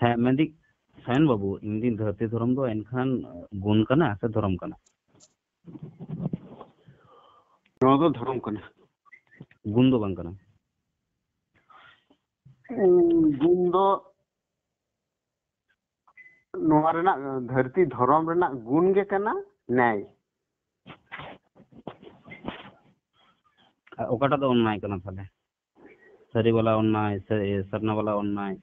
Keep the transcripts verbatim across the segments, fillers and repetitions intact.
ᱦᱮᱸ, ᱢᱮᱱᱫᱟᱹᱧ ᱥᱟᱭᱚᱱ ᱵᱟᱹᱵᱩ, ᱤᱧ ᱫᱤᱱ ᱫᱷᱟᱹᱨᱛᱤ ᱫᱷᱚᱨᱚᱢ ᱫᱚ ᱮᱱᱠᱷᱟᱱ ᱜᱩᱱ ᱠᱟᱱᱟ ᱥᱮ ᱫᱷᱚᱨᱚᱢ ᱠᱟᱱᱟ? ᱱᱚᱣᱟ ᱫᱚ ᱫᱷᱚᱨᱚᱢ ᱠᱟᱱᱟ᱾ ᱜᱩᱱ ᱫᱚ ᱵᱟᱝ ᱠᱟᱱᱟ᱾ ᱜᱩᱱ ᱫᱚ ᱱᱚᱣᱟ ᱨᱮᱱᱟᱜ, ᱫᱷᱟᱹᱨᱛᱤ ᱫᱷᱚᱨᱚᱢ ᱨᱮᱱᱟᱜ ᱜᱩᱱ ᱜᱮ ᱠᱟᱱᱟ ᱱᱮᱭ᱾ ᱟᱨ ᱚᱠᱟᱴᱟᱜ ᱫᱚ ᱚᱱᱱᱟᱭ ᱠᱟᱱᱟ ᱛᱟᱦᱞᱮ? ᱥᱟᱹᱨᱤ ᱵᱟᱞᱟ ᱚᱱᱱᱟᱭ ᱥᱮ ᱥᱟᱨᱱᱟ ᱵᱟᱞᱟ ᱚᱱᱱᱟᱭ?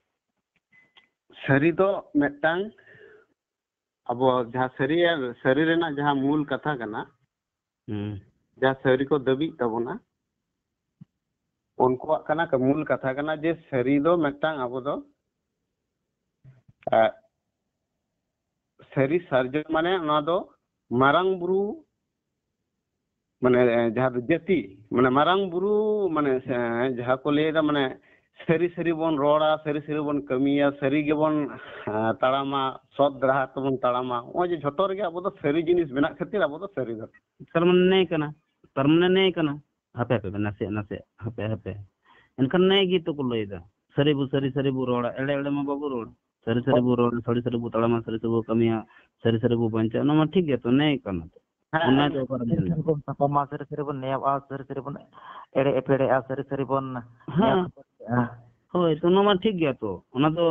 ᱥᱟᱹᱨᱤ ᱫᱚ ᱢᱤᱫᱴᱟᱝ ᱟᱵᱚ ᱡᱟᱦᱟᱸ ᱥᱟᱹᱨᱤ, ᱥᱟᱹᱨᱤ ᱨᱮᱱᱟᱜ ᱡᱟᱦᱟᱸ ᱢᱩᱞ ᱠᱟᱛᱷᱟ ᱠᱟᱱᱟ, ᱦᱩᱸ᱾ ᱡᱟᱦᱟᱸ ᱥᱟᱹᱨᱤ ᱠᱚ ᱫᱟᱹᱵᱤᱜ ᱛᱟᱵᱚᱱᱟ, ᱩᱱᱠᱩᱣᱟᱜ ᱠᱟᱱᱟ, ᱢᱩᱞ ᱠᱟᱛᱷᱟ ᱠᱟᱱᱟ ᱡᱮ ᱥᱟᱹᱨᱤ ᱫᱚ ᱢᱤᱫᱴᱟᱝ ᱟᱵᱚ ᱫᱚ, ᱮ, ᱥᱟᱹᱨᱤ ᱥᱟᱨᱡᱚᱢ ᱢᱟᱱᱮ ᱱᱚᱣᱟ ᱫᱚ ᱢᱟᱨᱟᱝ ᱵᱩᱨᱩ, ᱢᱟᱱᱮ ᱡᱟᱦᱟᱸ ᱫᱚ ᱡᱟᱹᱛᱤ, ᱢᱟᱱᱮ ᱢᱟᱨᱟᱝ ᱵᱩᱨᱩ, ᱢᱟᱱᱮ ᱡᱟᱦᱟᱸ ᱠᱚ ᱞᱟᱹᱭᱫᱟ, ᱢᱟᱱᱮ ᱥᱟᱹᱨᱤ ᱥᱟᱹᱨᱤ ᱵᱚᱱ ᱨᱚᱲᱟ, ᱥᱟᱹᱨᱤ ᱥᱟᱹᱨᱤ ᱵᱚᱱ ᱠᱟᱹᱢᱤᱭᱟ, ᱥᱟᱹᱨᱤ ᱜᱮᱵᱚᱱ, ᱮ, ᱛᱟᱲᱟᱢᱟ, ᱥᱚᱛ ᱰᱟᱦᱟᱨ ᱛᱮᱵᱚᱱ ᱛᱟᱲᱟᱢᱟ᱾ ᱱᱚᱜᱼᱚᱭ ᱡᱮ ᱡᱷᱚᱛᱚ ᱨᱮᱜᱮ ᱟᱵᱚ ᱫᱚ ᱥᱟᱹᱨᱤ ᱡᱤᱱᱤᱥ ᱢᱮᱱᱟᱜ ᱠᱷᱟᱹᱛᱤᱨ ᱟᱵᱚ ᱫᱚ ᱥᱟᱹᱨᱤ ᱫᱚ᱾ ᱛᱟᱨ ᱢᱟᱱᱮ ᱱᱮᱭ ᱠᱟᱱᱟ, ᱛᱟᱨ ᱢᱟᱱᱮ ᱱᱮᱭ ᱠᱟᱱᱟ᱾ ᱦᱟᱯᱮ ᱦᱟᱯᱮ, ᱱᱟᱥᱮ ᱱᱟᱥᱮ, ᱦᱟᱯᱮ ᱦᱟᱯᱮ᱾ ᱮᱱᱠᱷᱟᱱ ᱱᱮᱭ ᱜᱮᱛᱚ ᱠᱚ ᱞᱟᱹᱭᱫᱟ, ᱥᱟᱹᱨᱤ ᱵᱚ ᱥᱟᱹᱨᱤ, ᱥᱟᱹᱨᱤ ᱵᱚ ᱨᱚᱲᱟ, ᱮᱲᱮ ᱮᱲᱮ ᱢᱟ ᱵᱟᱵᱚ ᱨᱚᱲ᱾ ᱥᱟᱹᱨᱤ ᱥᱟᱹᱨᱤ ᱵᱚ ᱨᱚᱲᱟ, ᱥᱟᱹᱨᱤ ᱥᱟᱹᱨᱤ ᱵᱚ ᱛᱟᱲᱟᱢᱟ, ᱥᱟᱹᱨᱤ ᱥᱟᱹᱨᱤ ᱵᱚ ᱠᱟᱹᱢᱤᱭᱟ, ᱥᱟᱹᱨᱤ ᱥᱟᱹᱨᱤ ᱵᱚ ᱵᱟᱧᱪᱟᱜᱼᱟ, ᱚᱱᱟ ᱢᱟ ᱴᱷᱤᱠ ᱜᱮᱭᱟ ᱛᱚ, ᱱᱮᱭ ᱠᱟᱱᱟ ᱛᱚ᱾ ᱦᱮᱸ, ᱚᱱᱟ ᱫᱚ ᱚᱠᱟᱨᱮᱢ ᱥᱟᱹᱨᱤ ᱧᱮᱞ ᱥᱟᱹᱨᱤ ᱵᱚᱱ ᱛᱟᱯᱟᱢᱟ, ᱥᱟᱹᱨᱤ ᱥᱟᱹᱨᱤ ᱵᱚᱱ ᱱᱮᱭᱟᱣᱚᱜᱼᱟ, ᱥᱟᱹᱨᱤ ᱥᱟᱹᱨᱤ ᱵᱚᱱ ᱮᱲᱮ ᱮᱯᱮᱲᱮᱜᱼᱟ, ᱥᱟᱹᱨᱤ ᱥᱟᱹᱨᱤ ᱵᱚᱱ ᱦᱮᱸ᱾ ᱦᱳᱭ, ᱛᱚ ᱚᱱᱟ ᱢᱟ ᱴᱷᱤᱠ ᱜᱮᱭᱟ ᱛᱚ, ᱚᱱᱟ ᱫᱚ,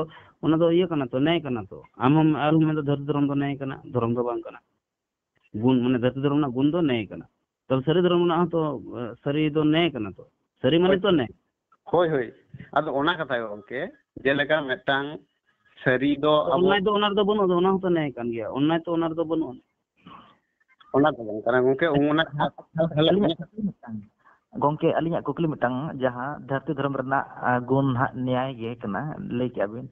ᱚᱱᱟ ᱫᱚ ᱤᱭᱟᱹ ᱠᱟᱱᱟ ᱛᱚ, ᱱᱮᱭ ᱠᱟᱱᱟ ᱛᱚ᱾ ᱟᱢ ᱦᱚᱸᱢ ᱟᱨ ᱦᱚᱸᱢ ᱢᱮᱱᱫᱟ ᱫᱷᱟᱹᱨᱛᱤ ᱫᱷᱚᱨᱚᱢ ᱫᱚ ᱱᱮᱭ ᱠᱟᱱᱟ, ᱫᱷᱚᱨᱚᱢ ᱫᱚ ᱵᱟᱝ ᱠᱟᱱᱟ᱾ ᱜᱩᱱ, ᱢᱟᱱᱮ ᱫᱷᱟᱹᱨᱛᱤ ᱫᱷᱚᱨᱚᱢ ᱨᱮᱱᱟᱜ ᱜᱩᱱ ᱫᱚ ᱱᱮᱭ ᱠᱟᱱᱟ᱾ ᱛᱚᱵᱮ ᱥᱟᱹᱨᱤ ᱫᱷᱚᱨᱚᱢ ᱨᱮᱱᱟᱜ ᱦᱚᱸ ᱛᱚ, ᱮ, ᱥᱟᱹᱨᱤ ᱫᱚ ᱱᱮᱭ ᱠᱟᱱᱟ ᱛᱚ᱾ ᱥᱟᱹᱨᱤ ᱢᱟᱱᱮ ᱛᱚ ᱱᱮᱭ᱾ ᱦᱳᱭ, ᱦᱳᱭ᱾ ᱟᱫᱚ ᱚᱱᱟ ᱠᱟᱛᱷᱟ ᱜᱮ ᱜᱚᱢᱠᱮ, ᱡᱮᱞᱮᱠᱟ ᱢᱤᱫᱴᱟᱝ ᱥᱟᱹᱨᱤ ᱫᱚ ᱟᱵᱚ ᱚᱱᱱᱟᱭ ᱫᱚ ᱚᱱᱟ ᱨᱮᱫᱚ ᱵᱟᱹᱱᱩᱜᱼᱟ, ᱚᱱᱟ ᱦᱚᱸᱛᱚ ᱱᱮᱭ ᱠᱟᱱ ᱜᱮᱭᱟ᱾ ᱚᱱᱱᱟᱭ ᱛᱚ ᱚᱱᱟ ᱨᱮᱫᱚ ᱵᱟᱹᱱᱩᱜᱼᱟ᱾ ᱚᱱᱟ ᱫᱚ ᱵᱟᱝ ᱠᱟᱱᱟ ᱜᱚᱢᱠᱮ, ᱚᱱᱟ ᱟᱹᱞᱤᱧᱟᱜ ᱠᱩᱠᱞᱤ ᱢᱤᱫᱴᱟᱝ, ᱜᱚᱢᱠᱮ, ᱟᱹᱞᱤᱧᱟᱜ ᱠᱩᱠᱞᱤ ᱢᱤᱫᱴᱟᱝ, ᱡᱟᱦᱟᱸ ᱫᱷᱟᱹᱨᱛᱤ ᱫᱷᱚᱨᱚᱢ ᱨᱮᱱᱟᱜ, ᱟ, ᱜᱩᱱ ᱦᱟᱸᱜ ᱱᱮᱭᱟᱭ ᱜᱮ ᱠᱟᱱᱟ, ᱞᱟᱹᱭ ᱠᱮᱜᱼᱟ ᱵᱤᱱ᱾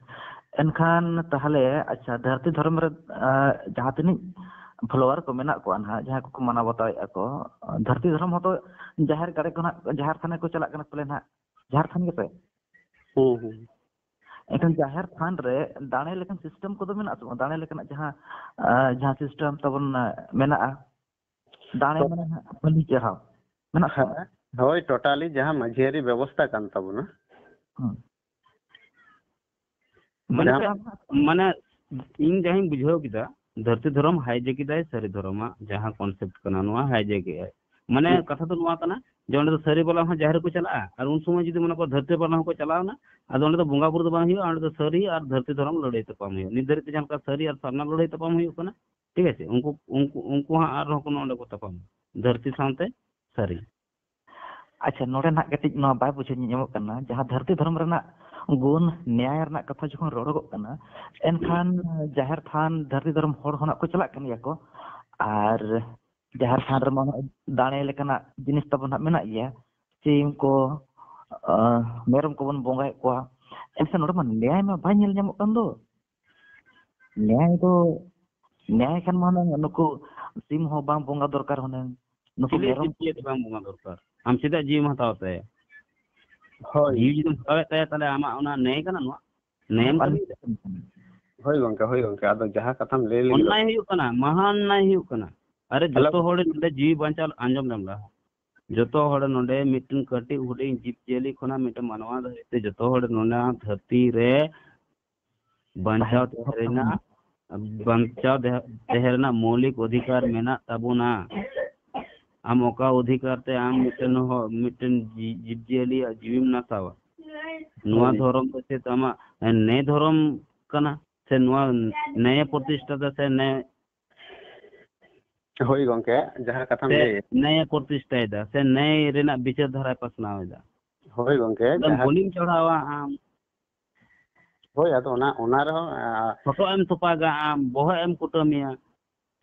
ᱮᱱᱠᱷᱟᱱ ᱛᱟᱦᱚᱞᱮ, ᱟᱪᱪᱷᱟ, ᱫᱷᱟᱹᱨᱛᱤ ᱫᱷᱚᱨᱚᱢ ᱨᱮ, ᱟ, ᱡᱟᱦᱟᱸ ᱛᱤᱱᱟᱹᱜ follower ᱠᱚ ᱢᱮᱱᱟᱜ ᱠᱚᱣᱟ ᱱᱟᱦᱟᱜ, ᱡᱟᱦᱟᱸ ᱠᱚᱠᱚ ᱢᱟᱱᱟᱣ ᱵᱟᱛᱟᱣᱮᱫᱼᱟ ᱠᱚ, ᱫᱷᱟᱹᱨᱛᱤ ᱫᱷᱚᱨᱚᱢ ᱦᱚᱸᱛᱚ ᱡᱟᱦᱮᱨ ᱜᱟᱲ ᱠᱚ ᱱᱟᱦᱟᱜ, ᱡᱟᱦᱮᱨ ᱛᱷᱟᱱ ᱠᱚ ᱪᱟᱞᱟᱜ ᱠᱟᱱᱟ ᱯᱟᱞᱮ ᱱᱟᱦᱟᱜ, ᱡᱟᱦᱮᱨ ᱛᱷᱟᱱ ᱜᱮᱥᱮ? ᱦᱩᱸ, ᱦᱩᱸ᱾ ᱮᱱᱠᱷᱟᱱ ᱡᱟᱦᱮᱨ ᱛᱷᱟᱱ ᱨᱮ ᱫᱟᱲᱮ ᱞᱮᱠᱟᱱ system ᱠᱚᱫᱚ ᱢᱮᱱᱟᱜ ᱟᱥᱮ ᱵᱟᱝ? ᱫᱟᱲᱮ ᱞᱮᱠᱟᱱᱟᱜ ᱡᱟᱦᱟᱸ, ᱟ, ᱡᱟᱦᱟᱸ system ᱛᱟᱵᱚᱱ, ᱟ, ᱢᱮᱱᱟᱜᱼᱟ, ᱫᱟᱲᱮ ᱢᱟᱱᱮ ᱦᱟᱸᱜ ᱵᱟᱹᱞᱤ ᱪᱟᱨᱦᱟᱣ ᱢᱮᱱᱟᱜ ᱟᱥᱮ ᱵᱟᱝ? ᱦᱮᱸ, ᱦᱳᱭ, totally ᱡᱟᱦᱟᱸ ᱢᱟᱹᱡᱷᱤᱭᱟᱹᱨᱤ ᱵᱮᱵᱚᱥᱛᱷᱟ ᱠᱟᱱ ᱛᱟᱵᱚᱱᱟ, ᱦᱩᱸ᱾ ᱢᱟᱱᱮ ᱢᱟᱱᱮ ᱤᱧ ᱡᱟᱦᱟᱸᱧ ᱵᱩᱡᱷᱟᱹᱣ ᱠᱮᱫᱟ, ᱫᱷᱟᱹᱨᱛᱤ ᱫᱷᱚᱨᱚᱢ ᱦᱟᱭᱡᱮᱠ ᱮᱫᱟᱭ ᱥᱟᱹᱨᱤ ᱫᱷᱚᱨᱚᱢᱟᱜ ᱡᱟᱦᱟᱸ ᱠᱚᱱᱥᱮᱯᱴ ᱠᱟᱱᱟ, ᱱᱚᱣᱟ ᱦᱟᱭᱡᱮᱠ ᱮᱫᱟᱭ᱾ ᱢᱟᱱᱮ ᱦᱩᱸ᱾ ᱠᱟᱛᱷᱟ ᱫᱚ ᱱᱚᱣᱟ ᱠᱟᱱᱟ ᱡᱮ ᱚᱸᱰᱮ ᱫᱚ ᱥᱟᱹᱨᱤ ᱵᱟᱞᱟ ᱦᱚᱸ ᱡᱟᱦᱮᱨ ᱠᱚ ᱪᱟᱞᱟᱜᱼᱟ, ᱟᱨ ᱩᱱ ᱥᱚᱢᱚᱭ ᱡᱩᱫᱤ ᱢᱚᱱᱮ ᱠᱚ ᱫᱷᱟᱹᱨᱛᱤ ᱵᱟᱞᱟ ᱦᱚᱸᱠᱚ ᱪᱟᱞᱟᱣᱱᱟ, ᱟᱫᱚ ᱚᱸᱰᱮ ᱫᱚ ᱵᱚᱸᱜᱟ ᱵᱩᱨᱩ ᱫᱚ ᱵᱟᱝ ᱦᱩᱭᱩᱜᱼᱟ, ᱚᱸᱰᱮ ᱫᱚ ᱥᱟᱹᱨᱤ ᱟᱨ ᱫᱷᱟᱹᱨᱛᱤ ᱫᱷᱚᱨᱚᱢ ᱞᱟᱹᱲᱦᱟᱹᱭ ᱛᱟᱯᱟᱢ ᱦᱩᱭᱩᱜᱼᱟ᱾ ᱱᱤᱛ ᱫᱷᱟᱹᱨᱤᱡ ᱛᱮ ᱡᱟᱦᱟᱸ ᱞᱮᱠᱟ ᱥᱟᱹᱨᱤ ᱟᱨ ᱥᱟᱨᱱᱟ ᱞᱟᱹᱲᱦᱟᱹᱭ ᱛᱟᱯᱟᱢ ᱦᱩᱭᱩᱜ ᱠᱟᱱᱟ, ᱴᱷᱤᱠ ᱟᱪᱷᱮ, ᱩᱱᱠᱩ ᱩᱱᱠᱩ ᱩᱱᱠᱩ ᱦᱚᱸ ᱟᱨᱦᱚᱸ ᱠᱚ ᱱᱚᱰᱮ ᱠᱚ ᱛᱟᱯᱟᱢᱟ ᱫᱷᱟᱹᱨᱛᱤ ᱥᱟᱶᱛᱮ ᱥᱟᱹᱨᱤ᱾ ᱟᱪᱪᱷᱟ, ᱱᱚᱰᱮ ᱱᱟᱜ ᱠᱟᱹᱴᱤᱡ ᱱᱚᱣᱟ ᱵᱟᱭ ᱵᱩᱡᱷᱟᱹᱣ ᱧᱟᱢᱚᱜ ᱠᱟᱱᱟ, ᱡᱟᱦᱟᱸ ᱫᱷᱟᱹᱨᱛᱤ ᱫᱷᱚᱨᱚᱢ ᱨᱮᱱᱟᱜ ᱜᱩᱱ, ᱱᱮᱭᱟᱭ ᱨᱮᱱᱟᱜ ᱠᱟᱛᱷᱟ ᱡᱚᱠᱷᱚᱱ ᱨᱚᱲᱚᱜᱚᱜ ᱠᱟᱱᱟ, ᱮᱱᱠᱷᱟᱱ ᱡᱟᱦᱮᱨ ᱛᱷᱟᱱ ᱫᱷᱟᱹᱨᱛᱤ ᱫᱷᱚᱨᱚᱢ ᱦᱚᱲ ᱦᱚᱸ ᱱᱟᱜ ᱠᱚ ᱪᱟᱞᱟᱜ ᱠᱟᱱ ᱜᱮᱭᱟ ᱠᱚ, ᱟᱨ ᱡᱟᱦᱮᱨ ᱛᱷᱟᱱ ᱨᱮᱢᱟ ᱱᱟᱜ ᱫᱟᱲᱮ ᱞᱮᱠᱟᱱᱟᱜ ᱡᱤᱱᱤᱥ ᱛᱟᱵᱚᱱ ᱱᱟᱜ ᱢᱮᱱᱟᱜ ᱜᱮᱭᱟ, ᱥᱤᱢ ᱠᱚ, ᱟᱸ, ᱢᱮᱨᱚᱢ ᱠᱚᱵᱚᱱ ᱵᱚᱸᱜᱟᱭᱮᱫ ᱠᱚᱣᱟ, ᱮᱱᱠᱷᱟᱱ ᱱᱚᱰᱮ ᱢᱟ ᱱᱮᱭᱟᱭ ᱢᱟ ᱵᱟᱭ ᱧᱮᱞ ᱧᱟᱢᱚᱜ ᱠᱟᱱ ᱫᱚ᱾ ᱱᱮᱭᱟᱭ ᱫᱚ, ᱱᱮᱭᱟᱭ ᱠᱷᱟᱱ ᱢᱟ ᱦᱩᱱᱟᱹᱝ ᱱᱩᱠᱩ ᱥᱤᱢ ᱦᱚᱸ ᱵᱟᱝ ᱵᱚᱸᱜᱟ ᱫᱚᱨᱠᱟᱨ ᱦᱩᱱᱟᱹᱝ, ᱱᱩᱠᱩ ᱪᱤᱞᱤ ᱢᱮᱨᱚᱢ ᱡᱤᱵᱽ ᱡᱤᱭᱟᱹᱞᱤ ᱵᱟᱝ ᱵᱚᱸᱜᱟ ᱫᱚᱨᱠᱟᱨ? ᱟᱢ ᱪᱮᱫᱟᱜ ᱡᱤᱣᱤᱢ ᱦᱟᱛᱟᱣ ᱛᱟᱭᱟ? ᱦᱳᱭ᱾ ᱡᱤᱣᱤ ᱡᱩᱫᱤᱢ ᱦᱟᱛᱟᱣᱮᱫ ᱛᱟᱭᱟ, ᱛᱟᱦᱞᱮ ᱟᱢᱟᱜ ᱚᱱᱟ ᱱᱮᱭ ᱠᱟᱱᱟ ᱱᱚᱣᱟ? ᱱᱮᱭᱮᱢ ᱱᱚᱣᱟ ᱠᱟᱹᱢᱤᱭᱮᱫᱟ? ᱦᱳᱭ ᱜᱚᱝᱠᱮ, ᱦᱳᱭ ᱜᱚᱝᱠᱮ, ᱟᱫᱚ ᱡᱟᱦᱟᱸ ᱠᱟᱛᱷᱟᱢ ᱞᱟᱹᱭ ᱞᱟᱹᱜᱤᱫ ᱚᱱᱱᱟᱭ ᱦᱩᱭᱩᱜ ᱠᱟᱱᱟ, ᱢᱟᱦᱟ ᱚᱱᱱᱟᱭ ᱦᱩᱭᱩᱜ ᱠᱟᱱᱟ᱾ ᱟᱨᱮ, ᱦᱮᱞᱳ᱾ ᱡᱚᱛᱚ ᱦᱚᱲ ᱱᱚᱰᱮ ᱡᱤᱣᱤ ᱵᱟᱧᱪᱟᱣ, ᱟᱸᱡᱚᱢ ᱞᱮᱢ ᱞᱟᱦᱟ᱾ ᱡᱚᱛᱚ ᱦᱚᱲ ᱱᱚᱰᱮ ᱢᱤᱫᱴᱮᱱ ᱠᱟᱹᱴᱤᱡ ᱦᱩᱰᱤᱧ ᱡᱤᱵᱽ ᱡᱤᱭᱟᱹᱞᱤ ᱠᱷᱚᱱᱟᱜ ᱢᱤᱫᱴᱮᱱ ᱢᱟᱱᱣᱟ ᱫᱷᱟᱹᱨᱤᱡ ᱛᱮ ᱡᱚᱛᱚ ᱦᱚᱲ ᱱᱚᱣᱟ ᱫᱷᱟᱹᱨᱛᱤ ᱨᱮ ᱵᱟᱧᱪᱟᱣ ᱛᱟᱦᱮᱸ ᱛᱟᱦᱮᱸ ᱨᱮᱱᱟᱜ, ᱵᱟᱧᱪᱟᱣ ᱛᱟᱦᱮᱸ, ᱛᱟᱦᱮᱸ ᱨᱮᱱᱟᱜ ᱢᱳᱣᱞᱤᱠ ᱚᱫᱷᱤᱠᱟᱨ ᱢᱮᱱᱟᱜ ᱛᱟᱵᱚᱱᱟ᱾ ᱟᱢ ᱚᱠᱟ ᱚᱫᱷᱤᱠᱟᱨ ᱛᱮ ᱟᱢ ᱢᱤᱫᱴᱮᱱ ᱦᱚ-, ᱢᱤᱫᱴᱮᱱ ᱡᱤ-, ᱡᱤᱵᱽ ᱡᱤᱭᱟᱹᱞᱤᱭᱟᱜ ᱡᱤᱣᱤᱢ ᱱᱟᱥᱟᱣᱟ? ᱱᱚᱣᱟ ᱦᱳᱭ᱾ ᱫᱷᱚᱨᱚᱢ ᱫᱚ ᱪᱮᱫ ᱟᱢᱟᱜ ᱱᱮᱭ ᱫᱷᱚᱨᱚᱢ ᱠᱟᱱᱟ? ᱥᱮ ᱱᱚᱣᱟ ᱱᱮᱭ ᱯᱨᱚᱛᱤᱥᱴᱷᱟ ᱫᱟ ᱥᱮ ᱱᱮᱭ ᱦᱳᱭ ᱜᱚᱝᱠᱮ, ᱡᱟᱦᱟᱸ ᱠᱟᱛᱷᱟᱢ ᱥᱮ ᱞᱟᱹᱭ᱾ ᱱᱮᱭ ᱯᱨᱚᱛᱤᱥᱴᱷᱟᱭᱮᱫᱟ ᱥᱮ ᱱᱮᱭ ᱨᱮᱱᱟᱜ ᱵᱤᱪᱟᱹᱨ ᱫᱷᱟᱨᱟᱭ ᱯᱟᱥᱱᱟᱣ ᱮᱫᱟ? ᱦᱳᱭ ᱜᱚᱝᱠᱮ, ᱟᱫᱚ ᱡᱟᱦᱟᱸ ᱵᱩᱞᱤᱢ ᱪᱚᱲᱦᱟᱣᱟ ᱟᱢ᱾ ᱦᱳᱭ, ᱟᱫᱚ ᱚᱱᱟ, ᱚᱱᱟ ᱨᱮᱦᱚᱸ, ᱟ, ᱦᱚᱴᱚᱜ ᱮᱢ ᱛᱚᱯᱟᱜᱟ ᱟᱢ, ᱵᱚᱦᱚᱜ ᱮᱢ ᱠᱩᱴᱟᱹᱢᱮᱭᱟ᱾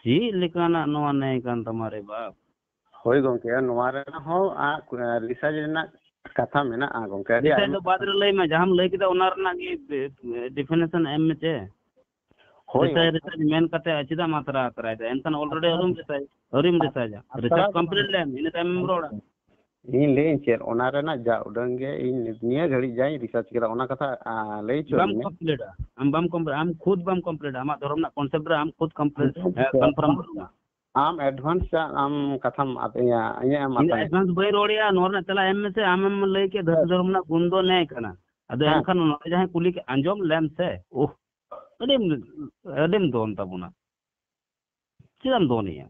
ᱪᱮᱫ ᱞᱮᱠᱟᱱᱟᱜ ᱱᱚᱣᱟ ᱱᱮᱭ ᱠᱟᱱ ᱛᱟᱢᱟ ᱨᱮ ᱵᱟᱯ? ᱦᱳᱭ ᱜᱚᱝᱠᱮ, ᱱᱚᱣᱟ ᱨᱮᱦᱚᱸ, ᱟ, ᱠᱩ-, ᱟ, ᱨᱤᱥᱟᱨᱪ ᱨᱮᱱᱟᱜ ᱠᱟᱛᱷᱟ ᱢᱮᱱᱟᱜᱼᱟ ᱜᱚᱝᱠᱮ, ᱟᱹᱰᱤ ᱨᱤᱥᱟᱨᱪ ᱟᱭᱢᱟ ᱫᱚ ᱵᱟᱫ ᱠᱟᱛᱷᱟ᱾ ᱨᱮ ᱞᱟᱹᱭ ᱢᱮ, ᱡᱟᱦᱟᱸᱢ ᱞᱟᱹᱭ ᱠᱮᱫᱟ ᱚᱱᱟ ᱨᱮᱱᱟᱜ ᱜᱮ, ᱮ, ᱰᱤᱯᱷᱤᱱᱮᱥᱚᱱ ᱮᱢ ᱢᱮᱥᱮ᱾ ᱦᱳᱭ ᱨᱤᱥᱟᱨᱪ, ᱜᱚᱝᱠᱮ᱾ ᱨᱤᱥᱟᱨᱪ ᱢᱮᱱ ᱠᱟᱛᱮ ᱪᱮᱫᱟᱜ ᱮᱢ ᱟᱛᱨᱟ ᱟᱛᱨᱟᱭᱮᱫᱟ? ᱮᱱᱠᱷᱟᱱ already ᱟᱛᱨᱟ ᱟᱹᱣᱨᱤᱢ ᱨᱤᱥᱟᱨᱪ, ᱟᱹᱣᱨᱤᱢ ᱨᱤᱥᱟᱨᱪᱟ᱾ ᱟᱛᱨᱟ ᱨᱤᱥᱟᱨᱪ ᱫᱚ ᱠᱚᱢᱯᱞᱤᱴ ᱞᱮᱢ, ᱤᱱᱟᱹ ᱛᱟᱭᱚᱢᱮᱢ ᱨᱚᱲᱟ᱾ ᱤᱧ ᱞᱟᱹᱭᱟᱹᱧ ᱪᱮᱫ, ᱚᱱᱟ ᱨᱮᱱᱟᱜ ᱡᱟ ᱩᱰᱟᱹᱝ ᱜᱮ ᱤᱧ ᱱᱤᱭᱟᱹ ᱜᱷᱟᱹᱲᱤᱡ ᱡᱟᱧ ᱨᱤᱥᱟᱨᱪ ᱠᱮᱫᱟ, ᱚᱱᱟ ᱠᱟᱛᱷᱟ, ᱟ, ᱞᱟᱹᱭ ᱦᱚᱪᱚ ᱵᱟᱢ ᱢᱮ᱾ ᱠᱚᱢᱯᱞᱤᱴᱟ, ᱟᱢ ᱵᱟᱢ ᱠᱚᱢᱯᱞᱤᱴᱟ, ᱟᱢ ᱠᱷᱩᱫ ᱵᱟᱢ ᱠᱚᱢᱯᱞᱤᱴᱟ, ᱟᱢᱟᱜ ᱫᱷᱚᱨᱚᱢ ᱨᱮᱱᱟᱜ ᱠᱚᱱᱥᱮᱯᱴ ᱨᱮ ᱟᱢ ᱠᱷᱩᱫ ᱠᱚᱢᱯᱞᱤᱴ, ᱦᱮᱸ, ᱠᱚᱱᱯᱷᱟᱨᱢ ᱵᱟᱹᱱᱩᱜ ᱛᱟᱢᱟ᱾ ᱟᱢ ᱮᱰᱵᱷᱟᱱᱥ ᱟᱢ ᱠᱟᱛᱷᱟᱢ ᱟᱫ-, ᱤᱧᱟᱹ, ᱤᱧᱟᱹᱜ ᱮᱢ ᱤᱧ ᱫᱚ ᱟᱛᱟᱝ ᱮᱰᱵᱷᱟᱱᱥ ᱵᱟᱹᱧ ᱨᱚᱲᱮᱜᱼᱟ, ᱱᱚᱣᱟ ᱨᱮᱱᱟᱜ ᱛᱮᱞᱟ ᱮᱢ ᱢᱮᱥᱮ, ᱟᱢᱮᱢ ᱞᱟᱹᱭ ᱠᱮᱫ ᱫᱷᱟᱹᱨᱛᱤ ᱫᱷᱚᱨᱚᱢ ᱨᱮᱱᱟᱜ ᱜᱩᱱ ᱫᱚ ᱱᱮᱭ ᱠᱟᱱᱟ᱾ ᱟᱫᱚ ᱦᱮᱸ᱾ ᱮᱱᱠᱷᱟᱱ ᱱᱚᱰᱮ ᱡᱟᱦᱟᱸᱭ ᱠᱩᱞᱤ ᱠᱮᱫ, ᱟᱸᱡᱚᱢ ᱞᱮᱢ ᱥᱮ, ᱳᱦ, ᱟᱹᱰᱤᱢ, ᱟᱹᱰᱤᱢ ᱫᱚᱱ ᱛᱟᱵᱚᱱᱟ᱾ ᱪᱮᱫᱟᱜ ᱮᱢ ᱫᱚᱱᱮᱜᱼᱟ?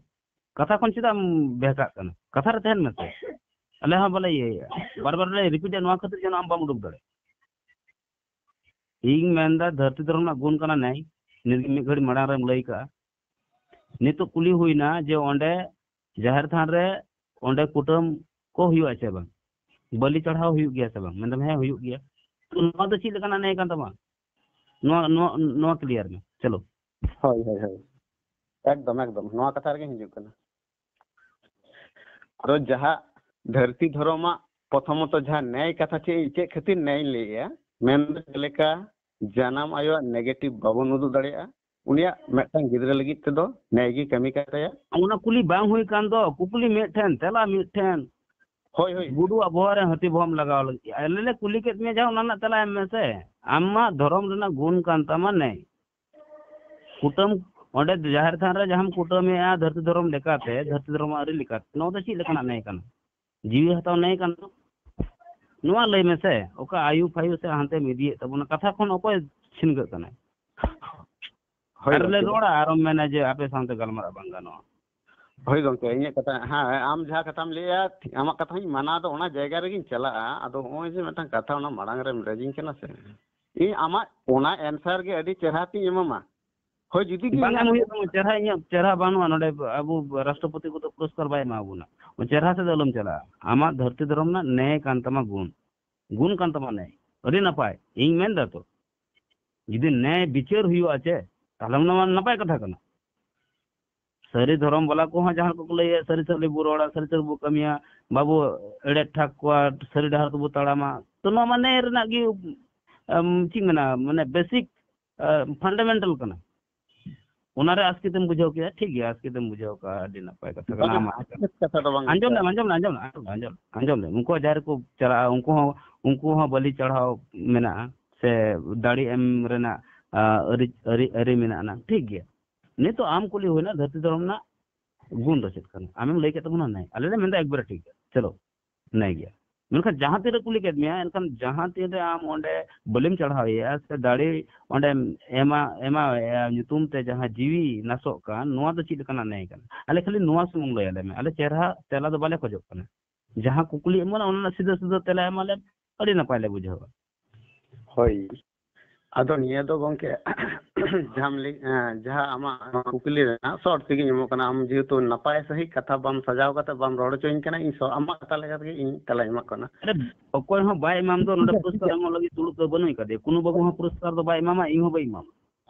ᱠᱟᱛᱷᱟ ᱠᱷᱚᱱ ᱪᱮᱫᱟᱜ ᱮᱢ ᱵᱮᱦᱠᱟᱜ ᱠᱟᱱᱟ? ᱠᱟᱛᱷᱟ ᱨᱮ ᱛᱟᱦᱮᱱ ᱢᱮᱥᱮ᱾ ᱟᱞᱮ ᱦᱚᱸ ᱵᱟᱞᱮ ᱤᱭᱟᱹᱭᱮᱫᱼᱟ᱾ ᱵᱟᱨ ᱵᱟᱨ ᱞᱮ repeat ᱮᱫ, ᱱᱚᱣᱟ ᱠᱷᱟᱹᱛᱤᱨ ᱡᱮᱱᱚ ᱟᱢ ᱵᱟᱢ ᱩᱰᱩᱠ ᱫᱟᱲᱮᱭᱟᱜ᱾ ᱤᱧ ᱢᱮᱱᱫᱟ, ᱫᱷᱟᱹᱨᱛᱤ ᱫᱷᱚᱨᱚᱢ ᱨᱮᱱᱟᱜ ᱜᱩᱱ ᱠᱟᱱᱟ ᱱᱮᱭ᱾ ᱱᱤᱛ ᱢᱤᱫ ᱜᱷᱟᱹᱲᱤ ᱢᱟᱲᱟᱝ ᱨᱮᱢ ᱞᱟᱹᱭ ᱠᱟᱜᱼᱟ᱾ ᱱᱤᱛᱚᱜ ᱠᱩᱞᱤ ᱦᱩᱭᱱᱟ ᱡᱮ ᱚᱸᱰᱮ ᱡᱟᱦᱮᱨ ᱛᱷᱟᱱ ᱨᱮ ᱚᱸᱰᱮ ᱠᱩᱴᱟᱹᱢ ᱠᱚ ᱦᱩᱭᱩᱜᱼᱟ ᱥᱮ ᱵᱟᱝ? ᱵᱟᱹᱞᱤ ᱪᱟᱲᱦᱟᱣ ᱦᱩᱭᱩᱜ ᱜᱮᱭᱟ ᱥᱮ ᱵᱟᱝ? ᱢᱮᱱᱫᱟᱢ, ᱦᱮᱸ, ᱦᱩᱭᱩᱜ ᱜᱮᱭᱟ᱾ ᱛᱚ ᱱᱚᱣᱟ ᱫᱚ ᱪᱮᱫ ᱞᱮᱠᱟᱱᱟᱜ ᱱᱮᱭ ᱠᱟᱱ ᱛᱟᱢᱟ? ᱱᱚᱣᱟ, ᱱᱚᱣᱟ, ᱱᱚᱣᱟ clear ᱢᱮ᱾ ᱪᱚᱞᱚ᱾ ᱦᱳᱭ, ᱦᱳᱭ, ᱦᱳᱭ᱾ ᱮᱠᱫᱚᱢ, ᱮᱠᱫᱚᱢ᱾ ᱱᱚᱣᱟ ᱠᱟᱛᱷᱟ ᱨᱮᱜᱮ ᱦᱤᱡᱩᱜ ᱠᱟᱱᱟ᱾ ᱟᱫᱚ ᱡᱟᱦᱟᱸ ᱫᱷᱟᱹᱨᱛᱤ ᱫᱷᱚᱨᱚᱢᱟᱜ ᱯᱨᱚᱛᱷᱚᱢᱚᱛᱚ ᱡᱟᱦᱟᱸ ᱱᱮᱭ ᱠᱟᱛᱷᱟ, ᱪᱮᱫ, ᱪᱮᱫ ᱠᱷᱟᱹᱛᱤᱨ ᱱᱮᱭ ᱞᱟᱹᱭᱮᱜᱼᱟ? ᱢᱮᱱᱫᱚ ᱡᱮᱞᱮᱠᱟ ᱡᱟᱱᱟᱢ ᱟᱭᱳᱣᱟᱜ negative ᱵᱟᱵᱚᱱ ᱩᱫᱩᱜ ᱫᱟᱲᱮᱭᱟᱜᱼᱟ, ᱩᱱᱤᱭᱟᱜ ᱢᱤᱫᱴᱟᱝ ᱜᱤᱫᱽᱨᱟᱹ ᱞᱟᱹᱜᱤᱫ ᱛᱮᱫᱚ ᱱᱮᱭ ᱜᱮ ᱠᱟᱹᱢᱤ ᱠᱟᱱ ᱛᱟᱭᱟ᱾ ᱚᱱᱟ ᱠᱩᱞᱤ ᱵᱟᱝ ᱦᱩᱭ ᱠᱟᱱ ᱫᱚ, ᱠᱩᱠᱞᱤ ᱢᱤᱫᱴᱷᱮᱱ, ᱛᱮᱞᱟ ᱢᱤᱫᱴᱷᱮᱱ᱾ ᱦᱳᱭ, ᱦᱳᱭ᱾ ᱜᱩᱰᱩᱣᱟᱜ ᱵᱚᱦᱚᱜ ᱨᱮ ᱦᱟᱹᱛᱤ ᱵᱚᱦᱚᱢ ᱞᱟᱜᱟᱣ ᱞᱟᱹᱜᱤᱫ᱾ ᱟᱞᱮ ᱞᱮ ᱠᱩᱞᱤ ᱠᱮᱫ ᱢᱮᱭᱟ ᱡᱟᱦᱟᱸ, ᱚᱱᱟ ᱨᱮᱱᱟᱜ ᱛᱮᱞᱟ ᱮᱢ ᱢᱮᱥᱮ᱾ ᱟᱢᱟᱜ ᱫᱷᱚᱨᱚᱢ ᱨᱮᱱᱟᱜ ᱜᱩᱱ ᱠᱟᱱ ᱛᱟᱢᱟ ᱱᱮᱭ᱾ ᱠᱩᱴᱟᱹᱢ, ᱚᱸᱰᱮ ᱡᱟᱦᱮᱨ ᱛᱷᱟᱱ ᱨᱮ ᱡᱟᱦᱟᱸᱢ ᱠᱩᱴᱟᱹᱢᱮᱜᱼᱟ, ᱫᱷᱟᱹᱨᱛᱤ ᱫᱷᱚᱨᱚᱢ ᱞᱮᱠᱟᱛᱮ, ᱫᱷᱟᱹᱨᱛᱤ ᱫᱷᱚᱨᱚᱢ ᱟᱹᱨᱤ ᱞᱮᱠᱟᱛᱮ, ᱱᱚᱣᱟ ᱫᱚ ᱪᱮᱫ ᱞᱮᱠᱟᱱᱟᱜ ᱱᱮᱭ ᱠᱟᱱᱟ? ᱡᱤᱣᱤ ᱦᱟᱛᱟᱣ ᱱᱮᱭ ᱠᱟᱱᱟ? ᱱᱚᱣᱟ ᱞᱟᱹᱭ ᱢᱮᱥᱮ, ᱚᱠᱟ ᱟᱭᱩ ᱯᱷᱟᱭᱩ ᱥᱮ ᱦᱟᱱᱛᱮᱢ ᱤᱫᱤᱭᱮᱫ ᱛᱟᱵᱚᱱᱟ, ᱠᱟᱛᱷᱟ ᱠᱷᱚᱱ ᱚᱠᱚᱭ ᱪᱷᱤᱱᱜᱟᱹᱜ ᱠᱟᱱᱟᱭ? ᱦᱳᱭ, ᱟᱨ ᱞᱮ ᱜᱚᱢᱠᱮ᱾ ᱨᱚᱲᱟ, ᱟᱨᱚᱢ ᱢᱮᱱᱟ ᱡᱮ ᱟᱯᱮ ᱥᱟᱶᱛᱮ ᱜᱟᱞᱢᱟᱨᱟᱣ ᱵᱟᱝ ᱜᱟᱱᱚᱜᱼᱟ᱾ ᱦᱳᱭ ᱜᱚᱢᱠᱮ, ᱤᱧᱟᱹᱜ ᱠᱟᱛᱷᱟ, ᱦᱮᱸ, ᱟᱢ ᱡᱟᱦᱟᱸ ᱠᱟᱛᱷᱟᱢ ᱞᱟᱹᱭᱮᱜᱼᱟ, ᱴᱷᱤᱠ, ᱟᱢᱟᱜ ᱠᱟᱛᱷᱟ ᱦᱚᱸᱧ ᱢᱟᱱᱟᱣ ᱫᱚ, ᱚᱱᱟ ᱡᱟᱭᱜᱟ ᱨᱮᱜᱤᱧ ᱪᱟᱞᱟᱜᱼᱟ᱾ ᱟᱫᱚ ᱱᱚᱜᱼᱚᱭ ᱡᱮ ᱢᱤᱫᱴᱟᱝ ᱠᱟᱛᱷᱟ ᱚᱱᱟ ᱢᱟᱲᱟᱝ ᱨᱮᱢ ᱨᱮᱡᱤᱧ ᱠᱟᱱᱟ ᱥᱮ, ᱤᱧ ᱟᱢᱟᱜ ᱚᱱᱟ answer ᱜᱮ ᱟᱹᱰᱤ ᱪᱮᱦᱨᱟ ᱛᱤᱧ ᱮᱢᱟᱢᱟ᱾ ᱦᱳᱭ, ᱡᱩᱫᱤ ᱜᱮ ᱵᱟᱝ ᱤᱧᱟᱹᱜ ᱮᱢ ᱦᱩᱭᱩᱜ ᱛᱟᱢᱟ, ᱪᱮᱦᱨᱟ ᱤᱧᱟᱹᱜ ᱪᱮᱦᱨᱟ ᱵᱟᱹᱱᱩᱜᱼᱟ᱾ ᱱᱚᱰᱮ ᱟᱵᱚ ᱨᱟᱥᱴᱨᱚᱯᱚᱛᱤ ᱠᱚᱫᱚ ᱯᱩᱨᱚᱥᱠᱟᱨ ᱵᱟᱭ ᱮᱢᱟ ᱵᱚᱱᱟ, ᱪᱮᱦᱨᱟ ᱥᱮᱫ ᱫᱚ ᱟᱞᱚᱢ ᱪᱟᱞᱟᱜᱼᱟ᱾ ᱟᱢᱟᱜ ᱫᱷᱟᱹᱨᱛᱤ ᱫᱷᱚᱨᱚᱢ ᱨᱮᱱᱟᱜ ᱱᱮᱭ ᱠᱟᱱ ᱛᱟᱢᱟ ᱜᱩᱱ, ᱜᱩᱱ ᱠᱟᱱ ᱛᱟᱢᱟ ᱱᱮᱭ, ᱟᱹᱰᱤ ᱱᱟᱯᱟᱭ᱾ ᱤᱧ ᱢᱮᱱ ᱫᱟ ᱛᱚ, ᱡᱩᱫᱤ ᱱᱮᱭ ᱵᱤᱪᱟᱹᱨ ᱦᱩᱭᱩᱜᱼᱟ ᱪᱮ, ᱛᱟᱦᱞᱮ ᱚᱱᱟ ᱢᱟ ᱱᱟᱯᱟᱭ ᱠᱟᱛᱷᱟ ᱠᱟᱱᱟ᱾ ᱥᱟᱹᱨᱤ ᱫᱷᱚᱨᱚᱢ ᱵᱟᱞᱟ ᱠᱚᱦᱚᱸ ᱡᱟᱦᱟᱸ ᱠᱚᱠᱚ ᱞᱟᱹᱭᱟ, ᱥᱟᱹᱨᱤ ᱥᱟᱹᱨᱤ ᱵᱚ ᱨᱚᱲᱟ, ᱥᱟᱹᱨᱤ ᱥᱟᱹᱨᱤ ᱵᱚ ᱠᱟᱹᱢᱤᱭᱟ, ᱵᱟᱵᱚ ᱮᱲᱮ ᱴᱷᱟᱠ ᱠᱚᱣᱟ, ᱥᱟᱹᱨᱤ ᱰᱟᱦᱟᱨ ᱛᱮᱵᱚ ᱛᱟᱲᱟᱢᱟ, ᱛᱚ ᱱᱚᱣᱟ ᱢᱟ ᱱᱮᱭ ᱨᱮᱱᱟᱜ ᱜᱮ, ᱟᱢ, ᱪᱮᱫ ᱢᱮᱱᱟ, ᱢᱟᱱᱮ basic, ᱟ, fundamental ᱠᱟᱱᱟ᱾ ᱚᱱᱟᱨᱮ ᱟᱥᱠᱮᱛᱮᱢ ᱵᱩᱡᱷᱟᱹᱣ ᱠᱮᱜᱼᱟ, ᱴᱷᱤᱠ ᱜᱮᱭᱟ, ᱟᱥᱠᱮᱛᱮᱢ ᱵᱩᱡᱷᱟᱹᱣ ᱠᱟᱜᱼᱟ, ᱟᱹᱰᱤ ᱱᱟᱯᱟᱭ ᱠᱟᱛᱷᱟ ᱠᱟᱱᱟ᱾ ᱵᱟᱝᱟ, ᱟᱢᱟᱜ ᱟᱥᱠᱮᱛ ᱠᱟᱛᱷᱟ ᱫᱚ ᱵᱟᱝ ᱟᱸᱡᱚᱢ ᱠᱟᱱᱟ᱾ ᱞᱮᱢ, ᱟᱸᱡᱚᱢ ᱞᱮᱢ, ᱟᱸᱡᱚᱢ ᱞᱮᱢ, ᱟᱸᱡᱚᱢ ᱞᱮᱢ, ᱟᱸᱡᱚᱢ ᱞᱮᱢ᱾ ᱩᱱᱠᱩ ᱡᱟᱦᱟᱸ ᱨᱮᱠᱚ ᱪᱟᱞᱟᱜᱼᱟ, ᱩᱱᱠᱩ ᱦᱚᱸ, ᱩᱱᱠᱩ ᱦᱚᱸ ᱵᱟᱹᱞᱤ ᱪᱟᱲᱦᱟᱣ ᱢᱮᱱᱟᱜᱼᱟ, ᱥᱮ ᱫᱟᱲᱮ ᱮᱢ ᱨᱮᱱᱟᱜ, ᱟ, ᱟᱹᱨᱤ, ᱟᱹᱨᱤ, ᱟᱹᱨᱤ ᱢᱮᱱᱟᱜᱼᱟ, ᱴᱷᱤᱠ ᱜᱮᱭᱟ᱾ ᱱᱤᱛᱚᱜ ᱟᱢ ᱠᱩᱞᱤ ᱦᱩᱭᱱᱟ, ᱫᱷᱟᱹᱨᱛᱤ ᱫᱷᱚᱨᱚᱢ ᱨᱮᱱᱟᱜ ᱜᱩᱱ ᱫᱚ ᱪᱮᱫ ᱠᱟᱱᱟ? ᱟᱢᱮᱢ ᱞᱟᱹᱭ ᱠᱮᱫ ᱛᱟᱵᱚᱱᱟ ᱱᱮᱭ, ᱟᱞᱮ ᱞᱮ ᱢᱮᱱᱫᱟ ᱮᱠᱵᱟᱨᱮ ᱴᱷᱤᱠ ᱜᱮᱭᱟ, ᱪᱚᱞᱚ, ᱱᱮᱭ ᱜᱮᱭᱟ᱾ ᱢᱮᱱᱠᱷᱟᱱ ᱡᱟᱦᱟᱸ ᱛᱤᱱᱨᱮ ᱠᱩᱞᱤ ᱠᱮᱫ ᱢᱮᱭᱟ, ᱮᱱᱠᱷᱟᱱ ᱡᱟᱦᱟᱸ ᱛᱤᱱᱨᱮ ᱟᱢ ᱚᱸᱰᱮ ᱵᱟᱹᱞᱤᱢ ᱪᱟᱲᱦᱟᱣᱮᱭᱟ ᱥᱮ ᱫᱟᱲᱮ ᱚᱸᱰᱮᱢ ᱮᱢᱟ, ᱮᱢᱟᱣᱟᱭᱟ ᱧᱩᱛᱩᱢ ᱛᱮ ᱡᱟᱦᱟᱸ ᱡᱤᱣᱤ ᱱᱟᱥᱚᱜ ᱠᱟᱱ, ᱱᱚᱣᱟ ᱫᱚ ᱪᱮᱫ ᱞᱮᱠᱟᱱᱟᱜ ᱱᱮᱭ ᱠᱟᱱᱟ? ᱟᱞᱮ ᱠᱷᱟᱹᱞᱤ ᱱᱚᱣᱟ ᱥᱩᱢᱩᱝ ᱞᱟᱹᱭ ᱟᱞᱮ ᱢᱮ, ᱟᱞᱮ ᱪᱮᱦᱨᱟ ᱛᱮᱞᱟ ᱫᱚ ᱵᱟᱞᱮ ᱠᱷᱚᱡᱚᱜ ᱠᱟᱱᱟ᱾ ᱡᱟᱦᱟᱸ ᱠᱩᱠᱞᱤ ᱮᱢ ᱢᱮ, ᱚᱱᱟ ᱨᱮᱱᱟᱜ ᱥᱤᱫᱷᱟᱹ ᱥᱤᱫᱷᱟᱹ ᱛᱮᱞᱟ ᱮᱢᱟᱞᱮᱢ, ᱟᱹᱰᱤ ᱱᱟᱯᱟᱭ ᱞᱮ ᱵᱩᱡᱷᱟᱹᱣᱟ᱾ ᱦᱳᱭ, ᱟᱫᱚ ᱱᱤᱭᱟᱹ ᱫᱚ ᱜᱚᱝᱠᱮ ᱡᱟᱦᱟᱸᱢ ᱞᱟᱹᱭ, ᱮᱸ, ᱡᱟᱦᱟᱸ ᱟᱢᱟᱜ ᱱᱚᱣᱟ ᱠᱩᱠᱞᱤ ᱨᱮᱱᱟᱜ ᱥᱚᱨᱴ ᱛᱮᱜᱮᱧ ᱮᱢᱚᱜ ᱠᱟᱱᱟ᱾ ᱟᱢ ᱡᱮᱦᱮᱛᱩ ᱱᱟᱯᱟᱭ ᱥᱟᱺᱦᱤᱡ ᱠᱟᱛᱷᱟ ᱵᱟᱢ ᱥᱟᱡᱟᱣ ᱠᱟᱛᱮ ᱵᱟᱢ ᱨᱚᱲ ᱦᱚᱪᱚᱧ ᱠᱟᱱᱟ, ᱤᱧ ᱥᱚ-, ᱟᱢᱟᱜ ᱠᱟᱛᱷᱟ ᱞᱮᱠᱟ ᱛᱮᱜᱮ ᱤᱧ ᱛᱮᱞᱟᱧ ᱮᱢᱚᱜ ᱠᱟᱱᱟ᱾ ᱟᱨᱮ, ᱚᱠᱚᱭ ᱦᱚᱸ ᱵᱟᱭ ᱮᱢᱟᱢ ᱫᱚ ᱱᱚᱰᱮ ᱯᱩᱨᱚᱥᱠᱟᱨ ᱮᱢᱚᱜ ᱞᱟᱹᱜᱤᱫ ᱫᱩᱲᱩᱵ ᱫᱚ ᱵᱟᱹᱱᱩᱭ ᱠᱟᱫᱮᱭᱟ, ᱠᱩᱱᱩ ᱵᱟᱹᱵᱩ ᱦᱚᱸ ᱯᱩᱨᱚᱥᱠᱟᱨ ᱫᱚ ᱵᱟᱭ ᱮᱢᱟᱢᱟ, ᱤᱧ ᱦᱚᱸ ᱵᱟᱹᱧ ᱮᱢᱟᱢᱟ᱾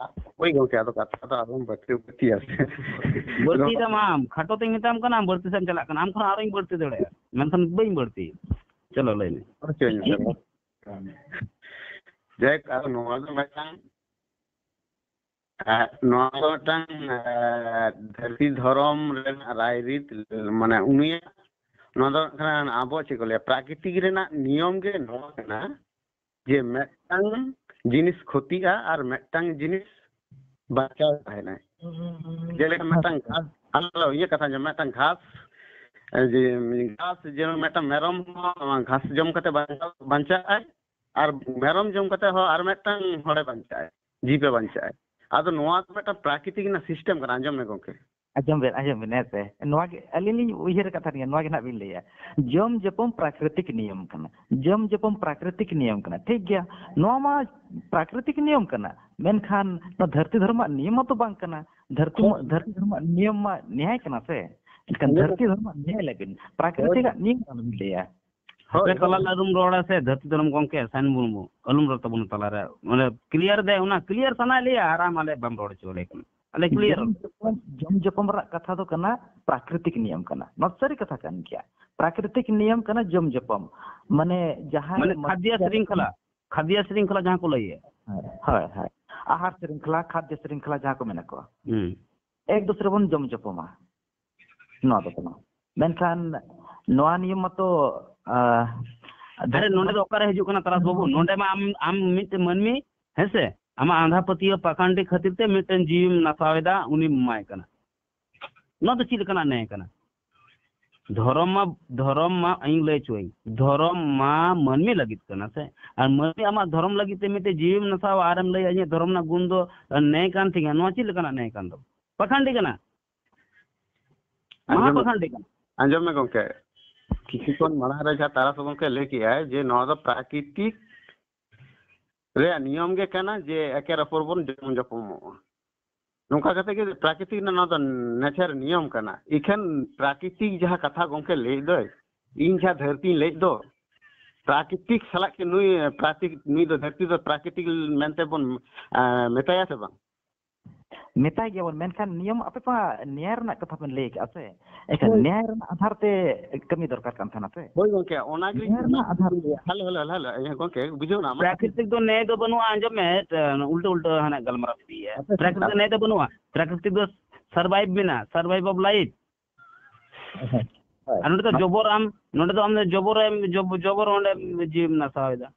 ᱦᱳᱭ ᱜᱚᱝᱠᱮ, ᱟᱫᱚ ᱠᱟᱛᱷᱟ ᱫᱚ ᱟᱞᱚᱢ ᱵᱟᱹᱲᱛᱤ ᱵᱟᱹᱲᱛᱤᱭᱟ ᱥᱮ᱾ ᱵᱟᱹᱲᱛᱤ ᱫᱟᱢ ᱟᱢ, ᱠᱷᱟᱴᱚ ᱛᱮᱧ ᱢᱮᱛᱟᱢ ᱠᱟᱱᱟ, ᱟᱢ ᱵᱟᱹᱲᱛᱤ ᱥᱮᱫ ᱮᱢ ᱪᱟᱞᱟᱜ ᱠᱟᱱᱟ, ᱟᱢ ᱠᱷᱚᱱ ᱟᱨᱚᱧ ᱵᱟᱹᱲᱛᱤ ᱫᱟᱲᱮᱭᱟᱜᱼᱟ, ᱢᱮᱱᱠᱷᱟᱱ ᱵᱟᱹᱧ ᱵᱟᱹᱲᱛᱤ᱾ ᱪᱚᱞᱚ ᱞᱟᱹᱭ ᱢᱮ᱾ ᱦᱚᱪᱚᱧ ᱢᱮ ᱥᱮ᱾ ᱡᱟᱭᱦᱳᱠ, ᱟᱫᱚ ᱱᱚᱣᱟ ᱫᱚ ᱢᱤᱫᱴᱟᱝ, ᱮ, ᱱᱚᱣᱟ ᱫᱚ ᱢᱤᱫᱴᱟᱝ, ᱮ, ᱫᱷᱟᱹᱨᱛᱤ ᱫᱷᱚᱨᱚᱢ ᱨᱮᱱᱟᱜ ᱨᱟᱭᱨᱤᱛ, ᱢᱟᱱᱮ ᱩᱱᱤᱭᱟᱜ, ᱱᱚᱣᱟ ᱫᱚ ᱠᱷᱟᱱ ᱟᱵᱚ ᱪᱮᱫ ᱠᱚ ᱞᱟᱹᱭᱟ, ᱯᱨᱟᱠᱨᱤᱛᱤᱠ ᱨᱮᱱᱟᱜ ᱱᱤᱭᱚᱢ ᱜᱮ ᱱᱚᱣᱟ ᱠᱟᱱᱟ ᱡᱮ ᱢᱤᱫᱴᱟᱝ ᱡᱤᱱᱤᱥ ᱠᱷᱚᱛᱤᱜᱼᱟ ᱟᱨ ᱢᱤᱫᱴᱟᱝ ᱡᱤᱱᱤᱥ ᱵᱟᱧᱪᱟᱣ ᱛᱟᱦᱮᱱᱟᱭ᱾ ᱡᱮᱞᱮᱠᱟ ᱢᱤᱫᱴᱟᱝ ᱜᱷᱟᱥ, ᱟᱞᱚ, ᱤᱧᱟᱹᱜ ᱠᱟᱛᱷᱟ ᱟᱸᱡᱚᱢ ᱢᱮ, ᱢᱤᱫᱴᱟᱝ ᱜᱷᱟᱥ, ᱮ, ᱡᱮ ᱜᱷᱟᱥ, ᱡᱮᱢᱚᱱ ᱢᱤᱫᱴᱟᱝ ᱢᱮᱨᱚᱢ ᱦᱚᱸ ᱱᱚᱣᱟ ᱜᱷᱟᱥ ᱡᱚᱢ ᱠᱟᱛᱮ ᱵᱟᱧᱪᱟᱣ, ᱵᱟᱧᱪᱟᱜᱼᱟᱭ, ᱟᱨ ᱢᱮᱨᱚᱢ ᱡᱚᱢ ᱠᱟᱛᱮ ᱦᱚᱸ ᱟᱨ ᱢᱤᱫᱴᱟᱝ ᱦᱚᱲᱮ ᱵᱟᱧᱪᱟᱜᱼᱟᱭ, ᱡᱤᱵᱮ ᱵᱟᱧᱪᱟᱜᱼᱟᱭ᱾ ᱟᱫᱚ ᱱᱚᱣᱟ ᱫᱚ ᱢᱤᱫᱴᱟᱝ ᱯᱨᱟᱠᱨᱤᱛᱤᱠ ᱨᱮᱱᱟᱜ ᱥᱤᱥᱴᱮᱢ ᱠᱟᱱᱟ, ᱟᱸᱡᱚᱢ ᱢᱮ ᱜᱚᱝᱠᱮ᱾ ᱟᱸᱡᱚᱢ ᱵᱮᱱ, ᱟᱸᱡᱚᱢ ᱵᱮᱱ, ᱦᱮᱸ ᱥᱮ, ᱱᱚᱣᱟ ᱜᱮ ᱟᱹᱞᱤᱧ ᱞᱤᱧ ᱩᱭᱦᱟᱹᱨ ᱟᱠᱟᱫ ᱛᱟᱦᱮᱸᱫ, ᱱᱚᱣᱟ ᱜᱮ ᱱᱟᱦᱟᱜ ᱵᱤᱱ ᱞᱟᱹᱭᱟ, ᱡᱚᱢ ᱡᱚᱯᱚᱢ ᱯᱨᱟᱠᱨᱤᱛᱤᱠ ᱱᱤᱭᱚᱢ ᱠᱟᱱᱟ, ᱡᱚᱢ ᱡᱚᱯᱚᱢ ᱯᱨᱟᱠᱨᱤᱛᱤᱠ ᱱᱤᱭᱚᱢ ᱠᱟᱱᱟ, ᱴᱷᱤᱠ ᱜᱮᱭᱟ, ᱱᱚᱣᱟ ᱢᱟ ᱯᱨᱟᱠᱨᱤᱛᱤᱠ ᱱᱤᱭᱚᱢ ᱠᱟᱱᱟ, ᱢᱮᱱᱠᱷᱟᱱ ᱱᱚᱣᱟ ᱫᱷᱟᱹᱨᱛᱤ ᱫᱷᱚᱨᱚᱢᱟᱜ ᱱᱤᱭᱚᱢ ᱢᱟᱛᱚ ᱵᱟᱝ ᱠᱟᱱᱟ᱾ ᱫᱷᱟᱹᱨᱛᱤ ᱢᱟ, ᱫᱷᱟᱹᱨᱛᱤ ᱫᱷᱚᱨᱚᱢᱟᱜ ᱱᱤᱭᱚᱢ ᱢᱟ ᱱᱮᱭᱟᱭ ᱠᱟᱱᱟ ᱥᱮ, ᱮᱱᱠᱷᱟᱱ ᱫᱷᱟᱹᱨᱛᱤ ᱫᱷᱚᱨᱚᱢᱟᱜ ᱱᱮᱭᱟᱭ ᱞᱟᱹᱜᱤᱫ ᱯᱨᱟᱠᱨᱤᱛᱤᱠᱟᱜ ᱱᱤᱭᱚᱢ ᱟᱞᱚᱢ ᱞᱟᱹᱭᱟ᱾ ᱦᱳᱭ, ᱟᱯᱮ ᱛᱟᱞᱟ ᱨᱮ ᱟᱞᱚᱢ ᱨᱚᱲᱟ ᱥᱮ, ᱫᱷᱟᱹᱨᱛᱤ ᱫᱷᱚᱨᱚᱢ ᱜᱚᱢᱠᱮ ᱥᱟᱭᱤᱱ ᱢᱩᱨᱢᱩ, ᱟᱞᱚᱢ ᱨᱚᱲ ᱛᱟᱵᱚᱱᱟ ᱛᱟᱞᱟᱨᱮ᱾ ᱢᱟᱱᱮ, ᱠᱞᱤᱭᱟᱨ ᱫᱮ, ᱚᱱᱟ ᱠᱞᱤᱭᱟᱨ ᱥᱟᱱᱟᱭᱮᱫ ᱞᱮᱭᱟ ᱟᱨ ᱟᱢ ᱟᱞᱮ ᱵᱟᱢ ᱨᱚᱲ ᱦᱚᱪᱚ ᱟᱞᱮ ᱠᱟᱱᱟ᱾ ᱟᱞᱮ ᱠᱞᱤᱭᱟᱨ᱾ ᱡᱚᱢ ᱡᱚᱯᱚᱢ, ᱡᱚᱢ ᱡᱚᱯᱚᱢ ᱨᱮᱱᱟᱜ ᱠᱟᱛᱷᱟ ᱫᱚ ᱠᱟᱱᱟ ᱯᱨᱟᱠᱨᱤᱛᱤᱠ ᱱᱤᱭᱚᱢ ᱠᱟᱱᱟ, ᱱᱚᱣᱟ ᱥᱟᱹᱨᱤ ᱠᱟᱛᱷᱟ ᱠᱟᱱ ᱜᱮᱭᱟ᱾ ᱯᱨᱟᱠᱨᱤᱛᱤᱠ ᱱᱤᱭᱚᱢ ᱠᱟᱱᱟ ᱡᱚᱢ ᱡᱚᱯᱚᱢ, ᱢᱟᱱᱮ ᱡᱟᱦᱟᱸᱭ ᱢᱟᱱᱮ ᱠᱷᱟᱫᱭᱟ ᱥᱨᱤᱝᱠᱷᱚᱞᱟ, ᱠᱷᱟᱫᱭᱟ ᱥᱨᱤᱝᱠᱷᱚᱞᱟ ᱡᱟᱦᱟᱸ ᱠᱚ ᱞᱟᱹᱭᱮᱫ᱾ ᱦᱳᱭ, ᱦᱳᱭ, ᱟᱦᱟᱨ ᱥᱨᱤᱝᱠᱷᱚᱞᱟ, ᱠᱷᱟᱫᱭᱚ ᱥᱨᱤᱝᱠᱷᱚᱞᱟ ᱡᱟᱦᱟᱸ ᱠᱚ ᱢᱮᱱᱟ ᱠᱚ, ᱦᱩᱸ᱾ ᱮᱠ ᱫᱩᱥᱨᱮ ᱵᱚᱱ ᱡᱚᱢ ᱡᱚᱯᱚᱢᱟ, ᱱᱚᱣᱟ ᱫᱚ ᱠᱟᱱᱟ᱾ ᱢᱮᱱᱠᱷᱟᱱ ᱱᱚᱣᱟ ᱱᱤᱭᱚᱢ ᱢᱟᱛᱚ, ᱟᱦ, ᱟᱨᱮ, ᱱᱚᱰᱮ ᱫᱚ ᱚᱠᱟᱨᱮ ᱦᱤᱡᱩᱜ ᱠᱟᱱᱟ ᱛᱟᱨᱟᱥ ᱵᱟᱹᱵᱩ? ᱱᱚᱰᱮ ᱢᱟ ᱟᱢ, ᱟᱢ ᱢᱤᱫᱴᱮᱱ ᱢᱟᱹᱱᱢᱤ, ᱦᱮᱸᱥᱮ, ᱟᱢᱟᱜ ᱟᱸᱫᱷᱟ ᱯᱟᱹᱛᱭᱟᱹᱣ ᱯᱟᱠᱷᱟᱱᱰᱤ ᱠᱷᱟᱹᱛᱤᱨ ᱛᱮ ᱢᱤᱫᱴᱮᱱ ᱡᱤᱣᱤᱢ ᱱᱟᱥᱟᱣ ᱮᱫᱟ, ᱩᱱᱤᱢ ᱮᱢᱟᱭ ᱠᱟᱱᱟ᱾ ᱱᱚᱣᱟ ᱫᱚ ᱪᱮᱫ ᱞᱮᱠᱟᱱᱟᱜ ᱱᱮᱭ ᱠᱟᱱᱟ? ᱫᱷᱚᱨᱚᱢ ᱢᱟ, ᱫᱷᱚᱨᱚᱢ ᱢᱟ ᱤᱧ ᱞᱟᱹᱭ ᱦᱚᱪᱚᱭᱟᱹᱧ, ᱫᱷᱚᱨᱚᱢ ᱢᱟ ᱢᱟᱹᱱᱢᱤ ᱞᱟᱹᱜᱤᱫ ᱠᱟᱱᱟ ᱥᱮ᱾ ᱟᱨ ᱢᱟᱹᱱᱢᱤ ᱟᱢᱟᱜ ᱫᱷᱚᱨᱚᱢ ᱞᱟᱹᱜᱤᱫ ᱛᱮ ᱢᱤᱫᱴᱮᱡ ᱡᱤᱣᱤᱢ ᱱᱟᱥᱟᱣᱟ ᱟᱨᱮᱢ ᱞᱟᱹᱭᱟ ᱤᱧᱟᱹᱜ ᱫᱷᱚᱨᱚᱢ ᱨᱮᱱᱟᱜ ᱜᱩᱱ ᱫᱚ ᱱᱮᱭ ᱠᱟᱱ ᱛᱤᱧᱟ, ᱱᱚᱣᱟ ᱪᱮᱫ ᱞᱮᱠᱟᱱᱟᱜ ᱱᱮᱭ ᱠᱟᱱ ᱫᱚ? ᱯᱟᱠᱷᱟᱱᱰᱤ ᱠᱟᱱᱟ, ᱢᱟᱦᱟ ᱟᱸᱡᱚᱢ ᱢᱮ, ᱯᱟᱠᱷᱟᱱᱰᱤ ᱠᱟᱱᱟ᱾ ᱟᱸᱡᱚᱢ ᱢᱮ ᱜᱚᱝᱠᱮ, ᱠᱤᱪᱷᱩ ᱠᱷᱚᱱ ᱢᱟᱲᱟᱝ ᱨᱮ ᱡᱟᱦᱟᱸ ᱛᱟᱨᱟᱥ ᱜᱚᱝᱠᱮ ᱞᱟᱹᱭ ᱠᱮᱜᱼᱟᱭ ᱡᱮ ᱱᱚᱣᱟ ᱫᱚ ᱯᱨᱟᱠᱨᱤᱛᱤᱠ ᱨᱮᱭᱟᱜ ᱱᱤᱭᱚᱢ ᱜᱮ ᱠᱟᱱᱟ ᱡᱮ ᱮᱠᱮᱨ ᱚᱯᱚᱨ ᱵᱚᱱ ᱡᱚᱢ ᱡᱚᱯᱚᱢᱚᱜᱼᱟ᱾ ᱱᱚᱝᱠᱟ ᱠᱟᱛᱮ ᱜᱮ ᱯᱨᱟᱠᱨᱤᱛᱤᱠ ᱨᱮᱱᱟᱜ ᱱᱚᱣᱟ ᱫᱚ ᱱᱮᱪᱟᱨ ᱱᱤᱭᱚᱢ ᱠᱟᱱᱟ᱾ ᱤᱠᱷᱟᱹᱱ ᱯᱨᱟᱠᱨᱤᱛᱤᱠ ᱡᱟᱦᱟᱸ ᱠᱟᱛᱷᱟ ᱜᱚᱝᱠᱮ ᱞᱟᱹᱭ ᱫᱚᱭ, ᱤᱧ ᱡᱟᱦᱟᱸ ᱫᱷᱟᱹᱨᱛᱤᱧ ᱞᱟᱹᱭ ᱫᱚ, ᱯᱨᱟᱠᱨᱤᱛᱤᱠ ᱥᱟᱞᱟᱜ ᱠᱤ ᱱᱩᱭ ᱯᱨᱟᱠᱨᱤᱛᱤᱠ, ᱱᱩᱭ ᱫᱚ ᱫᱷᱟᱹᱨᱛᱤ ᱫᱚ ᱯᱨᱟᱠᱨᱤᱛᱤᱠ ᱢᱮᱱᱛᱮ ᱵᱚᱱ, ᱮᱸ, ᱢᱮᱛᱟᱭᱟ ᱥᱮ ᱵᱟᱝ? ᱢᱮᱛᱟᱭ ᱜᱮᱭᱟᱵᱚᱱ, ᱢᱮᱱᱠᱷᱟᱱ ᱱᱤᱭᱚᱢ, ᱟᱯᱮ ᱢᱟ ᱱᱮᱭᱟᱭ ᱨᱮᱱᱟᱜ ᱠᱟᱛᱷᱟ ᱵᱮᱱ ᱞᱟᱹᱭ ᱠᱟᱜᱼᱟ ᱥᱮ, ᱮᱱᱠᱷᱟᱱ ᱦᱳᱭ᱾ ᱱᱮᱭᱟᱭ ᱨᱮᱱᱟᱜ ᱟᱫᱷᱟᱨ ᱛᱮ ᱠᱟᱹᱢᱤ ᱫᱚᱨᱠᱟᱨ ᱠᱟᱱ ᱛᱟᱦᱮᱱᱟ ᱥᱮ? ᱦᱳᱭ ᱜᱚᱝᱠᱮ, ᱚᱱᱟ ᱜᱮᱞᱤᱧ ᱱᱮᱭᱟᱭ ᱨᱮᱱᱟᱜ ᱟᱫᱷᱟᱨ ᱛᱮ᱾ ᱦᱮᱞᱳ, ᱦᱮᱞᱳ, ᱦᱮᱞᱳ, ᱦᱮᱸ ᱜᱚᱝᱠᱮ, ᱵᱩᱡᱷᱟᱹᱣ ᱱᱟ, ᱟᱢᱟᱜ ᱠᱟᱛᱷᱟ᱾ ᱯᱨᱟᱠᱨᱤᱛᱤᱠ ᱫᱚ ᱱᱮᱭ ᱫᱚ ᱵᱟᱹᱱᱩᱜᱼᱟ, ᱟᱸᱡᱚᱢ ᱢᱮ, ᱩᱞᱴᱟᱹ ᱩᱞᱴᱟᱹ ᱦᱟᱱᱮ ᱜᱟᱞᱢᱟᱨᱟᱣ ᱤᱫᱤᱭᱮᱫᱼᱟ᱾ ᱟᱪᱪᱷᱟ, ᱯᱨᱟᱠᱨᱤᱛᱤᱠ ᱫᱚ ᱱᱮᱭ ᱫᱚ ᱵᱟᱹᱱᱩᱜᱼᱟ, ᱯᱨᱟᱠᱨᱤᱛᱤᱠ ᱫᱚ survive ᱢᱮᱱᱟᱜᱼᱟ, survive of life᱾ ᱦᱳᱭ᱾ ᱟᱨ ᱱᱚᱰᱮ ᱫᱚ ᱡᱚᱵᱚᱨ ᱟᱢ, ᱱᱚᱰᱮ ᱫᱚ ᱟᱢ ᱫᱚ ᱡᱚᱵᱚᱨ ᱮᱢ, ᱡᱚᱵ-, ᱡᱚᱵᱚᱨ ᱚᱸᱰᱮ ᱡᱤᱣᱤᱢ ᱱᱟᱥᱟᱣ ᱮᱫᱟ᱾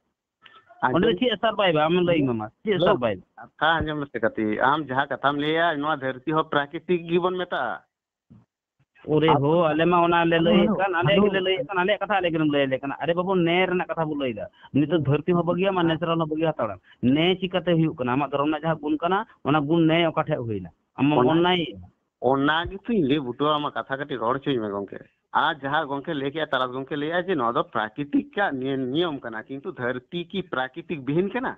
ᱚᱸᱰᱮ ᱫᱚ ᱟᱸᱡᱚᱢ ᱪᱮᱫ ᱮ survive ᱟ? ᱟᱢ ᱞᱟᱹᱭ ᱦᱮᱞᱳ, ᱢᱮ ᱢᱟ, ᱪᱮᱫ ᱮ ᱦᱮᱞᱳ, survive? ᱠᱟᱛᱷᱟ ᱟᱸᱡᱚᱢ ᱢᱮᱥᱮ ᱠᱟᱹᱴᱤᱡ, ᱟᱢ ᱡᱟᱦᱟᱸ ᱠᱟᱛᱷᱟᱢ ᱞᱟᱹᱭᱟ, ᱱᱚᱣᱟ ᱫᱷᱟᱹᱨᱛᱤ ᱦᱚᱸ ᱯᱨᱟᱠᱨᱤᱛᱤᱠ ᱜᱮᱵᱚᱱ ᱢᱮᱛᱟᱜᱼᱟ᱾ ᱳᱨᱮ ᱟᱵᱚ ᱦᱳ, ᱟᱞᱮ ᱢᱟ ᱚᱱᱟ ᱞᱮ ᱦᱮᱞᱳ, ᱞᱟᱹᱭᱮᱫ ᱦᱮᱞᱳ, ᱠᱟᱱ, ᱟᱞᱮ ᱦᱮᱞᱳ᱾ ᱜᱮᱞᱮ ᱞᱟᱹᱭᱮᱫ ᱠᱟᱱ, ᱟᱞᱮᱭᱟᱜ ᱠᱟᱛᱷᱟ ᱟᱞᱮ ᱜᱮᱞᱮᱢ ᱞᱟᱹᱭ ᱟᱞᱮ ᱠᱟᱱᱟ᱾ ᱟᱨᱮ ᱵᱟᱹᱵᱩ, ᱱᱮ ᱨᱮᱱᱟᱜ ᱠᱟᱛᱷᱟ ᱵᱚ ᱞᱟᱹᱭᱫᱟ᱾ ᱱᱤᱛᱚᱜ ᱫᱷᱟᱹᱨᱛᱤ ᱦᱚᱸ ᱵᱟᱹᱜᱤᱭᱟᱢ ᱟᱨ natural ᱦᱚᱸ ᱵᱟᱹᱜᱤ ᱦᱟᱛᱟᱲᱟᱢ᱾ ᱱᱮ ᱪᱤᱠᱟᱛᱮ ᱦᱩᱭᱩᱜ ᱠᱟᱱᱟ? ᱟᱢᱟᱜ ᱫᱷᱚᱨᱚᱢ ᱨᱮᱱᱟᱜ ᱡᱟᱦᱟᱸ ᱜᱩᱱ ᱠᱟᱱᱟ, ᱚᱱᱟ ᱜᱩᱱ ᱱᱮ ᱚᱠᱟ ᱴᱷᱮᱡ ᱦᱩᱭᱱᱟ? ᱟᱢ ᱢᱟᱢ ᱚᱱᱟ, ᱚᱱᱱᱟᱭᱮᱫ᱾ ᱚᱱᱟ ᱜᱮᱛᱚᱧ ᱞᱟᱹᱭ ᱵᱩᱴᱟᱹᱣᱟᱢᱟ, ᱠᱟᱛᱷᱟ ᱠᱟᱹᱴᱤᱡ ᱨᱚᱲ ᱦᱚᱪᱚᱧ ᱢᱮ ᱜᱚᱝᱠᱮ᱾ ᱟᱨ ᱡᱟᱦᱟᱸ ᱜᱚᱝᱠᱮ ᱞᱟᱹᱭ ᱠᱮᱜᱼᱟ, ᱛᱟᱨᱟᱥ ᱜᱚᱝᱠᱮ ᱞᱟᱹᱭᱮᱜᱼᱟ ᱡᱮ ᱱᱚᱣᱟ ᱫᱚ ᱯᱨᱟᱠᱨᱤᱛᱤᱠ ᱟᱜ ᱱᱤᱭᱚ-, ᱱᱤᱭᱚᱢ ᱠᱟᱱᱟ, ᱠᱤᱱᱛᱩ ᱫᱷᱟᱹᱨᱛᱤ ᱠᱤ ᱯᱨᱟᱠᱨᱤᱛᱤᱠ ᱵᱤᱦᱤᱱ ᱠᱟᱱᱟ?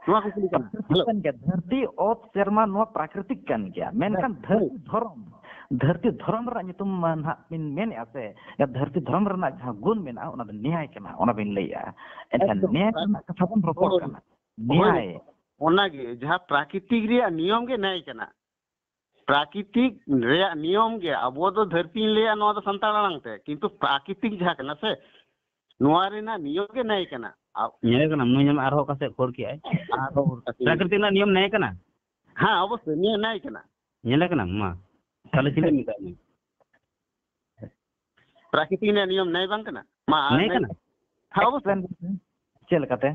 ᱱᱚᱣᱟ ᱠᱩᱠᱞᱤ ᱠᱟᱱᱟ᱾ ᱯᱨᱟᱠᱨᱤᱛᱤᱠ ᱦᱮᱞᱳ᱾ ᱠᱟᱱ ᱜᱮᱭᱟ, ᱫᱷᱟᱹᱨᱛᱤ, ᱚᱛ, ᱥᱮᱨᱢᱟ ᱱᱚᱣᱟ ᱯᱨᱟᱠᱨᱤᱛᱤᱠ ᱠᱟᱱ ᱜᱮᱭᱟ, ᱢᱮᱱᱠᱷᱟᱱ ᱦᱮᱸ, ᱦᱳᱭ᱾ ᱫᱷᱟᱹᱨᱛᱤ ᱫᱷᱚᱨᱚᱢ, ᱫᱷᱟᱹᱨᱛᱤ ᱫᱷᱚᱨᱚᱢ ᱨᱮᱱᱟᱜ ᱧᱩᱛᱩᱢ ᱢᱟ ᱱᱟᱦᱟᱜ ᱵᱤᱱ ᱢᱮᱱᱮᱜᱼᱟ ᱥᱮ, ᱫᱷᱟᱹᱨᱛᱤ ᱫᱷᱚᱨᱚᱢ ᱨᱮᱱᱟᱜ ᱡᱟᱦᱟᱸ ᱜᱩᱱ ᱢᱮᱱᱟᱜᱼᱟ ᱚᱱᱟ ᱫᱚ ᱱᱮᱭᱟᱭ ᱠᱟᱱᱟ, ᱚᱱᱟ ᱵᱤᱱ ᱞᱟᱹᱭᱮᱜᱼᱟ᱾ ᱮᱱᱠᱷᱟᱱ ᱮᱠᱫᱚᱢ᱾ ᱱᱮᱭᱟᱭ ᱨᱮᱱᱟᱜ ᱠᱟᱛᱷᱟ ᱵᱚᱱ ᱨᱚᱯᱚᱲ ᱦᱳᱭ, ᱠᱟᱱᱟ᱾ ᱦᱳᱭ᱾ ᱱᱮᱭᱟᱭ᱾ ᱚᱱᱟᱜᱮ ᱡᱟᱦᱟᱸ ᱯᱨᱟᱠᱨᱤᱛᱤᱠ ᱨᱮᱭᱟᱜ ᱱᱤᱭᱚᱢ ᱜᱮ ᱱᱮᱭ ᱠᱟᱱᱟ᱾ ᱯᱨᱟᱠᱨᱤᱛᱤᱠ ᱨᱮᱭᱟᱜ ᱱᱤᱭᱚᱢ ᱜᱮ, ᱟᱵᱚ ᱫᱚ ᱫᱷᱟᱹᱨᱛᱤᱧ ᱞᱟᱹᱭᱟ, ᱱᱚᱣᱟ ᱫᱚ ᱥᱟᱱᱛᱟᱲ ᱟᱲᱟᱝ ᱛᱮ, ᱠᱤᱱᱛᱩ ᱯᱨᱟᱠᱨᱤᱛᱤᱠ ᱡᱟᱦᱟᱸ ᱠᱟᱱᱟ ᱥᱮ, ᱱᱚᱣᱟ ᱨᱮᱱᱟᱜ ᱱᱤᱭᱚᱢ ᱜᱮ ᱱᱮᱭ ᱠᱟᱱᱟ᱾ ᱟ-, ᱧᱮᱞᱮ ᱠᱟᱱᱟᱢ, ᱱᱩᱭ ᱧᱟᱢ ᱟᱨᱦᱚᱸ ᱚᱠᱟ ᱥᱮᱫ ᱠᱷᱚᱲ ᱠᱮᱜᱼᱟᱭ᱾ ᱟᱨᱦᱚᱸ ᱚᱱᱠᱟ ᱜᱮ᱾ ᱯᱨᱟᱠᱨᱤᱛᱤᱠ ᱨᱮᱱᱟᱜ ᱱᱤᱭᱚᱢ ᱱᱮᱭ ᱠᱟᱱᱟ? ᱦᱮᱸ, ᱚᱵᱚᱥᱥᱳᱭ, ᱱᱤᱭᱟᱹ ᱱᱮᱭ ᱠᱟᱱᱟ᱾ ᱧᱮᱞᱮ ᱠᱟᱱᱟᱢ, ᱢᱟ᱾ ᱛᱟᱦᱞᱮ ᱪᱮᱫ ᱮᱢ ᱢᱮᱛᱟᱜ ᱫᱤᱧᱟ? ᱯᱨᱟᱠᱨᱤᱛᱤᱠ ᱨᱮᱱᱟᱜ ᱱᱤᱭᱚᱢ ᱱᱮᱭ ᱵᱟᱝ ᱠᱟᱱᱟ? ᱢᱟ, ᱟᱨ ᱱᱮᱭ ᱱᱮᱭ ᱠᱟᱱᱟ? ᱦᱮᱸ, ᱚᱵᱚᱥᱥᱳᱭ᱾ Explain ᱠᱟᱛᱮ᱾ ᱪᱮᱫ ᱞᱮᱠᱟᱛᱮ?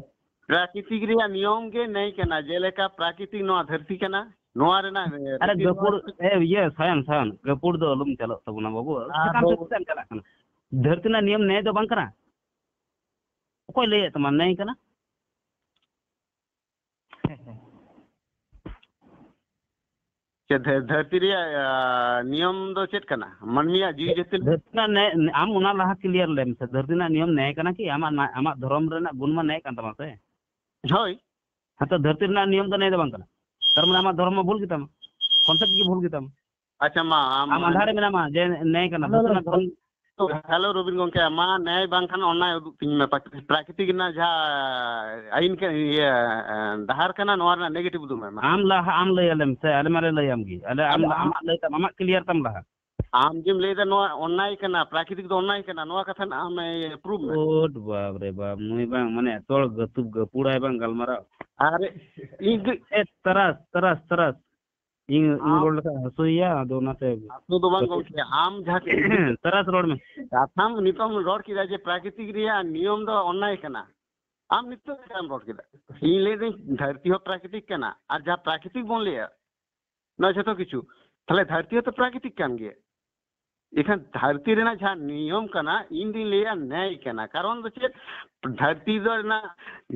ᱯᱨᱟᱠᱨᱤᱛᱤᱠ ᱨᱮᱭᱟᱜ ᱱᱤᱭᱚᱢ ᱜᱮ ᱱᱮᱭ ᱠᱟᱱᱟ᱾ ᱡᱮᱞᱮᱠᱟ ᱯᱨᱟᱠᱨᱤᱛᱤᱠ ᱱᱚᱣᱟ ᱫᱷᱟᱹᱨᱛᱤ ᱠᱟᱱᱟ, ᱱᱚᱣᱟ ᱨᱮᱱᱟᱜ, ᱮ, ᱟᱨᱮ ᱨᱤᱛᱤ ᱜᱟᱹᱯᱩᱲ, ᱨᱮᱣᱟᱡᱽ ᱮ, ᱤᱭᱟᱹ, ᱥᱟᱭᱚᱱ, ᱥᱟᱭᱚᱱ, ᱜᱟᱹᱯᱩᱲ ᱫᱚ ᱟᱞᱚᱢ ᱪᱟᱞᱟᱜ ᱛᱟᱵᱚᱱᱟ ᱵᱟᱹᱵᱩ᱾ ᱟᱨ ᱥᱟᱠᱟᱢ ᱵᱟᱹᱵᱩ ᱥᱮᱫ ᱮᱢ ᱪᱟᱞᱟᱜ ᱠᱟᱱᱟ᱾ ᱫᱷᱟᱹᱨᱛᱤ ᱨᱮᱱᱟᱜ ᱱᱤᱭᱚᱢ ᱱᱮᱭ ᱫᱚ ᱵᱟᱝ ᱠᱟᱱᱟ᱾ ᱚᱠᱚᱭ ᱞᱟᱹᱭᱮᱫ ᱛᱟᱢᱟ ᱱᱮᱭ ᱠᱟᱱᱟ? ᱪᱮᱫ ᱫᱷᱟᱹ-, ᱫᱷᱟᱹᱨᱛᱤ ᱨᱮᱭᱟᱜ, ᱟ, ᱱᱤᱭᱚᱢ ᱫᱚ ᱪᱮᱫ ᱠᱟᱱᱟ? ᱢᱟᱹᱱᱢᱤᱭᱟᱜ ᱡᱤᱣᱤ ᱡᱟᱹᱛᱤ ᱨᱮ- ᱫᱷᱟᱹᱨᱛᱤ ᱨᱮᱱᱟᱜ ᱱᱮᱭ, ᱟᱢ ᱚᱱᱟ ᱞᱟᱦᱟ clear ᱞᱮᱢ ᱥᱮ, ᱫᱷᱟᱹᱨᱛᱤ ᱨᱮᱱᱟᱜ ᱱᱤᱭᱚᱢ ᱱᱮᱭ ᱠᱟᱱᱟ ᱠᱤ? ᱟᱢᱟᱜ ᱱᱟ-, ᱟᱢᱟᱜ ᱫᱷᱚᱨᱚᱢ ᱨᱮᱱᱟᱜ ᱜᱩᱱ ᱢᱟ ᱱᱮᱭ ᱠᱟᱱ ᱛᱟᱢᱟ ᱥᱮ? ᱦᱳᱭ᱾ ᱦᱮᱸ, ᱛᱚ ᱫᱷᱟᱹᱨᱛᱤ ᱨᱮᱱᱟᱜ ᱱᱤᱭᱚᱢ ᱫᱚ ᱱᱮᱭ ᱫᱚ ᱵᱟᱝ ᱠᱟᱱᱟ᱾ ᱛᱟᱨ ᱢᱟᱱᱮ ᱟᱢᱟᱜ ᱫᱷᱚᱨᱚᱢ ᱢᱟ ᱵᱷᱩᱞ ᱜᱮᱛᱟᱢᱟ, concept ᱜᱮ ᱵᱷᱩᱞ ᱜᱮᱛᱟᱢᱟ᱾ ᱟᱪᱪᱷᱟ, ᱢᱟ, ᱟᱢ, ᱟᱢ ᱟᱸᱫᱷᱟ ᱨᱮ ᱢᱮᱱᱟᱢᱟ ᱡᱮ ᱱᱮᱭ ᱠᱟᱱᱟ, ᱦᱮᱞᱳ, ᱫᱷᱟᱹᱨᱛᱤ ᱨᱮᱱᱟᱜ ᱫᱷᱚᱨᱚᱢ ᱦᱮᱞᱳ, ᱨᱚᱵᱤᱱ ᱜᱚᱝᱠᱮ, ᱢᱟ ᱱᱮᱭ ᱵᱟᱝᱠᱷᱟᱱ ᱚᱱᱱᱟᱭ ᱩᱫᱩᱜ ᱛᱤᱧ ᱢᱮ, ᱯᱨᱟᱠ-, ᱯᱨᱟᱠᱨᱤᱛᱤᱠ ᱨᱮᱱᱟᱜ ᱡᱟᱦᱟᱸ ᱟᱹᱭᱤᱱ ᱠᱟ-, ᱤᱭᱟᱹ, ᱰᱟᱦᱟᱨ ᱠᱟᱱᱟ, ᱱᱚᱣᱟ ᱨᱮᱱᱟᱜ negative ᱩᱫᱩᱜ ᱢᱮ, ᱢᱟ᱾ ᱟᱢ ᱞᱟᱦᱟ, ᱟᱢ ᱞᱟᱹᱭ ᱟᱞᱮᱢ ᱥᱮ, ᱟᱞᱮ ᱢᱟᱞᱮ ᱞᱟᱹᱭ ᱟᱢ ᱜᱮ᱾ ᱟᱞᱮ ᱟᱢ, ᱟᱫᱚ ᱟᱢ ᱟᱢᱟᱜ ᱞᱟᱹᱭ ᱛᱟᱢ, ᱟᱢᱟᱜ clear ᱛᱟᱢ ᱞᱟᱦᱟ᱾ ᱟᱢ ᱡᱮᱢ ᱞᱟᱹᱭᱫᱟ ᱱᱚᱣᱟ ᱚᱱᱱᱟᱭ ᱠᱟᱱᱟ, ᱯᱨᱟᱠᱨᱤᱛᱤᱠ ᱫᱚ ᱚᱱᱱᱟᱭ ᱠᱟᱱᱟ, ᱱᱚᱣᱟ ᱠᱟᱛᱷᱟ ᱨᱮᱱᱟᱜ ᱟᱢ, ᱮ, proof ᱢᱮ᱾ ᱳᱰ ᱵᱟᱯ ᱨᱮ ᱵᱟᱯ, ᱱᱩᱭ ᱵᱟᱝ, ᱢᱟᱱᱮ, ᱮᱛᱚ ᱜᱟᱹᱛᱩᱵ ᱜᱟᱹᱯᱩᱲᱟᱭ ᱵᱟᱝ ᱜᱟᱞᱢᱟᱨᱟᱣ᱾ ᱟᱨ ᱤᱧ ᱫᱚ ᱮ, ᱛᱟᱨᱟᱥ, ᱛᱟᱨᱟᱥ, ᱛᱟᱨᱟᱥ᱾ ᱤᱧ, ᱤᱧ ᱟᱢ ᱨᱚᱲ ᱞᱮᱠᱷᱟᱱ ᱦᱟᱹᱥᱩᱭᱮᱭᱟ, ᱟᱫᱚ ᱚᱱᱟᱛᱮ ᱦᱟᱹᱥᱩ ᱫᱚ ᱵᱟᱝ ᱜᱚᱢᱠᱮ, ᱟᱢ ᱡᱟᱦᱟᱸ ᱛᱟᱨᱟᱥ ᱨᱚᱲ ᱢᱮ᱾ ᱠᱟᱛᱷᱟᱢ ᱱᱤᱛᱚᱜ ᱮᱢ ᱨᱚᱲ ᱠᱮᱫᱟ ᱡᱮ ᱯᱨᱟᱠᱨᱤᱛᱤᱠ ᱨᱮᱭᱟᱜ ᱱᱤᱭᱚᱢ ᱫᱚ ᱚᱱᱱᱟᱭ ᱠᱟᱱᱟ, ᱟᱢ ᱱᱤᱛᱚᱜ ᱪᱮᱫᱟᱜ ᱮᱢ ᱨᱚᱲ ᱠᱮᱫᱟ? ᱤᱧ ᱞᱟᱹᱭᱫᱟᱹᱧ ᱫᱷᱟᱹᱨᱛᱤ ᱦᱚᱸ ᱯᱨᱟᱠᱨᱤᱛᱤᱠ ᱠᱟᱱᱟ, ᱟᱨ ᱡᱟᱦᱟᱸ ᱯᱨᱟᱠᱨᱤᱛᱤᱠ ᱵᱚᱱ ᱞᱟᱹᱭᱟ ᱱᱚᱣᱟ ᱡᱷᱚᱛᱚ ᱠᱤᱪᱷᱩ, ᱛᱟᱦᱞᱮ ᱫᱷᱟᱹᱨᱛᱤ ᱦᱚᱸᱛᱚ ᱯᱨᱟᱠᱨᱤᱛᱤᱠ ᱠᱟᱱ ᱜᱮᱭᱟ᱾ ᱮᱱᱠᱷᱟᱱ ᱫᱷᱟᱹᱨᱛᱤ ᱨᱮᱱᱟᱜ ᱡᱟᱦᱟᱸ ᱱᱤᱭᱚᱢ ᱠᱟᱱᱟ, ᱤᱧ ᱫᱩᱧ ᱞᱟᱹᱭᱟ ᱱᱮᱭ ᱠᱟᱱᱟ᱾ ᱠᱟᱨᱚᱱ ᱫᱚ ᱪᱮᱫ? ᱫᱷᱟᱹᱨᱛᱤ ᱫᱚ ᱨᱮᱱᱟᱜ,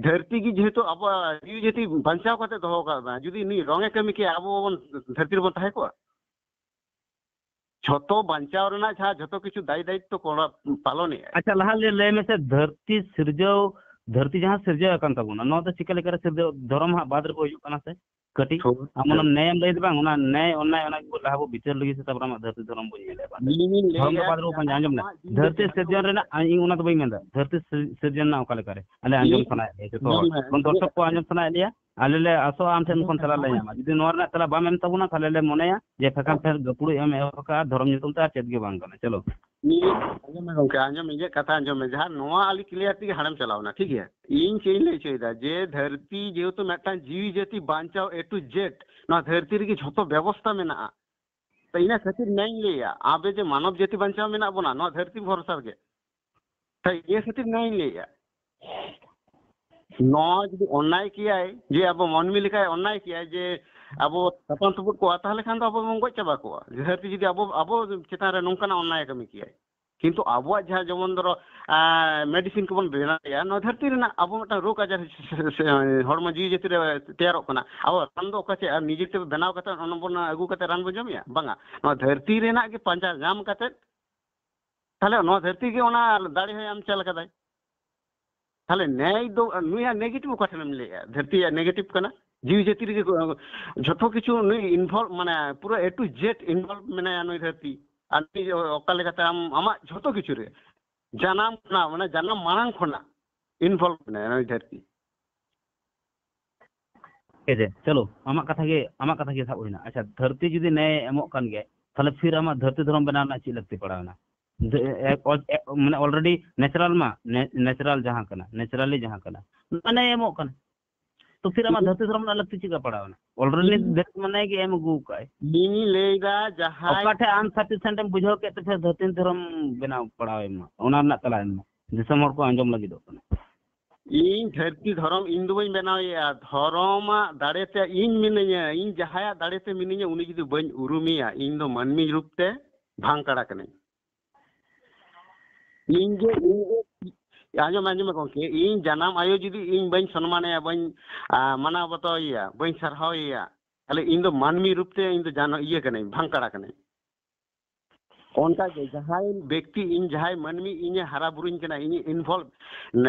ᱫᱷᱟᱹᱨᱛᱤ ᱜᱮ ᱡᱮᱦᱮᱛᱩ ᱟᱵᱚᱣᱟᱜ ᱡᱤᱣᱤ ᱡᱟᱹᱛᱤ ᱵᱟᱧᱪᱟᱣ ᱠᱟᱛᱮ ᱫᱚᱦᱚ ᱠᱟᱜ ᱵᱚᱱᱟ, ᱡᱩᱫᱤ ᱱᱩᱭ ᱨᱚᱝ ᱮ ᱠᱟᱹᱢᱤ ᱠᱮᱭᱟ, ᱟᱵᱚ ᱵᱚᱱ ᱫᱷᱟᱹᱨᱛᱤ ᱨᱮᱵᱚᱱ ᱛᱟᱦᱮᱸ ᱠᱚᱜᱼᱟ? ᱡᱷᱚᱛᱚ ᱵᱟᱧᱪᱟᱣ ᱨᱮᱱᱟᱜ ᱡᱟᱦᱟᱸ ᱡᱷᱚᱛᱚ ᱠᱤᱪᱷᱩ ᱫᱟᱭ ᱫᱟᱭᱤᱛᱛᱚ ᱠᱚᱨᱟᱣ ᱯᱟᱞᱚᱱᱮᱜᱼᱟᱭ᱾ ᱟᱪᱪᱷᱟ, ᱞᱟᱦᱟ ᱞᱟᱹᱭ, ᱞᱟᱹᱭ ᱢᱮᱥᱮ, ᱫᱷᱟᱹᱨᱛᱤ ᱥᱤᱨᱡᱟᱹᱣ, ᱫᱷᱟᱹᱨᱛᱤ ᱡᱟᱦᱟᱸ ᱥᱤᱨᱡᱟᱹᱣ ᱟᱠᱟᱱ ᱛᱟᱵᱚᱱᱟ, ᱱᱚᱣᱟ ᱫᱚ ᱪᱤᱠᱟᱹ ᱞᱮᱠᱟᱨᱮ ᱥᱤᱨᱡᱟᱹᱣ? ᱫᱷᱚᱨᱚᱢ ᱦᱟᱸᱜ ᱵᱟᱫ ᱨᱮᱠᱚ ᱦᱤᱡᱩᱜ ᱠᱟᱱᱟ ᱥᱮ? ᱠᱟᱹᱴᱤᱡ ᱦᱳᱭ, ᱟᱢ ᱚᱱᱟ ᱦᱳᱭ᱾ ᱱᱮᱭᱮᱢ ᱞᱟᱹᱭ ᱫᱟ ᱵᱟᱝ, ᱚᱱᱟ ᱱᱮᱭ ᱚᱱᱱᱟᱭ ᱚᱱᱟ ᱜᱮᱵᱚ ᱞᱟᱦᱟ ᱵᱚ ᱵᱤᱪᱟᱹᱨ ᱞᱟᱹᱜᱤᱫ ᱥᱮ, ᱛᱟᱨᱯᱚᱨ ᱟᱢᱟᱜ ᱫᱷᱟᱹᱨᱛᱤ ᱫᱷᱚᱨᱚᱢ ᱵᱚᱱ ᱧᱮᱞᱮᱫ ᱵᱟᱝ? ᱤᱧᱤᱧ ᱫᱷᱚᱨᱚᱢ ᱫᱚ ᱞᱟᱹᱭᱟ, ᱵᱟᱫ ᱨᱮᱵᱚ ᱯᱟᱸᱡᱟ, ᱟᱸᱡᱚᱢ ᱞᱮ᱾ ᱟᱢᱟᱜ ᱡᱤᱣᱤ ᱫᱷᱟᱹᱨᱛᱤ ᱡᱟᱹᱛᱤ ᱥᱤᱨᱡᱚᱱ ᱨᱮᱱᱟᱜ, ᱤᱧ ᱚᱱᱟ ᱫᱚ ᱵᱟᱹᱧ ᱢᱮᱱᱫᱟ᱾ ᱫᱷᱟᱹᱨᱛᱤ ᱥᱤᱨ-, ᱥᱤᱨᱡᱚᱱ ᱨᱮᱱᱟᱜ ᱚᱠᱟ ᱞᱮᱠᱟᱨᱮ? ᱟᱞᱮ ᱟᱸᱡᱚᱢ ᱤᱧ ᱥᱟᱱᱟᱭᱮᱫ ᱞᱮᱭᱟ ᱡᱚᱛᱚ ᱦᱚᱲ᱾ ᱤᱧ ᱠᱚᱱ ᱫᱚᱨᱥᱚᱠ ᱠᱚ ᱟᱸᱡᱚᱢ ᱥᱟᱱᱟᱭᱮᱫ ᱞᱮᱭᱟ᱾ ᱟᱞᱮ ᱞᱮ ᱟᱥᱚᱜᱼᱟ ᱟᱢ ᱴᱷᱮᱱ ᱠᱷᱚᱱ ᱛᱮᱞᱟ ᱞᱮ ᱧᱟᱢᱟ᱾ ᱡᱩᱫᱤ ᱱᱚᱣᱟ ᱨᱮᱱᱟᱜ ᱛᱮᱞᱟ ᱵᱟᱢ ᱮᱢ ᱛᱟᱵᱚᱱᱟ, ᱛᱟᱦᱞᱮ ᱞᱮ ᱢᱚᱱᱮᱭᱟ ᱡᱮ ᱯᱷᱮᱠᱟᱢ ᱯᱷᱮᱠ ᱜᱟᱹᱯᱩᱲᱩᱡ ᱮᱢ ᱮᱦᱚᱵ ᱟᱠᱟᱫᱼᱟ, ᱫᱷᱚᱨᱚᱢ ᱧᱩᱛᱩᱢ ᱛᱮ ᱟᱨ ᱪᱮᱫ ᱜᱮ ᱵᱟᱝ ᱠᱟᱱᱟ᱾ ᱪᱚᱞᱚ᱾ ᱤᱧ ᱟᱸᱡᱚᱢ ᱢᱮ ᱜᱚᱝᱠᱮ, ᱟᱸᱡᱚᱢ ᱢᱮ, ᱡᱟᱦᱟᱸ ᱱᱚᱣᱟ ᱟᱞᱮ clear ᱛᱮᱜᱮ ᱦᱟᱸᱰᱮᱢ ᱪᱟᱞᱟᱣ ᱮᱱᱟ, ᱴᱷᱤᱠ ᱜᱮᱭᱟ? ᱤᱧ ᱪᱮᱫ ᱤᱧ ᱞᱟᱹᱭ ᱦᱚᱪᱚᱭᱮᱫᱟ ᱡᱮ ᱫᱷᱟᱹᱨᱛᱤ ᱡᱮᱦᱮᱛᱩ ᱢᱤᱫᱴᱟᱝ ᱡᱤᱣᱤ ᱡᱟᱹᱛᱤ ᱵᱟᱧᱪᱟᱣ A to Z, ᱱᱚᱣᱟ ᱫᱷᱟᱹᱨᱛᱤ ᱨᱮᱜᱮ ᱡᱷᱚᱛᱚ ᱵᱮᱵᱚᱥᱛᱟ ᱢᱮᱱᱟᱜᱼᱟ᱾ ᱛᱚ ᱤᱱᱟᱹ ᱠᱷᱟᱹᱛᱤᱨ ᱱᱮᱭᱤᱧ ᱞᱟᱹᱭᱟ, ᱟᱵᱮ ᱡᱮ ᱢᱟᱱᱚᱵ ᱡᱟᱹᱛᱤ ᱵᱟᱧᱪᱟᱣ ᱢᱮᱱᱟᱜ ᱵᱚᱱᱟ ᱱᱚᱣᱟ ᱫᱷᱟᱹᱨᱛᱤ ᱵᱷᱚᱨᱥᱟ ᱨᱮᱜᱮ, ᱛᱚ ᱤᱱᱟᱹ ᱠᱷᱟᱹᱛᱤᱨ ᱱᱮᱭᱤᱧ ᱞᱟᱹᱭᱮᱫᱼᱟ᱾ ᱱᱚᱣᱟ ᱡᱩᱫᱤ ᱚᱱᱱᱟᱭ ᱠᱮᱭᱟᱭ, ᱡᱮ ᱟᱵᱚ ᱢᱟᱹᱱᱢᱤ ᱞᱮᱠᱟᱭ ᱚᱱᱱᱟᱭ ᱠᱮᱭᱟᱭ, ᱡᱮ ᱟᱵᱚ ᱛᱟᱯᱟᱢ ᱛᱩᱯᱩᱫ ᱠᱚᱜᱼᱟ, ᱛᱟᱦᱚᱞᱮ ᱠᱷᱟᱱ ᱫᱚ ᱟᱵᱚ ᱵᱚᱱ ᱜᱚᱡ ᱪᱟᱵᱟ ᱠᱚᱜᱼᱟ᱾ ᱫᱷᱟᱹᱨᱛᱤ ᱡᱩᱫᱤ ᱟᱵᱚ, ᱟᱵᱚ ᱪᱮᱛᱟᱱ ᱨᱮ ᱱᱚᱝᱠᱟᱱᱟᱜ ᱚᱱᱱᱟᱭ ᱠᱟᱹᱢᱤ ᱠᱮᱭᱟᱭ᱾ ᱠᱤᱱᱛᱩ ᱟᱵᱚᱣᱟᱜ ᱡᱟᱦᱟᱸ ᱡᱮᱢᱚᱱ ᱫᱷᱚᱨᱚ, ᱟᱸ, medicine ᱠᱚᱵᱚᱱ ᱵᱮᱱᱟᱣᱮᱫᱼᱟ, ᱱᱚᱣᱟ ᱫᱷᱟᱹᱨᱛᱤ ᱨᱮᱱᱟᱜ ᱟᱵᱚ ᱢᱤᱫᱴᱟᱝ ᱨᱳᱜᱽ ᱟᱡᱟᱨ ᱥᱮ, ᱥᱮ, ᱥᱮ, ᱦᱚᱲᱢᱚ ᱡᱤᱣᱤ ᱡᱟᱹᱛᱤ ᱨᱮ ᱛᱮᱭᱟᱨᱚᱜ ᱠᱟᱱᱟ᱾ ᱟᱵᱚ ᱨᱟᱱ ᱫᱚ ᱚᱠᱟ ᱪᱮᱫ ᱟᱨ ᱱᱤᱡᱮ ᱛᱮ ᱵᱮᱱᱟᱣ ᱠᱟᱛᱮ ᱚᱱᱟ ᱵᱚᱱ ᱟᱹᱜᱩ ᱠᱟᱛᱮ ᱨᱟᱱ ᱵᱚᱱ ᱡᱚᱢᱮᱜᱼᱟ? ᱵᱟᱝᱟ᱾ ᱱᱚᱣᱟ ᱫᱷᱟᱹᱨᱛᱤ ᱨᱮᱱᱟᱜ ᱜᱮ ᱯᱟᱸᱡᱟ ᱧᱟᱢ ᱠᱟᱛᱮ, ᱛᱟᱦᱞᱮ ᱱᱚᱣᱟ ᱫᱷᱟᱹᱨᱛᱤ ᱜᱮ ᱚᱱᱟ ᱫᱟᱲᱮ ᱦᱚᱸᱭ ᱮᱢ ᱪᱟᱞ ᱠᱟᱫᱟᱭ᱾ ᱛᱟᱦᱞᱮ ᱱᱮᱭ ᱫᱚ, ᱱᱩᱭᱟᱜ negative ᱚᱠᱟ ᱴᱷᱮᱱᱮᱢ ᱞᱟᱹᱭᱮᱜᱼᱟ? ᱫᱷᱟᱹᱨᱛᱤᱭᱟᱜ negative ᱠᱟᱱᱟ, ᱡᱤᱣᱤ ᱡᱟᱹᱛᱤ ᱨᱮᱜᱮ ᱠᱚ, ᱡᱷᱚᱛᱚ ᱠᱤᱪᱷᱩ ᱱᱩᱭ involve, ᱢᱟᱱᱮ ᱯᱩᱨᱟᱹ A to Z involve ᱢᱮᱱᱟᱭᱟ ᱱᱩᱭ ᱫᱷᱟᱹᱨᱛᱤ᱾ ᱟᱨ ᱱᱩᱭ ᱚᱠᱟ ᱞᱮᱠᱟᱛᱮ ᱟᱢ, ᱟᱢᱟᱜ ᱡᱷᱚᱛᱚ ᱠᱤᱪᱷᱩ ᱨᱮ ᱡᱟᱱᱟᱢ ᱠᱷᱚᱱᱟᱜ, ᱢᱟᱱᱮ ᱡᱟᱱᱟᱢ ᱢᱟᱲᱟᱝ ᱠᱷᱚᱱᱟᱜ involve ᱢᱮᱱᱟᱭᱟ ᱱᱩᱭ ᱫᱷᱟᱹᱨᱛᱤ᱾ ᱴᱷᱤᱠ ᱟᱪᱷᱮ, ᱪᱚᱞᱚ, ᱟᱢᱟᱜ ᱠᱟᱛᱷᱟ ᱜᱮ, ᱟᱢᱟᱜ ᱠᱟᱛᱷᱟ ᱜᱮ ᱥᱟᱵ ᱦᱩᱭᱱᱟ᱾ ᱟᱪᱪᱷᱟ, ᱫᱷᱟᱹᱨᱛᱤ ᱡᱩᱫᱤ ᱱᱮᱭ ᱮᱢᱚᱜ ᱠᱟᱱ ᱜᱮᱭᱟᱭ, ᱛᱟᱦᱞᱮ ᱯᱷᱤᱨ ᱟᱢᱟᱜ ᱫᱷᱟᱹᱨᱛᱤ ᱫᱷᱚᱨᱚᱢ ᱵᱮᱱᱟᱣ ᱨᱮᱱᱟᱜ ᱪᱮᱫ ᱞᱟᱹᱠᱛᱤ ᱯᱟᱲᱟᱣᱱᱟ? ᱫᱷᱟᱹ-, ᱮ-, ᱚᱞ-, ᱮ-, ᱢᱟᱱᱮ already natural ᱢᱟ, ᱱᱮ-, natural ᱡᱟᱦᱟᱸ ᱠᱟᱱᱟ, naturally ᱡᱟᱦᱟᱸ ᱠᱟᱱᱟ, ᱚᱱᱟ ᱱᱮᱭ ᱮᱢᱚᱜ ᱠᱟᱱᱟ᱾ ᱛᱚ ᱯᱷᱤᱨ ᱟᱢᱟᱜ ᱫᱷᱟᱹᱨᱛᱤ ᱫᱷᱚᱨᱚᱢ ᱨᱮᱱᱟᱜ ᱞᱟᱹᱠᱛᱤ ᱪᱮᱫ ᱞᱮᱠᱟ ᱯᱟᱲᱟᱣᱱᱟ? Already ᱫᱷᱟᱹᱨᱛᱤ ᱢᱟᱱᱮ ᱜᱮ ᱮᱢ ᱟᱹᱜᱩ ᱠᱟᱜᱼᱟᱭ᱾ ᱤᱧᱤᱧ ᱞᱟᱹᱭᱫᱟ ᱡᱟᱦᱟᱸᱭ ᱚᱠᱟ ᱴᱷᱮᱡ ᱟᱢ sufficient ᱮᱢ ᱵᱩᱡᱷᱟᱹᱣ ᱠᱮᱫ ᱛᱮ ᱯᱷᱤᱨ ᱫᱷᱟᱹᱨᱛᱤ ᱫᱷᱚᱨᱚᱢ ᱵᱮᱱᱟᱣ ᱯᱟᱲᱟᱣ ᱮᱢ ᱢᱟ, ᱚᱱᱟ ᱨᱮᱱᱟᱜ ᱛᱮᱞᱟ ᱮᱢ ᱢᱟ, ᱫᱤᱥᱚᱢ ᱦᱚᱲ ᱠᱚ ᱟᱸᱡᱚᱢ ᱞᱟᱹᱜᱤᱫᱚᱜ ᱠᱟᱱᱟ᱾ ᱤᱧ ᱫᱷᱟᱹᱨᱛᱤ ᱫᱷᱚᱨᱚᱢ ᱤᱧ ᱫᱚ ᱵᱟᱹᱧ ᱵᱮᱱᱟᱣᱮᱭᱟ, ᱫᱷᱚᱨᱚᱢᱟᱜ ᱫᱟᱲᱮᱛᱮ ᱤᱧ ᱢᱤᱱᱟᱹᱧᱟ᱾ ᱤᱧ ᱡᱟᱦᱟᱸᱭᱟᱜ ᱫᱟᱲᱮᱛᱮ ᱢᱤᱱᱟᱹᱧᱟ ᱩᱱᱤ ᱡᱩᱫᱤ ᱵᱟᱹᱧ ᱩᱨᱩᱢᱮᱭᱟ, ᱤᱧ ᱫᱚ ᱢᱟᱹᱱᱢᱤ ᱨᱩᱯ ᱛᱮ ᱵᱷᱟᱝᱠᱟᱲᱟ ᱠᱟᱹᱱᱟᱹᱧ᱾ ᱤᱧ ᱡᱮ, ᱤᱧ ᱡᱮ, ᱟᱸᱡᱚᱢ, ᱟᱸᱡᱚᱢ ᱢᱮ ᱜᱚᱢᱠᱮ, ᱤᱧ ᱡᱟᱱᱟᱢ ᱟᱭᱳ ᱡᱩᱫᱤ ᱤᱧ ᱵᱟᱹᱧ ᱥᱚᱱᱢᱟᱱᱮᱭᱟ, ᱵᱟᱹᱧ, ᱟ, ᱢᱟᱱᱟᱣ ᱵᱟᱛᱟᱣᱮᱭᱟ, ᱵᱟᱹᱧ ᱥᱟᱨᱦᱟᱣᱮᱭᱟ, ᱛᱟᱦᱞᱮ ᱤᱧ ᱫᱚ ᱢᱟᱹᱱᱢᱤ ᱨᱩᱯ ᱛᱮ ᱤᱧ ᱫᱚ ᱡᱟᱱ-, ᱤᱭᱟᱹ ᱠᱟᱹᱱᱟᱹᱧ, ᱵᱷᱟᱝᱠᱟᱲᱟ ᱠᱟᱹᱱᱟᱹᱧ᱾ ᱚᱱᱠᱟ ᱜᱮ ᱡᱟᱦᱟᱸᱭ ᱵᱮᱠᱛᱤ, ᱤᱧ ᱡᱟᱦᱟᱸᱭ ᱢᱟᱹᱱᱢᱤ ᱤᱧᱮ ᱦᱟᱨᱟ ᱵᱩᱨᱩᱧ ᱠᱟᱱᱟ, ᱤᱧᱮ involve,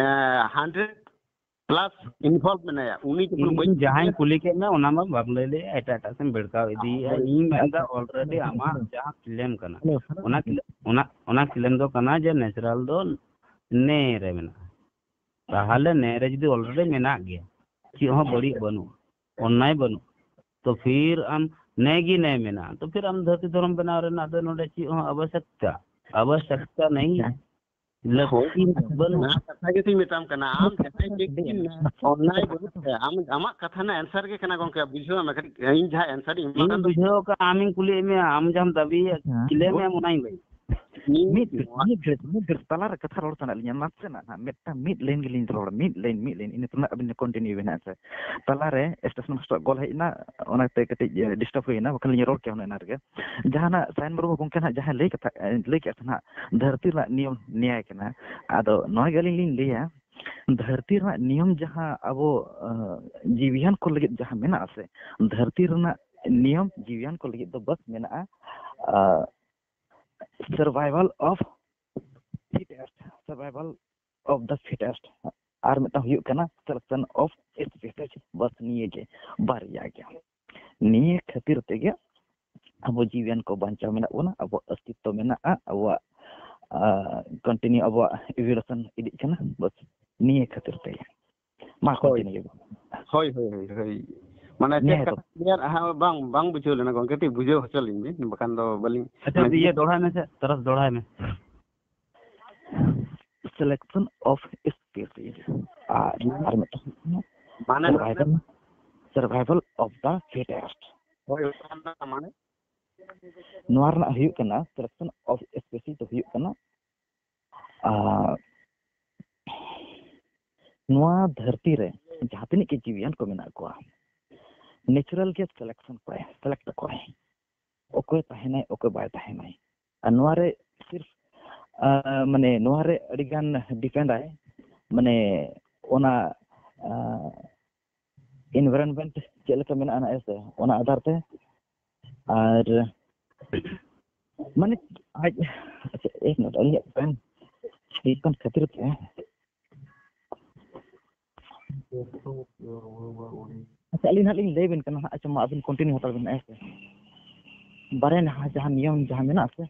hundred plus involve ᱢᱮᱱᱟᱭᱟ, ᱩᱱᱤ ᱡᱚᱠᱷᱚᱱ ᱵᱟᱹᱧ ᱤᱧ ᱡᱟᱦᱟᱸᱧ ᱠᱩᱞᱤ ᱠᱮᱫ ᱢᱮ ᱚᱱᱟ ᱢᱟ ᱵᱟᱢ ᱞᱟᱹᱭ ᱞᱮᱜᱼᱟ, ᱮᱴᱟᱜ ᱮᱴᱟᱜ ᱥᱮᱫ ᱮᱢ ᱵᱷᱤᱲᱠᱟᱣ ᱤᱫᱤᱭᱮᱜᱼᱟ᱾ ᱤᱧ ᱢᱮᱱᱫᱟ already ᱟᱢᱟᱜ ᱡᱟᱦᱟᱸ claim ᱠᱟᱱᱟ, ᱚᱱᱟ claim, ᱚᱱᱟ, ᱚᱱᱟ claim ᱫᱚ ᱠᱟᱱᱟ ᱡᱮ natural ᱫᱚ ᱱᱮ ᱨᱮ ᱢᱮᱱᱟᱜᱼᱟ᱾ ᱛᱟᱦᱞᱮ ᱱᱮ ᱨᱮ ᱡᱩᱫᱤ already ᱢᱮᱱᱟᱜ ᱜᱮᱭᱟ, ᱪᱮᱫ ᱦᱚᱸ ᱵᱟᱹᱲᱤᱡ ᱵᱟᱹᱱᱩᱜᱼᱟ, ᱚᱱᱱᱟᱭ ᱵᱟᱹᱱᱩᱜᱼᱟ, ᱛᱚ ᱯᱷᱤᱨ ᱟᱢ ᱱᱮ ᱜᱮ ᱱᱮ ᱢᱮᱱᱟᱜᱼᱟ, ᱛᱚ ᱯᱷᱤᱨ ᱟᱢ ᱫᱷᱟᱹᱨᱛᱤ ᱫᱷᱚᱨᱚᱢ ᱵᱮᱱᱟᱣ ᱨᱮᱱᱟᱜ ᱫᱚ ᱱᱚᱰᱮ ᱪᱮᱫ ᱦᱚᱸ ᱟᱵᱚᱥᱭᱚᱠᱛᱟ, ᱟᱵᱚᱥᱭᱚᱠᱛᱟ ᱱᱟᱦᱤ, ᱞᱟᱹᱠᱛᱤ ᱵᱟᱹᱱᱩᱜᱼᱟ᱾ ᱚᱱᱟ ᱠᱟᱛᱷᱟ ᱜᱮᱛᱚᱧ ᱢᱮᱛᱟᱢ ᱠᱟᱱᱟ, ᱟᱢ ᱡᱟᱦᱟᱸᱭ ᱵᱮᱠᱛᱤ ᱚᱱᱱᱟᱭ ᱵᱟᱹᱱᱩᱜ ᱛᱟᱭᱟ, ᱟᱢ, ᱟᱢᱟᱜ ᱠᱟᱛᱷᱟ ᱨᱮᱱᱟᱜ answer ᱜᱮ ᱠᱟᱱᱟ ᱜᱚᱝᱠᱮ, ᱵᱩᱡᱷᱟᱹᱣ ᱢᱮ ᱠᱟᱹᱴᱤᱡ, ᱤᱧ ᱡᱟᱦᱟᱸ answer ᱤᱧ ᱮᱢᱟᱢ ᱤᱧ ᱠᱟᱱ ᱫᱚ ᱵᱩᱡᱷᱟᱹᱣ ᱠᱟᱜᱼᱟ, ᱟᱢᱤᱧ ᱠᱩᱞᱤᱭᱮᱫ ᱢᱮᱭᱟ, ᱟᱢ ᱡᱟᱦᱟᱸᱢ ᱫᱟᱹᱵᱤᱭᱮᱫ, claim ᱮᱢ, ᱚᱱᱟᱧ ᱞᱟᱹᱭ᱾ ᱢᱤᱫ ᱜᱷᱟᱹᱲᱤᱡ, ᱢᱤᱫ ᱜᱷᱟᱹᱲᱤᱡ, ᱢᱤᱫ ᱜᱷᱟᱹᱲᱤᱡ ᱛᱟᱞᱟᱨᱮ ᱠᱟᱛᱷᱟ ᱨᱚᱲ ᱥᱟᱱᱟᱭᱮᱫ ᱞᱤᱧᱟ, ᱱᱟᱥᱮᱱᱟᱜ ᱱᱟᱦᱟᱜ ᱢᱤᱫᱴᱟᱝ ᱢᱤᱫ ᱞᱟᱭᱤᱱ ᱜᱮᱞᱤᱧ ᱨᱚᱲᱟ, ᱢᱤᱫ ᱞᱟᱭᱤᱱ, ᱢᱤᱫ ᱞᱟᱭᱤᱱ, ᱤᱱᱟᱹ ᱯᱚᱨᱮ ᱟᱹᱵᱤᱱ ᱠᱚᱱᱴᱤᱱᱤᱭᱩ ᱵᱮᱱ ᱦᱟᱸᱜ ᱥᱮ᱾ ᱛᱟᱞᱟᱨᱮ ᱥᱴᱮᱥᱚᱱ ᱢᱟᱥᱴᱟᱨ ᱠᱚᱞ ᱦᱮᱡ ᱮᱱᱟ, ᱚᱱᱟᱛᱮ ᱠᱟᱹᱴᱤᱡ ᱰᱤᱥᱴᱟᱵ ᱦᱩᱭᱮᱱᱟ, ᱵᱟᱠᱷᱟᱱ ᱞᱤᱧ ᱨᱚᱲ ᱠᱮᱭᱟ ᱚᱱᱟ ᱨᱮᱜᱮ᱾ ᱡᱟᱦᱟᱱᱟᱜ ᱥᱟᱭᱮᱱ ᱢᱩᱨᱢᱩ ᱜᱚᱢᱠᱮ ᱱᱟᱦᱟᱜ ᱡᱟᱦᱟᱸᱭ ᱞᱟᱹᱭ ᱠᱟᱛᱷᱟ, ᱞᱟᱹᱭ ᱠᱮᱫ ᱛᱟᱦᱮᱱᱟ, ᱫᱷᱟᱹᱨᱛᱤ ᱨᱮᱱᱟᱜ ᱱᱤᱭᱚᱢ ᱱᱮᱭᱟᱭ ᱠᱟᱱᱟ᱾ ᱟᱫᱚ ᱱᱚᱣᱟ ᱜᱮ ᱟᱹᱞᱤᱧ ᱞᱤᱧ ᱞᱟᱹᱭᱟ, ᱫᱷᱟᱹᱨᱛᱤ ᱨᱮᱱᱟᱜ ᱱᱤᱭᱚᱢ ᱡᱟᱦᱟᱸ ᱟᱵᱚ, ᱟᱸ, ᱡᱤᱣᱤᱭᱟᱱ ᱠᱚ ᱞᱟᱹᱜᱤᱫ ᱡᱟᱦᱟᱸ ᱢᱮᱱᱟᱜᱼᱟ ᱥᱮ, ᱫᱷᱟᱹᱨᱛᱤ ᱨᱮᱱᱟᱜ ᱱᱤᱭᱚᱢ ᱡᱤᱣᱤᱭᱟᱱ ᱠᱚ ᱞᱟᱹᱜᱤᱫ ᱫᱚ ᱵᱟᱥ ᱢᱮᱱᱟᱜᱼᱟ, ᱟᱸ, survival of fittest, survival of the fittest, ᱟᱨ ᱢᱤᱫᱴᱟᱝ ᱦᱩᱭᱩᱜ ᱠᱟᱱᱟ selection of species᱾ ᱵᱟᱥ ᱱᱤᱭᱟᱹ ᱜᱮ, ᱵᱟᱨᱭᱟ ᱜᱮ᱾ ᱱᱤᱭᱟᱹ ᱠᱷᱟᱹᱛᱤᱨ ᱛᱮᱜᱮ ᱟᱵᱚ ᱡᱤᱣᱤᱭᱟᱱ ᱠᱚ ᱵᱟᱧᱪᱟᱣ ᱢᱮᱱᱟᱜ ᱵᱚᱱᱟ, ᱟᱵᱚᱣᱟᱜ ᱚᱥᱛᱤᱛᱛᱚ ᱢᱮᱱᱟᱜᱼᱟ, ᱟᱵᱚᱣᱟᱜ, ᱟᱸ, continue ᱟᱵᱚᱣᱟᱜ evolution ᱤᱫᱤᱜ ᱠᱟᱱᱟ᱾ ᱵᱟᱥ ᱱᱤᱭᱟᱹ ᱠᱷᱟᱹᱛᱤᱨ ᱛᱮᱜᱮ᱾ ᱢᱟ ᱦᱳᱭ᱾ Continue ᱵᱮᱱ᱾ ᱦᱳᱭ, ᱦᱳᱭ, ᱦᱳᱭ, ᱦᱳᱭ᱾ ᱢᱟᱱᱮ ᱪᱮᱫ ᱱᱤᱭᱟᱹ ᱠᱟᱛᱷᱟ ᱫᱚ ᱵᱮᱱ ᱞᱟᱹᱭᱟ? ᱦᱟᱸ, ᱵᱟᱝ, ᱵᱟᱝ ᱵᱩᱡᱷᱟᱹᱣ ᱞᱮᱱᱟ ᱜᱚᱝᱠᱮ, ᱠᱟᱹᱴᱤᱡ ᱵᱩᱡᱷᱟᱹᱣ ᱦᱚᱪᱚ ᱞᱤᱧ ᱵᱤᱱ, ᱵᱟᱠᱷᱟᱱ ᱫᱚ ᱵᱟᱹᱞᱤᱧ ᱟᱪᱪᱷᱟ, ᱢᱟᱱᱮ ᱤᱭᱟᱹ ᱫᱚᱦᱲᱟᱭ ᱢᱮ ᱥᱮ, ᱛᱟᱨᱟᱥ ᱫᱚᱦᱲᱟᱭ ᱢᱮ᱾ Selection of species᱾ ᱟᱨ, ᱟᱨ ᱢᱤᱫᱴᱟᱝ ᱦᱩᱭᱩᱜ ᱠᱟᱱᱟ ᱢᱟᱱᱮ survival, survival of the fittest᱾ ᱦᱳᱭ, ᱚᱱᱟ ᱢᱟᱱᱮ? ᱱᱚᱣᱟ ᱨᱮᱱᱟᱜ ᱦᱩᱭᱩᱜ ᱠᱟᱱᱟ, selection of species ᱫᱚ ᱦᱩᱭᱩᱜ ᱠᱟᱱᱟ, ᱟᱨ ᱱᱚᱣᱟ ᱫᱷᱟᱹᱨᱛᱤ ᱨᱮ ᱡᱟᱦᱟᱸ ᱛᱤᱱᱟᱹᱜ ᱜᱮ ᱡᱤᱣᱤᱭᱟᱱ ᱠᱚ ᱢᱮᱱᱟᱜ ᱠᱚᱣᱟ, natural ᱜᱮ selection ᱠᱚᱣᱟᱭ, select ᱠᱚᱣᱟᱭ, ᱚᱠᱚᱭ ᱛᱟᱦᱮᱱᱟᱭ, ᱚᱠᱚᱭ ᱵᱟᱭ ᱛᱟᱦᱮᱱᱟᱭ᱾ ᱟᱨ ᱱᱚᱣᱟ ᱨᱮ ᱥᱤᱨᱯ, ᱟᱸ, ᱢᱟᱱᱮ ᱱᱚᱣᱟ ᱨᱮ ᱟᱹᱰᱤ ᱜᱟᱱ depend ᱟᱭ, ᱢᱟᱱᱮ ᱚᱱᱟ, ᱟᱸ, environment ᱪᱮᱫ ᱞᱮᱠᱟ ᱢᱮᱱᱟᱜᱼᱟ ᱱᱟᱜ, ᱦᱮᱸ ᱥᱮ, ᱚᱱᱟ ᱟᱫᱷᱟᱨ ᱛᱮ᱾ ᱟᱨ ᱢᱟᱱᱮ ᱟᱡ, ᱟᱪᱪᱷᱟ, ᱮᱠ ᱢᱤᱱᱤᱴ, ᱟᱹᱞᱤᱧᱟᱜ ᱯᱮᱱ ᱦᱩᱭᱩᱜ ᱠᱟᱱ ᱠᱷᱟᱹᱛᱤᱨ ᱛᱮ᱾ ᱟᱪᱪᱷᱟ, ᱟᱹᱞᱤᱧ ᱱᱟᱦᱟᱜ ᱞᱤᱧ ᱞᱟᱹᱭ ᱟᱵᱮᱱ ᱠᱟᱱᱟ ᱦᱟᱸᱜ᱾ ᱟᱪᱪᱷᱟ, ᱢᱟ ᱟᱹᱵᱤᱱ continue ᱦᱟᱛᱟᱲ ᱵᱮᱱ, ᱦᱮᱸ ᱥᱮ᱾ ᱵᱟᱨᱭᱟ ᱱᱟᱦᱟᱜ ᱡᱟᱦᱟᱸ ᱱᱤᱭᱚᱢ ᱡᱟᱦᱟᱸ ᱢᱮᱱᱟᱜᱼᱟ ᱥᱮ,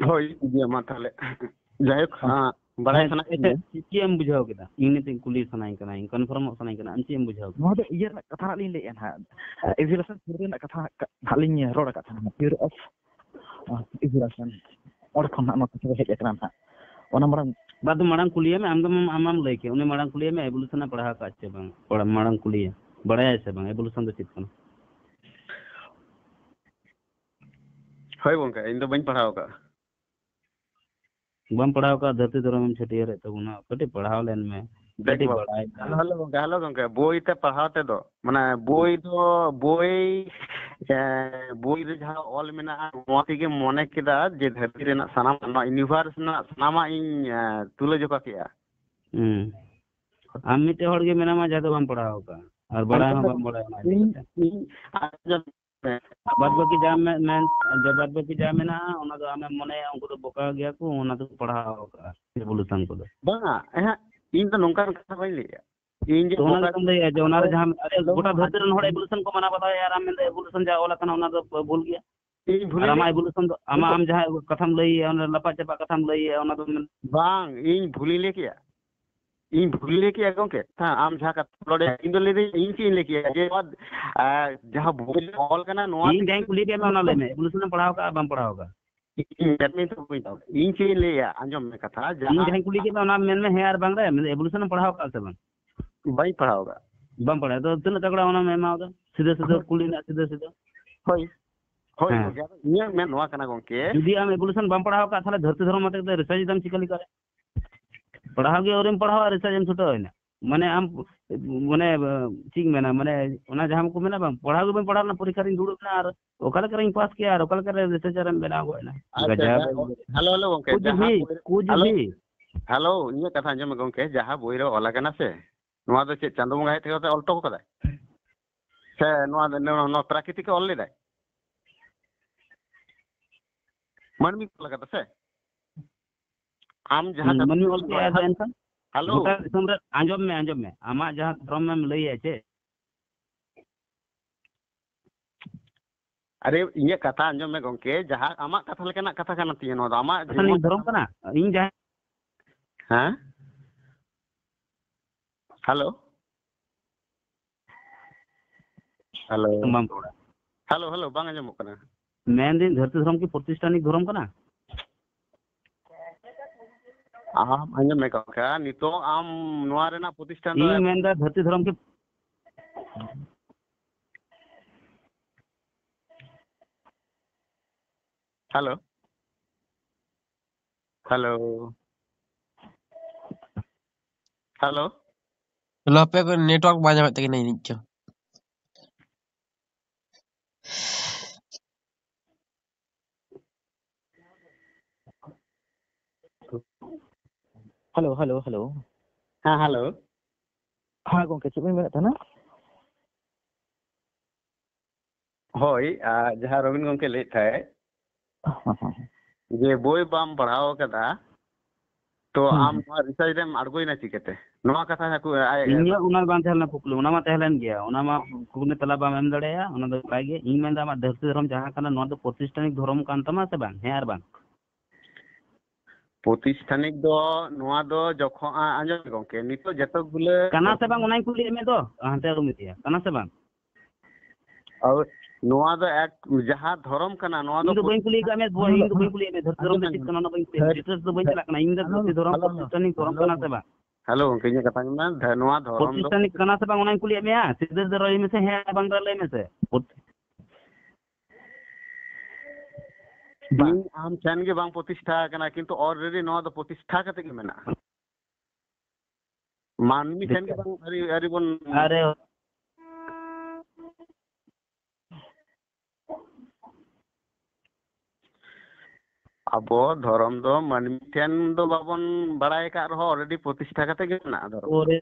ᱦᱳᱭ, ᱤᱭᱟᱹ ᱢᱟ ᱛᱟᱦᱞᱮ᱾ ᱡᱟᱭᱦᱳᱠ, ᱦᱮᱸ᱾ ᱟᱸ, ᱵᱟᱲᱟᱭ ᱦᱮᱸ, ᱥᱟᱱᱟ ᱟᱪᱪᱷᱟ, ᱠᱤᱫᱤᱧᱟ᱾ ᱪᱮᱫ, ᱪᱮᱫ ᱮᱢ ᱵᱩᱡᱷᱟᱹᱣ ᱠᱮᱫᱟ? ᱤᱧ ᱱᱤᱛᱚᱜ ᱠᱩᱞᱤ ᱥᱟᱱᱟᱧ ᱠᱟᱱᱟ, ᱤᱧ confirmᱚᱜ ᱥᱟᱱᱟᱧ ᱠᱟᱱᱟ, ᱟᱢ ᱪᱮᱫ ᱮᱢ ᱵᱩᱡᱷᱟᱹᱣ ᱠᱮᱫᱟ? ᱱᱚᱣᱟ ᱫᱚ ᱤᱭᱟᱹ ᱨᱮᱱᱟᱜ ᱠᱟᱛᱷᱟ ᱦᱟᱸᱜ ᱞᱤᱧ ᱞᱟᱹᱭᱮᱫᱼᱟ ᱱᱟᱦᱟᱜ, evolution theory ᱨᱮᱱᱟᱜ ᱠᱟᱛᱷᱟ ᱦᱟᱸᱜ, ᱦᱟᱸᱜ ᱞᱤᱧ ᱨᱚᱲ ᱟᱠᱟᱫ ᱛᱟᱦᱮᱱᱟ, theory of, ᱟᱸ, evolution᱾ ᱚᱸᱰᱮ ᱠᱷᱚᱱ ᱦᱟᱸᱜ ᱱᱚᱣᱟ ᱠᱟᱛᱷᱟ ᱫᱚ ᱦᱮᱡ ᱟᱠᱟᱱᱟ ᱱᱟᱦᱟᱜ᱾ ᱚᱱᱟ ᱢᱟᱲᱟᱝ ᱵᱟᱫ ᱢᱟᱲᱟᱝ ᱠᱩᱞᱤᱭᱮ ᱢᱮ, ᱟᱢ ᱫᱚ ᱟᱢ, ᱟᱢᱟᱢ ᱞᱟᱹᱭ ᱠᱮᱫ, ᱩᱱᱤ ᱢᱟᱲᱟᱝ ᱠᱩᱞᱤᱭᱮ ᱢᱮ, evolution ᱮ ᱯᱟᱲᱦᱟᱣ ᱟᱠᱟᱫ ᱪᱮ ᱵᱟᱝ? ᱯᱟᱲᱦᱟᱣ, ᱢᱟᱲᱟᱝ ᱠᱩᱞᱤᱭᱮ, ᱵᱟᱲᱟᱭᱟᱭ ᱥᱮ ᱵᱟᱝ evolution ᱫᱚ ᱪᱮᱫ ᱠᱟᱱᱟ? ᱦᱳᱭ ᱜᱚᱝᱠᱮ, ᱤᱧ ᱫᱚ ᱵᱟᱹᱧ ᱯᱟᱲᱦᱟᱣ ᱟᱠᱟᱫᱼᱟ᱾ ᱵᱟᱢ ᱯᱟᱲᱦᱟᱣ ᱟᱠᱟᱫ, ᱫᱷᱟᱹᱨᱛᱤ ᱫᱷᱚᱨᱚᱢᱮᱢ ᱪᱷᱟᱹᱴᱭᱟᱹᱨᱮᱫ ᱛᱟᱵᱚᱱᱟ, ᱠᱟᱹᱴᱤᱡ ᱯᱟᱲᱦᱟᱣ ᱞᱮᱱ ᱢᱮ, ᱫᱮᱠ ᱠᱟᱹᱴᱤᱡ ᱵᱟᱵᱩ, ᱵᱟᱲᱟᱭ ᱦᱮᱞᱳ, ᱠᱟᱜ ᱦᱮᱞᱳ ᱜᱚᱝᱠᱮ, ᱦᱮᱞᱳ ᱜᱚᱝᱠᱮ, ᱵᱳᱭ ᱛᱮ ᱯᱟᱲᱦᱟᱣ ᱛᱮᱫᱚ, ᱢᱟᱱᱮ ᱵᱳᱭ ᱫᱚ, ᱵᱳᱭ, ᱮ, ᱵᱳᱭ ᱨᱮ ᱡᱟᱦᱟᱸ ᱚᱞ ᱢᱮᱱᱟᱜᱼᱟ, ᱱᱚᱣᱟ ᱛᱮᱜᱮ ᱢᱚᱱᱮ ᱠᱮᱫᱟ ᱡᱮ ᱫᱷᱟᱹᱨᱛᱤ ᱨᱮᱱᱟᱜ ᱥᱟᱱᱟᱢ, ᱱᱚᱣᱟ universe ᱨᱮᱱᱟᱜ ᱥᱟᱱᱟᱢᱟᱜ ᱤᱧ, ᱮ, ᱛᱩᱞᱟᱹ ᱡᱚᱠᱷᱟ ᱠᱮᱜᱼᱟ᱾ ᱦᱩᱸ᱾ ᱟᱢ ᱢᱤᱫᱴᱮᱡ ᱦᱚᱲ ᱜᱮ ᱢᱮᱱᱟᱢᱟ ᱡᱟᱦᱟᱸ ᱫᱚ ᱵᱟᱢ ᱯᱟᱲᱦᱟᱣ ᱟᱠᱟᱫᱼᱟ ᱟᱨ ᱵᱟᱲᱟᱭ ᱦᱚᱸ ᱵᱟᱢ ᱵᱟᱲᱟᱭᱟ ᱚᱱᱟ ᱤᱫᱤ ᱤᱧ, ᱠᱟᱛᱮ᱾ ᱤᱧ, ᱟᱸᱡᱚᱢ ᱢᱮ᱾ ᱵᱟᱫ ᱵᱟᱹᱠᱤ ᱡᱟ ᱢᱮ-, ᱢᱮᱱ, ᱡᱟ ᱵᱟᱫ ᱵᱟᱹᱠᱤ ᱡᱟ ᱢᱮᱱᱟᱜᱼᱟ, ᱚᱱᱟ ᱫᱚ ᱟᱢᱮᱢ ᱢᱚᱱᱮᱭᱟ ᱩᱱᱠᱩ ᱫᱚ ᱵᱚᱠᱟ ᱜᱮᱭᱟ ᱠᱚ, ᱚᱱᱟ ᱫᱚᱠᱚ ᱯᱟᱲᱦᱟᱣ ᱟᱠᱟᱫᱼᱟ, revolution ᱠᱚᱫᱚ᱾ ᱵᱟᱝᱟ, ᱮᱦᱮᱸ, ᱤᱧ ᱫᱚ ᱱᱚᱝᱠᱟᱱ ᱠᱟᱛᱷᱟ ᱵᱟᱹᱧ ᱞᱟᱹᱭᱮᱜᱼᱟ᱾ ᱤᱧ ᱡᱮ ᱛᱚ ᱚᱱᱟ ᱵᱚᱠᱟ ᱜᱮᱛᱚᱢ ᱞᱟᱹᱭᱮᱜᱼᱟ ᱡᱮ ᱚᱱᱟ ᱨᱮ ᱦᱮᱞᱳ, ᱡᱟᱦᱟᱸ, ᱟᱨᱮ, ᱦᱮᱞᱳ, ᱜᱚᱴᱟ ᱫᱷᱟᱹᱨᱛᱤ ᱨᱮᱱ ᱦᱚᱲ evolution ᱠᱚ ᱢᱟᱱᱟᱣ ᱵᱟᱛᱟᱣᱮᱜᱼᱟ ᱟᱨ ᱟᱢ ᱢᱮᱱᱫᱟ evolution ᱡᱟ ᱚᱞ ᱟᱠᱟᱱᱟ ᱚᱱᱟ ᱫᱚ ᱵᱷᱩᱞ ᱜᱮᱭᱟ᱾ ᱤᱧ ᱟᱨ ᱵᱷᱩᱞᱤᱧ ᱟᱢᱟᱜ ᱞᱟᱹᱭ evolution ᱫᱚ, ᱟᱢᱟᱜ, ᱟᱢ ᱡᱟᱦᱟᱸ ᱠᱟᱛᱷᱟᱢ ᱞᱟᱹᱭᱮᱜᱼᱟ, ᱚᱱᱟ ᱞᱟᱯᱟᱜ ᱪᱟᱯᱟᱜ ᱠᱟᱛᱷᱟᱢ ᱞᱟᱹᱭᱮᱜᱼᱟ, ᱚᱱᱟ ᱫᱚ ᱢᱮᱱ- ᱵᱟᱝ, ᱤᱧ ᱵᱷᱩᱞᱤᱧ ᱞᱟᱹᱭ ᱠᱮᱜᱼᱟ᱾ ᱤᱧ ᱵᱷᱩᱞᱤᱧ ᱞᱟᱹᱭ ᱠᱮᱜᱼᱟ ᱜᱚᱝᱠᱮ? ᱦᱮᱸ, ᱟᱢ ᱡᱟᱦᱟᱸ ᱠᱟᱛᱷᱟᱢ ᱨᱚᱲᱮᱫ, ᱤᱧ ᱫᱚ ᱞᱟᱹᱭᱫᱟᱹᱧ, ᱤᱧ ᱪᱮᱫ ᱤᱧ ᱞᱟᱹᱭ ᱠᱮᱜᱼᱟ? ᱡᱮ ᱱᱚᱣᱟ, ᱟᱨ ᱡᱟᱦᱟᱸ ᱵᱳᱭ ᱨᱮ ᱚᱞ ᱠᱟᱱᱟ, ᱱᱚᱣᱟ ᱤᱧ ᱛᱮᱜᱮ ᱡᱟᱦᱟᱸᱧ ᱠᱩᱞᱤ ᱠᱮᱫ ᱢᱮᱭᱟ, ᱚᱱᱟ ᱞᱟᱹᱭ ᱢᱮ, evolution ᱮᱢ ᱯᱟᱲᱦᱟᱣ ᱠᱟᱜᱼᱟ, ᱵᱟᱢ ᱯᱟᱲᱦᱟᱣ ᱠᱟᱜᱼᱟ? ᱤᱧ ᱢᱮᱱ ᱢᱮ ᱛᱚ, ᱵᱟᱹᱧ ᱯᱟᱲᱦᱟᱣ ᱠᱟᱜᱼᱟ᱾ ᱤᱧ ᱪᱮᱫ ᱤᱧ ᱞᱟᱹᱭᱟ, ᱟᱸᱡᱚᱢ ᱢᱮ ᱠᱟᱛᱷᱟ, ᱤᱧ ᱡᱟᱦᱟᱸ ᱡᱟᱦᱟᱸᱧ ᱠᱩᱞᱤ ᱠᱮᱫ ᱢᱮᱭᱟ, ᱚᱱᱟ ᱢᱮᱱ ᱢᱮ, ᱦᱮᱸ ᱟᱨ ᱵᱟᱝ ᱨᱮ, ᱢᱮᱱᱫᱟᱹᱧ, evolution ᱮᱢ ᱯᱟᱲᱦᱟᱣ ᱠᱟᱜᱼᱟ ᱥᱮ ᱵᱟᱝ? ᱵᱟᱹᱧ ᱯᱟᱲᱦᱟᱣ ᱠᱟᱜᱼᱟ᱾ ᱵᱟᱢ ᱯᱟᱲᱦᱟᱣ, ᱛᱚ ᱛᱤᱱᱟᱹᱜ ᱛᱟᱜᱲᱟ ᱚᱱᱟᱢ ᱮᱢᱟᱣᱫᱟ? ᱥᱤᱫᱷᱟᱹ ᱥᱤᱫᱷᱟᱹ ᱦᱳᱭ᱾ ᱠᱩᱞᱤ ᱨᱮᱱᱟᱜ, ᱥᱤᱫᱷᱟᱹ ᱥᱤᱫᱷᱟᱹ᱾ ᱦᱳᱭ᱾ ᱦᱳᱭ, ᱦᱮᱸ᱾ ᱜᱚᱝᱠᱮ, ᱟᱫᱚ ᱤᱧᱟᱹᱜ ᱢᱮᱱ ᱱᱚᱣᱟ ᱠᱟᱱᱟ, ᱜᱚᱝᱠᱮ᱾ ᱡᱩᱫᱤ ᱟᱢ evolution ᱵᱟᱢ ᱯᱟᱲᱦᱟᱣ ᱠᱟᱜ, ᱛᱟᱦᱞᱮ ᱫᱷᱟᱹᱨᱛᱤ ᱫᱷᱚᱨᱚᱢ ᱟᱛᱮ ᱫᱚ research ᱮᱫᱟᱢ ᱪᱤᱠᱟᱹ ᱞᱮᱠᱟᱨᱮ? ᱯᱟᱲᱦᱟᱣ ᱜᱮ ᱟᱹᱣᱨᱤᱢ ᱯᱟᱲᱦᱟᱣᱟ, research ᱮᱢ ᱪᱷᱩᱴᱟᱹᱣ ᱮᱱᱟ᱾ ᱢᱟᱱᱮ ᱟᱢ, ᱢᱟᱱᱮ, ᱪᱮᱫ ᱤᱧ ᱢᱮᱱᱟ, ᱢᱟᱱᱮ ᱚᱱᱟ ᱡᱟᱦᱟᱸ ᱠᱚ ᱢᱮᱱᱟ ᱵᱟᱝ, ᱯᱟᱲᱦᱟᱣ ᱜᱮ ᱵᱟᱹᱧ ᱯᱟᱲᱦᱟᱣ ᱞᱮᱱᱟ, ᱯᱚᱨᱤᱠᱠᱷᱟ ᱨᱤᱧ ᱫᱩᱲᱩᱵ ᱮᱱᱟ ᱟᱨ ᱚᱠᱟ ᱞᱮᱠᱟ ᱨᱤᱧ ᱯᱟᱥ ᱠᱮᱭᱟ ᱟᱨ ᱚᱠᱟ ᱞᱮᱠᱟ ᱨᱮ researcher ᱮᱢ ᱵᱮᱱᱟᱣ ᱜᱚᱫ ᱮᱱᱟ᱾ ᱟᱪᱪᱷᱟ, ᱜᱟᱡᱟᱵ᱾ ᱦᱮᱸ, ᱦᱮᱞᱳ, ᱦᱮᱞᱳ, ᱜᱚᱝᱠᱮ, ᱠᱩᱪ ᱡᱟᱦᱟᱸ ᱵᱷᱤ, ᱵᱳᱭ ᱨᱮ, ᱠᱩᱪ ᱦᱮᱞᱳ, ᱵᱷᱤ᱾ ᱦᱮᱞᱳ, ᱤᱧᱟᱹᱜ ᱠᱟᱛᱷᱟ ᱟᱸᱡᱚᱢ ᱢᱮ, ᱜᱚᱝᱠᱮ, ᱡᱟᱦᱟᱸ ᱵᱳᱭ ᱨᱮ ᱚᱞ ᱟᱠᱟᱱᱟ ᱥᱮ, ᱱᱚᱣᱟ ᱫᱚ ᱪᱮᱫ ᱪᱟᱸᱫᱳ ᱵᱚᱸᱜᱟ ᱦᱮᱡ ᱠᱟᱛᱮ ᱚᱞ ᱦᱚᱴᱚ ᱠᱟᱫᱟᱭ? ᱥᱮ ᱱᱚᱣᱟ, ᱱᱚᱣᱟ, ᱱᱚᱣᱟ ᱯᱨᱟᱠᱨᱤᱛᱤᱠ ᱮ ᱚᱞ ᱞᱮᱫᱟᱭ? ᱢᱟᱹᱱᱢᱤ ᱠᱚ ᱚᱞ ᱠᱟᱫᱟ ᱥᱮ? ᱟᱢ ᱡᱟᱦᱟᱸ ᱦᱩᱸ, ᱠᱟᱛᱷᱟ ᱢᱟᱹᱱᱢᱤ ᱚᱞ ᱠᱮᱜᱼᱟ, ᱟᱫᱚ ᱮᱱᱠᱷᱟᱱ ᱦᱮᱞᱳ᱾ ᱜᱚᱴᱟ ᱫᱤᱥᱚᱢ ᱨᱮ, ᱟᱸᱡᱚᱢ ᱢᱮ, ᱟᱸᱡᱚᱢ ᱢᱮ, ᱟᱢᱟᱜ ᱡᱟᱦᱟᱸ ᱫᱷᱚᱨᱚᱢ ᱮᱢ ᱞᱟᱹᱭᱮᱜᱼᱟ ᱪᱮ? ᱟᱨᱮ, ᱤᱧᱟᱹᱜ ᱠᱟᱛᱷᱟ ᱟᱸᱡᱚᱢ ᱢᱮ ᱜᱚᱝᱠᱮ, ᱡᱟᱦᱟᱸ ᱟᱢᱟᱜ ᱠᱟᱛᱷᱟ ᱞᱮᱠᱟᱱᱟᱜ ᱠᱟᱛᱷᱟ ᱠᱟᱱᱟ ᱛᱤᱧᱟᱹ ᱱᱚᱣᱟ ᱫᱚ, ᱟᱢᱟᱜ ᱟᱪᱪᱷᱟ, ᱡᱮᱢᱚᱱ ᱱᱤᱭᱟᱹ ᱫᱷᱚᱨᱚᱢ ᱠᱟᱱᱟ? ᱤᱧ ᱡᱟᱦᱟᱸ ᱦᱮᱸ? ᱦᱮᱞᱳ? ᱦᱮᱞᱳ? ᱵᱟᱢ ᱨᱚᱲᱟ᱾ ᱦᱮᱞᱳ, ᱦᱮᱞᱳ, ᱵᱟᱝ ᱟᱸᱡᱚᱢᱚᱜ ᱠᱟᱱᱟ᱾ ᱢᱮᱱᱫᱟᱹᱧ, ᱫᱷᱟᱹᱨᱛᱤ ᱫᱷᱚᱨᱚᱢ ᱠᱤ ᱯᱨᱚᱛᱤᱥᱴᱷᱟᱱᱤᱠ ᱫᱷᱚᱨᱚᱢ ᱠᱟᱱᱟ? ᱟᱢ ᱟᱸᱡᱚᱢ ᱢᱮ ᱜᱚᱝᱠᱮ, ᱱᱤᱛᱚᱜ ᱟᱢ ᱱᱚᱣᱟ ᱨᱮᱱᱟᱜ ᱯᱨᱚᱛᱤᱥᱴᱷᱟᱱ ᱫᱚ ᱤᱧ ᱢᱮᱱᱫᱟ, ᱫᱷᱟᱹᱨᱛᱤ ᱫᱷᱚᱨᱚᱢ ᱠᱤ ᱦᱮᱞᱳ᱾ ᱦᱮᱞᱳ᱾ ᱦᱮᱞᱳ᱾ ᱦᱮᱞᱳ, ᱟᱯᱮ ᱠᱚ network ᱵᱟᱭ ᱧᱟᱢᱮᱫ ᱛᱟᱹᱠᱤᱱᱟ ᱡᱟᱹᱱᱤᱡ ᱪᱚ᱾ Hello, hello, hello. ᱦᱮᱸ, ᱦᱮᱞᱳ᱾ ᱦᱮᱸ, ᱜᱚᱝᱠᱮ, ᱪᱮᱫ ᱵᱤᱱ ᱢᱮᱱᱮᱫ ᱛᱟᱦᱮᱱᱟ? ᱦᱳᱭ, ᱟᱨ ᱡᱟᱦᱟᱸ ᱨᱚᱵᱤᱱ ᱜᱚᱝᱠᱮ ᱞᱟᱹᱭᱮᱫ ᱛᱟᱦᱮᱸᱫ, ᱦᱮᱸ, ᱦᱮᱸ, ᱦᱮᱸ᱾ ᱡᱮ ᱵᱳᱭ ᱵᱟᱢ ᱯᱟᱲᱦᱟᱣ ᱠᱟᱫᱟ, ᱛᱚ ᱦᱩᱸ, ᱟᱢ ᱦᱩᱸ᱾ ᱱᱚᱣᱟ research ᱨᱮᱢ ᱟᱬᱜᱚᱭᱮᱱᱟ ᱪᱤᱠᱟᱹᱛᱮ? ᱱᱚᱣᱟ ᱠᱟᱛᱷᱟ ᱦᱟᱹᱠᱩ ᱟᱭ ᱤᱧᱟᱹᱜ ᱚᱱᱟ ᱵᱟᱝ ᱛᱟᱦᱮᱸ ᱞᱮᱱᱟ ᱠᱩᱠᱞᱤ, ᱚᱱᱟ ᱢᱟ ᱛᱟᱦᱮᱸ ᱞᱮᱱ ᱜᱮᱭᱟ, ᱚᱱᱟ ᱢᱟ ᱠᱩᱠᱞᱤ ᱛᱮᱞᱟ ᱵᱟᱢ ᱮᱢ ᱫᱟᱲᱮᱭᱟᱜᱼᱟ, ᱚᱱᱟ ᱫᱚ ᱵᱟᱭ ᱜᱮ᱾ ᱤᱧ ᱢᱮᱱᱫᱟ ᱟᱢᱟᱜ ᱫᱷᱟᱹᱨᱛᱤ ᱫᱷᱚᱨᱚᱢ ᱡᱟᱦᱟᱸ ᱠᱟᱱᱟ, ᱱᱚᱣᱟ ᱫᱚ ᱯᱨᱚᱛᱤᱥᱴᱷᱟᱱᱤᱠ ᱫᱷᱚᱨᱚᱢ ᱠᱟᱱ ᱛᱟᱢᱟ ᱥᱮ ᱵᱟᱝ? ᱦᱮᱸ ᱟᱨ ᱵᱟᱝ? ᱯᱨᱚᱛᱤᱥᱴᱷᱟᱱᱤᱠ ᱫᱚ ᱱᱚᱣᱟ ᱫᱚ ᱡᱚᱠᱷᱚᱱ, ᱟ-, ᱟᱸᱡᱚᱢ ᱢᱮ ᱜᱚᱝᱠᱮ, ᱱᱤᱛᱚᱜ ᱡᱚᱛᱚ ᱜᱩᱞᱟᱹ ᱠᱟᱱᱟ ᱥᱮ ᱵᱟᱝ, ᱚᱱᱟᱧ ᱠᱩᱞᱤᱭᱮᱫ ᱢᱮ ᱫᱚ, ᱦᱟᱱᱛᱮ ᱟᱞᱚᱢ ᱤᱫᱤᱭᱟ, ᱠᱟᱱᱟ ᱥᱮ ᱵᱟᱝ? ᱟᱨ ᱱᱚᱣᱟ ᱫᱚ ᱮᱠ, ᱡᱟᱦᱟᱸ ᱫᱷᱚᱨᱚᱢ ᱠᱟᱱᱟ, ᱱᱚᱣᱟ ᱫᱚ ᱤᱧ ᱫᱚ ᱵᱟᱹᱧ ᱠᱩᱞᱤ ᱟᱠᱟᱫ ᱢᱮᱭᱟ, ᱵᱚ-, ᱤᱧ ᱫᱚ ᱵᱟᱹᱧ ᱠᱩᱞᱤᱭᱮᱫ ᱢᱮᱭᱟ, ᱫᱷᱟᱹᱨᱛᱤ ᱫᱷᱚᱨᱚᱢ ᱫᱚ ᱪᱮᱫ ᱠᱟᱱᱟ, ᱚᱱᱟ ᱵᱟᱹᱧ ᱠᱩᱞᱤᱭᱮᱫ ᱢᱮᱭᱟ, ᱫᱷᱟᱹᱨ-, details ᱫᱚ ᱵᱟᱹᱧ ᱪᱟᱞᱟᱜ ᱠᱟᱱᱟ, ᱤᱧ ᱫᱚ ᱦᱮᱞᱳ, ᱫᱷᱟᱹᱨᱛᱤ ᱫᱷᱚᱨᱚᱢ ᱦᱮᱞᱳ, ᱠᱟᱱᱟ ᱥᱮ ᱵᱟᱝ? ᱦᱮᱞᱳ ᱜᱚᱝᱠᱮ, ᱤᱧᱟᱹᱜ ᱠᱟᱛᱷᱟ ᱟᱸᱡᱚᱢ ᱢᱮ, ᱫᱷᱟ-, ᱱᱚᱣᱟ ᱫᱷᱚᱨᱚᱢ ᱫᱚ ᱯᱨᱚᱛᱤᱥᱴᱷᱟᱱᱤᱠ ᱠᱟᱱᱟ ᱥᱮ ᱵᱟᱝ, ᱚᱱᱟᱧ ᱠᱩᱞᱤᱭᱮᱫ ᱢᱮᱭᱟ, ᱥᱤᱫᱷᱟᱹ ᱥᱤᱫᱷᱟᱹ ᱨᱚᱲ ᱢᱮᱥᱮ, ᱦᱮᱸ ᱵᱟᱝ ᱫᱚ ᱞᱟᱹᱭ ᱢᱮᱥᱮ᱾ ᱯᱨᱚᱛ-, ᱵᱟᱝ᱾ ᱤᱧ ᱟᱢ ᱴᱷᱮᱱ ᱜᱮ ᱵᱟᱝ ᱯᱨᱚᱛᱤᱥᱴᱷᱟ ᱟᱠᱟᱱᱟ, ᱠᱤᱱᱛᱩ already ᱱᱚᱣᱟ ᱫᱚ ᱯᱨᱚᱛᱤᱥᱴᱷᱟ ᱠᱟᱛᱮ ᱜᱮ ᱢᱮᱱᱟᱜᱼᱟ᱾ ᱢᱟᱹᱱᱢᱤ ᱴᱷᱮᱱ ᱜᱮ ᱵᱮᱠᱟᱨ᱾ ᱵᱟᱝ ᱟᱹᱨᱤ, ᱟᱹᱨᱤ ᱵᱚᱱ ᱟᱨᱮ᱾ ᱟᱵᱚ ᱫᱷᱚᱨᱚᱢ ᱫᱚ ᱢᱟᱹᱱᱢᱤ ᱴᱷᱮᱱ ᱫᱚ ᱵᱟᱵᱚᱱ ᱵᱟᱲᱟᱭ ᱟᱠᱟᱫ ᱨᱮᱦᱚᱸ, already ᱯᱨᱚᱛᱤᱥᱴᱷᱟ ᱠᱟᱛᱮ ᱜᱮ ᱢᱮᱱᱟᱜᱼᱟ ᱫᱷᱚᱨᱚᱢ᱾ ᱳᱨᱮ᱾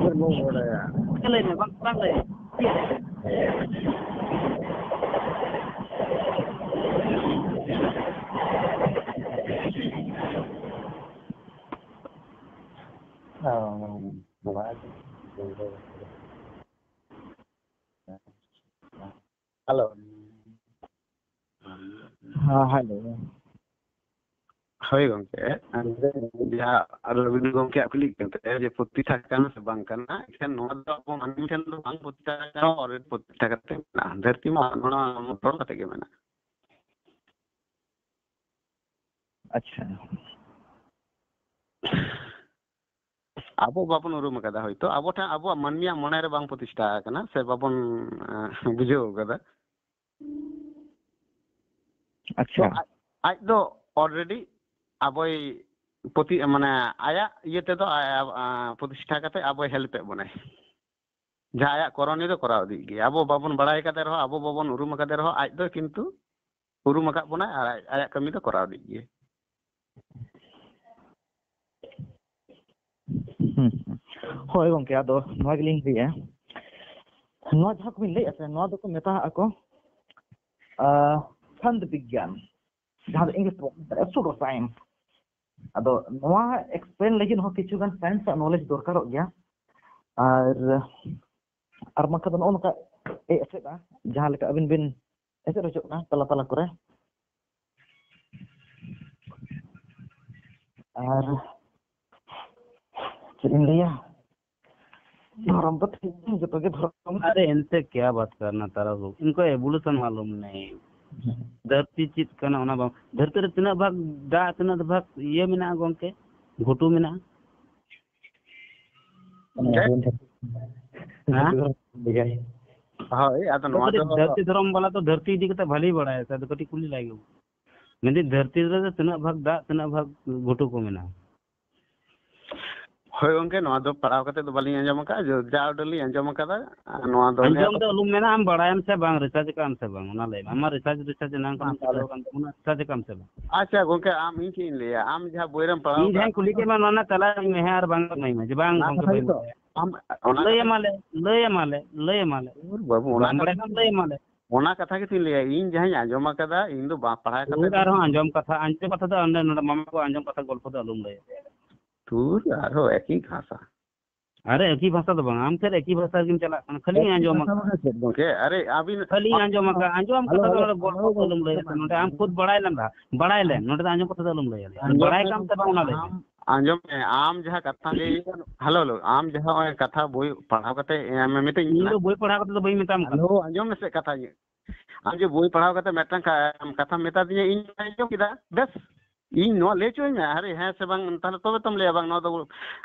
ᱪᱮᱫ ᱵᱚ ᱵᱟᱲᱟᱭᱟ? ᱞᱟᱹᱭ ᱢᱮ, ᱵᱟᱝ, ᱵᱟᱝ ᱞᱟᱹᱭ᱾ ᱚ, ᱵᱟᱝ᱾ ᱦᱮᱞᱳ᱾ ᱦᱮᱸ, ᱦᱮᱞᱳ᱾ ᱦᱳᱭ ᱜᱚᱝᱠᱮ, ᱡᱟᱦᱟᱸ ᱨᱚᱵᱤᱱᱫᱨᱚ ᱜᱚᱝᱠᱮᱭᱟᱜ ᱠᱩᱞᱤ ᱠᱟᱱ ᱛᱟᱭᱟ ᱡᱮ ᱯᱨᱚᱛᱤᱥᱴᱷᱟ ᱠᱟᱱᱟ ᱥᱮ ᱵᱟᱝ ᱠᱟᱱᱟ, ᱮᱱᱠᱷᱟᱱ ᱱᱚᱣᱟ ᱫᱚ ᱟᱵᱚ ᱢᱟᱹᱱᱢᱤ ᱴᱷᱮᱱ ᱫᱚ ᱵᱟᱝ ᱯᱨᱚᱛᱤᱥᱴᱷᱟ ᱠᱟᱱᱟ, already ᱯᱨᱚᱛᱤᱥᱴᱷᱟ ᱠᱟᱛᱮ ᱢᱮᱱᱟᱜᱼᱟ᱾ ᱫᱷᱟᱹᱨᱛᱤ ᱢᱟ ᱱᱚᱣᱟ ᱢᱚᱛᱚᱱ ᱠᱟᱛᱮ ᱜᱮ ᱢᱮᱱᱟᱜᱼᱟ᱾ ᱟᱪᱪᱷᱟ᱾ ᱟᱵᱚ ᱵᱟᱵᱚᱱ ᱩᱨᱩᱢ ᱟᱠᱟᱫᱟ, ᱦᱚᱭᱛᱳ ᱟᱵᱚ ᱴᱷᱮᱱ, ᱟᱵᱚᱣᱟᱜ ᱢᱟᱹᱱᱢᱤᱭᱟᱜ ᱢᱚᱱᱮ ᱨᱮ ᱵᱟᱝ ᱯᱨᱚᱛᱤᱥᱴᱷᱟ ᱟᱠᱟᱱᱟ ᱥᱮ ᱵᱟᱵᱚᱱ, ᱮᱸ, ᱵᱩᱡᱷᱟᱹᱣ ᱟᱠᱟᱫᱟ᱾ ᱟᱪᱪᱷᱟ᱾ ᱛᱚ ᱟᱡ, ᱟᱡ ᱫᱚ already ᱟᱵᱚᱭ ᱯᱨᱚᱛᱤ-, ᱢᱟᱱᱮ ᱟᱭᱟᱜ ᱤᱭᱟᱹ ᱛᱮᱫᱚ ᱟᱭ-, ᱟ-, ᱯᱨᱚᱛᱤᱥᱴᱷᱟ ᱠᱟᱛᱮ ᱟᱵᱚᱭ help ᱮᱫ ᱵᱚᱱᱟᱭ᱾ ᱡᱟᱦᱟᱸ ᱟᱭᱟᱜ ᱠᱚᱨᱚᱱᱤᱭ ᱫᱚ ᱠᱚᱨᱟᱣ ᱤᱫᱤᱭᱮᱫ ᱜᱮᱭᱟ᱾ ᱟᱵᱚ ᱵᱟᱵᱚᱱ ᱵᱟᱲᱟᱭ ᱠᱟᱫᱮ ᱨᱮᱦᱚᱸ, ᱟᱵᱚ ᱵᱟᱵᱚᱱ ᱩᱨᱩᱢ ᱟᱠᱟᱫᱮ ᱨᱮᱦᱚᱸ, ᱟᱡ ᱫᱚ ᱠᱤᱱᱛᱩ ᱩᱨᱩᱢ ᱟᱠᱟᱫ ᱵᱚᱱᱟᱭ ᱟᱨ ᱟᱡ, ᱟᱭᱟᱜ ᱠᱟᱹᱢᱤ ᱫᱚ ᱠᱚᱨᱟᱣ ᱤᱫᱤᱭᱮᱫ ᱜᱮᱭᱟ᱾ ᱦᱩᱸ, ᱦᱩᱸ᱾ ᱦᱳᱭ ᱜᱚᱝᱠᱮ, ᱟᱫᱚ ᱱᱚᱣᱟ ᱜᱮᱞᱤᱧ ᱞᱟᱹᱭᱟ, ᱱᱚᱣᱟ ᱡᱟᱦᱟᱸ ᱠᱚᱵᱤᱱ ᱞᱟᱹᱭᱮᱫᱼᱟ ᱥᱮ, ᱱᱚᱣᱟ ᱫᱚᱠᱚ ᱢᱮᱛᱟᱜᱼᱟ ᱠᱚ, ᱟᱸ, ᱪᱷᱟᱸᱫᱽ ᱵᱤᱜᱽᱜᱟᱱ, ᱡᱟᱦᱟᱸ ᱫᱚ English ᱛᱮ ᱵᱚᱱ ᱢᱮᱛᱟᱜᱼᱟ pseudo science᱾ ᱟᱫᱚ ᱱᱚᱣᱟ explain ᱞᱟᱹᱜᱤᱫ ᱦᱚᱸ ᱠᱤᱪᱷᱩ ᱜᱟᱱ science ᱟᱜ knowledge ᱫᱚᱨᱠᱟᱨᱚᱜ ᱜᱮᱭᱟ᱾ ᱟᱨ, ᱟᱨ ᱵᱟᱝᱠᱷᱟᱱ ᱫᱚ ᱱᱚᱜᱼᱚ ᱱᱚᱝᱠᱟ ᱮ ᱮᱥᱮᱫᱼᱟ, ᱡᱟᱦᱟᱸ ᱞᱮᱠᱟ ᱟᱹᱵᱤᱱ ᱵᱤᱱ ᱮᱥᱮᱫ ᱦᱚᱪᱚᱜ ᱠᱟᱱᱟ ᱛᱟᱞᱟ ᱛᱟᱞᱟ ᱠᱚᱨᱮ᱾ ᱟᱨ ᱪᱮᱫ ᱤᱧ ᱞᱟᱹᱭᱟ, ᱫᱷᱚᱨᱚᱢ ᱫᱚ ᱴᱷᱤᱠ ᱜᱮᱭᱟ, ᱡᱚᱛᱚ ᱜᱮ ᱫᱷᱚᱨᱚᱢ᱾ अरे इनसे क्या बात करना तारा लोग, इनको एवोल्यूशन मालूम नहीं। धरती ᱪᱮᱫ ᱠᱟᱱᱟ ᱚᱱᱟ ᱵᱟᱝ, ᱫᱷᱟᱹᱨᱛᱤ ᱨᱮ ᱛᱤᱱᱟᱹᱜ ᱵᱷᱟᱜᱽ ᱫᱟᱜ, ᱛᱤᱱᱟᱹᱜ ᱵᱷᱟᱜᱽ ᱤᱭᱟᱹ ᱢᱮᱱᱟᱜᱼᱟ ᱜᱚᱝᱠᱮ, ᱜᱷᱩᱴᱩ ᱢᱮᱱᱟᱜᱼᱟ? ᱦᱮᱸ? ᱦᱳᱭ, ᱟᱫᱚ ᱟᱫᱚ ᱱᱚᱣᱟ ᱠᱟᱹᱴᱤᱡ ᱫᱚ ᱫᱷᱟᱹᱨᱛᱤ ᱫᱷᱚᱨᱚᱢ ᱵᱟᱞᱟ ᱫᱚ ᱫᱷᱟᱹᱨᱛᱤ ᱤᱫᱤ ᱠᱟᱛᱮ ᱵᱷᱟᱞᱤ ᱵᱟᱲᱟᱭᱟ ᱥᱮ, ᱟᱫᱚ ᱠᱟᱹᱴᱤᱡ ᱠᱩᱞᱤ ᱞᱟᱭ ᱜᱮ᱾ ᱢᱮᱱᱫᱟᱹᱧ ᱫᱷᱟᱹᱨᱛᱤ ᱨᱮ ᱛᱤᱱᱟᱹᱜ ᱵᱷᱟᱜᱽ ᱫᱟᱜ, ᱛᱤᱱᱟᱹᱜ ᱵᱷᱟᱜᱽ ᱜᱷᱩᱴᱩ ᱠᱚ ᱢᱮᱱᱟᱜᱼᱟ? ᱦᱳᱭ ᱜᱚᱝᱠᱮ, ᱱᱚᱣᱟ ᱫᱚ ᱯᱟᱲᱦᱟᱣ ᱠᱟᱛᱮ ᱫᱚ ᱵᱟᱹᱞᱤᱧ ᱟᱸᱡᱚᱢ ᱟᱠᱟᱫᱼᱟ, ᱡᱟ ᱩᱰᱟᱹᱝ ᱞᱤᱧ ᱟᱸᱡᱚᱢ ᱟᱠᱟᱫᱟ᱾ ᱟᱨ ᱱᱚᱣᱟ ᱫᱚ ᱟᱸᱡᱚᱢ ᱫᱚ ᱟᱞᱚᱢ ᱢᱮᱱᱟ, ᱟᱢ ᱵᱟᱲᱟᱭᱟᱢ ᱥᱮ ᱵᱟᱝ, ᱨᱤᱥᱟᱨᱪ ᱟᱠᱟᱫ ᱟᱢ ᱥᱮ ᱵᱟᱝ, ᱚᱱᱟ ᱞᱟᱹᱭ ᱢᱮ᱾ ᱟᱢᱟᱜ ᱨᱤᱥᱟᱨᱪ, ᱨᱤᱥᱟᱨᱪ ᱮᱱᱟᱝ ᱠᱷᱚᱱ ᱵᱟᱝ, ᱪᱷᱩᱴᱟᱹᱣ ᱟᱠᱟᱱ ᱛᱟᱵᱚᱱᱟ, ᱨᱤᱥᱟᱨᱪ ᱟᱠᱟᱫ ᱟᱢ ᱥᱮ ᱵᱟᱝ? ᱟᱪᱪᱷᱟ ᱜᱚᱝᱠᱮ, ᱟᱢ ᱤᱧ ᱪᱮᱫ ᱤᱧ ᱞᱟᱹᱭᱟ, ᱟᱢ ᱡᱟᱦᱟᱸ ᱵᱳᱭ ᱨᱮᱢ ᱯᱟᱲᱦᱟᱣ ᱤᱧ ᱡᱟᱦᱟᱸᱧ ᱠᱩᱞᱤ ᱠᱮᱫ ᱢᱮᱭᱟ, ᱚᱱᱟ ᱨᱮᱱᱟᱜ ᱛᱮᱞᱟ ᱤᱧ ᱢᱮ, ᱦᱮᱸ ᱟᱨ ᱵᱟᱝ ᱮᱢᱟᱹᱧ ᱢᱮ, ᱡᱮ ᱵᱟᱝ ᱚᱱᱟ ᱜᱚᱝᱠᱮ ᱠᱟᱛᱷᱟ ᱵᱟᱹᱧ ᱜᱮᱛᱚ, ᱵᱟᱲᱟᱭᱟ᱾ ᱟᱢ ᱚᱱᱟ ᱞᱟᱹᱭ ᱠᱟᱛᱷᱟ ᱟᱢᱟᱞᱮ, ᱞᱟᱹᱭ ᱟᱢᱟᱞᱮ, ᱞᱟᱹᱭ ᱟᱢᱟᱞᱮ᱾ ᱩᱨ ᱵᱟᱹᱵᱩ, ᱚᱱᱟ ᱵᱟᱢ ᱠᱟᱛᱷᱟ ᱵᱟᱲᱟᱭ ᱠᱷᱟᱱ ᱞᱟᱹᱭ ᱟᱢᱟᱞᱮ᱾ ᱚᱱᱟ ᱠᱟᱛᱷᱟ ᱜᱮᱛᱚᱧ ᱞᱟᱹᱭᱟ, ᱤᱧ ᱡᱟᱦᱟᱸᱧ ᱟᱸᱡᱚᱢ ᱟᱠᱟᱫᱟ, ᱤᱧ ᱫᱚ ᱵᱟᱝ ᱯᱟᱲᱦᱟᱣ ᱠᱟᱛᱮ ᱩᱨ ᱫᱚ ᱟᱨᱦᱚᱸ ᱟᱸᱡᱚᱢ ᱠᱟᱛᱷᱟ, ᱟᱸᱡᱚᱢ ᱠᱟᱛᱷᱟ ᱫᱚ ᱚᱸᱰᱮ ᱱᱚᱰᱮ ᱢᱟᱢᱟ ᱠᱚ ᱟᱸᱡᱚᱢ ᱠᱟᱛᱷᱟ ᱜᱚᱞᱯᱷᱚ ᱫᱚ ᱟᱞᱚᱢ ᱞᱟᱹᱭᱟ᱾ ᱛᱩᱨ ᱟᱨᱦᱚᱸ ᱮᱠᱤ ᱵᱷᱟᱥᱟ᱾ ᱟᱨᱮ, ᱮᱠᱤ ᱵᱷᱟᱥᱟ ᱫᱚ ᱵᱟᱝ, ᱟᱢ ᱯᱷᱮᱨ ᱮᱠᱤ ᱵᱷᱟᱥᱟ ᱨᱮᱜᱮᱢ ᱪᱟᱞᱟᱜ ᱠᱟᱱᱟ, ᱠᱷᱟᱹᱞᱤ ᱮᱠᱤ ᱟᱸᱡᱚᱢ ᱵᱷᱟᱥᱟ ᱟᱠᱟᱫᱟ᱾ ᱢᱟᱱᱮ ᱪᱮᱫ ᱜᱚᱝᱠᱮ? ᱟᱨᱮ, ᱟᱹᱵᱤᱱ ᱠᱷᱟᱹᱞᱤ ᱟᱸᱡᱚᱢ ᱟᱠᱟᱫ, ᱟᱸᱡᱚᱢ ᱦᱮᱞᱳ, ᱠᱟᱛᱷᱟ ᱫᱚ ᱦᱮᱞᱳ, ᱱᱚᱰᱮ ᱜᱚᱞᱯᱷᱚ ᱦᱮᱞᱳ, ᱠᱚ ᱟᱞᱚᱢ ᱞᱟᱹᱭᱟ, ᱦᱮᱞᱳ᱾ ᱱᱚᱰᱮ ᱟᱢ ᱠᱷᱩᱫ ᱵᱟᱲᱟᱭ ᱞᱮᱢ ᱫᱷᱟ, ᱵᱟᱲᱟᱭ ᱞᱮᱢ, ᱱᱚᱰᱮ ᱫᱚ ᱟᱸᱡᱚᱢ ᱠᱟᱛᱷᱟ ᱫᱚ ᱟᱞᱚᱢ ᱞᱟᱹᱭᱟ, ᱟᱸᱡᱚᱢ ᱵᱟᱲᱟᱭ ᱢᱮ ᱠᱟᱢ ᱥᱮ ᱜᱚᱝᱠᱮ, ᱵᱟᱝ ᱚᱱᱟ ᱞᱟᱹᱭ ᱢᱮ᱾ ᱟᱢ, ᱟᱸᱡᱚᱢ ᱢᱮ, ᱟᱢ ᱡᱟᱦᱟᱸ ᱠᱟᱛᱷᱟ ᱞᱟᱹᱭ, ᱦᱮᱞᱳ, ᱦᱮᱞᱳ, ᱟᱢ ᱡᱟᱦᱟᱸ ᱱᱚᱜᱼᱚᱭ ᱠᱟᱛᱷᱟ ᱵᱳᱭ ᱯᱟᱲᱦᱟᱣ ᱠᱟᱛᱮ, ᱮ, ᱢᱮ-, ᱢᱤᱛᱟᱹᱧ ᱤᱧ ᱠᱟᱱᱟ᱾ ᱫᱚ ᱵᱳᱭ ᱯᱟᱲᱦᱟᱣ ᱠᱟᱛᱮ ᱫᱚ ᱵᱟᱹᱧ ᱢᱮᱛᱟᱢ ᱠᱟᱱᱟ᱾ ᱦᱮᱞᱳ, ᱟᱸᱡᱚᱢ ᱢᱮᱥᱮ ᱠᱟᱛᱷᱟ ᱤᱧᱟᱹᱜ᱾ ᱟᱢ ᱡᱮ ᱵᱳᱭ ᱯᱟᱲᱦᱟᱣ ᱠᱟᱛᱮ ᱢᱤᱫᱴᱟᱝ ᱠᱟ-, ᱠᱟᱛᱷᱟᱢ ᱢᱮᱛᱟ ᱫᱤᱧᱟ, ᱤᱧ ᱟᱸᱡᱚᱢ ᱠᱮᱫᱟ, ᱵᱮᱥ᱾ ᱤᱧ ᱱᱚᱣᱟ ᱞᱟᱹᱭ ᱦᱚᱪᱚᱧ ᱢᱮ, ᱟᱨᱮ ᱦᱮᱸ ᱥᱮ ᱵᱟᱝ, ᱛᱟᱦᱞᱮ ᱛᱚᱵᱮ ᱛᱚᱢ ᱞᱟᱹᱭᱟ ᱵᱟᱝ ᱱᱚᱣᱟ ᱫᱚ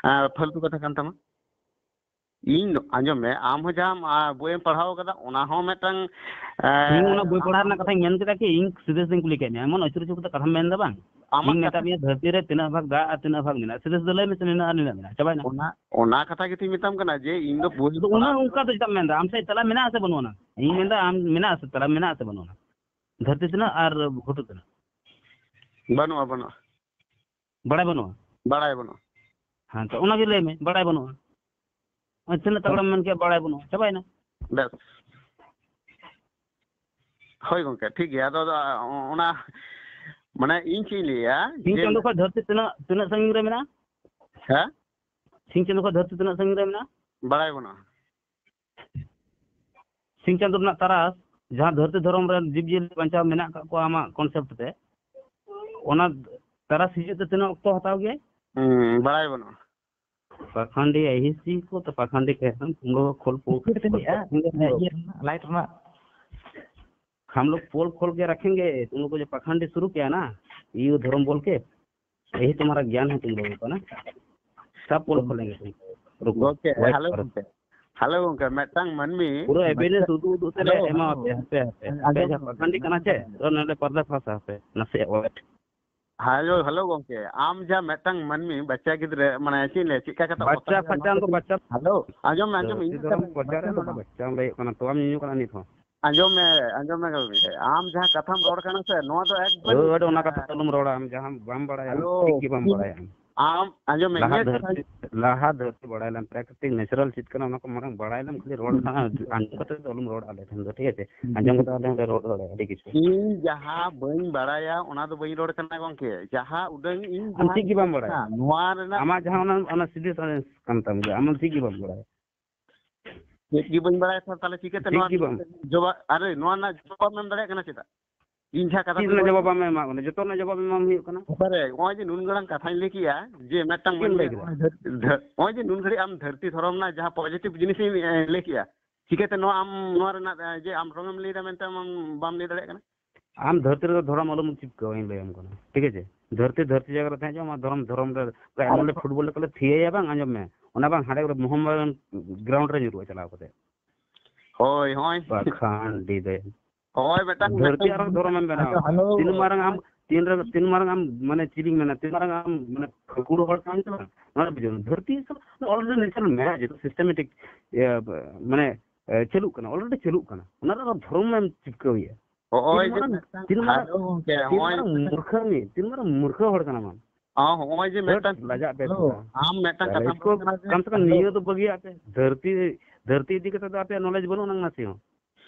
ᱯᱷᱟᱞᱛᱩ ᱠᱟᱛᱷᱟ ᱠᱟᱱ ᱛᱟᱢᱟ᱾ ᱤᱧ ᱫᱚ, ᱟᱸᱡᱚᱢ ᱢᱮ, ᱟᱢ ᱦᱚᱸ ᱡᱟᱦᱟᱸ ᱵᱳᱭᱮᱢ ᱯᱟᱲᱦᱟᱣ ᱠᱟᱫᱟ, ᱚᱱᱟ ᱦᱚᱸ ᱢᱤᱫᱴᱟᱝ, ᱤᱧ ᱚᱱᱟ ᱵᱳᱭ ᱯᱟᱲᱦᱟᱣ ᱨᱮᱱᱟᱜ ᱠᱟᱛᱷᱟᱧ ᱢᱮᱱ ᱠᱮᱫᱟ ᱠᱤ? ᱤᱧ ᱥᱤᱫᱷᱟᱹ ᱥᱤᱫᱷᱟᱹᱧ ᱠᱩᱞᱤ ᱠᱮᱫ ᱢᱮᱭᱟ, ᱮᱢᱚᱱ ᱟᱹᱪᱩᱨ ᱟᱹᱪᱩᱨ ᱠᱟᱛᱮ ᱠᱟᱛᱷᱟᱢ ᱢᱮᱱ ᱮᱫᱟ ᱵᱟᱝ᱾ ᱟᱢᱟᱜ ᱤᱧ ᱠᱟᱛᱷᱟ ᱢᱮᱛᱟᱫ ᱢᱮᱭᱟ ᱫᱷᱟᱹᱨᱛᱤ ᱨᱮ ᱛᱤᱱᱟᱹᱜ ᱵᱷᱟᱜᱽ ᱫᱟᱜ ᱟᱨ ᱛᱤᱱᱟᱹᱜ ᱵᱷᱟᱜᱽ ᱢᱮᱱᱟᱜᱼᱟ, ᱥᱤᱫᱷᱟᱹ ᱥᱤᱫᱷᱟᱹ ᱞᱟᱹᱭ ᱢᱮᱥᱮ, ᱱᱤᱱᱟᱹᱜ ᱟᱨ ᱱᱤᱱᱟᱹᱜ ᱢᱮᱱᱟᱜᱼᱟ, ᱪᱟᱵᱟᱭᱮᱱᱟ᱾ ᱚᱱᱟ, ᱚᱱᱟ ᱠᱟᱛᱷᱟ ᱜᱮᱛᱚᱧ ᱢᱮᱛᱟᱢ ᱠᱟᱱᱟ ᱡᱮ ᱤᱧ ᱫᱚ ᱵᱳᱭ ᱟᱫᱚ ᱚᱱᱟ ᱯᱟᱲᱦᱟᱣ ᱚᱱᱠᱟ ᱫᱚ ᱪᱮᱫᱟᱜ ᱮᱢ ᱢᱮᱱᱫᱟ? ᱟᱢ ᱥᱮᱫ ᱛᱮᱞᱟ ᱢᱮᱱᱟᱜᱼᱟ ᱥᱮ ᱵᱟᱹᱱᱩᱜ ᱟᱱᱟ? ᱤᱧ ᱢᱮᱱᱫᱟ ᱟᱢ ᱢᱮᱱᱟᱜᱼᱟ ᱥᱮ ᱛᱮᱞᱟ ᱢᱮᱱᱟᱜᱼᱟ ᱥᱮ ᱵᱟᱹᱱᱩᱜ ᱟᱱᱟ? ᱫᱷᱟᱹᱨᱛᱤ ᱛᱤᱱᱟᱹᱜ ᱟᱨ ᱜᱷᱩᱴᱩ ᱛᱤᱱᱟᱹᱜ? ᱵᱟᱹᱱᱩᱜᱼᱟ, ᱵᱟᱹᱱᱩᱜᱼᱟ᱾ ᱵᱟᱲᱟᱭ ᱵᱟᱹᱱᱩᱜᱼᱟ? ᱵᱟᱲᱟᱭ ᱵᱟᱹᱱᱩᱜᱼᱟ᱾ ᱦᱮᱸ, ᱛᱚ ᱚᱱᱟᱜᱮ ᱞᱟᱹᱭ ᱢᱮ, ᱵᱟᱲᱟᱭ ᱵᱟᱹᱱᱩᱜᱼᱟ᱾ ᱟᱨ ᱛᱤᱱᱟᱹᱜ ᱛᱟᱜᱲᱟᱢ ᱢᱮᱱ ᱠᱮᱫᱟ, ᱵᱟᱲᱟᱭ ᱵᱟᱹᱱᱩᱜᱼᱟ, ᱪᱟᱵᱟᱭᱮᱱᱟ᱾ ᱵᱮᱥ᱾ ᱦᱳᱭ ᱜᱚᱝᱠᱮ, ᱴᱷᱤᱠ ᱜᱮᱭᱟ᱾ ᱟᱫᱚ, ᱟᱫᱚ ᱚᱱᱟ, ᱢᱟᱱᱮ, ᱤᱧ ᱪᱮᱫ ᱤᱧ ᱞᱟᱹᱭᱟ ᱥᱤᱧ ᱡᱮ ᱪᱟᱸᱫᱚ ᱠᱷᱚᱱ ᱫᱷᱟᱹᱨᱛᱤ ᱛᱤᱱᱟᱹᱜ, ᱛᱤᱱᱟᱹᱜ ᱥᱟᱺᱜᱤᱧ ᱨᱮ ᱢᱮᱱᱟᱜᱼᱟ? ᱦᱮᱸ? ᱥᱤᱧ ᱪᱟᱸᱫᱚ ᱠᱷᱚᱱ ᱫᱷᱟᱹᱨᱛᱤ ᱛᱤᱱᱟᱹᱜ ᱥᱟᱺᱜᱤᱧ ᱨᱮ ᱢᱮᱱᱟᱜᱼᱟ? ᱵᱟᱲᱟᱭ ᱵᱟᱹᱱᱩᱜᱼᱟ᱾ ᱥᱤᱧ ᱪᱟᱸᱫᱚ ᱨᱮᱱᱟᱜ ᱛᱟᱨᱟᱥ, ᱡᱟᱦᱟᱸ ᱫᱷᱟᱹᱨᱛᱤ ᱫᱷᱚᱨᱚᱢ ᱨᱮᱱ ᱡᱤᱵᱽᱼᱡᱤᱭᱟᱹᱞᱤ ᱵᱟᱧᱪᱟᱣ ᱢᱮᱱᱟᱜ ᱟᱠᱟᱫ ᱠᱚᱣᱟ ᱟᱢᱟᱜ concept ᱛᱮ, ᱚᱱᱟ ᱛᱟᱨᱟᱥ ᱦᱤᱡᱩᱜ ᱛᱮ ᱛᱤᱱᱟᱹᱜ ᱚᱠᱛᱚ ᱦᱟᱛᱟᱣ ᱜᱮᱭᱟ? ᱦᱩᱸ, ᱵᱟᱲᱟᱭ ᱵᱟᱹᱱᱩᱜᱼᱟ᱾ ᱯᱟᱠᱷᱟᱱᱰᱤ ᱟᱭ ᱦᱤᱥᱤ ᱠᱚ ᱛᱚ ᱯᱟᱠᱷᱟᱱᱰᱤ ᱠᱚ ᱮᱠᱫᱚᱢ ᱠᱩᱢᱵᱟᱹ ᱠᱷᱳᱞ ᱯᱳ-, ᱪᱤᱠᱟᱹ ᱛᱮᱯᱮ ᱞᱟᱹᱭᱮᱜᱼᱟ? ᱤᱭᱟᱹ ᱨᱮᱱᱟᱜ, light ᱨᱮᱱᱟᱜ᱾ हम लोग पोल खोल के रखेंगे, तुम लोग को जो पाखंडी शुरू किया ना, ये धर्म बोल के, यही तुम्हारा ज्ञान है तुम लोगों का ना। सब पोल खोलेंगे तुम, रुको, ᱜᱚᱝᱠᱮ, wait ᱦᱮᱞᱳ ᱠᱚᱨᱚ᱾ ᱜᱚᱝᱠᱮ᱾ ᱦᱮᱞᱳ ᱜᱚᱝᱠᱮ, ᱢᱤᱫᱴᱟᱝ ᱢᱟᱹᱱᱢᱤ ᱯᱩᱨᱟᱹ evidence ᱩᱫᱩᱜ ᱩᱫᱩᱜ ᱛᱮᱞᱮ ᱦᱮᱞᱳ, ᱮᱢᱟ ᱦᱮᱞᱳ᱾ ᱯᱮᱭᱟ, ᱦᱟᱯᱮ, ᱦᱟᱯᱮ, ᱟᱯᱮ ᱟᱸᱡᱚᱢ ᱡᱟᱦᱟᱸ ᱢᱮ᱾ ᱯᱟᱠᱷᱟᱱᱰᱤ ᱠᱟᱱᱟ ᱪᱮ, ᱛᱚ ᱱᱚᱰᱮ ᱯᱚᱨᱫᱟ ᱯᱷᱟᱥᱟ ᱦᱟᱯᱮ, ᱱᱟᱥᱮᱭᱟᱜ wait᱾ ᱦᱮᱞᱳ, ᱦᱮᱞᱳ ᱜᱚᱝᱠᱮ, ᱟᱢ ᱡᱟᱦᱟᱸ ᱢᱤᱫᱴᱟᱝ ᱢᱟᱹᱱᱢᱤ, ᱵᱟᱪᱪᱟ ᱜᱤᱫᱽᱨᱟᱹ, ᱢᱟᱱᱮ ᱪᱮᱫ ᱤᱧ ᱞᱟᱹᱭᱟ, ᱪᱮᱫ ᱞᱮᱠᱟ ᱠᱟᱛᱮ ᱵᱟᱪᱪᱟ ᱚᱛᱟ ᱨᱮ ᱯᱷᱟᱪᱟ ᱱᱚᱣᱟ ᱩᱱᱠᱩ ᱠᱷᱟᱹᱛᱤᱨ, ᱵᱟᱪᱪᱟ ᱦᱮᱞᱳ, ᱟᱸᱡᱚᱢ ᱢᱮ, ᱟᱸᱡᱚᱢ ᱢᱮ, ᱤᱧ ᱫᱷᱚᱨᱚᱢ ᱠᱟᱛᱷᱟ ᱯᱨᱚᱪᱟᱨ ᱨᱮ ᱵᱟᱪᱪᱟ ᱫᱚ ᱵᱟᱝ᱾ ᱵᱟᱪᱪᱟᱢ ᱞᱟᱹᱭᱚᱜ ᱠᱟᱱᱟ, ᱛᱚᱣᱟᱢ ᱧᱩᱧᱩ ᱠᱟᱱᱟ ᱱᱤᱛ ᱦᱚᱸ᱾ ᱟᱸᱡᱚᱢ ᱢᱮ, ᱟᱸᱡᱚᱢ ᱢᱮ ᱜᱚᱝᱠᱮ, ᱟᱢ ᱡᱟᱦᱟᱸ ᱠᱟᱛᱷᱟᱢ ᱨᱚᱲ ᱠᱟᱱᱟ ᱥᱮ, ᱱᱚᱣᱟ ᱫᱚ ᱮᱠᱵᱟᱨ ᱦᱳᱭ, ᱚᱱᱟ ᱠᱟᱛᱷᱟ ᱟᱞᱚᱢ ᱨᱚᱲᱟ, ᱟᱢ ᱡᱟᱦᱟᱸ ᱵᱟᱢ ᱵᱟᱲᱟᱭᱟ, ᱟᱢ ᱦᱮᱞᱳ, ᱴᱷᱤᱠ ᱜᱮ ᱵᱟᱢ ᱵᱟᱲᱟᱭᱟ ᱟᱢ᱾ ᱟᱢ ᱟᱸᱡᱚᱢ ᱢᱮ, ᱞᱟᱦᱟ ᱤᱧᱟᱹᱜ ᱠᱟᱛᱷᱟ ᱫᱷᱟᱹᱨᱛᱤ, ᱞᱟᱦᱟ ᱫᱷᱟᱹᱨᱛᱤ ᱵᱟᱲᱟᱭ ᱞᱮᱢ, ᱯᱨᱟᱠᱨᱤᱛᱤᱠ natural ᱪᱮᱫ ᱠᱟᱱᱟ, ᱚᱱᱟ ᱠᱚ ᱢᱟᱲᱟᱝ ᱵᱟᱲᱟᱭ ᱞᱮᱢ, ᱠᱷᱟᱹᱞᱤ ᱨᱚᱲ ᱠᱷᱟᱱ ᱟᱸᱡᱚᱢ ᱠᱟᱛᱮ ᱫᱚ ᱟᱞᱚᱢ ᱨᱚᱲ ᱟᱞᱮ ᱴᱷᱮᱱ ᱫᱚ, ᱴᱷᱤᱠ ᱟᱪᱷᱮ? ᱟᱸᱡᱚᱢ ᱠᱟᱛᱮ ᱟᱞᱮ ᱴᱷᱮᱱ ᱨᱚᱲ ᱫᱟᱲᱮᱭᱟᱜᱼᱟ, ᱟᱹᱰᱤ ᱠᱤᱪᱷᱩ᱾ ᱤᱧ ᱡᱟᱦᱟᱸ ᱵᱟᱹᱧ ᱵᱟᱲᱟᱭᱟ, ᱚᱱᱟ ᱫᱚ ᱵᱟᱹᱧ ᱨᱚᱲ ᱠᱟᱱᱟ ᱜᱚᱝᱠᱮ, ᱡᱟᱦᱟᱸ ᱩᱰᱟᱹᱝ ᱤᱧ ᱟᱢ ᱡᱟᱦᱟᱸ ᱪᱮᱫ ᱜᱮ ᱵᱟᱢ ᱵᱟᱲᱟᱭᱟ᱾ ᱱᱚᱣᱟ ᱨᱮᱱᱟᱜ ᱟᱢᱟᱜ ᱡᱟᱦᱟᱸ ᱚᱱᱟ, ᱚᱱᱟ ᱥᱤᱫᱷᱟᱹ ᱥᱟᱬᱮᱥ ᱠᱟᱱ ᱛᱟᱢ ᱜᱮᱭᱟ, ᱟᱢ ᱪᱮᱫ ᱜᱮ ᱵᱟᱢ ᱵᱟᱲᱟᱭᱟ᱾ ᱪᱮᱫ ᱜᱮ ᱵᱟᱹᱧ ᱵᱟᱲᱟᱭᱟ, ᱛᱟᱦᱞᱮ ᱪᱤᱠᱟᱹᱛᱮ ᱪᱮᱫ ᱱᱚᱣᱟ ᱜᱮ ᱵᱟᱢ ᱡᱚᱵᱟ-, ᱟᱨᱮ, ᱱᱚᱣᱟ ᱨᱮᱱᱟᱜ ᱡᱚᱵᱟᱵ ᱮᱢ ᱫᱟᱲᱮᱭᱟᱜ ᱠᱟᱱᱟ ᱪᱮᱫᱟᱜ? ᱤᱧ ᱡᱟᱦᱟᱸ ᱠᱟᱛᱷᱟ ᱪᱮᱫ ᱨᱮᱱᱟᱜ ᱡᱚᱵᱟᱵ ᱵᱟᱢ ᱮᱢᱟ ᱠᱚ ᱠᱟᱱᱟ? ᱡᱚᱛᱚ ᱨᱮᱱᱟᱜ ᱡᱚᱵᱟᱵ ᱮᱢᱟᱢ ᱦᱩᱭᱩᱜ ᱠᱟᱱᱟ᱾ ᱚᱠᱟᱨᱮ? ᱱᱚᱜᱼᱚᱭ ᱡᱮ ᱱᱩᱱ ᱜᱟᱲᱟᱝ ᱠᱟᱛᱷᱟᱧ ᱞᱟᱹᱭ ᱠᱮᱜᱼᱟ, ᱡᱮ ᱢᱤᱫᱴᱟᱝ ᱪᱮᱫ ᱮᱢ ᱢᱟᱹᱱᱢᱤ ᱞᱟᱹᱭ ᱠᱮᱫᱟ? ᱱᱚᱜᱼᱚᱭ ᱫᱷᱟᱹᱨ-, ᱫᱷᱟᱹᱨ-, ᱱᱚᱜᱼᱚᱭ ᱡᱮ ᱱᱩᱱ ᱜᱷᱟᱹᱲᱤᱡ ᱟᱢ ᱫᱷᱟᱹᱨᱛᱤ ᱫᱷᱚᱨᱚᱢ ᱨᱮᱱᱟᱜ ᱡᱟᱦᱟᱸ positive ᱡᱤᱱᱤᱥᱤᱧ, ᱮ, ᱞᱟᱹᱭ ᱠᱮᱜᱼᱟ, ᱪᱤᱠᱟᱹᱛᱮ ᱱᱚᱣᱟ ᱟᱢ, ᱱᱚᱣᱟ ᱨᱮᱱᱟᱜ, ᱮ, ᱡᱮ ᱟᱢ wrong ᱮᱢ ᱞᱟᱹᱭ ᱮᱫᱟ ᱢᱮᱱᱛᱮ ᱟᱢ ᱵᱟᱢ ᱞᱟᱹᱭ ᱫᱟᱲᱮᱭᱟᱜ ᱠᱟᱱᱟ? ᱟᱢ ᱫᱷᱟᱹᱨᱛᱤ ᱨᱮᱫᱚ ᱫᱷᱚᱨᱚᱢ ᱟᱞᱚᱢ ᱪᱤᱯᱠᱟᱹᱣᱟ, ᱤᱧ ᱞᱟᱹᱭᱟᱢ ᱠᱟᱱᱟ, ᱴᱷᱤᱠ ᱟᱪᱷᱮ? ᱫᱷᱟᱹᱨᱛᱤ ᱫᱷᱟᱹᱨᱛᱤ ᱡᱟᱭᱜᱟ ᱨᱮ ᱛᱟᱦᱮᱸ ᱦᱚᱪᱚ, ᱟᱢᱟᱜ ᱫᱷᱚᱨᱚᱢ ᱫᱷᱚᱨᱚᱢ ᱨᱮ᱾ ᱮᱢᱚᱱ ᱞᱮ ᱯᱷᱩᱴᱵᱚᱞ ᱞᱮᱠᱟ ᱞᱮ ᱛᱷᱤᱭᱟᱹᱭᱟ ᱵᱟᱝ, ᱟᱸᱡᱚᱢ ᱢᱮ, ᱚᱱᱟ ᱵᱟᱝ ᱦᱟᱸᱰᱮ ᱢᱚᱦᱚᱢᱚᱫᱟᱱ ᱜᱨᱟᱣᱩᱱᱰ ᱨᱮ ᱧᱩᱨᱩᱜᱼᱟ ᱪᱟᱞᱟᱣ ᱠᱟᱛᱮ᱾ ᱦᱳᱭ, ᱦᱳᱭ᱾ ᱵᱟᱠᱷᱟᱱ ᱰᱤ ᱫᱮ᱾ ᱦᱳᱭ, ᱢᱤᱫᱴᱟᱝ, ᱫᱷᱟᱹᱨᱛᱤ ᱢᱤᱫᱴᱟᱝ ᱟᱨᱦᱚᱸ ᱫᱷᱚᱨᱚᱢᱮᱢ ᱵᱮᱱᱟᱣᱟ᱾ ᱦᱮᱞᱳ᱾ ᱛᱤᱱ ᱢᱟᱨᱟᱝ ᱟᱢ, ᱛᱤᱱ ᱨᱮ, ᱛᱤᱱ ᱢᱟᱨᱟᱝ ᱟᱢ, ᱢᱟᱱᱮ, ᱪᱤᱞᱤᱧ ᱢᱮᱱᱟ, ᱛᱤᱱ ᱢᱟᱨᱟᱝ ᱟᱢ, ᱢᱟᱱᱮ, ᱯᱷᱟᱹᱠᱩᱲ ᱦᱚᱲ ᱠᱟᱱᱟᱢ ᱥᱮ ᱵᱟᱝ? ᱱᱚᱣᱟ ᱵᱩᱡᱷᱟᱹᱣ ᱢᱮ, ᱫᱷᱟᱹᱨᱛᱤ ᱫᱤᱥᱚᱢ already natural ᱢᱮᱱᱟᱜᱼᱟ, ᱡᱮᱦᱮᱛᱩ systematic, ᱤᱭᱟᱹ, ᱢᱟᱱᱮ, ᱮ, ᱪᱟᱹᱞᱩᱜ ᱠᱟᱱᱟ, already ᱪᱟᱹᱞᱩᱜ ᱠᱟᱱᱟ, ᱚᱱᱟ ᱨᱮ ᱟᱨᱚ ᱫᱷᱚᱨᱚᱢ ᱮᱢ ᱪᱤᱯᱠᱟᱹᱣᱮᱭᱟ᱾ ᱦᱚᱸᱜᱼᱚᱭ ᱛᱤᱱ ᱡᱮ ᱢᱟᱨᱟᱝ, ᱢᱤᱫᱴᱟᱝ, ᱛᱤᱱ ᱢᱟᱨᱟᱝ, ᱦᱮᱞᱳ ᱜᱚᱝᱠᱮ, ᱛᱤᱱ ᱦᱚᱸᱜᱼᱚᱭ ᱢᱟᱨᱟᱝ ᱢᱩᱨᱠᱷᱟᱹᱢᱤ, ᱛᱤᱱ ᱢᱟᱨᱟᱝ ᱢᱩᱨᱠᱷᱟᱹ ᱦᱚᱲ ᱠᱟᱱᱟᱢ ᱟᱢ᱾ ᱦᱚᱸ, ᱦᱚᱸᱜᱼᱚᱭ ᱡᱮ ᱦᱟᱹᱴ, ᱢᱤᱫᱴᱟᱝ, ᱞᱟᱡᱟᱜ ᱯᱮ ᱦᱮᱞᱳ, ᱛᱷᱚᱲᱟ᱾ ᱟᱢ ᱢᱤᱫᱴᱟᱝ ᱛᱟᱦᱞᱮ ᱠᱟᱛᱷᱟᱢ ᱤᱥᱠᱩᱞ, ᱨᱚᱲ ᱠᱟᱱᱟ ᱡᱮ, ᱠᱟᱢ ᱥᱮ ᱠᱟᱢ ᱦᱮᱞᱳ᱾ ᱱᱤᱭᱟᱹ ᱫᱚ ᱵᱟᱹᱜᱤᱭᱟᱜ ᱯᱮ᱾ ᱫᱷᱟᱹᱨᱛᱤ, ᱫᱷᱟᱹᱨᱛᱤ ᱤᱫᱤ ᱠᱟᱛᱮ ᱫᱚ ᱟᱯᱮᱭᱟᱜ knowledge ᱵᱟᱹᱱᱩᱜᱼᱟ ᱱᱟᱝ ᱱᱟᱥᱮ ᱦᱚᱸ᱾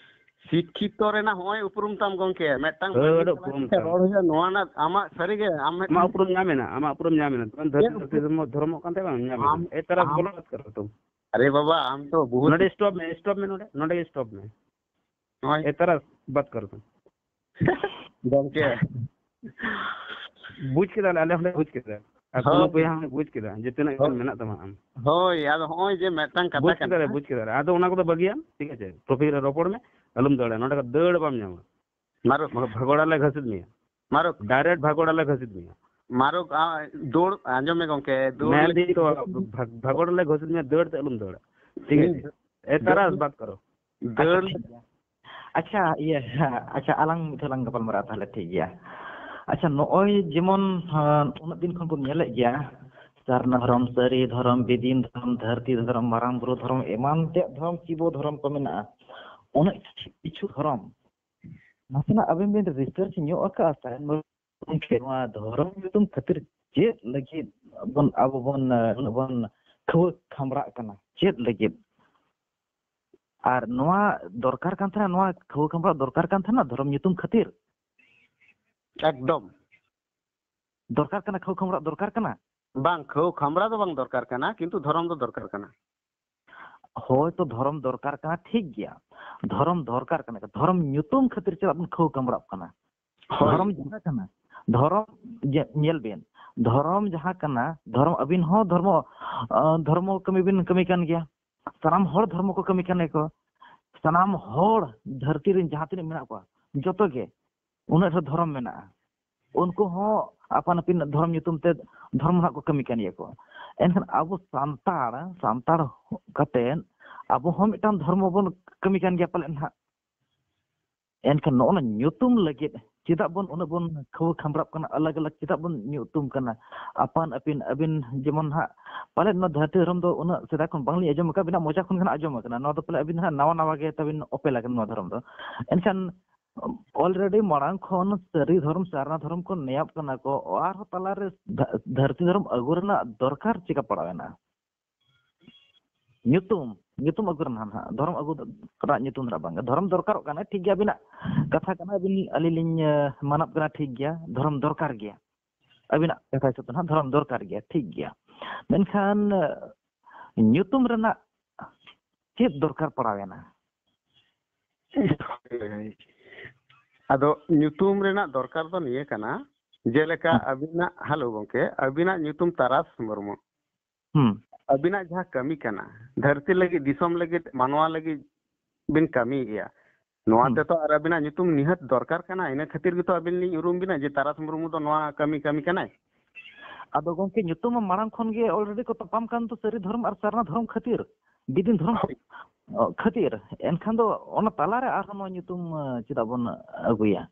ᱥᱤᱠᱠᱷᱤᱛᱚ ᱨᱮᱱᱟᱜ ᱦᱚᱸᱜᱼᱚᱭ ᱩᱯᱨᱩᱢ ᱛᱟᱢ ᱜᱚᱝᱠᱮ, ᱢᱤᱫᱴᱟᱝ ᱦᱟᱹᱴ, ᱢᱟᱹᱱᱢᱤ ᱥᱟᱞᱟᱜ ᱩᱯᱨᱩᱢ ᱪᱮᱫ ᱛᱟᱢ᱾ ᱨᱚᱲ ᱦᱩᱭᱩᱜᱼᱟ, ᱱᱚᱣᱟ ᱨᱮᱱᱟᱜ ᱟᱢᱟᱜ ᱥᱟᱹᱨᱤᱜᱮ ᱟᱢ ᱢᱤᱫᱴᱟᱝ ᱟᱢᱟᱜ ᱩᱯᱨᱩᱢ ᱧᱟᱢ ᱮᱱᱟ, ᱟᱢᱟᱜ ᱩᱯᱨᱩᱢ ᱧᱟᱢ ᱮᱱᱟ᱾ ᱛᱚᱠᱷᱚᱱ ᱫᱷᱟᱹᱨᱛᱤ ᱪᱮᱫ ᱫᱷᱟᱹᱨᱛᱤ ᱫᱷᱚᱨᱢᱚ, ᱫᱷᱚᱨᱢᱚ ᱠᱟᱱ ᱛᱟᱦᱮᱸ ᱵᱟᱝ ᱧᱟᱢ ᱮᱱᱟ᱾ ᱟᱢ, ᱮ ᱛᱟᱨᱟ ᱟᱢ, ᱵᱚᱞᱚ ᱵᱟᱫ ᱠᱟᱨ ᱛᱩᱢ᱾ ᱟᱨᱮ ᱵᱟᱵᱟ, ᱟᱢ ᱛᱚ ᱵᱚᱦᱩᱛ ᱱᱚᱰᱮ stop ᱢᱮ, stop ᱢᱮ, ᱱᱚᱰᱮ, ᱱᱚᱰᱮ stop ᱢᱮ᱾ ᱱᱚᱜᱼᱚᱭ ᱮ ᱛᱟᱨᱟ ᱵᱟᱫ ᱠᱟᱨ ᱛᱩᱢ᱾ ᱜᱚᱝᱠᱮ᱾ ᱵᱩᱡᱽ ᱠᱮᱫᱟ ᱞᱮ, ᱟᱞᱮ ᱦᱚᱸᱞᱮ ᱵᱩᱡᱽ ᱠᱮᱫᱟ᱾ ᱟᱨ ᱦᱳᱭ᱾ ᱠᱚᱱᱚ ᱵᱚᱭᱦᱟ ᱦᱚᱸ ᱵᱩᱡᱽ ᱠᱮᱫᱟ ᱡᱮ ᱛᱤᱱᱟᱹᱜ ᱜᱟᱱ ᱦᱳᱭ᱾ ᱢᱮᱱᱟᱜ ᱛᱟᱢᱟ ᱟᱢ᱾ ᱦᱳᱭ, ᱟᱫᱚ ᱦᱚᱸᱜᱼᱚᱭ ᱡᱮ ᱢᱤᱫᱴᱟᱝ ᱠᱟᱛᱷᱟ ᱵᱩᱡᱽ ᱠᱮᱫᱟ ᱞᱮ, ᱠᱟᱱᱟ᱾ ᱵᱩᱡᱽ ᱠᱮᱫᱟ ᱞᱮ᱾ ᱟᱫᱚ ᱚᱱᱟ ᱠᱚᱫᱚ ᱵᱟᱹᱜᱤᱭᱟᱢ, ᱴᱷᱤᱠ ᱟᱪᱷᱮ? ᱴᱨᱚᱯᱷᱤᱠ ᱨᱮ ᱨᱚᱯᱚᱲ ᱢᱮ, ᱟᱞᱚᱢ ᱫᱟᱹᱲᱟ᱾ ᱱᱚᱰᱮ ᱠᱷᱚᱱ ᱫᱟᱹᱲ ᱵᱟᱢ ᱧᱟᱢᱟ᱾ ᱢᱟᱨᱩᱠ᱾ ᱵᱷᱟ-, ᱵᱷᱟᱜᱚᱲᱟ ᱞᱮ ᱜᱷᱟᱹᱥᱤᱫ ᱢᱮᱭᱟ᱾ ᱢᱟᱨᱩᱠ᱾ Direct ᱵᱷᱟᱜᱚᱲᱟ ᱞᱮ ᱜᱷᱟᱹᱥᱤᱫ ᱢᱮᱭᱟ᱾ ᱢᱟᱨᱩᱠ, ᱟ, ᱫᱟᱹᱲ, ᱟᱸᱡᱚᱢ ᱢᱮ ᱜᱚᱝᱠᱮ, ᱫᱟᱹᱲ ᱢᱮᱱ ᱞᱮ- ᱫᱤᱧ ᱛᱚ, ᱵᱷᱟ-, ᱵᱷᱟᱜᱚᱲᱟ ᱞᱮ ᱜᱷᱟᱹᱥᱤᱫ ᱢᱮᱭᱟ, ᱫᱟᱹᱲ ᱛᱮ ᱟᱞᱚᱢ ᱫᱟᱹᱲᱟ᱾ ᱴᱷᱤᱠ ᱦᱩᱸ᱾ ᱟᱪᱷᱮ? ᱮ ᱛᱟᱨᱟᱥ ᱫᱟᱹᱲ᱾ ᱵᱟᱫ ᱠᱟᱨᱚ᱾ ᱫᱟᱹᱲ᱾ ᱟᱪᱪᱷᱟ, ᱴᱷᱤᱠ ᱜᱮᱭᱟ᱾ ᱟᱪᱪᱷᱟ, ᱟᱞᱟᱝ ᱢᱤᱫ ᱫᱷᱟᱣ ᱞᱟᱝ ᱜᱟᱯᱟᱞ ᱢᱟᱨᱟᱜᱼᱟ ᱛᱟᱦᱞᱮ, ᱴᱷᱤᱠ ᱜᱮᱭᱟ᱾ ᱟᱪᱪᱷᱟ, ᱱᱚᱜᱼᱚᱭ ᱡᱮᱢᱚᱱ, ᱦᱟᱸ, ᱩᱱᱟᱹᱜ ᱫᱤᱱ ᱠᱷᱚᱱ ᱵᱚᱱ ᱧᱮᱞᱮᱫ ᱜᱮᱭᱟ, ᱥᱟᱨᱱᱟ ᱫᱷᱚᱨᱚᱢ, ᱥᱟᱹᱨᱤ ᱫᱷᱚᱨᱚᱢ, ᱵᱤᱫᱤᱱ ᱫᱷᱚᱨᱚᱢ, ᱫᱷᱟᱹᱨᱛᱤ ᱫᱷᱚᱨᱚᱢ, ᱢᱟᱨᱟᱝ ᱵᱩᱨᱩ ᱫᱷᱚᱨᱚᱢ, ᱮᱢᱟᱱ ᱛᱮᱭᱟᱜ ᱫᱷᱚᱨᱚᱢ, ᱪᱤᱵᱚ ᱫᱷᱚᱨᱚᱢ ᱠᱚ ᱢᱮᱱᱟᱜᱼᱟ᱾ ᱩᱱᱟᱹᱜ ᱠᱤᱪᱷᱩ ᱫᱷᱚᱨᱚᱢ, ᱱᱟᱥᱮᱱᱟᱜ ᱟᱵᱮᱱ ᱵᱮᱱ research ᱧᱚᱜ ᱟᱠᱟᱫᱼᱟ ᱥᱮ? ᱜᱚᱢᱠᱮ, ᱱᱚᱣᱟ ᱫᱷᱚᱨᱚᱢ ᱧᱩᱛᱩᱢ ᱠᱷᱟᱹᱛᱤᱨ ᱪᱮᱫ ᱞᱟᱹᱜᱤᱫ ᱵᱚᱱ, ᱟᱵᱚ ᱵᱚᱱ, ᱩᱱᱟᱹᱜ ᱵᱚᱱ ᱠᱷᱟᱹᱣᱟᱹ ᱠᱷᱟᱢᱲᱟᱜ ᱠᱟᱱᱟ? ᱪᱮᱫ ᱞᱟᱹᱜᱤᱫ? ᱟᱨ ᱱᱚᱣᱟ ᱫᱚᱨᱠᱟᱨ ᱠᱟᱱ ᱛᱟᱦᱮᱱᱟ, ᱱᱚᱣᱟ ᱠᱷᱟᱹᱣᱟᱹ ᱠᱷᱟᱢᱲᱟᱜ ᱫᱚᱨᱠᱟᱨ ᱠᱟᱱ ᱛᱟᱦᱮᱱᱟ ᱫᱷᱚᱨᱚᱢ ᱧᱩᱛᱩᱢ ᱠᱷᱟᱹᱛᱤᱨ? ᱮᱠᱫᱚᱢ᱾ ᱫᱚᱨᱠᱟᱨ ᱠᱟᱱᱟ, ᱠᱷᱟᱹᱣᱟᱹ ᱠᱷᱟᱢᱲᱟᱜ ᱫᱚᱨᱠᱟᱨ ᱠᱟᱱᱟ? ᱵᱟᱝ, ᱠᱷᱟᱹᱣᱟᱹ ᱠᱷᱟᱢᱲᱟ ᱫᱚ ᱵᱟᱝ ᱫᱚᱨᱠᱟᱨ ᱠᱟᱱᱟ, ᱠᱤᱱᱛᱩ ᱫᱷᱚᱨᱚᱢ ᱫᱚ ᱫᱚᱨᱠᱟᱨ ᱠᱟᱱᱟ᱾ ᱦᱳᱭ ᱛᱚ, ᱫᱷᱚᱨᱚᱢ ᱫᱚᱨᱠᱟᱨ ᱠᱟᱱᱟ, ᱴᱷᱤᱠ ᱜᱮᱭᱟ, ᱫᱷᱚᱨᱚᱢ ᱫᱚᱨᱠᱟᱨ ᱠᱟᱱᱟ, ᱫᱷᱚᱨᱚᱢ ᱧᱩᱛᱩᱢ ᱠᱷᱟᱹᱛᱤᱨ ᱪᱮᱫᱟᱜ ᱵᱚᱱ ᱠᱷᱟᱹᱣᱟᱹ ᱠᱷᱟᱢᱲᱟᱜ ᱠᱟᱱᱟ? ᱦᱳᱭ᱾ ᱫᱷᱚᱨᱚᱢ ᱡᱟᱦᱟᱸ ᱠᱟᱱᱟ, ᱫᱷᱚᱨᱚᱢ ᱡᱮ-, ᱧᱮᱞ ᱵᱤᱱ, ᱫᱷᱚᱨᱚᱢ ᱡᱟᱦᱟᱸ ᱠᱟᱱᱟ, ᱫᱷᱚᱨᱚᱢ ᱟᱹᱵᱤᱱ ᱦᱚᱸ ᱫᱷᱚᱨᱢᱚ, ᱟᱸ, ᱫᱷᱚᱨᱢᱚ ᱠᱟᱹᱢᱤ ᱵᱤᱱ ᱠᱟᱹᱢᱤ ᱠᱟᱱ ᱜᱮᱭᱟ, ᱥᱟᱱᱟᱢ ᱦᱚᱲ ᱫᱷᱚᱨᱢᱚ ᱠᱚ ᱠᱟᱹᱢᱤ ᱠᱟᱱ ᱜᱮᱭᱟ ᱠᱚ, ᱥᱟᱱᱟᱢ ᱦᱚᱲ ᱫᱷᱟᱹᱨᱛᱤ ᱨᱮᱱ ᱡᱟᱦᱟᱸ ᱛᱤᱱᱟᱹᱜ ᱢᱮᱱᱟᱜ ᱠᱚᱣᱟ, ᱡᱚᱛᱚ ᱜᱮ ᱩᱱᱟᱹᱜ ᱰᱷᱮᱨ ᱫᱷᱚᱨᱚᱢ ᱢᱮᱱᱟᱜᱼᱟ, ᱩᱱᱠᱩ ᱦᱚᱸ ᱟᱯᱟᱱ ᱟᱹᱯᱤᱱ ᱫᱷᱚᱨᱚᱢ ᱧᱩᱛᱩᱢ ᱛᱮ ᱫᱷᱚᱨᱚᱢ ᱱᱟᱦᱟᱜ ᱠᱚ ᱠᱟᱹᱢᱤ ᱠᱟᱱ ᱜᱮᱭᱟ ᱠᱚ᱾ ᱮᱱᱠᱷᱟᱱ ᱟᱵᱚ ᱥᱟᱱᱛᱟᱲ, ᱥᱟᱱᱛᱟᱲ ᱠᱟᱛᱮᱫ ᱟᱵᱚ ᱦᱚᱸ ᱢᱤᱫᱴᱟᱝ ᱫᱷᱚᱨᱢᱚ ᱵᱚᱱ ᱠᱟᱹᱢᱤ ᱠᱟᱱ ᱜᱮᱭᱟ ᱯᱟᱞᱮᱫ ᱱᱟᱦᱟᱜ᱾ ᱮᱱᱠᱷᱟᱱ ᱱᱚᱜᱼᱚ ᱱᱟ ᱧᱩᱛᱩᱢ ᱞᱟᱹᱜᱤᱫ ᱪᱮᱫᱟᱜ ᱵᱚᱱ ᱩᱱᱟᱹᱜ ᱵᱚᱱ ᱠᱷᱟᱹᱣᱟᱹ ᱠᱷᱟᱢᱵᱽᱨᱟᱜ ᱠᱟᱱᱟ, ᱟᱞᱟᱜᱽ ᱟᱞᱟᱜᱽ ᱪᱮᱫᱟᱜ ᱵᱚᱱ ᱧᱩᱛᱩᱢ ᱠᱟᱱᱟ? ᱟᱯᱟᱱ ᱟᱹᱯᱤᱱ, ᱟᱹᱵᱤᱱ ᱡᱮᱢᱚᱱ ᱦᱟᱸᱜ ᱯᱟᱞᱮᱫ ᱱᱚᱣᱟ ᱫᱷᱟᱹᱨᱛᱤ ᱫᱷᱚᱨᱚᱢ ᱫᱚ ᱩᱱᱟᱹᱜ ᱥᱮᱫᱟᱭ ᱠᱷᱚᱱ ᱵᱟᱝᱞᱤᱧ ᱟᱸᱡᱚᱢ ᱟᱠᱟᱫ, ᱟᱹᱵᱤᱱᱟᱜ ᱢᱚᱪᱟ ᱠᱷᱚᱱ ᱜᱮ ᱦᱟᱸᱜ ᱟᱸᱡᱚᱢ ᱟᱠᱟᱱᱟ᱾ ᱱᱚᱣᱟ ᱫᱚ ᱯᱟᱞᱮ ᱟᱹᱵᱤᱱ ᱫᱚ ᱦᱟᱸᱜ ᱱᱟᱣᱟ ᱱᱟᱣᱟ ᱜᱮ ᱛᱟᱵᱤᱱ ᱚᱯᱮᱞ ᱟᱠᱟᱱᱟ ᱱᱚᱣᱟ ᱫᱷᱚᱨᱚᱢ ᱫᱚ᱾ ᱮᱱᱠᱷᱟᱱ already ᱢᱟᱲᱟᱝ ᱠᱷᱚᱱ ᱥᱟᱹᱨᱤ ᱫᱷᱚᱨᱚᱢ, ᱥᱟᱨᱱᱟ ᱫᱷᱚᱨᱚᱢ ᱠᱚ ᱱᱮᱭᱟᱵ ᱠᱟᱱᱟ ᱠᱚ, ᱟᱨᱦᱚᱸ ᱛᱟᱞᱟᱨᱮ ᱫᱷᱟ-, ᱫᱷᱟᱹᱨᱛᱤ ᱫᱷᱚᱨᱚᱢ ᱟᱹᱜᱩ ᱨᱮᱱᱟᱜ ᱫᱚᱨᱠᱟᱨ ᱪᱮᱠᱟ ᱯᱟᱲᱟᱣ ᱮᱱᱟ? ᱧᱩᱛᱩᱢ, ᱧᱩᱛᱩᱢ ᱟᱹᱜᱩ ᱨᱮᱱᱟᱜ ᱱᱟᱦᱟᱜ, ᱫᱷᱚᱨᱚᱢ ᱟᱹᱜᱩ ᱫᱚ, ᱨᱮᱱᱟᱜ ᱧᱩᱛᱩᱢ ᱫᱚ ᱱᱟᱦᱟᱜ ᱵᱟᱝ, ᱫᱷᱚᱨᱚᱢ ᱫᱚᱨᱠᱟᱨᱚᱜ ᱠᱟᱱᱟ, ᱴᱷᱤᱠ ᱜᱮᱭᱟ, ᱟᱹᱵᱤᱱᱟᱜ ᱠᱟᱛᱷᱟ ᱠᱟᱱᱟ, ᱟᱹᱵᱤᱱ, ᱟᱹᱞᱤᱧ ᱞᱤᱧ, ᱮ, ᱢᱟᱱᱟᱜ ᱠᱟᱱᱟ, ᱴᱷᱤᱠ ᱜᱮᱭᱟ, ᱫᱷᱚᱨᱚᱢ ᱫᱚᱨᱠᱟᱨ ᱜᱮᱭᱟ, ᱟᱹᱵᱤᱱᱟᱜ ᱠᱟᱛᱷᱟ ᱦᱤᱥᱟᱹᱵ ᱛᱮ ᱱᱟᱦᱟᱜ ᱫᱷᱚᱨᱚᱢ ᱫᱚᱨᱠᱟᱨ ᱜᱮᱭᱟ, ᱴᱷᱤᱠ ᱜᱮᱭᱟ, ᱢᱮᱱᱠᱷᱟᱱ, ᱮ, ᱧᱩᱛᱩᱢ ᱨᱮᱱᱟᱜ ᱪᱮᱫ ᱫᱚᱨᱠᱟᱨ ᱯᱟᱲᱟᱣᱮᱱᱟ? ᱟᱫᱚ ᱧᱩᱛᱩᱢ ᱨᱮᱱᱟᱜ ᱫᱚᱨᱠᱟᱨ ᱫᱚ ᱱᱤᱭᱟᱹ ᱠᱟᱱᱟ, ᱡᱮᱞᱮᱠᱟ ᱟᱹᱵᱤᱱᱟᱜ, ᱦᱮᱞᱳ ᱜᱚᱝᱠᱮ, ᱟᱹᱵᱤᱱᱟᱜ ᱧᱩᱛᱩᱢ ᱛᱟᱨᱟᱥ ᱢᱩᱨᱢᱩ᱾ ᱦᱩᱸ᱾ ᱟᱹᱵᱤᱱᱟᱜ ᱡᱟᱦᱟᱸ ᱠᱟᱹᱢᱤ ᱠᱟᱱᱟ, ᱫᱷᱟᱹᱨᱛᱤ ᱞᱟᱹᱜᱤᱫ, ᱫᱤᱥᱚᱢ ᱞᱟᱹᱜᱤᱫ, ᱢᱟᱱᱣᱟ ᱞᱟᱹᱜᱤᱫ ᱵᱤᱱ ᱠᱟᱹᱢᱤᱭᱮᱫᱼᱟ, ᱱᱚᱣᱟ ᱦᱩᱸ᱾ ᱛᱮᱛᱚ ᱟᱨ ᱟᱹᱵᱤᱱᱟᱜ ᱧᱩᱛᱩᱢ ᱱᱤᱦᱟᱹᱛ ᱫᱚᱨᱠᱟᱨ ᱠᱟᱱᱟ᱾ ᱤᱱᱟᱹ ᱠᱷᱟᱹᱛᱤᱨ ᱜᱮᱛᱚ ᱟᱹᱵᱤᱱ ᱞᱤᱧ ᱩᱨᱩᱢ ᱵᱤᱱᱟ ᱡᱮ ᱛᱟᱨᱟᱥ ᱢᱩᱨᱢᱩ ᱫᱚ ᱱᱚᱣᱟ ᱠᱟᱹᱢᱤ ᱠᱟᱹᱢᱤ ᱠᱟᱱᱟᱭ᱾ ᱟᱫᱚ ᱜᱚᱝᱠᱮ, ᱧᱩᱛᱩᱢ ᱢᱟ ᱢᱟᱲᱟᱝ ᱠᱷᱚᱱ ᱜᱮ already ᱠᱚ ᱛᱟᱯᱟᱢ ᱠᱟᱱ ᱫᱚ, ᱥᱟᱹᱨᱤ ᱫᱷᱚᱨᱚᱢ ᱟᱨ ᱥᱟᱨᱱᱟ ᱫᱷᱚᱨᱚᱢ ᱠᱷᱟᱹᱛᱤᱨ, ᱵᱤᱫᱤᱱ ᱫᱷᱚᱨᱚᱢ ᱦᱳᱭ᱾ ᱠᱷᱟᱹᱛᱤᱨ᱾ ᱮᱱᱠᱷᱟᱱ ᱫᱚ ᱚᱱᱟ ᱛᱟᱞᱟᱨᱮ ᱟᱨᱦᱚᱸ ᱱᱚᱣᱟ ᱧᱩᱛᱩᱢ, ᱮ, ᱪᱮᱫᱟᱜ ᱵᱚᱱ ᱟᱹᱜᱩᱭᱟ?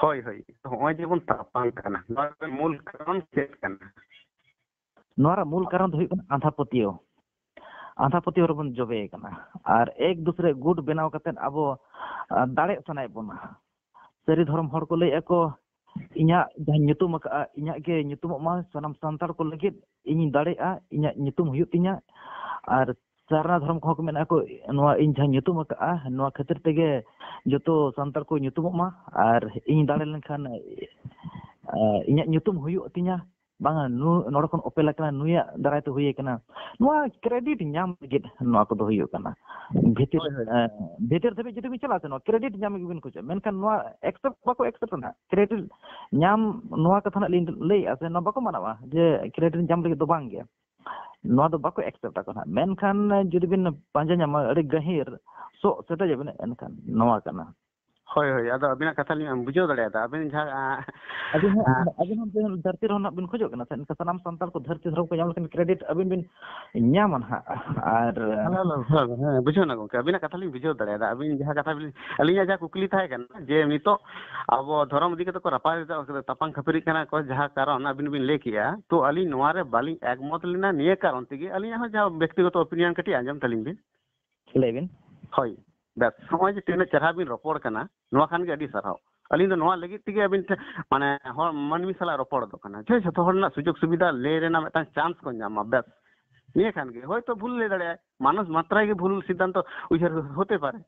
ᱦᱳᱭ, ᱦᱳᱭ, ᱱᱚᱜᱼᱚᱭ ᱡᱮᱵᱚᱱ ᱛᱟᱯᱟᱢ ᱠᱟᱱᱟ, ᱱᱚᱣᱟ ᱨᱮᱱᱟᱜ ᱢᱩᱞ ᱠᱟᱨᱚᱱ ᱪᱮᱫ ᱠᱟᱱᱟ? ᱱᱚᱣᱟ ᱨᱮ ᱢᱩᱞ ᱠᱟᱨᱚᱱ ᱫᱚ ᱦᱩᱭᱩᱜ ᱠᱟᱱᱟ ᱟᱸᱫᱷᱟ ᱯᱟᱹᱛᱭᱟᱹᱣ᱾ ᱟᱸᱫᱷᱟ ᱯᱟᱹᱛᱭᱟᱹᱣ ᱨᱮᱵᱚᱱ ᱡᱚᱵᱮ ᱟᱠᱟᱱᱟ᱾ ᱟᱨ ᱮᱠ ᱫᱩᱥᱨᱮ ᱜᱩᱴ ᱵᱮᱱᱟᱣ ᱠᱟᱛᱮᱫ ᱟᱵᱚ, ᱟ, ᱫᱟᱲᱮᱜ ᱥᱟᱱᱟᱭᱮᱫ ᱵᱚᱱᱟ᱾ ᱥᱟᱹᱨᱤ ᱫᱷᱚᱨᱚᱢ ᱦᱚᱲ ᱠᱚ ᱞᱟᱹᱭᱮᱫᱼᱟ ᱠᱚ, ᱤᱧᱟᱹᱜ ᱡᱟᱦᱟᱸᱧ ᱧᱩᱛᱩᱢ ᱟᱠᱟᱫᱼᱟ, ᱤᱧᱟᱹᱜ ᱜᱮ ᱧᱩᱛᱩᱢᱚᱜ ᱢᱟ, ᱥᱟᱱᱟᱢ ᱥᱟᱱᱛᱟᱲ ᱠᱚ ᱞᱟᱹᱜᱤᱫ ᱤᱧᱤᱧ ᱫᱟᱲᱮᱜᱼᱟ, ᱤᱧᱟᱹᱜ ᱧᱩᱛᱩᱢ ᱦᱩᱭᱩᱜ ᱛᱤᱧᱟ᱾ ᱟᱨ ᱥᱟᱨᱱᱟ ᱫᱷᱚᱨᱚᱢ ᱠᱚᱦᱚᱸ ᱠᱚ ᱢᱮᱱᱟ ᱠᱚ, ᱱᱚᱣᱟ ᱤᱧ ᱡᱟᱦᱟᱸᱧ ᱧᱩᱛᱩᱢ ᱟᱠᱟᱫᱼᱟ, ᱱᱚᱣᱟ ᱠᱷᱟᱹᱛᱤᱨ ᱛᱮᱜᱮ ᱡᱚᱛᱚ ᱥᱟᱱᱛᱟᱲ ᱠᱚ ᱧᱩᱛᱩᱢᱚᱜ ᱢᱟ, ᱟᱨ ᱤᱧ ᱫᱟᱲᱮ ᱞᱮᱱᱠᱷᱟᱱ, ᱟ, ᱤᱧᱟᱹᱜ ᱧᱩᱛᱩᱢ ᱦᱩᱭᱩᱜ ᱛᱤᱧᱟ, ᱵᱟᱝᱟ, ᱱᱩ-, ᱱᱚᱰᱮ ᱠᱷᱚᱱ ᱚᱯᱮᱞ ᱟᱠᱟᱱᱟ, ᱱᱩᱭᱟᱜ ᱫᱟᱨᱟᱭ ᱛᱮ ᱦᱩᱭ ᱟᱠᱟᱱᱟ᱾ ᱱᱚᱣᱟ credit ᱧᱟᱢ ᱞᱟᱹᱜᱤᱫ ᱱᱚᱣᱟ ᱠᱚᱫᱚ ᱦᱩᱭᱩᱜ ᱠᱟᱱᱟ᱾ ᱵᱷᱤᱛᱤᱨ, ᱦᱳᱭ, ᱦᱳᱭ᱾ ᱮ, ᱵᱷᱤᱛᱤᱨ ᱫᱷᱟᱹᱵᱤᱡ ᱡᱩᱫᱤ ᱵᱤᱱ ᱪᱟᱞᱟᱜᱼᱟ ᱥᱮ, ᱱᱚᱣᱟ credit ᱧᱟᱢ ᱜᱮᱵᱤᱱ ᱠᱷᱚᱡᱚᱜᱼᱟ, ᱢᱮᱱᱠᱷᱟᱱ ᱱᱚᱣᱟ accept ᱵᱟᱠᱚ accept ᱱᱟᱦᱟᱜ᱾ Credit ᱧᱟᱢ, ᱱᱚᱣᱟ ᱠᱟᱛᱷᱟ ᱱᱟᱜ ᱞᱤᱧ ᱞᱟᱹᱭᱮᱫᱼᱟ ᱥᱮ, ᱱᱚᱣᱟ ᱵᱟᱠᱚ ᱢᱟᱱᱟᱣᱟ ᱡᱮ credit ᱧᱟᱢ ᱞᱟᱹᱜᱤᱫ ᱫᱚ ᱵᱟᱝ ᱜᱮ᱾ ᱱᱚᱣᱟ ᱫᱚ ᱵᱟᱠᱚ accept ᱟᱠᱚ ᱱᱟᱦᱟᱜ᱾ ᱢᱮᱱᱠᱷᱟᱱ ᱡᱩᱫᱤ ᱵᱤᱱ ᱯᱟᱸᱡᱟ ᱧᱟᱢᱟ ᱟᱹᱰᱤ ᱜᱟᱹᱦᱤᱨ ᱥᱚᱜ ᱥᱮᱴᱮᱡ ᱟᱵᱤᱱ, ᱮᱱᱠᱷᱟᱱ ᱱᱚᱣᱟ ᱠᱟᱱᱟ᱾ ᱦᱳᱭ, ᱦᱳᱭ, ᱟᱫᱚ ᱟᱹᱵᱤᱱᱟᱜ ᱠᱟᱛᱷᱟ ᱞᱤᱧ ᱵᱩᱡᱷᱟᱹᱣ ᱫᱟᱲᱮᱭᱟᱫᱟ᱾ ᱟᱹᱵᱤᱱ ᱡᱟᱦᱟᱸ, ᱟ, ᱟᱹᱵᱤᱱ ᱦᱚᱸ, ᱟ, ᱟᱹᱵᱤᱱ ᱦᱚᱸ ᱡᱮ ᱫᱷᱟᱹᱨᱛᱤ ᱨᱮᱦᱚᱸ ᱱᱟᱜ ᱵᱤᱱ ᱠᱷᱚᱡᱚᱜ ᱠᱟᱱᱟ ᱥᱮ, ᱮᱱᱠᱷᱟᱱ ᱥᱟᱱᱟᱢ ᱥᱟᱱᱛᱟᱲ ᱠᱚ ᱫᱷᱟᱹᱨᱛᱤ ᱫᱷᱚᱨᱚᱢ ᱠᱚ ᱧᱟᱢ ᱞᱮᱠᱷᱟᱱ credit ᱟᱹᱵᱤᱱ ᱵᱤᱱ ᱧᱟᱢᱟ ᱱᱟᱦᱟᱜ᱾ ᱟᱨ ᱦᱮᱞᱳ, ᱦᱮᱞᱳ, ᱦᱮᱸ, ᱦᱮᱸ, ᱵᱩᱡᱷᱟᱹᱣ ᱱᱟ ᱜᱚᱝᱠᱮ, ᱟᱹᱵᱤᱱᱟᱜ ᱠᱟᱛᱷᱟ ᱞᱤᱧ ᱵᱩᱡᱷᱟᱹᱣ ᱫᱟᱲᱮᱭᱟᱫᱟ᱾ ᱟᱹᱵᱤᱱ ᱡᱟᱦᱟᱸ ᱠᱟᱛᱷᱟ ᱵᱤᱱ, ᱟᱹᱞᱤᱧᱟᱜ ᱡᱟᱦᱟᱸ ᱠᱩᱠᱞᱤ ᱛᱟᱦᱮᱸ ᱠᱟᱱᱟ ᱡᱮ ᱱᱤᱛᱚᱜ ᱟᱵᱚ ᱫᱷᱚᱨᱚᱢ ᱤᱫᱤ ᱠᱟᱛᱮ ᱠᱚ ᱨᱟᱯᱟᱜ ᱛᱟᱯᱟᱝ ᱠᱷᱟᱹᱯᱟᱹᱨᱤᱜ ᱠᱟᱱᱟ ᱠᱚ, ᱡᱟᱦᱟᱸ ᱠᱟᱨᱚᱱ ᱟᱹᱵᱤᱱ ᱵᱤᱱ ᱞᱟᱹᱭ ᱠᱮᱜᱼᱟ, ᱛᱚ ᱟᱹᱞᱤᱧ ᱱᱚᱣᱟ ᱨᱮ ᱵᱟᱹᱞᱤᱧ ᱮᱠᱢᱚᱛ ᱞᱮᱱᱟ᱾ ᱱᱤᱭᱟᱹ ᱠᱟᱨᱚᱱ ᱛᱮᱜᱮ ᱟᱹᱞᱤᱧᱟᱜ ᱦᱚᱸ ᱡᱟᱦᱟᱸ ᱵᱮᱠᱛᱤᱜᱚᱛᱚ opinion ᱠᱟᱹᱴᱤᱡ ᱟᱸᱡᱚᱢ ᱛᱟᱹᱞᱤᱧ ᱵᱤᱱ᱾ ᱞᱟᱹᱭ ᱵᱤᱱ᱾ ᱦᱳᱭ, ᱵᱮᱥ, ᱱᱚᱜᱼᱚᱭ ᱡᱮ ᱛᱤᱱᱟᱹᱜ ᱪᱮᱦᱨᱟ ᱵᱤᱱ ᱨᱚᱯᱚᱲ ᱠᱟᱱᱟ, ᱱᱚᱣᱟ ᱠᱷᱟᱱ ᱜᱮ ᱟᱹᱰᱤ ᱥᱟᱨᱦᱟᱣ᱾ ᱟᱹᱞᱤᱧ ᱫᱚ ᱱᱚᱣᱟ ᱞᱟᱹᱜᱤᱫ ᱛᱮᱜᱮ ᱟᱹᱵᱤᱱ ᱴᱷᱮᱱ, ᱢᱟᱱᱮ, ᱦᱚᱲ, ᱢᱟᱹᱱᱢᱤ ᱥᱟᱞᱟᱜ ᱨᱚᱯᱚᱲ ᱫᱚ ᱠᱟᱱᱟ, ᱡᱮ ᱡᱷᱚᱛᱚ ᱦᱚᱲ ᱨᱮᱱᱟᱜ ᱥᱩᱡᱳᱜᱽ ᱥᱩᱵᱤᱫᱷᱟ ᱞᱟᱹᱭ ᱨᱮᱱᱟᱜ ᱢᱤᱫᱴᱟᱝ chance ᱠᱚ ᱧᱟᱢ ᱢᱟ᱾ ᱵᱮᱥ, ᱱᱤᱭᱟᱹ ᱠᱷᱟᱱ ᱜᱮ᱾ ᱦᱳᱭᱛᱳ ᱵᱷᱩᱞ ᱞᱟᱹᱭ ᱫᱟᱲᱮᱭᱟᱜᱼᱟᱭ, ᱢᱟᱱᱩᱥ ᱢᱟᱛᱨᱟᱭ ᱜᱮ ᱵᱷᱩᱞ ᱥᱤᱫᱽᱫᱷᱟᱱᱛᱚ ᱩᱭᱦᱟᱹᱨ ᱦᱚᱛᱮ ᱯᱟᱨᱮ,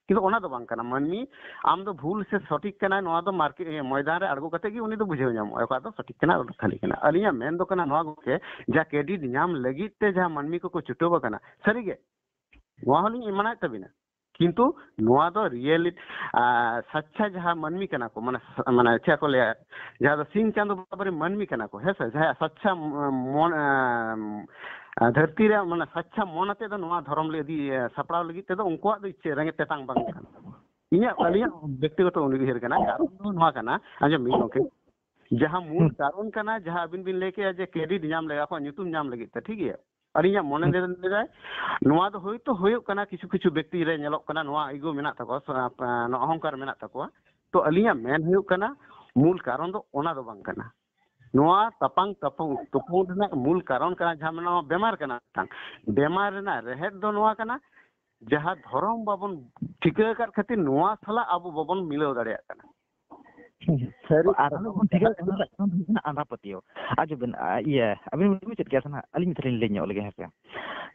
ᱠᱤᱱᱛᱩ ᱚᱱᱟ ᱫᱚ ᱵᱟᱝ ᱠᱟᱱᱟ᱾ ᱢᱟᱹᱱᱢᱤ, ᱟᱢ ᱫᱚ ᱵᱷᱩᱞ ᱥᱮ ᱥᱚᱴᱷᱤᱠ ᱠᱟᱱᱟᱭ, ᱱᱚᱣᱟ ᱫᱚ ᱢᱟᱨᱠᱮᱴ, ᱤᱭᱟᱹ, ᱢᱚᱭᱫᱟᱱ ᱨᱮ ᱟᱬᱜᱚ ᱠᱟᱛᱮ ᱜᱮ ᱩᱱᱤ ᱫᱚ ᱵᱩᱡᱷᱟᱹᱣ ᱧᱟᱢᱚᱜᱼᱟ, ᱚᱠᱟ ᱫᱚ ᱥᱚᱴᱷᱤᱠ ᱠᱟᱱᱟ, ᱚᱠᱟ ᱫᱚ ᱠᱷᱟᱹᱞᱤ ᱠᱟᱱᱟ᱾ ᱟᱹᱞᱤᱧᱟᱜ ᱢᱮᱱ ᱫᱚ ᱠᱟᱱᱟ ᱱᱚᱣᱟ ᱜᱚᱝᱠᱮ, ᱡᱟ credit ᱧᱟᱢ ᱞᱟᱹᱜᱤᱫ ᱛᱮ ᱡᱟᱦᱟᱸ ᱢᱟᱹᱱᱢᱤ ᱠᱚᱠᱚ ᱪᱷᱩᱴᱟᱹᱣ ᱟᱠᱟᱱᱟ, ᱥᱟᱹᱨᱤᱜᱮ ᱱᱚᱣᱟ ᱦᱚᱸᱞᱤᱧ ᱮᱢᱟᱱᱟᱭᱮᱫ ᱛᱟᱵᱤᱱᱟ, ᱠᱤᱱᱛᱩ ᱱᱚᱣᱟ ᱫᱚ ᱨᱤᱭᱮᱞᱤ-, ᱟ, ᱥᱟᱪᱪᱷᱟ ᱡᱟᱦᱟᱸ ᱢᱟᱹᱱᱢᱤ ᱠᱟᱱᱟ ᱠᱚ, ᱢᱟᱱᱮ, ᱢᱟᱱᱮ ᱪᱮᱫ ᱠᱚ ᱞᱟᱹᱭᱟ, ᱡᱟᱦᱟᱸ ᱫᱚ ᱥᱤᱧ ᱪᱟᱸᱫᱚ ᱵᱟᱨᱟᱵᱟᱨᱤ ᱢᱟᱹᱱᱢᱤ ᱠᱟᱱᱟ ᱠᱚ, ᱦᱮᱸ ᱥᱮ, ᱡᱟᱦᱟᱸᱭᱟᱜ ᱥᱟᱪᱪᱷᱟ ᱢᱚᱱ, ᱟ, ᱫᱷᱟᱹᱨᱛᱤ ᱨᱮ, ᱢᱟᱱᱮ, ᱥᱟᱪᱪᱷᱟ ᱢᱚᱱ ᱟᱛᱮ ᱫᱚ ᱱᱚᱣᱟ ᱫᱷᱚᱨᱚᱢ ᱞᱮ ᱤᱫᱤ, ᱥᱟᱯᱲᱟᱣ ᱞᱟᱹᱜᱤᱫ ᱛᱮᱫᱚ ᱩᱱᱠᱩᱣᱟᱜ ᱫᱚ ᱤᱪᱪᱷᱟᱹ ᱨᱮᱸᱜᱮᱡ ᱛᱮᱛᱟᱝ ᱵᱟᱝ ᱠᱟᱱᱟ᱾ ᱤᱧᱟᱹᱜ, ᱟᱹᱞᱤᱧᱟᱜ ᱵᱮᱠᱛᱤᱜᱚᱛᱚ ᱩᱭᱦᱟᱹᱨ ᱠᱟᱱᱟ, ᱠᱟᱨᱚᱱ ᱫᱚ ᱱᱚᱣᱟ ᱠᱟᱱᱟ, ᱟᱸᱡᱚᱢ ᱵᱤᱱ ᱜᱚᱢᱠᱮ, ᱡᱟᱦᱟᱸ ᱢᱩᱞ ᱦᱩᱸ᱾ ᱠᱟᱨᱚᱱ ᱠᱟᱱᱟ, ᱡᱟᱦᱟᱸ ᱟᱹᱵᱤᱱ ᱵᱤᱱ ᱞᱟᱹᱭ ᱠᱮᱜᱼᱟ ᱡᱮ credit ᱧᱟᱢ ᱞᱟᱹᱜᱤᱫ, ᱟᱠᱚᱣᱟᱜ ᱧᱩᱛᱩᱢ ᱧᱟᱢ ᱞᱟᱹᱜᱤᱫ ᱛᱮ, ᱴᱷᱤᱠ ᱜᱮᱭᱟ? ᱟᱹᱞᱤᱧᱟᱜ ᱢᱚᱱᱮ ᱦᱩᱸ᱾ ᱞᱟᱹᱭ ᱞᱮᱫᱟᱭ, ᱱᱚᱣᱟ ᱫᱚ ᱦᱳᱭᱛᱳ ᱦᱩᱭᱩᱜ ᱠᱟᱱᱟ, ᱠᱤᱪᱷᱩ ᱠᱤᱪᱷᱩ ᱵᱮᱠᱛᱤ ᱨᱮ ᱧᱮᱞᱚᱜ ᱠᱟᱱᱟ, ᱱᱚᱣᱟ ego ᱢᱮᱱᱟᱜ ᱛᱟᱠᱚᱣᱟ, ᱥᱮ, ᱟᱯ-, ᱱᱚᱣᱟ ᱚᱦᱚᱝᱠᱟᱨ ᱢᱮᱱᱟᱜ ᱛᱟᱠᱚᱣᱟ᱾ ᱛᱚ ᱟᱹᱞᱤᱧᱟᱜ ᱢᱮᱱ ᱦᱩᱭᱩᱜ ᱠᱟᱱᱟ, ᱢᱩᱞ ᱠᱟᱨᱚᱱ ᱫᱚ ᱚᱱᱟ ᱫᱚ ᱵᱟᱝ ᱠᱟᱱᱟ᱾ ᱱᱚᱣᱟ ᱛᱟᱯᱟᱝ ᱛᱟᱯᱟᱝ ᱛᱩᱯᱩᱝ ᱨᱮᱱᱟᱜ ᱢᱩᱞ ᱠᱟᱨᱚᱱ ᱠᱟᱱᱟ, ᱡᱟᱦᱟᱸ ᱢᱮᱱᱟᱜᱼᱟ, ᱵᱮᱢᱟᱨ ᱠᱟᱱᱟ ᱢᱤᱫᱴᱟᱝ᱾ ᱵᱮᱢᱟᱨ ᱨᱮᱱᱟᱜ ᱨᱮᱦᱮᱫ ᱫᱚ ᱱᱚᱣᱟ ᱠᱟᱱᱟ, ᱡᱟᱦᱟᱸ ᱫᱷᱚᱨᱚᱢ ᱵᱟᱵᱚᱱ ᱴᱷᱤᱠᱟᱹ ᱟᱠᱟᱫ ᱠᱷᱟᱹᱛᱤᱨ ᱱᱚᱣᱟ ᱥᱟᱞᱟᱜ ᱟᱵᱚ ᱵᱟᱵᱚᱱ ᱢᱤᱞᱟᱹᱣ ᱫᱟᱲᱮᱭᱟᱜ ᱠᱟᱱᱟ᱾ ᱦᱩᱸ᱾ ᱥᱟᱹᱨᱤ ᱟᱨ ᱠᱟᱛᱷᱟ ᱫᱚ ᱵᱟᱵᱚᱱ ᱴᱷᱤᱠᱟᱹ ᱠᱟᱱᱟ, ᱚᱱᱟ ᱫᱚ ᱦᱩᱭᱩᱜ ᱠᱟᱱᱟ ᱟᱸᱫᱷᱟ ᱯᱟᱹᱛᱭᱟᱹᱣ᱾ ᱟᱸᱡᱚᱢ ᱵᱤᱱ, ᱟ, ᱤᱭᱟᱹ, ᱟᱹᱵᱤᱱ ᱵᱤᱱ ᱢᱩᱪᱟᱹᱫ ᱠᱮᱜᱼᱟ ᱥᱮ ᱱᱟᱦᱟᱜ, ᱟᱹᱞᱤᱧ ᱢᱤᱫ ᱫᱷᱟᱣ ᱞᱤᱧ ᱞᱟᱹᱭ ᱧᱚᱜ ᱞᱮᱜᱮ, ᱦᱮᱸ ᱥᱮ᱾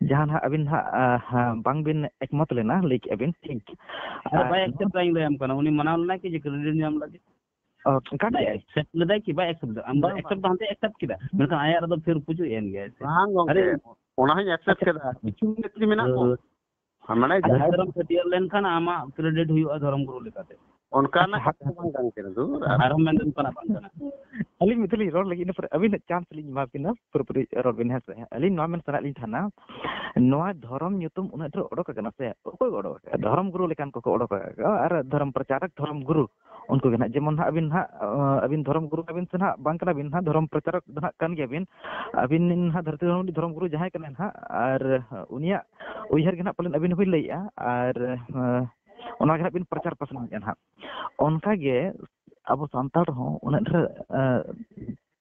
ᱡᱟᱦᱟᱸ ᱱᱟᱦᱟᱜ ᱟᱹᱵᱤᱱ ᱱᱟᱦᱟᱜ, ᱟ, ᱦᱟ, ᱵᱟᱝ ᱵᱤᱱ ᱮᱠᱢᱚᱛ ᱞᱮᱱᱟ, ᱞᱟᱹᱭ ᱠᱮᱜᱼᱟ ᱵᱤᱱ, ᱴᱷᱤᱠ᱾ ᱟᱨ ᱟᱨ ᱵᱟᱭ ᱱᱚᱣᱟ accept ᱟᱹᱧ ᱞᱟᱹᱭᱟᱢ ᱠᱟᱱᱟ, ᱩᱱᱤ ᱢᱟᱱᱟᱣ ᱞᱮᱱᱟᱭ ᱠᱤ ᱡᱮ credit ᱧᱟᱢ ᱞᱟᱹᱜᱤᱫ? ᱚ, ᱚᱠᱟᱴᱟᱜ? ᱵᱟᱭ accept ᱞᱮᱫᱟᱭ ᱠᱤ ᱵᱟᱭ accept ᱞᱮᱫᱟ? ᱟᱢ ᱫᱚ ᱵᱟᱝ, accept ᱵᱟᱝ᱾ ᱫᱚ ᱦᱟᱱᱛᱮ accept ᱠᱮᱫᱟ, ᱢᱮᱱᱠᱷᱟᱱ ᱟᱭᱟᱜ ᱨᱮᱫᱚ ᱯᱷᱮᱨ ᱯᱩᱡᱟᱹ ᱮᱱ ᱜᱮᱭᱟᱭ ᱥᱮ? ᱵᱟᱝ ᱜᱚᱝᱠᱮ, ᱟᱨᱮ ᱚᱱᱟ ᱦᱚᱸᱧ accept ᱟᱪᱪᱷᱟ᱾ ᱠᱮᱫᱟ᱾ ᱠᱤᱪᱷᱩ ᱵᱮᱠᱛᱤ ᱢᱮᱱᱟᱜ ᱠᱚ, ᱦᱳᱭ᱾ ᱢᱟᱱᱮ ᱟᱪᱪᱷᱟ, ᱡᱟᱦᱟᱸᱭ ᱫᱷᱚᱨᱚᱢ ᱪᱷᱟᱹᱴᱭᱟᱹᱨ ᱞᱮᱱᱠᱷᱟᱱ ᱟᱢᱟᱜ credit ᱦᱩᱭᱩᱜᱼᱟ ᱫᱷᱚᱨᱚᱢ ᱜᱩᱨᱩ ᱞᱮᱠᱟᱛᱮ᱾ ᱚᱱᱠᱟᱱᱟᱜ ᱟᱪᱪᱷᱟ, ᱠᱟᱛᱷᱟ ᱫᱚ ᱵᱟᱝ ᱠᱟᱱ ᱜᱮᱭᱟ, ᱫᱩ᱾ ᱟᱨ ᱟᱨᱚ ᱢᱮᱱ ᱚᱱᱠᱟᱱᱟᱜ ᱵᱟᱝ ᱠᱟᱱᱟ᱾ ᱟᱹᱞᱤᱧ ᱢᱤᱫ ᱫᱷᱟᱣ ᱞᱤᱧ ᱨᱚᱲ ᱞᱟᱹᱜᱤᱫ, ᱤᱱᱟᱹ ᱯᱚᱨᱮ ᱟᱹᱵᱤᱱ chance ᱞᱤᱧ ᱮᱢᱟ ᱵᱤᱱᱟ, ᱯᱩᱨᱟᱹᱯᱩᱨᱤ ᱨᱚᱲ ᱵᱤᱱ, ᱦᱮᱸ ᱥᱮ? ᱟᱹᱞᱤᱧ ᱱᱚᱣᱟ ᱢᱮᱱ ᱥᱟᱱᱟᱭᱮᱫ ᱞᱤᱧ ᱛᱟᱦᱮᱱᱟ, ᱱᱚᱣᱟ ᱫᱷᱚᱨᱚᱢ ᱧᱩᱛᱩᱢ ᱩᱱᱟᱹᱜ ᱰᱷᱮᱨ ᱚᱰᱚᱠ ᱟᱠᱟᱱᱟ ᱥᱮ, ᱚᱠᱚᱭ ᱠᱚ ᱚᱰᱚᱠ ᱟᱠᱟᱫᱟ? ᱫᱷᱚᱨᱚᱢ ᱜᱩᱨᱩ ᱞᱮᱠᱟᱱ ᱠᱚᱠᱚ ᱚᱰᱚᱠ ᱟᱠᱟᱫᱟ, ᱟᱨ ᱫᱷᱚᱨᱚᱢ ᱯᱨᱚᱪᱟᱨᱚᱠ ᱫᱷᱚᱨᱚᱢ ᱜᱩᱨᱩ ᱩᱱᱠᱩ ᱜᱮ ᱱᱟᱦᱟᱜ᱾ ᱡᱮᱢᱚᱱ ᱱᱟᱦᱟᱜ ᱟᱹᱵᱤᱱ ᱱᱟᱦᱟᱜ, ᱟᱹᱵᱤᱱ ᱫᱷᱚᱨᱚᱢ ᱜᱩᱨᱩ ᱟᱹᱵᱤᱱ ᱥᱮ ᱱᱟᱦᱟᱜ ᱵᱟᱝ ᱠᱟᱱᱟ ᱵᱤᱱ ᱱᱟᱦᱟᱜ, ᱫᱷᱚᱨᱚᱢ ᱯᱨᱚᱪᱟᱨᱚᱠ ᱫᱚ ᱱᱟᱦᱟᱜ ᱠᱟᱱ ᱜᱮᱭᱟᱵᱤᱱ᱾ ᱟᱹᱵᱤᱱ ᱱᱟᱦᱟᱜ ᱫᱷᱟᱹᱨᱛᱤ ᱫᱷᱚᱨᱚᱢ ᱨᱤᱱᱤᱡ ᱫᱷᱚᱨᱚᱢ ᱜᱩᱨᱩ ᱡᱟᱦᱟᱸᱭ ᱠᱟᱱᱟᱭ ᱱᱟᱦᱟᱜ, ᱟᱨ ᱩᱱᱤᱭᱟᱜ ᱩᱭᱦᱟᱹᱨ ᱜᱮ ᱱᱟᱦᱟᱜ ᱯᱟᱞᱮᱱ ᱟᱹᱵᱤᱱ ᱦᱚᱸᱵᱤᱱ ᱞᱟᱹᱭᱮᱜᱼᱟ, ᱟᱨ ᱚᱱᱟ ᱜᱮ ᱱᱟᱦᱟᱜ ᱵᱤᱱ ᱯᱨᱚᱪᱟᱨ ᱯᱟᱥᱱᱟᱣᱮᱫᱼᱟ ᱱᱟᱦᱟᱜ᱾ ᱚᱱᱠᱟ ᱜᱮ ᱟᱵᱚ ᱥᱟᱱᱛᱟᱲ ᱦᱚᱸ ᱩᱱᱟᱹᱜ ᱰᱷᱮᱨ, ᱮ,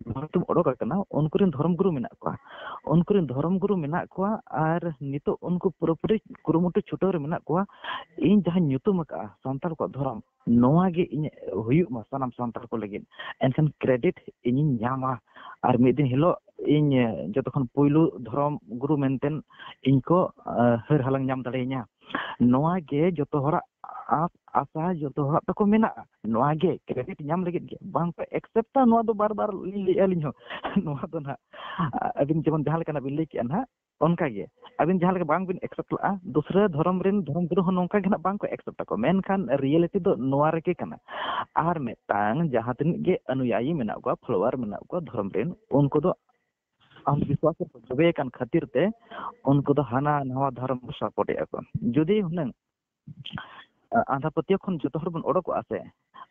ᱫᱷᱚᱨᱚᱢ ᱧᱩᱛᱩᱢ ᱚᱰᱚᱠ ᱟᱠᱟᱱᱟ, ᱩᱱᱠᱩ ᱨᱮᱱ ᱫᱷᱚᱨᱚᱢ ᱜᱩᱨᱩ ᱢᱮᱱᱟᱜ ᱠᱚᱣᱟ, ᱩᱱᱠᱩ ᱨᱮᱱ ᱫᱷᱚᱨᱚᱢ ᱜᱩᱨᱩ ᱢᱮᱱᱟᱜ ᱠᱚᱣᱟ, ᱟᱨ ᱱᱤᱛᱚᱜ ᱩᱱᱠᱩ ᱯᱩᱨᱟᱹᱯᱩᱨᱤ ᱠᱩᱨᱩᱢᱩᱴᱩ ᱪᱷᱩᱴᱟᱹᱣ ᱨᱮ ᱢᱮᱱᱟᱜ ᱠᱚᱣᱟ, ᱤᱧ ᱡᱟᱦᱟᱸᱧ ᱧᱩᱛᱩᱢ ᱟᱠᱟᱫᱼᱟ ᱥᱟᱱᱛᱟᱲ ᱠᱚᱣᱟᱜ ᱫᱷᱚᱨᱚᱢ, ᱱᱚᱣᱟ ᱜᱮ ᱤᱧ ᱦᱩᱭᱩᱜ ᱢᱟ ᱥᱟᱱᱟᱢ ᱥᱟᱱᱛᱟᱲ ᱠᱚ ᱞᱟᱹᱜᱤᱫ, ᱮᱱᱠᱷᱟᱱ credit ᱤᱧᱤᱧ ᱧᱟᱢᱟ᱾ ᱟᱨ ᱢᱤᱫ ᱫᱤᱱ ᱦᱤᱞᱳᱜ ᱤᱧ, ᱮ, ᱡᱚᱛᱚ ᱠᱷᱚᱱ ᱯᱩᱭᱞᱩ ᱫᱷᱚᱨᱚᱢ ᱜᱩᱨᱩ ᱢᱮᱱᱛᱮ ᱤᱧ ᱠᱚ, ᱮ, ᱦᱟᱹᱨ ᱦᱟᱞᱟᱝ ᱧᱟᱢ ᱫᱟᱲᱮᱭᱟᱹᱧᱟ᱾ ᱱᱚᱣᱟ ᱜᱮ ᱡᱚᱛᱚ ᱦᱚᱲᱟᱜ ᱟᱥ, ᱟᱥᱟ ᱡᱚᱛᱚ ᱦᱚᱲᱟᱜ ᱛᱟᱠᱚ ᱢᱮᱱᱟᱜᱼᱟ᱾ ᱱᱚᱣᱟ ᱜᱮ credit ᱧᱟᱢ ᱞᱟᱹᱜᱤᱫ ᱜᱮ ᱵᱟᱝ ᱠᱚ acceptᱟ, ᱱᱚᱣᱟ ᱫᱚ ᱵᱟᱨ ᱵᱟᱨ ᱞᱤᱧ ᱞᱟᱹᱭᱮᱫᱼᱟ ᱟᱹᱞᱤᱧ ᱦᱚᱸ᱾ ᱱᱚᱣᱟ ᱫᱚ ᱱᱟᱦᱟᱜ ᱟᱹᱵᱤᱱ ᱡᱮᱢᱚᱱ ᱡᱟᱦᱟᱸ ᱞᱮᱠᱟᱱᱟᱜ ᱵᱤᱱ ᱞᱟᱹᱭ ᱠᱮᱜᱼᱟ ᱱᱟᱦᱟᱜ, ᱚᱱᱠᱟ ᱜᱮ ᱟᱹᱵᱤᱱ ᱡᱟᱦᱟᱸ ᱞᱮᱠᱟ ᱵᱟᱝ ᱵᱤᱱ accept ᱞᱟᱜᱼᱟ, ᱫᱩᱥᱨᱟᱹ ᱫᱷᱚᱨᱚᱢ ᱨᱮᱱ ᱫᱷᱚᱨᱚᱢ ᱜᱩᱨᱩ ᱦᱚᱸ ᱱᱚᱝᱠᱟ ᱜᱮ ᱱᱟᱦᱟᱜ ᱵᱟᱝ ᱠᱚ accept ᱟᱠᱚ᱾ ᱢᱮᱱᱠᱷᱟᱱ reality ᱫᱚ ᱱᱚᱣᱟ ᱨᱮᱜᱮ ᱠᱟᱱᱟ᱾ ᱟᱨ ᱢᱤᱫᱴᱟᱝ ᱡᱟᱦᱟᱸ ᱛᱤᱱᱟᱹᱜ ᱜᱮ ᱟᱱᱩᱭᱟᱭᱤ ᱢᱮᱱᱟᱜ ᱠᱚᱣᱟ, follower ᱢᱮᱱᱟᱜ ᱠᱚᱣᱟ ᱫᱷᱚᱨᱚᱢ ᱨᱮᱱ, ᱩᱱᱠᱩ ᱫᱚ ᱟᱱᱫᱷ ᱵᱤᱥᱣᱟᱥ ᱨᱮᱠᱚ ᱡᱚᱵᱮ ᱟᱠᱟᱱ ᱠᱷᱟᱹᱛᱤᱨ ᱛᱮ ᱩᱱᱠᱩ ᱫᱚ ᱦᱟᱱᱟ ᱱᱟᱣᱟ ᱫᱷᱚᱨᱚᱢ ᱠᱚ support ᱮᱫᱼᱟ ᱠᱚ᱾ ᱡᱩᱫᱤ ᱦᱩᱱᱟᱹᱝ, ᱟ, ᱟᱸᱫᱷᱟ ᱯᱟᱹᱛᱭᱟᱹᱣ ᱠᱷᱚᱱ ᱡᱚᱛᱚ ᱦᱚᱲ ᱵᱚᱱ ᱚᱰᱚᱠᱚᱜᱼᱟ ᱥᱮ,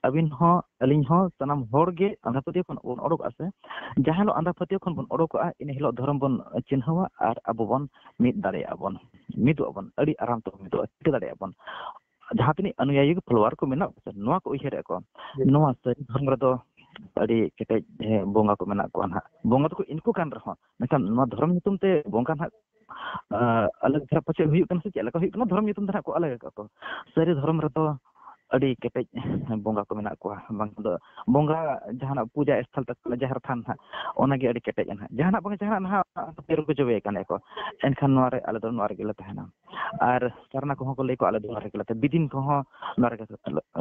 ᱟᱹᱵᱤᱱ ᱦᱚᱸ ᱟᱹᱞᱤᱧ ᱦᱚᱸ ᱥᱟᱱᱟᱢ ᱦᱚᱲ ᱜᱮ ᱟᱸᱫᱷᱟ ᱯᱟᱹᱛᱭᱟᱹᱣ ᱠᱷᱚᱱ ᱵᱚᱱ ᱚᱰᱚᱠᱚᱜᱼᱟ ᱥᱮ, ᱡᱟᱦᱟᱸ ᱦᱤᱞᱳᱜ ᱟᱸᱫᱷᱟ ᱯᱟᱹᱛᱭᱟᱹᱣ ᱠᱷᱚᱱ ᱵᱚᱱ ᱚᱰᱚᱠᱚᱜᱼᱟ, ᱤᱱᱟᱹ ᱦᱤᱞᱳᱜ ᱫᱷᱚᱨᱚᱢ ᱵᱚᱱ ᱪᱤᱱᱦᱟᱹᱣᱟ ᱟᱨ ᱟᱵᱚ ᱵᱚᱱ ᱢᱤᱫ ᱫᱟᱲᱮᱭᱟᱜᱼᱟ ᱵᱚᱱ, ᱢᱤᱫᱚᱜᱼᱟ ᱵᱚᱱ, ᱟᱹᱰᱤ ᱟᱨᱟᱢ ᱛᱮᱵᱚᱱ ᱢᱤᱫᱚᱜᱼᱟ, ᱴᱷᱤᱠᱟᱹ ᱫᱟᱲᱮᱭᱟᱜᱼᱟ ᱵᱚᱱ᱾ ᱡᱟᱦᱟᱸ ᱛᱤᱱᱟᱹᱜ ᱟᱱᱩᱭᱟᱭᱤ ᱠᱚ, follower ᱠᱚ ᱢᱮᱱᱟᱜ ᱠᱚᱣᱟ ᱥᱮ, ᱱᱚᱣᱟ ᱠᱚ ᱩᱭᱦᱟᱹᱨᱮᱫᱼᱟ ᱠᱚ, ᱦᱩᱸ᱾ ᱱᱚᱣᱟ ᱥᱟᱹᱨᱤ ᱫᱷᱚᱨᱚᱢ ᱨᱮᱫᱚ ᱟᱹᱰᱤ ᱠᱮᱴᱮᱡ, ᱦᱮᱸ, ᱵᱚᱸᱜᱟ ᱠᱚ ᱢᱮᱱᱟᱜ ᱠᱚᱣᱟ ᱱᱟᱦᱟᱜ᱾ ᱵᱚᱸᱜᱟ ᱫᱚᱠᱚ ᱤᱱᱠᱩ ᱠᱟᱱ ᱨᱮᱦᱚᱸ, ᱢᱮᱱᱠᱷᱟᱱ ᱱᱚᱣᱟ ᱫᱷᱚᱨᱚᱢ ᱧᱩᱛᱩᱢ ᱛᱮ ᱵᱚᱸᱜᱟ ᱱᱟᱦᱟᱜ, ᱟ, ᱟᱞᱟᱜᱽ ᱫᱷᱟᱨᱟ ᱯᱟᱪᱮᱫ ᱦᱩᱭᱩᱜ ᱠᱟᱱᱟ ᱥᱮ ᱪᱮᱫ ᱞᱮᱠᱟ ᱦᱩᱭᱩᱜ ᱠᱟᱱᱟ, ᱫᱷᱚᱨᱚᱢ ᱧᱩᱛᱩᱢ ᱛᱮ ᱱᱟᱦᱟᱜ ᱠᱚ ᱟᱞᱟᱜᱽ ᱟᱠᱟᱫ ᱠᱚ᱾ ᱥᱟᱹᱨᱤ ᱫᱷᱚᱨᱚᱢ ᱨᱮᱫᱚ ᱟᱹᱰᱤ ᱠᱮᱴᱮᱡ ᱵᱚᱸᱜᱟ ᱠᱚ ᱢᱮᱱᱟᱜ ᱠᱚᱣᱟ, ᱵᱟᱝᱠᱷᱟᱱ ᱫᱚ ᱵᱚᱸᱜᱟ ᱡᱟᱦᱟᱱᱟᱜ ᱯᱩᱡᱟ ᱥᱛᱷᱚᱞ ᱛᱟᱠᱚ, ᱡᱟᱦᱮᱨ ᱛᱷᱟᱱ ᱱᱟᱦᱟᱜ, ᱚᱱᱟᱜᱮ ᱟᱹᱰᱤ ᱠᱮᱴᱮᱡ ᱱᱟᱦᱟᱜ᱾ ᱡᱟᱦᱟᱱᱟᱜ ᱵᱟᱝ ᱡᱟᱦᱟᱱᱟᱜ ᱱᱟᱦᱟᱜ ᱯᱮ ᱨᱩᱠᱩ ᱪᱚᱵᱮ ᱟᱠᱟᱱ ᱠᱚ, ᱮᱱᱠᱷᱟᱱ ᱱᱚᱣᱟ ᱨᱮ ᱟᱞᱮ ᱫᱚ ᱱᱚᱣᱟ ᱨᱮᱜᱮ ᱞᱮ ᱛᱟᱦᱮᱱᱟ᱾ ᱟᱨ ᱥᱟᱨᱱᱟ ᱠᱚᱦᱚᱸ ᱠᱚ ᱞᱟᱹᱭ ᱠᱚᱣᱟ, ᱟᱞᱮ ᱫᱚ ᱱᱚᱣᱟ ᱨᱮᱜᱮ ᱞᱮ ᱛᱟᱦᱮᱱᱟ, ᱵᱤᱫᱤᱱ ᱠᱚᱦᱚᱸ ᱱᱚᱣᱟ ᱨᱮᱜᱮ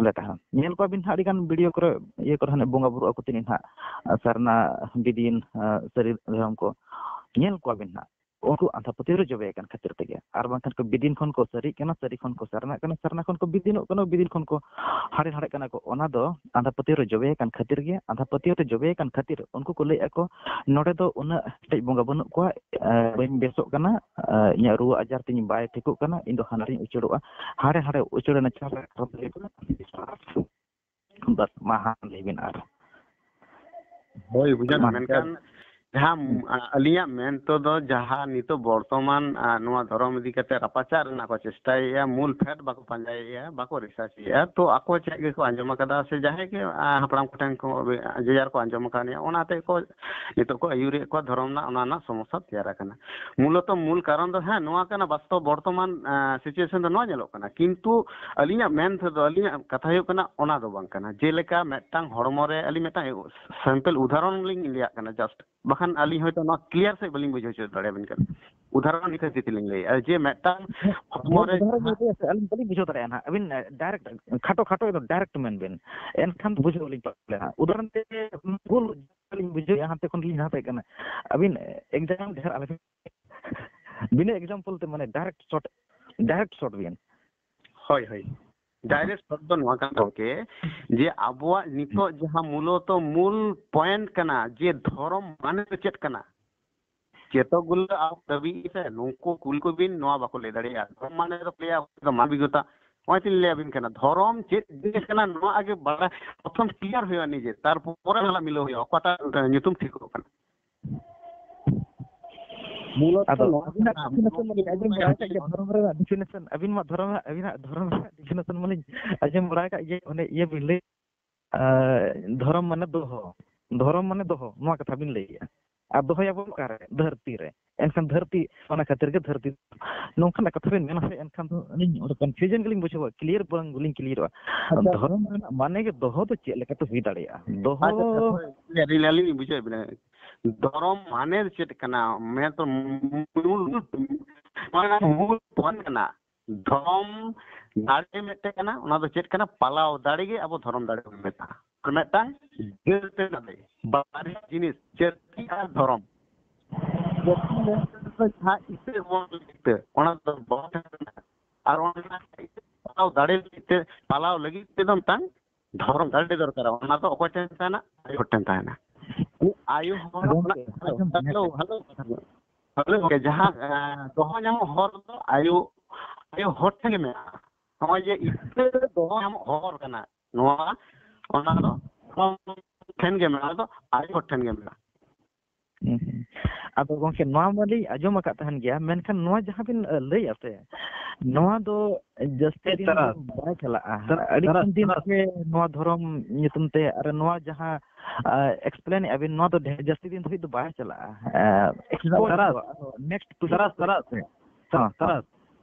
ᱞᱮ ᱛᱟᱦᱮᱱᱟ᱾ ᱧᱮᱞ ᱠᱚᱣᱟ ᱵᱤᱱ ᱱᱟᱦᱟᱜ ᱟᱹᱰᱤ ᱜᱟᱱ video ᱠᱚᱨᱮ, ᱤᱭᱟᱹ ᱠᱚᱨᱮ ᱦᱟᱱᱮ ᱵᱚᱸᱜᱟ ᱵᱩᱨᱩ ᱟᱠᱚ ᱛᱤᱱᱤᱡ ᱱᱟᱦᱟᱜ ᱥᱟᱨᱱᱟ, ᱵᱤᱫᱤᱱ, ᱥᱟᱹᱨᱤ ᱫᱷᱚᱨᱚᱢ ᱠᱚ ᱧᱮᱞ ᱠᱚᱣᱟ ᱵᱤᱱ ᱱᱟᱦᱟᱜ᱾ ᱩᱱᱠᱩ ᱟᱸᱫᱷᱟ ᱯᱟᱹᱛᱭᱟᱹᱣ ᱨᱮ ᱡᱚᱵᱮ ᱟᱠᱟᱱ ᱠᱷᱟᱹᱛᱤᱨ ᱛᱮᱜᱮ᱾ ᱟᱨ ᱵᱟᱝᱠᱷᱟᱱ ᱠᱚ ᱵᱤᱫᱤᱱ ᱠᱷᱚᱱ ᱠᱚ ᱥᱟᱹᱨᱤᱜ ᱠᱟᱱᱟ, ᱥᱟᱹᱨᱤ ᱠᱷᱚᱱ ᱠᱚ ᱥᱟᱨᱱᱟᱜ ᱠᱟᱱᱟ, ᱥᱟᱨᱱᱟ ᱠᱷᱚᱱ ᱠᱚ ᱵᱤᱫᱤᱱᱚᱜ ᱠᱟᱱᱟ, ᱵᱤᱫᱤᱱ ᱠᱷᱚᱱ ᱠᱚ ᱦᱟᱸᱰᱮ ᱱᱟᱰᱮᱜ ᱠᱟᱱᱟ ᱠᱚ᱾ ᱚᱱᱟ ᱫᱚ ᱟᱸᱫᱷᱟ ᱯᱟᱹᱛᱭᱟᱹᱣ ᱨᱮ ᱡᱚᱵᱮ ᱟᱠᱟᱱ ᱠᱷᱟᱹᱛᱤᱨ ᱜᱮ, ᱟᱸᱫᱷᱟ ᱯᱟᱹᱛᱭᱟᱹᱣ ᱨᱮ ᱡᱚᱵᱮ ᱟᱠᱟᱱ ᱠᱷᱟᱹᱛᱤᱨ ᱩᱱᱠᱩ ᱠᱚ ᱞᱟᱹᱭᱮᱫᱼᱟ ᱠᱚ, "ᱱᱚᱰᱮ ᱫᱚ ᱩᱱᱟᱹᱜ ᱠᱮᱴᱮᱡ ᱵᱚᱸᱜᱟ ᱵᱟᱹᱱᱩᱜ ᱠᱚᱣᱟ, ᱮ, ᱵᱟᱹᱧ ᱵᱮᱥᱚᱜ ᱠᱟᱱᱟ, ᱮ, ᱤᱧᱟᱹᱜ ᱨᱩᱣᱟᱹ ᱟᱡᱟᱨ ᱛᱤᱧ ᱵᱟᱭ ᱴᱷᱤᱠᱚᱜ ᱠᱟᱱᱟ, ᱤᱧ ᱫᱚ ᱦᱟᱸᱰᱮᱧ ᱩᱪᱟᱹᱲᱚᱜᱼᱟ, ᱦᱟᱸᱰᱮ ᱦᱟᱸᱰᱮ ᱩᱪᱟᱹᱲ ᱮᱱᱟ ᱪᱟᱥ ᱟᱨ ᱠᱷᱟᱨᱟᱯ ᱦᱩᱭᱩᱜ ᱠᱟᱱᱟ, ᱵᱟᱥ ᱢᱟ ᱦᱟᱸᱰᱮ ᱞᱟᱹᱭ ᱵᱤᱱ ᱟᱨ ᱦᱳᱭ, ᱵᱩᱡᱷᱟᱹᱣ ᱢᱟ ᱢᱮᱱᱠᱷᱟᱱ ᱡᱟᱦᱟᱸ, ᱦᱩᱸ᱾ ᱟ, ᱟᱹᱞᱤᱧᱟᱜ ᱢᱮᱱ ᱛᱮᱫᱚ ᱡᱟᱦᱟᱸ ᱱᱤᱛᱚᱜ ᱵᱚᱨᱛᱚᱢᱟᱱ, ᱟ, ᱱᱚᱣᱟ ᱫᱷᱚᱨᱚᱢ ᱤᱫᱤ ᱠᱟᱛᱮ ᱨᱟᱯᱟᱪᱟᱜ ᱨᱮᱱᱟᱜ ᱠᱚ ᱪᱮᱥᱴᱟᱭᱮᱫᱼᱟ, ᱢᱩᱞ ᱯᱷᱮᱰ ᱵᱟᱠᱚ ᱯᱟᱸᱡᱟᱭᱮᱫᱼᱟ, ᱵᱟᱠᱚ ᱨᱤᱥᱟᱨᱪ ᱮᱫᱼᱟ, ᱛᱚ ᱟᱠᱚ ᱪᱮᱫ ᱜᱮᱠᱚ ᱟᱸᱡᱚᱢ ᱟᱠᱟᱫᱟ ᱥᱮ ᱡᱟᱦᱟᱸᱭ ᱜᱮ, ᱟ, ᱦᱟᱯᱲᱟᱢ ᱠᱚᱴᱷᱮᱱ ᱠᱚ ᱡᱮ ᱡᱟᱨ ᱠᱚ ᱟᱸᱡᱚᱢ ᱟᱠᱟᱫ ᱱᱤᱭᱟ, ᱚᱱᱟᱛᱮ ᱠᱚ ᱱᱤᱛᱚᱜ ᱠᱚ ᱟᱹᱭᱩᱨᱮᱫ ᱠᱚᱣᱟ, ᱫᱷᱚᱨᱚᱢ ᱨᱮᱱᱟᱜ ᱚᱱᱟ ᱨᱮᱱᱟᱜ ᱥᱚᱢᱚᱥᱥᱟ ᱛᱮᱭᱟᱨ ᱟᱠᱟᱱᱟ᱾ ᱢᱩᱞᱚᱛᱚ ᱢᱩᱞ ᱠᱟᱨᱚᱱ ᱫᱚ, ᱦᱮᱸ, ᱱᱚᱣᱟ ᱠᱟᱱᱟ, ᱵᱟᱥᱛᱚᱵ ᱵᱚᱨᱛᱚᱢᱟᱱ, ᱟ, ᱥᱤᱪᱩᱭᱮᱥᱚᱱ ᱫᱚ ᱱᱚᱣᱟ ᱧᱮᱞᱚᱜ ᱠᱟᱱᱟ, ᱠᱤᱱᱛᱩ ᱟᱹᱞᱤᱧᱟᱜ ᱢᱮᱱ ᱛᱮᱫᱚ, ᱟᱹᱞᱤᱧᱟᱜ ᱠᱟᱛᱷᱟ ᱦᱩᱭᱩᱜ ᱠᱟᱱᱟ, ᱚᱱᱟ ᱫᱚ ᱵᱟᱝ ᱠᱟᱱᱟ᱾ ᱡᱮᱞᱮᱠᱟ ᱢᱤᱫᱴᱟᱝ ᱦᱚᱲᱢᱚ ᱨᱮ, ᱟᱹᱞᱤᱧ ᱢᱤᱫᱴᱟᱝ ᱥᱮᱢᱯᱮᱞ ᱩᱫᱟᱦᱚᱨᱚᱱ ᱞᱤᱧ ᱞᱟᱹᱭᱟᱜ ᱠᱟᱱᱟ just, ᱵᱟᱠᱷᱟᱱ ᱟᱹᱞᱤᱧ ᱦᱚᱭᱛᱳ ᱱᱚᱣᱟ ᱠᱞᱤᱭᱟᱨ ᱥᱟᱺᱦᱤᱡ ᱵᱟᱹᱞᱤᱧ ᱵᱩᱡᱷᱟᱹᱣ ᱦᱚᱪᱚ ᱫᱟᱲᱮᱭᱟᱵᱤᱱ ᱠᱟᱱᱟ᱾ ᱩᱫᱟᱦᱚᱨᱚᱱ ᱠᱷᱟᱹᱛᱤᱨ ᱛᱮᱞᱤᱧ ᱞᱟᱹᱭᱮᱫᱼᱟ ᱡᱮ ᱢᱤᱫᱴᱟᱝ ᱦᱚᱲᱢᱚ ᱦᱮᱸ, ᱨᱮ ᱩᱫᱟᱦᱚᱨᱚᱱ ᱡᱟᱦᱟᱸ ᱞᱟᱹᱭ ᱛᱮ ᱟᱹᱞᱤᱧ ᱵᱟᱹᱞᱤᱧ ᱵᱩᱡᱷᱟᱹᱣ ᱫᱟᱲᱮᱭᱟᱜᱼᱟ ᱱᱟᱦᱟᱜ᱾ ᱟᱹᱵᱤᱱ, ᱮ, ᱰᱟᱭᱨᱮᱠᱴ, ᱠᱷᱟᱴᱚ ᱠᱷᱟᱴᱚ ᱮᱠᱫᱚᱢ ᱰᱟᱭᱨᱮᱠᱴ ᱢᱮᱱ ᱵᱤᱱ, ᱮᱱᱠᱷᱟᱱ ᱵᱩᱡᱷᱟᱹᱣ ᱞᱤᱧ ᱯᱟᱞᱮ ᱦᱟᱸᱜ᱾ ᱩᱫᱟᱦᱚᱨᱚᱱ ᱛᱮ ᱜᱳᱞ ᱞᱤᱧ ᱵᱩᱡᱷᱟᱹᱣᱮᱫᱼᱟ, ᱦᱟᱱᱛᱮ ᱠᱷᱚᱱ ᱞᱤᱧ ᱦᱟᱛᱮᱜ ᱠᱟᱱᱟ᱾ ᱟᱹᱵᱤᱱ, ᱮ, ᱮᱠᱡᱟᱢ ᱰᱷᱮᱨ ᱟᱞᱚ ᱵᱤᱱ, ᱵᱤᱱᱟᱹ ᱮᱠᱡᱟᱢᱯᱚᱞ ᱛᱮ, ᱢᱟᱱᱮ, ᱰᱟᱭᱨᱮᱠᱴ ᱥᱚᱴ, ᱰᱟᱭᱨᱮᱠᱴ ᱥᱚᱴ ᱵᱤᱱ᱾ ᱦᱳᱭ, ᱦᱳᱭ᱾ ᱰᱟᱭᱨᱮᱠᱴ ᱥᱚᱴ ᱫᱚ ᱱᱚᱣᱟ ᱠᱟᱱᱟ ᱜᱚᱢᱠᱮ, ᱡᱮ ᱟᱵᱚᱣᱟᱜ ᱱᱤᱛᱚᱜ ᱡᱟᱦᱟᱸ ᱢᱩᱞᱚᱛᱚ ᱢᱩᱞ ᱯᱚᱭᱮᱱᱴ ᱠᱟᱱᱟ, ᱡᱮ ᱫᱷᱚᱨᱚᱢ ᱢᱟᱱᱮ ᱫᱚ ᱪᱮᱫ ᱠᱟᱱᱟ? ᱡᱚᱛᱚ ᱜᱩᱞᱟᱹ ᱟᱨ ᱫᱟᱹᱵᱤ ᱥᱮ ᱱᱩᱠᱩ ᱠᱩᱞ ᱠᱚᱵᱤᱱ, ᱱᱚᱣᱟ ᱵᱟᱠᱚ ᱞᱟᱹᱭ ᱫᱟᱲᱮᱭᱟᱜᱼᱟ᱾ ᱫᱷᱚᱨᱚᱢ ᱢᱟᱱᱮ ᱫᱚ ᱞᱟᱹᱭᱟ ᱫᱚ ᱢᱟᱱᱵᱤᱠᱚᱛᱟ᱾ ᱱᱚᱜᱼᱚᱭ ᱛᱤᱧ ᱞᱟᱹᱭ ᱟᱵᱤᱱ ᱠᱟᱱᱟ, ᱫᱷᱚᱨᱚᱢ ᱪᱮᱫ ᱡᱤᱱᱤᱥ ᱠᱟᱱᱟ, ᱱᱚᱣᱟ ᱟᱜᱮ ᱵᱟᱲᱟᱭ, ᱯᱨᱚᱛᱷᱚᱢ ᱠᱞᱤᱭᱟᱨ ᱦᱩᱭᱩᱜᱼᱟ ᱱᱤᱡᱮ, ᱛᱟᱨᱯᱚᱨᱮ ᱚᱱᱟ ᱢᱤᱞᱟᱹᱣ ᱦᱩᱭᱩᱜᱼᱟ, ᱚᱠᱟᱴᱟᱜ ᱧᱩᱛᱩᱢ ᱴᱷᱤᱠᱚᱜ ᱠᱟᱱᱟ᱾ ᱢᱩᱞᱚᱛ ᱟᱫᱚ ᱱᱚᱣᱟ ᱟᱹᱵᱤᱱᱟᱜ ᱠᱟᱱᱟ, definition ᱢᱟᱞᱤᱧ ᱟᱸᱡᱚᱢ ᱵᱟᱲᱟ ᱟᱠᱟᱫ ᱜᱮᱭᱟ, ᱫᱷᱚᱨᱚᱢ ᱨᱮᱱᱟᱜ definition, ᱟᱹᱵᱤᱱ ᱢᱟ ᱫᱷᱚᱨᱚᱢ ᱨᱮᱱᱟᱜ, ᱟᱹᱵᱤᱱᱟᱜ ᱫᱷᱚᱨᱚᱢ ᱨᱮᱱᱟᱜ definition ᱢᱟᱞᱤᱧ ᱟᱸᱡᱚᱢ ᱵᱟᱲᱟ ᱟᱠᱟᱫ ᱜᱮᱭᱟ, ᱚᱱᱮ ᱤᱭᱟᱹ ᱵᱤᱱ ᱞᱟᱹᱭ, ᱟᱨ ᱫᱷᱚᱨᱚᱢ ᱢᱟᱱᱮ ᱫᱚᱦᱚ, ᱫᱷᱚᱨᱚᱢ ᱢᱟᱱᱮ ᱫᱚᱦᱚ, ᱱᱚᱣᱟ ᱠᱟᱛᱷᱟ ᱵᱤᱱ ᱞᱟᱹᱭᱮᱜᱼᱟ᱾ ᱟᱨ ᱫᱚᱦᱚᱭᱟᱵᱚᱱ ᱚᱠᱟᱨᱮ? ᱫᱷᱟᱹᱨᱛᱤ ᱨᱮ᱾ ᱮᱱᱠᱷᱟᱱ ᱫᱷᱟᱹᱨᱛᱤ, ᱚᱱᱟ ᱠᱷᱟᱹᱛᱤᱨ ᱜᱮ ᱫᱷᱟᱹᱨᱛᱤ᱾ ᱱᱚᱝᱠᱟᱱᱟᱜ ᱠᱟᱛᱷᱟ ᱵᱤᱱ ᱢᱮᱱᱟ ᱥᱮ, ᱮᱱᱠᱷᱟᱱ ᱫᱚ ᱟᱹᱞᱤᱧ ᱚᱸᱰᱮ confusion ᱜᱮᱞᱤᱧ ᱵᱩᱡᱷᱟᱹᱣᱟ, clear ᱵᱟᱝ ᱞᱤᱧ clearᱚᱜᱼᱟ᱾ ᱟᱪᱪᱷᱟ᱾ ᱫᱷᱚᱨᱚᱢ ᱨᱮᱱᱟᱜ ᱢᱟᱱᱮ ᱜᱮ ᱫᱚᱦᱚ ᱫᱚ ᱪᱮᱫ ᱞᱮᱠᱟᱛᱮ ᱦᱩᱭ ᱫᱟᱲᱮᱭᱟᱜᱼᱟ? ᱫᱚᱦᱚ ᱟᱪᱪᱷᱟ, ᱟᱪᱪᱷᱟ, ᱦᱳᱭ, ᱟᱹᱞᱤᱧ, ᱟᱹᱞᱤᱧ ᱞᱤᱧ ᱵᱩᱡᱷᱟᱹᱣᱮᱫ ᱵᱤᱱᱟ᱾ ᱫᱷᱚᱨᱚᱢ ᱢᱟᱱᱮ ᱫᱚ ᱪᱮᱫ ᱠᱟᱱᱟ? ᱢᱮᱱ ᱫᱚ ᱢᱩᱞ, ᱢᱩᱞ, ᱢᱟᱱᱮ ᱢᱩᱞ point ᱠᱟᱱᱟ᱾ ᱫᱷᱚᱨᱚᱢ ᱫᱟᱲᱮ ᱢᱤᱫᱴᱮᱱ ᱠᱟᱱᱟ, ᱚᱱᱟ ᱫᱚ ᱪᱮᱫ ᱠᱟᱱᱟ? ᱯᱟᱞᱟᱣ ᱫᱟᱲᱮ ᱜᱮ ᱟᱵᱚ ᱫᱷᱚᱨᱚᱢ ᱫᱟᱲᱮ ᱵᱚᱱ ᱢᱮᱛᱟᱜᱼᱟ᱾ ᱟᱨ ᱢᱤᱫᱴᱟᱝ ᱡᱟᱹᱛ ᱨᱮᱱᱟᱜ ᱫᱟᱲᱮ, ᱵᱟᱨᱭᱟ ᱡᱤᱱᱤᱥ, ᱡᱟᱹᱛᱤ ᱟᱨ ᱫᱷᱚᱨᱚᱢ᱾ ᱡᱟᱹᱛᱤ ᱢᱮᱱᱛᱮ ᱫᱚ ᱡᱟᱦᱟᱸ ᱤᱛᱟᱹ ᱚᱢᱚᱱ ᱞᱟᱹᱜᱤᱫ ᱛᱮ, ᱚᱱᱟ ᱫᱚ ᱵᱟᱝ ᱛᱟᱦᱮᱱᱟ᱾ ᱟᱨ ᱚᱱᱟ ᱤᱛᱟᱹ ᱯᱟᱞᱟᱣ ᱫᱟᱲᱮ ᱞᱟᱹᱜᱤᱫ ᱛᱮ, ᱯᱟᱞᱟᱣ ᱞᱟᱹᱜᱤᱫ ᱛᱮᱫᱚ ᱢᱤᱫᱴᱟᱝ ᱫᱷᱚᱨᱚᱢ ᱫᱟᱲᱮ ᱫᱚᱨᱠᱟᱨᱟ᱾ ᱚᱱᱟ ᱫᱚ ᱚᱠᱚᱭ ᱴᱷᱮᱱ ᱛᱟᱦᱮᱱᱟ? ᱟᱭᱳ ᱦᱚᱲ ᱴᱷᱮᱱ ᱛᱟᱦᱮᱱᱟ᱾ ᱩᱱᱤ ᱟᱭᱳ ᱦᱚᱲ ᱜᱚᱢᱠᱮ, ᱚᱱᱟ, ᱟᱸᱡᱚᱢ ᱵᱮᱱ, ᱦᱮᱞᱳ, ᱦᱮᱞᱳ, ᱦᱮᱞᱳ, ᱜᱚᱢᱠᱮ, ᱡᱟᱦᱟᱸ, ᱮᱸ, ᱫᱚᱦᱚ ᱧᱟᱢᱚᱜ ᱦᱚᱨ ᱫᱚ ᱟᱭᱳ, ᱟᱭᱳ ᱦᱚᱲ ᱴᱷᱮᱱ ᱜᱮ ᱢᱮᱱᱟᱜᱼᱟ᱾ ᱱᱚᱜᱼᱚᱭ ᱡᱮ ᱤᱛᱟᱹ ᱫᱚᱦᱚ ᱧᱟᱢᱚᱜ ᱦᱚᱨ ᱠᱟᱱᱟ, ᱱᱚᱣᱟ, ᱚᱱᱟ ᱫᱚ ᱴᱷᱮᱱ ᱜᱮ ᱢᱮᱱᱟᱜᱼᱟ, ᱚᱱᱟ ᱫᱚ ᱟᱭᱳ ᱦᱚᱲ ᱴᱷᱮᱱ ᱜᱮ ᱢᱮᱱᱟᱜᱼᱟ᱾ ᱦᱩᱸ, ᱦᱩᱸ᱾ ᱟᱫᱚ ᱜᱚᱢᱠᱮ, ᱱᱚᱣᱟ ᱢᱟᱞᱤᱧ ᱟᱸᱡᱚᱢ ᱟᱠᱟᱫ ᱛᱟᱦᱮᱱ ᱜᱮᱭᱟ, ᱢᱮᱱᱠᱷᱟᱱ ᱱᱚᱣᱟ ᱡᱟᱦᱟᱸ ᱵᱤᱱ, ᱟᱹ, ᱞᱟᱹᱭᱮᱫᱼᱟ ᱥᱮ, ᱱᱚᱣᱟ ᱫᱚ ᱡᱟᱹᱥᱛᱤ ᱮ, ᱫᱤᱱ ᱫᱚ ᱛᱟᱨᱟᱥ, ᱵᱟᱭ ᱪᱟᱞᱟᱜᱼᱟ᱾ ᱛᱟᱨᱟᱥ, ᱟᱹᱰᱤ ᱛᱟᱨᱟᱥ, ᱫᱤᱱ ᱛᱟᱨᱟᱥ᱾ ᱜᱮ ᱱᱚᱣᱟ ᱫᱷᱚᱨᱚᱢ ᱧᱩᱛᱩᱢ ᱛᱮ, ᱟᱨ ᱱᱚᱣᱟ ᱡᱟᱦᱟᱸ, ᱟ, explain ᱮᱫᱼᱟ ᱵᱤᱱ, ᱱᱚᱣᱟ ᱫᱚ ᱰᱷᱮᱨ ᱡᱟᱹᱥᱛᱤ ᱫᱤᱱ ᱫᱷᱟᱹᱵᱤᱡ ᱫᱚ ᱵᱟᱭ ᱪᱟᱞᱟᱜᱼᱟ᱾ ᱟ, expose ᱛᱟᱨᱟᱥ, ᱠᱚᱜᱼᱟ᱾ ᱟᱨᱦᱚᱸ next ᱯᱤᱲᱦᱤ ᱛᱟᱨᱟᱥ, ᱠᱚ ᱛᱟᱨᱟᱥ᱾ ᱦᱮᱸ, ᱛᱟᱨᱟᱥ, ᱦᱮᱸ᱾ ᱛᱟᱨᱟᱥ᱾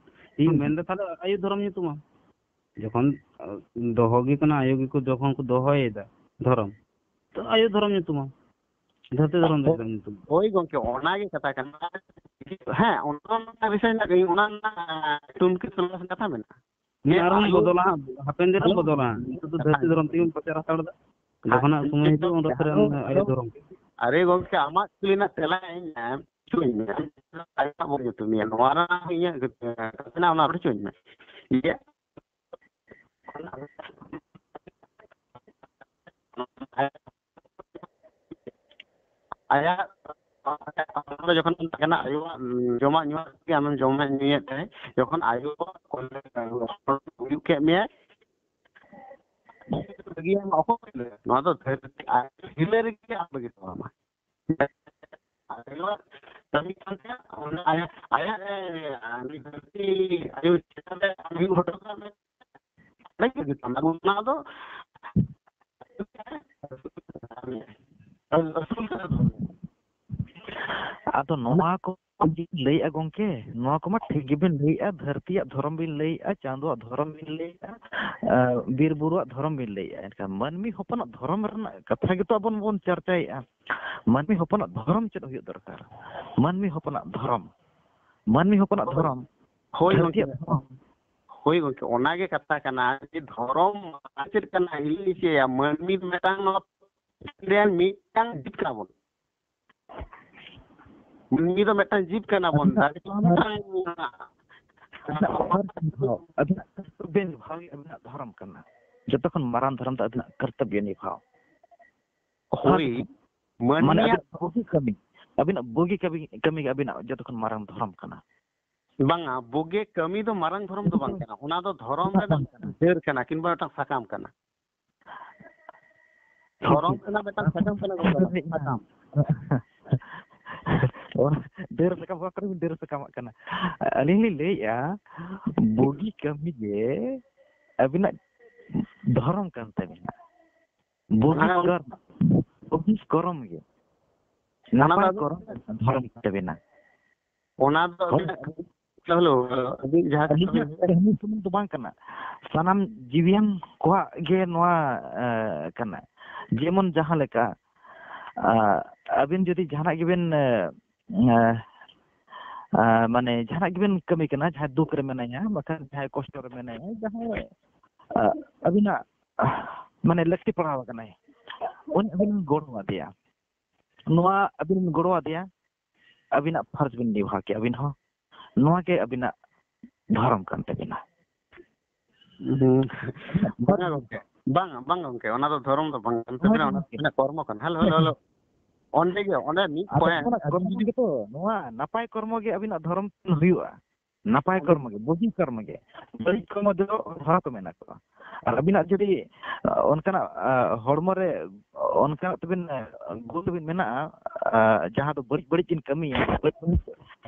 ᱤᱧ ᱦᱩᱸ᱾ ᱢᱮᱱᱫᱟ ᱛᱟᱦᱞᱮ ᱟᱭᱳ ᱫᱷᱚᱨᱚᱢ ᱧᱩᱛᱩᱢᱟᱢ᱾ ᱡᱚᱠᱷᱚᱱ, ᱟ, ᱫᱚᱦᱚ ᱜᱮ ᱠᱟᱱᱟ, ᱟᱭᱳ ᱜᱮᱠᱚ ᱡᱚᱠᱷᱚᱱ ᱠᱚ ᱫᱚᱦᱚᱭᱮᱫᱟ ᱫᱷᱚᱨᱚᱢ, ᱛᱚ ᱟᱭᱳ ᱫᱷᱚᱨᱚᱢ ᱧᱩᱛᱩᱢᱟᱢ᱾ ᱫᱷᱟᱹᱨᱛᱤ ᱫᱷᱚᱨᱚᱢ ᱫᱚ ᱪᱮᱫᱟᱜ ᱧᱩᱛᱩᱢ? ᱦᱳᱭ ᱜᱚᱢᱠᱮ, ᱚᱱᱟᱜᱮ ᱠᱟᱛᱷᱟ ᱠᱟᱱᱟ᱾ ᱦᱮᱸ, ᱚᱱᱟ ᱨᱮᱱᱟᱜ ᱵᱤᱥᱚᱭ ᱨᱮᱱᱟᱜ ᱜᱮ, ᱚᱱᱟ ᱨᱮᱱᱟᱜ ᱴᱩᱱᱠᱤ ᱥᱚᱞᱦᱮ ᱠᱟᱛᱷᱟ ᱢᱮᱱᱟᱜᱼᱟ᱾ ᱦᱮᱸ, ᱟᱨᱦᱚᱸ ᱟᱭᱳ ᱵᱚᱫᱚᱞᱟ ᱦᱟᱸᱜ, ᱦᱟᱯᱮᱱ ᱫᱤᱱ ᱨᱮ ᱦᱮᱞᱳ᱾ ᱵᱚᱫᱚᱞᱟ ᱦᱟᱸᱜ᱾ ᱱᱤᱛᱚᱜ ᱫᱚ ᱫᱷᱟᱹᱨᱛᱤ ᱫᱷᱚᱨᱚᱢ ᱛᱮᱜᱮ ᱵᱚᱱ ᱯᱨᱚᱪᱟᱨ ᱦᱟᱛᱟᱲ ᱮᱫᱟ᱾ ᱡᱚᱠᱷᱚᱱ ᱦᱟᱸᱜ ᱥᱚᱢᱚᱭ ᱦᱤᱡᱩᱜᱼᱟ, ᱩᱱ ᱚᱠᱛᱚ ᱨᱮ ᱦᱮᱞᱳ, ᱟᱢ ᱫᱚ ᱟᱭᱳ ᱦᱮᱞᱳ᱾ ᱫᱷᱚᱨᱚᱢ ᱜᱮ᱾ ᱟᱨᱮ ᱜᱚᱢᱠᱮ, ᱟᱢᱟᱜ ᱠᱩᱠᱞᱤ ᱨᱮᱱᱟᱜ ᱛᱮᱞᱟ ᱤᱧ ᱮᱢ ᱦᱚᱪᱚᱧ ᱢᱮ᱾ ᱟᱭᱳ ᱵᱚᱱ ᱧᱩᱛᱩᱢᱮᱭᱟ, ᱱᱚᱣᱟ ᱨᱮᱱᱟᱜ ᱤᱧᱟᱹᱜ ᱠᱟᱛᱷᱟ ᱢᱮᱱᱟᱜᱼᱟ, ᱚᱱᱟ ᱨᱚᱲ ᱦᱚᱪᱚᱧ ᱢᱮ᱾ ᱤᱭᱟᱹ, ᱟᱭᱟᱜ ᱦᱚᱲᱢᱚ ᱡᱚᱠᱷᱚᱱ ᱵᱚᱱ ᱛᱟᱦᱮᱱᱟ, ᱟᱭᱳᱣᱟᱜ ᱡᱚᱢᱟᱜ ᱧᱩᱣᱟᱜ ᱜᱮ ᱟᱢᱮᱢ ᱡᱚᱢᱮᱫ ᱧᱩᱭᱮᱫ ᱛᱟᱦᱮᱸᱫ, ᱡᱚᱠᱷᱚᱱ ᱟᱭᱳ ᱦᱩᱭᱩᱜ ᱠᱮᱫ ᱢᱮᱭᱟ, ᱵᱟᱹᱜᱤᱭᱟᱢ ᱚᱠᱚᱭ ᱞᱟᱹᱭᱟ? ᱱᱚᱣᱟ ᱫᱚ ᱫᱷᱟᱹᱨᱛᱤ ᱟᱭᱳ ᱦᱤᱨᱞᱟᱹ ᱨᱮᱜᱮ ᱟᱢ ᱵᱟᱹᱜᱤ ᱦᱚᱴᱚ ᱟᱢᱟ᱾ ᱟᱭᱳᱣᱟᱜ ᱠᱟᱹᱢᱤ ᱠᱟᱱ ᱛᱟᱭᱟ, ᱚᱱᱟ ᱟᱭᱟᱜ, ᱟᱭᱟᱜ, ᱮ, ᱩᱱᱤ ᱫᱷᱟᱹᱨᱛᱤ ᱟᱭᱳ ᱪᱮᱛᱟᱱ ᱨᱮ ᱟᱢ ᱦᱩᱭᱩᱜ ᱦᱚᱴᱚ ᱠᱟᱜ ᱢᱮ᱾ ᱚᱱᱟ ᱫᱚ ᱟᱹᱥᱩᱞ ᱠᱟᱛᱮ ᱫᱚᱦᱚ᱾ ᱟᱫᱚ ᱱᱚᱣᱟ ᱠᱚ ᱵᱤᱱ ᱞᱟᱹᱭᱮᱜᱼᱟ ᱜᱚᱢᱠᱮ, ᱱᱚᱣᱟ ᱠᱚᱢᱟ ᱴᱷᱤᱠ ᱜᱮᱵᱤᱱ ᱞᱟᱹᱭᱮᱜᱼᱟ, ᱫᱷᱟᱹᱨᱛᱤᱭᱟᱜ ᱫᱷᱚᱨᱚᱢ ᱵᱤᱱ ᱞᱟᱹᱭᱮᱜᱼᱟ, ᱪᱟᱸᱫᱳᱣᱟᱜ ᱫᱷᱚᱨᱚᱢ ᱵᱤᱱ ᱞᱟᱹᱭᱮᱜᱼᱟ, ᱟᱨ ᱵᱤᱨ ᱵᱩᱨᱩᱣᱟᱜ ᱫᱷᱚᱨᱚᱢ ᱵᱤᱱ ᱞᱟᱹᱭᱮᱜᱼᱟ, ᱮᱱᱠᱷᱟᱱ ᱢᱟᱹᱱᱢᱤ ᱦᱚᱯᱚᱱᱟᱜ ᱫᱷᱚᱨᱚᱢ ᱨᱮᱱᱟᱜ ᱠᱟᱛᱷᱟ ᱜᱮᱛᱚ ᱟᱵᱚ ᱵᱚᱱ ᱪᱟᱨᱪᱟᱭᱮᱜᱼᱟ᱾ ᱢᱟᱹᱱᱢᱤ ᱦᱚᱯᱚᱱᱟᱜ ᱫᱷᱚᱨᱚᱢ ᱪᱮᱫ ᱦᱩᱭᱩᱜ ᱫᱚᱨᱠᱟᱨ? ᱢᱟᱹᱱᱢᱤ ᱦᱚᱯᱚᱱᱟᱜ ᱫᱷᱚᱨᱚᱢ, ᱢᱟᱹᱱᱢᱤ ᱦᱚᱯᱚᱱᱟᱜ ᱦᱳᱭ, ᱫᱷᱚᱨᱚᱢ, ᱦᱳᱭ ᱜᱚᱢᱠᱮ᱾ ᱫᱷᱟᱹᱨᱛᱤᱭᱟᱜ ᱫᱷᱚᱨᱚᱢ᱾ ᱦᱳᱭ ᱜᱚᱢᱠᱮ, ᱚᱱᱟᱜᱮ ᱠᱟᱛᱷᱟ ᱠᱟᱱᱟ ᱡᱮ ᱫᱷᱚᱨᱚᱢ ᱪᱮᱫ ᱠᱟᱱᱟ? ᱤᱧ ᱞᱟᱹᱭᱟ, ᱢᱟᱹᱱᱢᱤ ᱢᱤᱫᱴᱟᱝ, ᱱᱚᱣᱟ ᱨᱮᱱ ᱢᱤᱫᱴᱟᱝ ᱡᱤᱵ ᱠᱟᱱᱟ ᱵᱚᱱ᱾ ᱢᱟᱹᱱᱢᱤ ᱫᱚ ᱢᱤᱫᱴᱟᱝ ᱡᱤᱵᱽ ᱠᱟᱱᱟ ᱵᱚᱱ᱾ ᱟᱹᱵᱤᱱᱟᱜ ᱫᱟᱨᱮ ᱠᱚᱦᱚᱸ ᱢᱤᱫᱴᱟᱝ ᱟᱹᱵᱤᱱᱟᱜ ᱯᱷᱟᱨᱡᱽ ᱱᱤᱵᱷᱟᱣ, ᱟᱹᱵᱤᱱᱟᱜ ᱠᱚᱨᱛᱚᱵᱵᱚ ᱱᱤᱵᱷᱟᱣ ᱜᱮ ᱟᱹᱵᱤᱱᱟᱜ ᱫᱷᱚᱨᱚᱢ ᱠᱟᱱᱟ᱾ ᱡᱚᱛᱚ ᱠᱷᱚᱱ ᱢᱟᱨᱟᱝ ᱫᱷᱚᱨᱚᱢ ᱫᱚ ᱟᱹᱵᱤᱱᱟᱜ ᱠᱚᱨᱛᱚᱵᱵᱚ ᱱᱤᱵᱷᱟᱣ᱾ ᱦᱳᱭ, ᱢᱟᱱᱮ ᱢᱟᱹᱱᱢᱤᱭᱟᱜ ᱟᱹᱵᱤᱱᱟᱜ ᱵᱩᱜᱤ ᱠᱟᱹᱢᱤ, ᱟᱹᱵᱤᱱᱟᱜ ᱵᱩᱜᱤ ᱠᱟᱹᱢᱤ, ᱠᱟᱹᱢᱤ ᱜᱮ ᱟᱹᱵᱤᱱᱟᱜ ᱡᱚᱛᱚ ᱠᱷᱚᱱ ᱢᱟᱨᱟᱝ ᱫᱷᱚᱨᱚᱢ ᱠᱟᱱᱟ᱾ ᱵᱟᱝᱟ, ᱵᱩᱜᱤ ᱠᱟᱹᱢᱤ ᱫᱚ ᱢᱟᱨᱟᱝ ᱫᱷᱚᱨᱚᱢ ᱫᱚ ᱵᱟᱝ ᱠᱟᱱᱟ, ᱚᱱᱟ ᱫᱚ ᱫᱷᱚᱨᱚᱢ ᱨᱮᱱᱟᱜ ᱰᱟᱹᱨ ᱠᱟᱱᱟ ᱠᱤᱝᱵᱟ ᱢᱤᱫᱴᱟᱝ ᱥᱟᱠᱟᱢ ᱠᱟᱱᱟ᱾ ᱫᱷᱚᱨᱚᱢ ᱨᱮᱱᱟᱜ ᱢᱤᱫᱴᱟᱝ ᱥᱟᱠᱟᱢ ᱠᱟᱱᱟ ᱜᱚᱢᱠᱮ, ᱥᱟᱠᱟᱢ᱾ ᱚᱱᱟ ᱰᱟᱹᱨ ᱥᱟᱠᱟᱢ, ᱚᱠᱟ ᱠᱚᱨᱮ ᱵᱤᱱ ᱰᱟᱹᱨ ᱥᱟᱠᱟᱢᱟᱜ ᱠᱟᱱᱟ? ᱟᱹᱞᱤᱧ ᱞᱤᱧ ᱞᱟᱹᱭᱮᱫᱼᱟ, ᱵᱩᱜᱤ ᱠᱟᱹᱢᱤ ᱜᱮ ᱟᱹᱵᱤᱱᱟᱜ ᱫᱷᱚᱨᱚᱢ ᱠᱟᱱ ᱛᱟᱹᱵᱤᱱᱟ᱾ ᱵᱩᱜᱤ ᱦᱮᱸ᱾ ᱠᱚᱨᱢᱚ, ᱵᱩᱜᱤ ᱠᱚᱨᱚᱢ ᱜᱮ᱾ ᱚᱱᱟ ᱫᱚ ᱱᱟᱯᱟᱭ ᱟᱹᱵᱤᱱ ᱠᱚᱨᱚᱢ ᱫᱷᱚᱨᱚᱢ ᱠᱟᱱ ᱛᱟᱹᱵᱤᱱᱟ᱾ ᱚᱱᱟ ᱫᱚ ᱦᱳᱭ᱾ ᱟᱹᱵᱤᱱᱟᱜ, ᱦᱮᱞᱳ, ᱦᱮᱞᱳ, ᱟᱹᱵᱤᱱ ᱡᱟᱦᱟᱸ ᱠᱟᱛᱷᱟ ᱟᱹᱞᱤᱧᱟᱜ ᱵᱤᱱ ᱠᱟᱹᱦᱱᱤ ᱥᱩᱢᱩᱝ ᱫᱚ ᱵᱟᱝ ᱠᱟᱱᱟ, ᱥᱟᱱᱟᱢ ᱡᱤᱣᱤᱭᱟᱱ ᱠᱚᱣᱟᱜ ᱜᱮ ᱱᱚᱣᱟ, ᱮ, ᱠᱟᱱᱟ᱾ ᱡᱮᱢᱚᱱ ᱡᱟᱦᱟᱸ ᱞᱮᱠᱟ, ᱟ, ᱟᱹᱵᱤᱱ ᱡᱩᱫᱤ ᱡᱟᱦᱟᱱᱟᱜ ᱜᱮᱵᱤᱱ, ᱮ, ᱮ, ᱟ, ᱢᱟᱱᱮ ᱡᱟᱦᱟᱱᱟᱜ ᱜᱮᱵᱤᱱ ᱠᱟᱹᱢᱤ ᱠᱟᱱᱟ, ᱡᱟᱦᱟᱸᱭ ᱫᱩᱠ ᱨᱮ ᱢᱮᱱᱟᱭᱟ, ᱵᱟᱠᱷᱟᱱ ᱡᱟᱦᱟᱸᱭ ᱠᱚᱥᱴᱚ ᱨᱮ ᱢᱮᱱᱟᱭᱟ, ᱡᱟᱦᱟᱸᱭ, ᱟ, ᱟᱹᱵᱤᱱᱟᱜ, ᱢᱟᱱᱮ ᱞᱟᱹᱠᱛᱤ ᱯᱟᱲᱟᱣ ᱟᱠᱟᱱᱟᱭ, ᱩᱱᱤ ᱟᱹᱵᱤᱱ ᱵᱤᱱ ᱜᱚᱲᱚ ᱟᱫᱮᱭᱟ᱾ ᱱᱚᱣᱟ ᱟᱹᱵᱤᱱ ᱵᱤᱱ ᱜᱚᱲᱚ ᱟᱫᱮᱭᱟ, ᱟᱹᱵᱤᱱᱟᱜ ᱯᱷᱟᱨᱡᱽ ᱵᱤᱱ ᱱᱤᱵᱷᱟᱹᱣ ᱠᱮᱜᱼᱟ ᱟᱹᱵᱤᱱ ᱦᱚᱸ᱾ ᱱᱚᱣᱟ ᱜᱮ ᱟᱹᱵᱤᱱᱟᱜ ᱫᱷᱚᱨᱚᱢ ᱠᱟᱱ ᱛᱟᱹᱵᱤᱱᱟ᱾ ᱦᱩᱸ᱾ ᱵᱟᱝᱟ ᱜᱚᱢᱠᱮ, ᱵᱟᱝᱟ, ᱵᱟᱝ ᱜᱚᱢᱠᱮ, ᱚᱱᱟ ᱫᱚ ᱫᱷᱚᱨᱚᱢ ᱫᱚ ᱵᱟᱝ ᱠᱟᱱ ᱛᱟᱹᱵᱤᱱᱟ, ᱚᱱᱟ ᱫᱚ ᱟᱹᱵᱤᱱᱟᱜ ᱠᱚᱨᱢᱚ ᱠᱟᱱᱟ᱾ Hello, hello, hello. ᱚᱸᱰᱮ ᱜᱮ, ᱚᱸᱰᱮ ᱢᱤᱫ ᱟᱫᱚ ᱯᱚᱭᱮᱱᱴ᱾ ᱚᱱᱟ ᱠᱚᱨᱢᱚ ᱜᱮ ᱛᱚ, ᱱᱚᱣᱟ ᱱᱟᱯᱟᱭ ᱠᱚᱨᱢᱚ ᱜᱮ ᱟᱹᱵᱤᱱᱟᱜ ᱫᱷᱚᱨᱚᱢ ᱦᱩᱭᱩᱜᱼᱟ᱾ ᱱᱟᱯᱟᱭ ᱠᱚᱨᱢᱚ ᱜᱮ, ᱵᱩᱜᱤ ᱠᱚᱨᱢᱚ ᱜᱮ᱾ ᱵᱟᱹᱲᱤᱡ ᱠᱚᱨᱢᱚ ᱫᱚ ᱫᱷᱚᱨᱚᱢ ᱠᱚ ᱢᱮᱱᱟ ᱠᱚ᱾ ᱟᱨ ᱟᱹᱵᱤᱱᱟᱜ ᱡᱩᱫᱤ, ᱟ, ᱚᱱᱠᱟᱱᱟᱜ, ᱟ, ᱦᱚᱲᱢᱚ ᱨᱮ ᱚᱱᱠᱟᱱᱟᱜ ᱛᱟᱹᱵᱤᱱ, ᱟ, ᱜᱩᱱ ᱛᱟᱹᱵᱤᱱ ᱢᱮᱱᱟᱜᱼᱟ, ᱟ, ᱡᱟᱦᱟᱸ ᱫᱚ ᱵᱟᱹᱲᱤᱡ ᱵᱟᱹᱲᱤᱡ ᱵᱤᱱ ᱠᱟᱹᱢᱤᱭᱟ, ᱵᱟᱹᱲᱤᱡ ᱵᱟᱹᱲᱤᱡ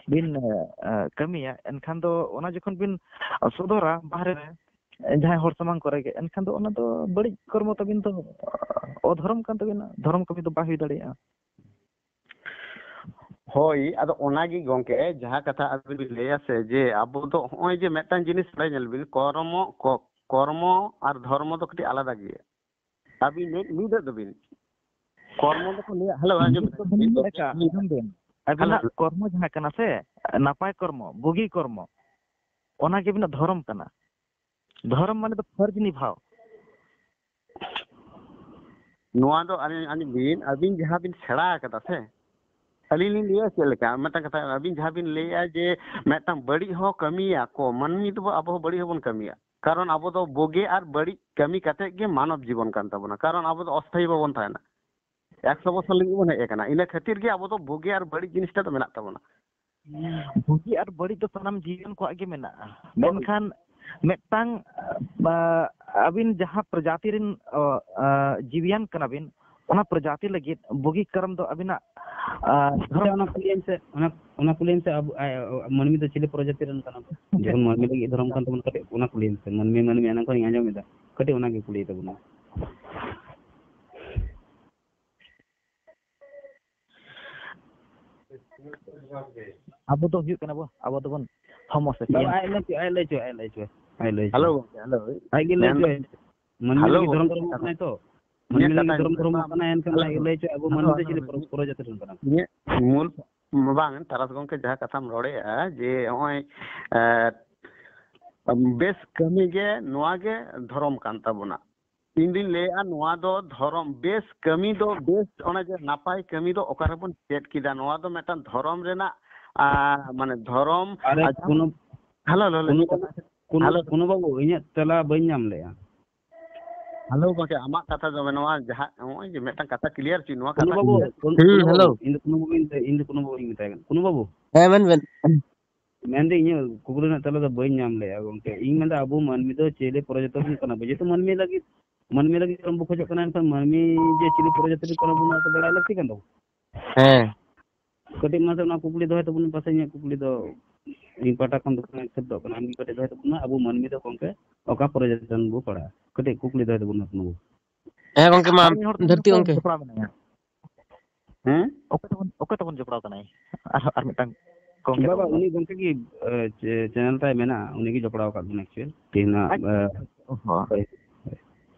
ᱵᱤᱱ, ᱟ, ᱠᱟᱹᱢᱤᱭᱟ, ᱮᱱᱠᱷᱟᱱ ᱫᱚ ᱚᱱᱟ ᱡᱚᱠᱷᱚᱱ ᱵᱤᱱ ᱥᱚᱫᱚᱨᱟ ᱵᱟᱦᱨᱮ ᱨᱮ, ᱡᱟᱦᱟᱸᱭ ᱦᱚᱲ ᱥᱟᱢᱟᱝ ᱠᱚᱨᱮ ᱜᱮ, ᱮᱱᱠᱷᱟᱱ ᱫᱚ ᱚᱱᱟ ᱫᱚ ᱵᱟᱹᱲᱤᱡ ᱠᱚᱨᱢᱚ ᱛᱟᱹᱵᱤᱱ ᱫᱚ ᱚᱫᱷᱚᱨᱚᱢ ᱠᱟᱱ ᱛᱟᱹᱵᱤᱱᱟ, ᱫᱷᱚᱨᱚᱢ ᱠᱟᱹᱢᱤ ᱫᱚ ᱵᱟᱭ ᱦᱩᱭ ᱫᱟᱲᱮᱭᱟᱜᱼᱟ᱾ ᱦᱳᱭ, ᱟᱫᱚ ᱚᱱᱟᱜᱮ ᱜᱚᱢᱠᱮ, ᱡᱟᱦᱟᱸ ᱠᱟᱛᱷᱟ ᱟᱵᱤᱱ ᱵᱤᱱ ᱞᱟᱹᱭᱟ ᱥᱮ, ᱡᱮ ᱟᱵᱚ ᱫᱚ ᱦᱚᱸᱜᱼᱚᱭ ᱡᱮ ᱢᱤᱫᱴᱟᱝ ᱡᱤᱱᱤᱥ ᱱᱚᱰᱮ ᱧᱮᱞ ᱵᱤᱱ, ᱠᱚᱨᱢᱚ, ᱠᱚ-, ᱠᱚᱨᱢᱚ ᱟᱨ ᱫᱷᱚᱨᱢᱚ ᱫᱚ ᱠᱟᱹᱴᱤᱡ ᱟᱞᱟᱫᱟ ᱜᱮᱭᱟ᱾ ᱟᱹᱵᱤᱱ ᱢᱤᱫ, ᱢᱤᱫ ᱫᱚ ᱵᱤᱱ, ᱠᱚᱨᱢᱚ ᱫᱚᱠᱚ ᱞᱟᱹᱭᱟ, ᱦᱮᱞᱳ, ᱟᱸᱡᱚᱢ ᱢᱤᱫ ᱵᱤᱱ, ᱫᱚ ᱵᱟᱹᱞᱤᱧ ᱢᱤᱫ ᱞᱟᱹᱭ ᱫᱚ ᱟᱠᱟᱫ, ᱟᱸᱡᱚᱢ ᱵᱤᱱ᱾ ᱦᱮᱞᱳ᱾ ᱟᱹᱵᱤᱱᱟᱜ ᱠᱚᱨᱢᱚ ᱡᱟᱦᱟᱸ ᱠᱟᱱᱟ ᱥᱮ, ᱱᱟᱯᱟᱭ ᱠᱚᱨᱢᱚ, ᱵᱩᱜᱤ ᱠᱚᱨᱢᱚ, ᱚᱱᱟ ᱜᱮ ᱟᱹᱵᱤᱱᱟᱜ ᱫᱷᱚᱨᱚᱢ ᱠᱟᱱᱟ᱾ ᱫᱷᱚᱨᱚᱢ ᱢᱟᱱᱮ ᱫᱚ ᱯᱷᱚᱨᱡᱽ ᱱᱤᱵᱷᱟᱣ᱾ ᱱᱚᱣᱟ ᱫᱚ ᱟᱹᱞᱤᱧ, ᱟᱹᱞᱤᱧ ᱵᱤᱱ, ᱟᱹᱵᱤᱱ ᱡᱟᱦᱟᱸ ᱵᱤᱱ ᱥᱮᱬᱟ ᱟᱠᱟᱫᱟ ᱥᱮ, ᱟᱹᱞᱤᱧ ᱞᱤᱧ ᱞᱟᱹᱭᱟ ᱪᱮᱫ ᱞᱮᱠᱟ, ᱢᱤᱫᱴᱟᱝ ᱠᱟᱛᱷᱟ, ᱟᱹᱵᱤᱱ ᱡᱟᱦᱟᱸ ᱵᱤᱱ ᱞᱟᱹᱭᱮᱜᱼᱟ ᱡᱮ ᱢᱤᱫᱴᱟᱝ ᱵᱟᱹᱲᱤᱡ ᱦᱚᱸ ᱠᱟᱹᱢᱤᱭᱟ ᱠᱚ, ᱢᱟᱹᱱᱢᱤ ᱫᱚᱵᱚ, ᱟᱵᱚ ᱦᱚᱸ ᱵᱟᱹᱲᱤᱡ ᱦᱚᱸᱵᱚᱱ ᱠᱟᱹᱢᱤᱭᱟ, ᱠᱟᱨᱚᱱ ᱟᱵᱚ ᱫᱚ ᱵᱩᱜᱤ ᱟᱨ ᱵᱟᱹᱲᱤᱡ ᱠᱟᱹᱢᱤ ᱠᱟᱛᱮ ᱜᱮ ᱢᱟᱱᱚᱵ ᱡᱤᱵᱚᱱ ᱠᱟᱱ ᱛᱟᱵᱚᱱᱟ, ᱠᱟᱨᱚᱱ ᱟᱵᱚ ᱫᱚ ᱚᱥᱛᱷᱟᱭᱤ ᱵᱟᱵᱚᱱ ᱛᱟᱦᱮᱱᱟ, ᱮᱠᱥᱚ ᱵᱚᱪᱷᱚᱨ ᱞᱟᱹᱜᱤᱫ ᱵᱚᱱ ᱦᱮᱡ ᱟᱠᱟᱱᱟ, ᱤᱱᱟᱹ ᱠᱷᱟᱹᱛᱤᱨ ᱜᱮ ᱟᱵᱚ ᱫᱚ ᱵᱩᱜᱤ ᱟᱨ ᱵᱟᱹᱲᱤᱡ ᱡᱤᱱᱤᱥᱴᱟ ᱫᱚ ᱢᱮᱱᱟᱜ ᱛᱟᱵᱚᱱᱟ᱾ ᱵᱩᱜᱤ ᱟᱨ ᱵᱟᱹᱲᱤᱡ ᱫᱚ ᱥᱟᱱᱟᱢ ᱡᱤᱣᱤᱭᱟᱱ ᱠᱚᱣᱟᱜ ᱜᱮ ᱢᱮᱱᱟᱜᱼᱟ, ᱢᱮᱱᱠᱷᱟᱱ ᱢᱤᱫᱴᱟᱝ, ᱟ, ᱟᱹᱵᱤᱱ ᱡᱟᱦᱟᱸ ᱯᱨᱚᱡᱟᱛᱤ ᱨᱮᱱ, ᱚ, ᱟ, ᱡᱤᱣᱤᱭᱟᱱ ᱠᱟᱱᱟ ᱵᱤᱱ, ᱚᱱᱟ ᱯᱨᱚᱡᱟᱛᱤ ᱞᱟᱹᱜᱤᱫ ᱵᱩᱜᱤ ᱠᱟᱨᱚᱢ ᱫᱚ ᱟᱹᱵᱤᱱᱟᱜ, ᱟ, ᱟᱪᱪᱷᱟ, ᱫᱷᱚᱨᱚᱢ ᱚᱱᱟ ᱠᱩᱞᱤᱭᱮᱢ ᱥᱮ, ᱚᱱᱟ, ᱚᱱᱟ ᱠᱩᱞᱤᱭᱮᱢ ᱥᱮ, ᱟᱵᱚ, ᱟ, ᱢᱟᱹᱱᱢᱤ ᱫᱚ ᱪᱤᱞᱤ ᱯᱨᱚᱡᱟᱛᱤ ᱨᱮᱱ ᱠᱟᱱᱟ ᱵᱚᱱ? ᱡᱚᱠᱷᱚᱱ ᱢᱟᱹᱱᱢᱤ ᱞᱟᱹᱜᱤᱫ ᱫᱷᱚᱨᱚᱢ ᱠᱟᱱ ᱛᱟᱵᱚᱱᱟ, ᱠᱟᱹᱴᱤᱡ ᱚᱱᱟ ᱠᱩᱞᱤᱭᱮᱢ ᱥᱮ, ᱢᱟᱹᱱᱢᱤ, ᱢᱟᱹᱱᱢᱤ ᱮᱱᱟᱝ ᱠᱷᱚᱱᱤᱧ ᱟᱸᱡᱚᱢ ᱮᱫᱟ, ᱠᱟᱹᱴᱤᱡ ᱚᱱᱟ ᱜᱮ ᱠᱩᱞᱤᱭᱮ ᱛᱟᱵᱚᱱᱟ᱾ ᱟᱵᱚ ᱫᱚ ᱦᱩᱭᱩᱜ ᱠᱟᱱᱟ ᱵᱚ, ᱟᱵᱚ ᱫᱚᱵᱚᱱ ᱦᱚᱢᱚ ᱥᱟᱯᱤᱭᱮᱱ᱾ ᱵᱟᱵᱟ, ᱟᱡ ᱞᱟᱹᱭ ᱦᱚᱪᱚ, ᱟᱡ ᱞᱟᱹᱭ ᱦᱚᱪᱚ, ᱟᱡ ᱞᱟᱹᱭ ᱦᱚᱪᱚ, ᱟᱡ ᱞᱟᱹᱭ ᱦᱚᱪᱚ᱾ ᱦᱮᱞᱳ ᱜᱚᱝᱠᱮ, ᱦᱮᱞᱳ᱾ ᱟᱡ ᱜᱮ ᱞᱟᱹᱭ ᱢᱮᱱᱫᱟ, ᱦᱚᱪᱚ᱾ ᱢᱟᱹᱱᱢᱤ ᱦᱮᱞᱳ ᱞᱟᱹᱜᱤᱫ ᱫᱷᱚᱨᱚᱢ ᱜᱚᱝᱠᱮ, ᱠᱚᱨᱢᱚ ᱠᱟᱱᱟᱭ ᱛᱚ᱾ ᱢᱟᱹᱱᱢᱤ ᱤᱧᱟᱹᱜ ᱞᱟᱹᱜᱤᱫ ᱠᱟᱛᱷᱟ ᱫᱷᱚᱨᱚᱢ ᱟᱸᱡᱚᱢ ᱠᱚᱨᱢᱚ ᱢᱮ᱾ ᱠᱟᱱᱟᱭ, ᱮᱱᱠᱷᱟᱱ ᱦᱮᱞᱳ, ᱟᱡ ᱜᱮ ᱦᱮᱞᱳ, ᱞᱟᱹᱭ ᱦᱚᱪᱚ, ᱟᱵᱚ ᱢᱟᱹᱱᱢᱤ ᱦᱮᱞᱳ, ᱫᱚ ᱪᱤᱞᱤ ᱦᱮᱞᱳ᱾ ᱯᱨᱚ-, ᱯᱨᱚᱡᱟᱛᱤ ᱨᱮᱱ ᱠᱟᱱᱟ ᱵᱚᱱ? ᱤᱧᱟᱹᱜ ᱢᱩᱞ, ᱵᱟᱝ, ᱛᱟᱨᱟᱥ ᱜᱚᱝᱠᱮ, ᱡᱟᱦᱟᱸ ᱠᱟᱛᱷᱟᱢ ᱨᱚᱲᱮᱜᱼᱟ ᱡᱮ ᱱᱚᱜᱼᱚᱭ, ᱮ, ᱵᱮᱥ ᱠᱟᱹᱢᱤ ᱜᱮ, ᱱᱚᱣᱟ ᱜᱮ ᱫᱷᱚᱨᱚᱢ ᱠᱟᱱ ᱛᱟᱵᱚᱱᱟ᱾ ᱤᱧ ᱫᱩᱧ ᱞᱟᱹᱭᱮᱜᱼᱟ, ᱱᱚᱣᱟ ᱫᱚ ᱫᱷᱚᱨᱚᱢ, ᱵᱮᱥ ᱠᱟᱹᱢᱤ ᱫᱚ, ᱵᱮᱥ, ᱚᱱᱮ ᱡᱮ ᱱᱟᱯᱟᱭ ᱠᱟᱹᱢᱤ ᱫᱚ ᱚᱠᱟ ᱨᱮᱵᱚᱱ ᱪᱮᱫ ᱠᱮᱫᱟ? ᱱᱚᱣᱟ ᱫᱚ ᱢᱤᱫᱴᱟᱝ ᱫᱷᱚᱨᱚᱢ ᱨᱮᱱᱟᱜ, ᱟ, ᱢᱟᱱᱮ ᱫᱷᱚᱨᱚᱢ, ᱟᱨᱮ, ᱟᱪᱪᱷᱟ, ᱠᱳᱱᱳ, ᱦᱮᱞᱳ, ᱦᱮᱞᱳ, ᱦᱮᱞᱳ, ᱠᱳᱱᱳ, ᱤᱧᱟᱹᱜ ᱠᱟᱛᱷᱟ, ᱠᱳᱱᱳ, ᱦᱮᱞᱳ, ᱠᱳᱱᱳ ᱵᱟᱹᱵᱩ, ᱤᱧᱟᱹᱜ ᱛᱮᱞᱟ ᱵᱟᱹᱧ ᱧᱟᱢ ᱞᱮᱜᱼᱟ᱾ ᱦᱮᱞᱳ, ᱜᱚᱝᱠᱮ, ᱟᱢᱟᱜ ᱠᱟᱛᱷᱟ ᱫᱚ ᱱᱚᱣᱟ ᱡᱟᱦᱟᱸ, ᱱᱚᱜᱼᱚᱭ ᱡᱮ ᱢᱤᱫᱴᱟᱝ ᱠᱟᱛᱷᱟ clear ᱦᱚᱪᱚᱭ, ᱱᱚᱣᱟ ᱠᱳᱱᱳ ᱠᱟᱛᱷᱟ ᱵᱟᱹᱵᱩ, clear᱾ ᱠᱳᱱ-, ᱦᱩᱸ, ᱠᱳᱱᱳ ᱦᱮᱞᱳ᱾ ᱵᱟᱹᱵᱩ, ᱤᱧ ᱫᱚ, ᱤᱧ ᱫᱚ ᱠᱳᱱᱳ ᱵᱟᱹᱵᱩᱧ, ᱤᱧ ᱫᱚ ᱠᱳᱱᱳ ᱵᱟᱹᱵᱩᱧ ᱢᱮᱛᱟᱭ ᱠᱟᱱᱟ᱾ ᱠᱳᱱᱳ ᱵᱟᱹᱵᱩ᱾ ᱦᱮᱸ, ᱢᱮᱱ ᱵᱮᱱ᱾ ᱢᱮᱱᱫᱟᱹᱧ, ᱤᱧᱟᱹᱜ ᱠᱩᱠᱞᱤ ᱨᱮᱱᱟᱜ ᱛᱮᱞᱟ ᱫᱚ ᱵᱟᱹᱧ ᱧᱟᱢ ᱞᱮᱜᱼᱟ, ᱜᱚᱝᱠᱮ᱾ ᱤᱧ ᱢᱮᱱᱫᱟ, ᱟᱵᱚ ᱢᱟᱹᱱᱢᱤ ᱫᱚ ᱪᱮᱞᱮ ᱯᱨᱚᱡᱟᱛᱤ ᱨᱮᱱ ᱠᱟᱱᱟ ᱵᱚ? ᱡᱮᱦᱮᱛᱩ ᱢᱟᱹᱱᱢᱤ ᱞᱟᱹᱜᱤᱫ, ᱢᱟᱹᱱᱢᱤ ᱞᱟᱹᱜᱤᱫ ᱫᱷᱚᱨᱚᱢ ᱵᱚ ᱠᱷᱚᱡᱚᱜ ᱠᱟᱱᱟ, ᱮᱱᱠᱷᱟᱱ ᱢᱟᱹᱱᱢᱤ ᱡᱮ ᱪᱤᱞᱤ ᱯᱨᱚᱡᱟᱛᱤ ᱨᱮᱱ ᱠᱟᱱᱟ ᱵᱚᱱ, ᱚᱱᱟ ᱫᱚ ᱵᱟᱲᱟᱭ ᱞᱟᱹᱠᱛᱤ ᱠᱟᱱ ᱛᱟᱵᱚᱱᱟ᱾ ᱦᱮᱸ᱾ ᱠᱟᱹᱴᱤᱡ ᱢᱟᱥᱮ ᱚᱱᱟ ᱠᱩᱠᱞᱤ ᱫᱚᱦᱚᱭ ᱛᱟᱵᱚᱱ ᱯᱟᱥᱮ, ᱤᱧᱟᱹᱜ ᱠᱩᱠᱞᱤ ᱫᱚ ᱤᱧ ᱯᱟᱦᱴᱟ ᱠᱷᱚᱱ ᱫᱚ ᱵᱟᱝ accept-ᱚᱜ ᱠᱟᱱᱟ᱾ ᱟᱢ ᱜᱮ ᱠᱟᱹᱴᱤᱡ ᱫᱚᱦᱚᱭ ᱛᱟᱵᱚᱱ ᱢᱮ, ᱟᱵᱚ ᱢᱟᱹᱱᱢᱤ ᱫᱚ ᱜᱚᱝᱠᱮ ᱚᱠᱟ ᱯᱨᱚᱡᱟᱛᱤ ᱨᱮᱱ ᱵᱚ ᱯᱟᱲᱟᱜᱼᱟ? ᱠᱟᱹᱴᱤᱡ ᱠᱩᱠᱞᱤ ᱫᱚᱦᱚᱭ ᱛᱟᱵᱚᱱ ᱢᱮ, ᱢᱟᱥᱮ᱾ ᱦᱮᱸ ᱜᱚᱝᱠᱮ, ᱢᱟ ᱟᱨ ᱢᱤᱫ ᱦᱚᱲ ᱫᱷᱟᱹᱨᱛᱤ ᱛᱟᱵᱚᱱ ᱜᱚᱝᱠᱮ᱾ ᱡᱚᱯᱲᱟᱣ ᱢᱮᱱᱟᱭᱟ᱾ ᱦᱮᱸ? ᱚᱠᱚᱭ ᱛᱟᱵᱚᱱ, ᱚᱠᱚᱭ ᱛᱟᱵᱚᱱ ᱡᱚᱯᱲᱟᱣ ᱠᱟᱱᱟᱭ? ᱟᱨ, ᱟᱨ ᱢᱤᱫᱴᱟᱝ ᱜᱚᱝᱠᱮ ᱵᱟᱵᱟ, ᱛᱟᱵᱚᱱ᱾ ᱩᱱᱤ ᱜᱚᱝᱠᱮ ᱜᱮ, ᱮ, ᱪᱮ-, channel ᱛᱟᱭ ᱢᱮᱱᱟᱜᱼᱟ, ᱩᱱᱤ ᱜᱮ ᱡᱚᱯᱲᱟᱣ ᱟᱠᱟᱫ ᱵᱚᱱᱟ actually᱾ ᱛᱮᱦᱮᱧ ᱱᱟᱜ, ᱟᱪᱪᱷᱟ, ᱮ, ᱟᱪᱪᱷᱟ, ᱟᱪᱪᱷᱟ᱾ ᱚ ᱦᱚᱸ᱾ ᱦᱳᱭ, ᱦᱳᱭ᱾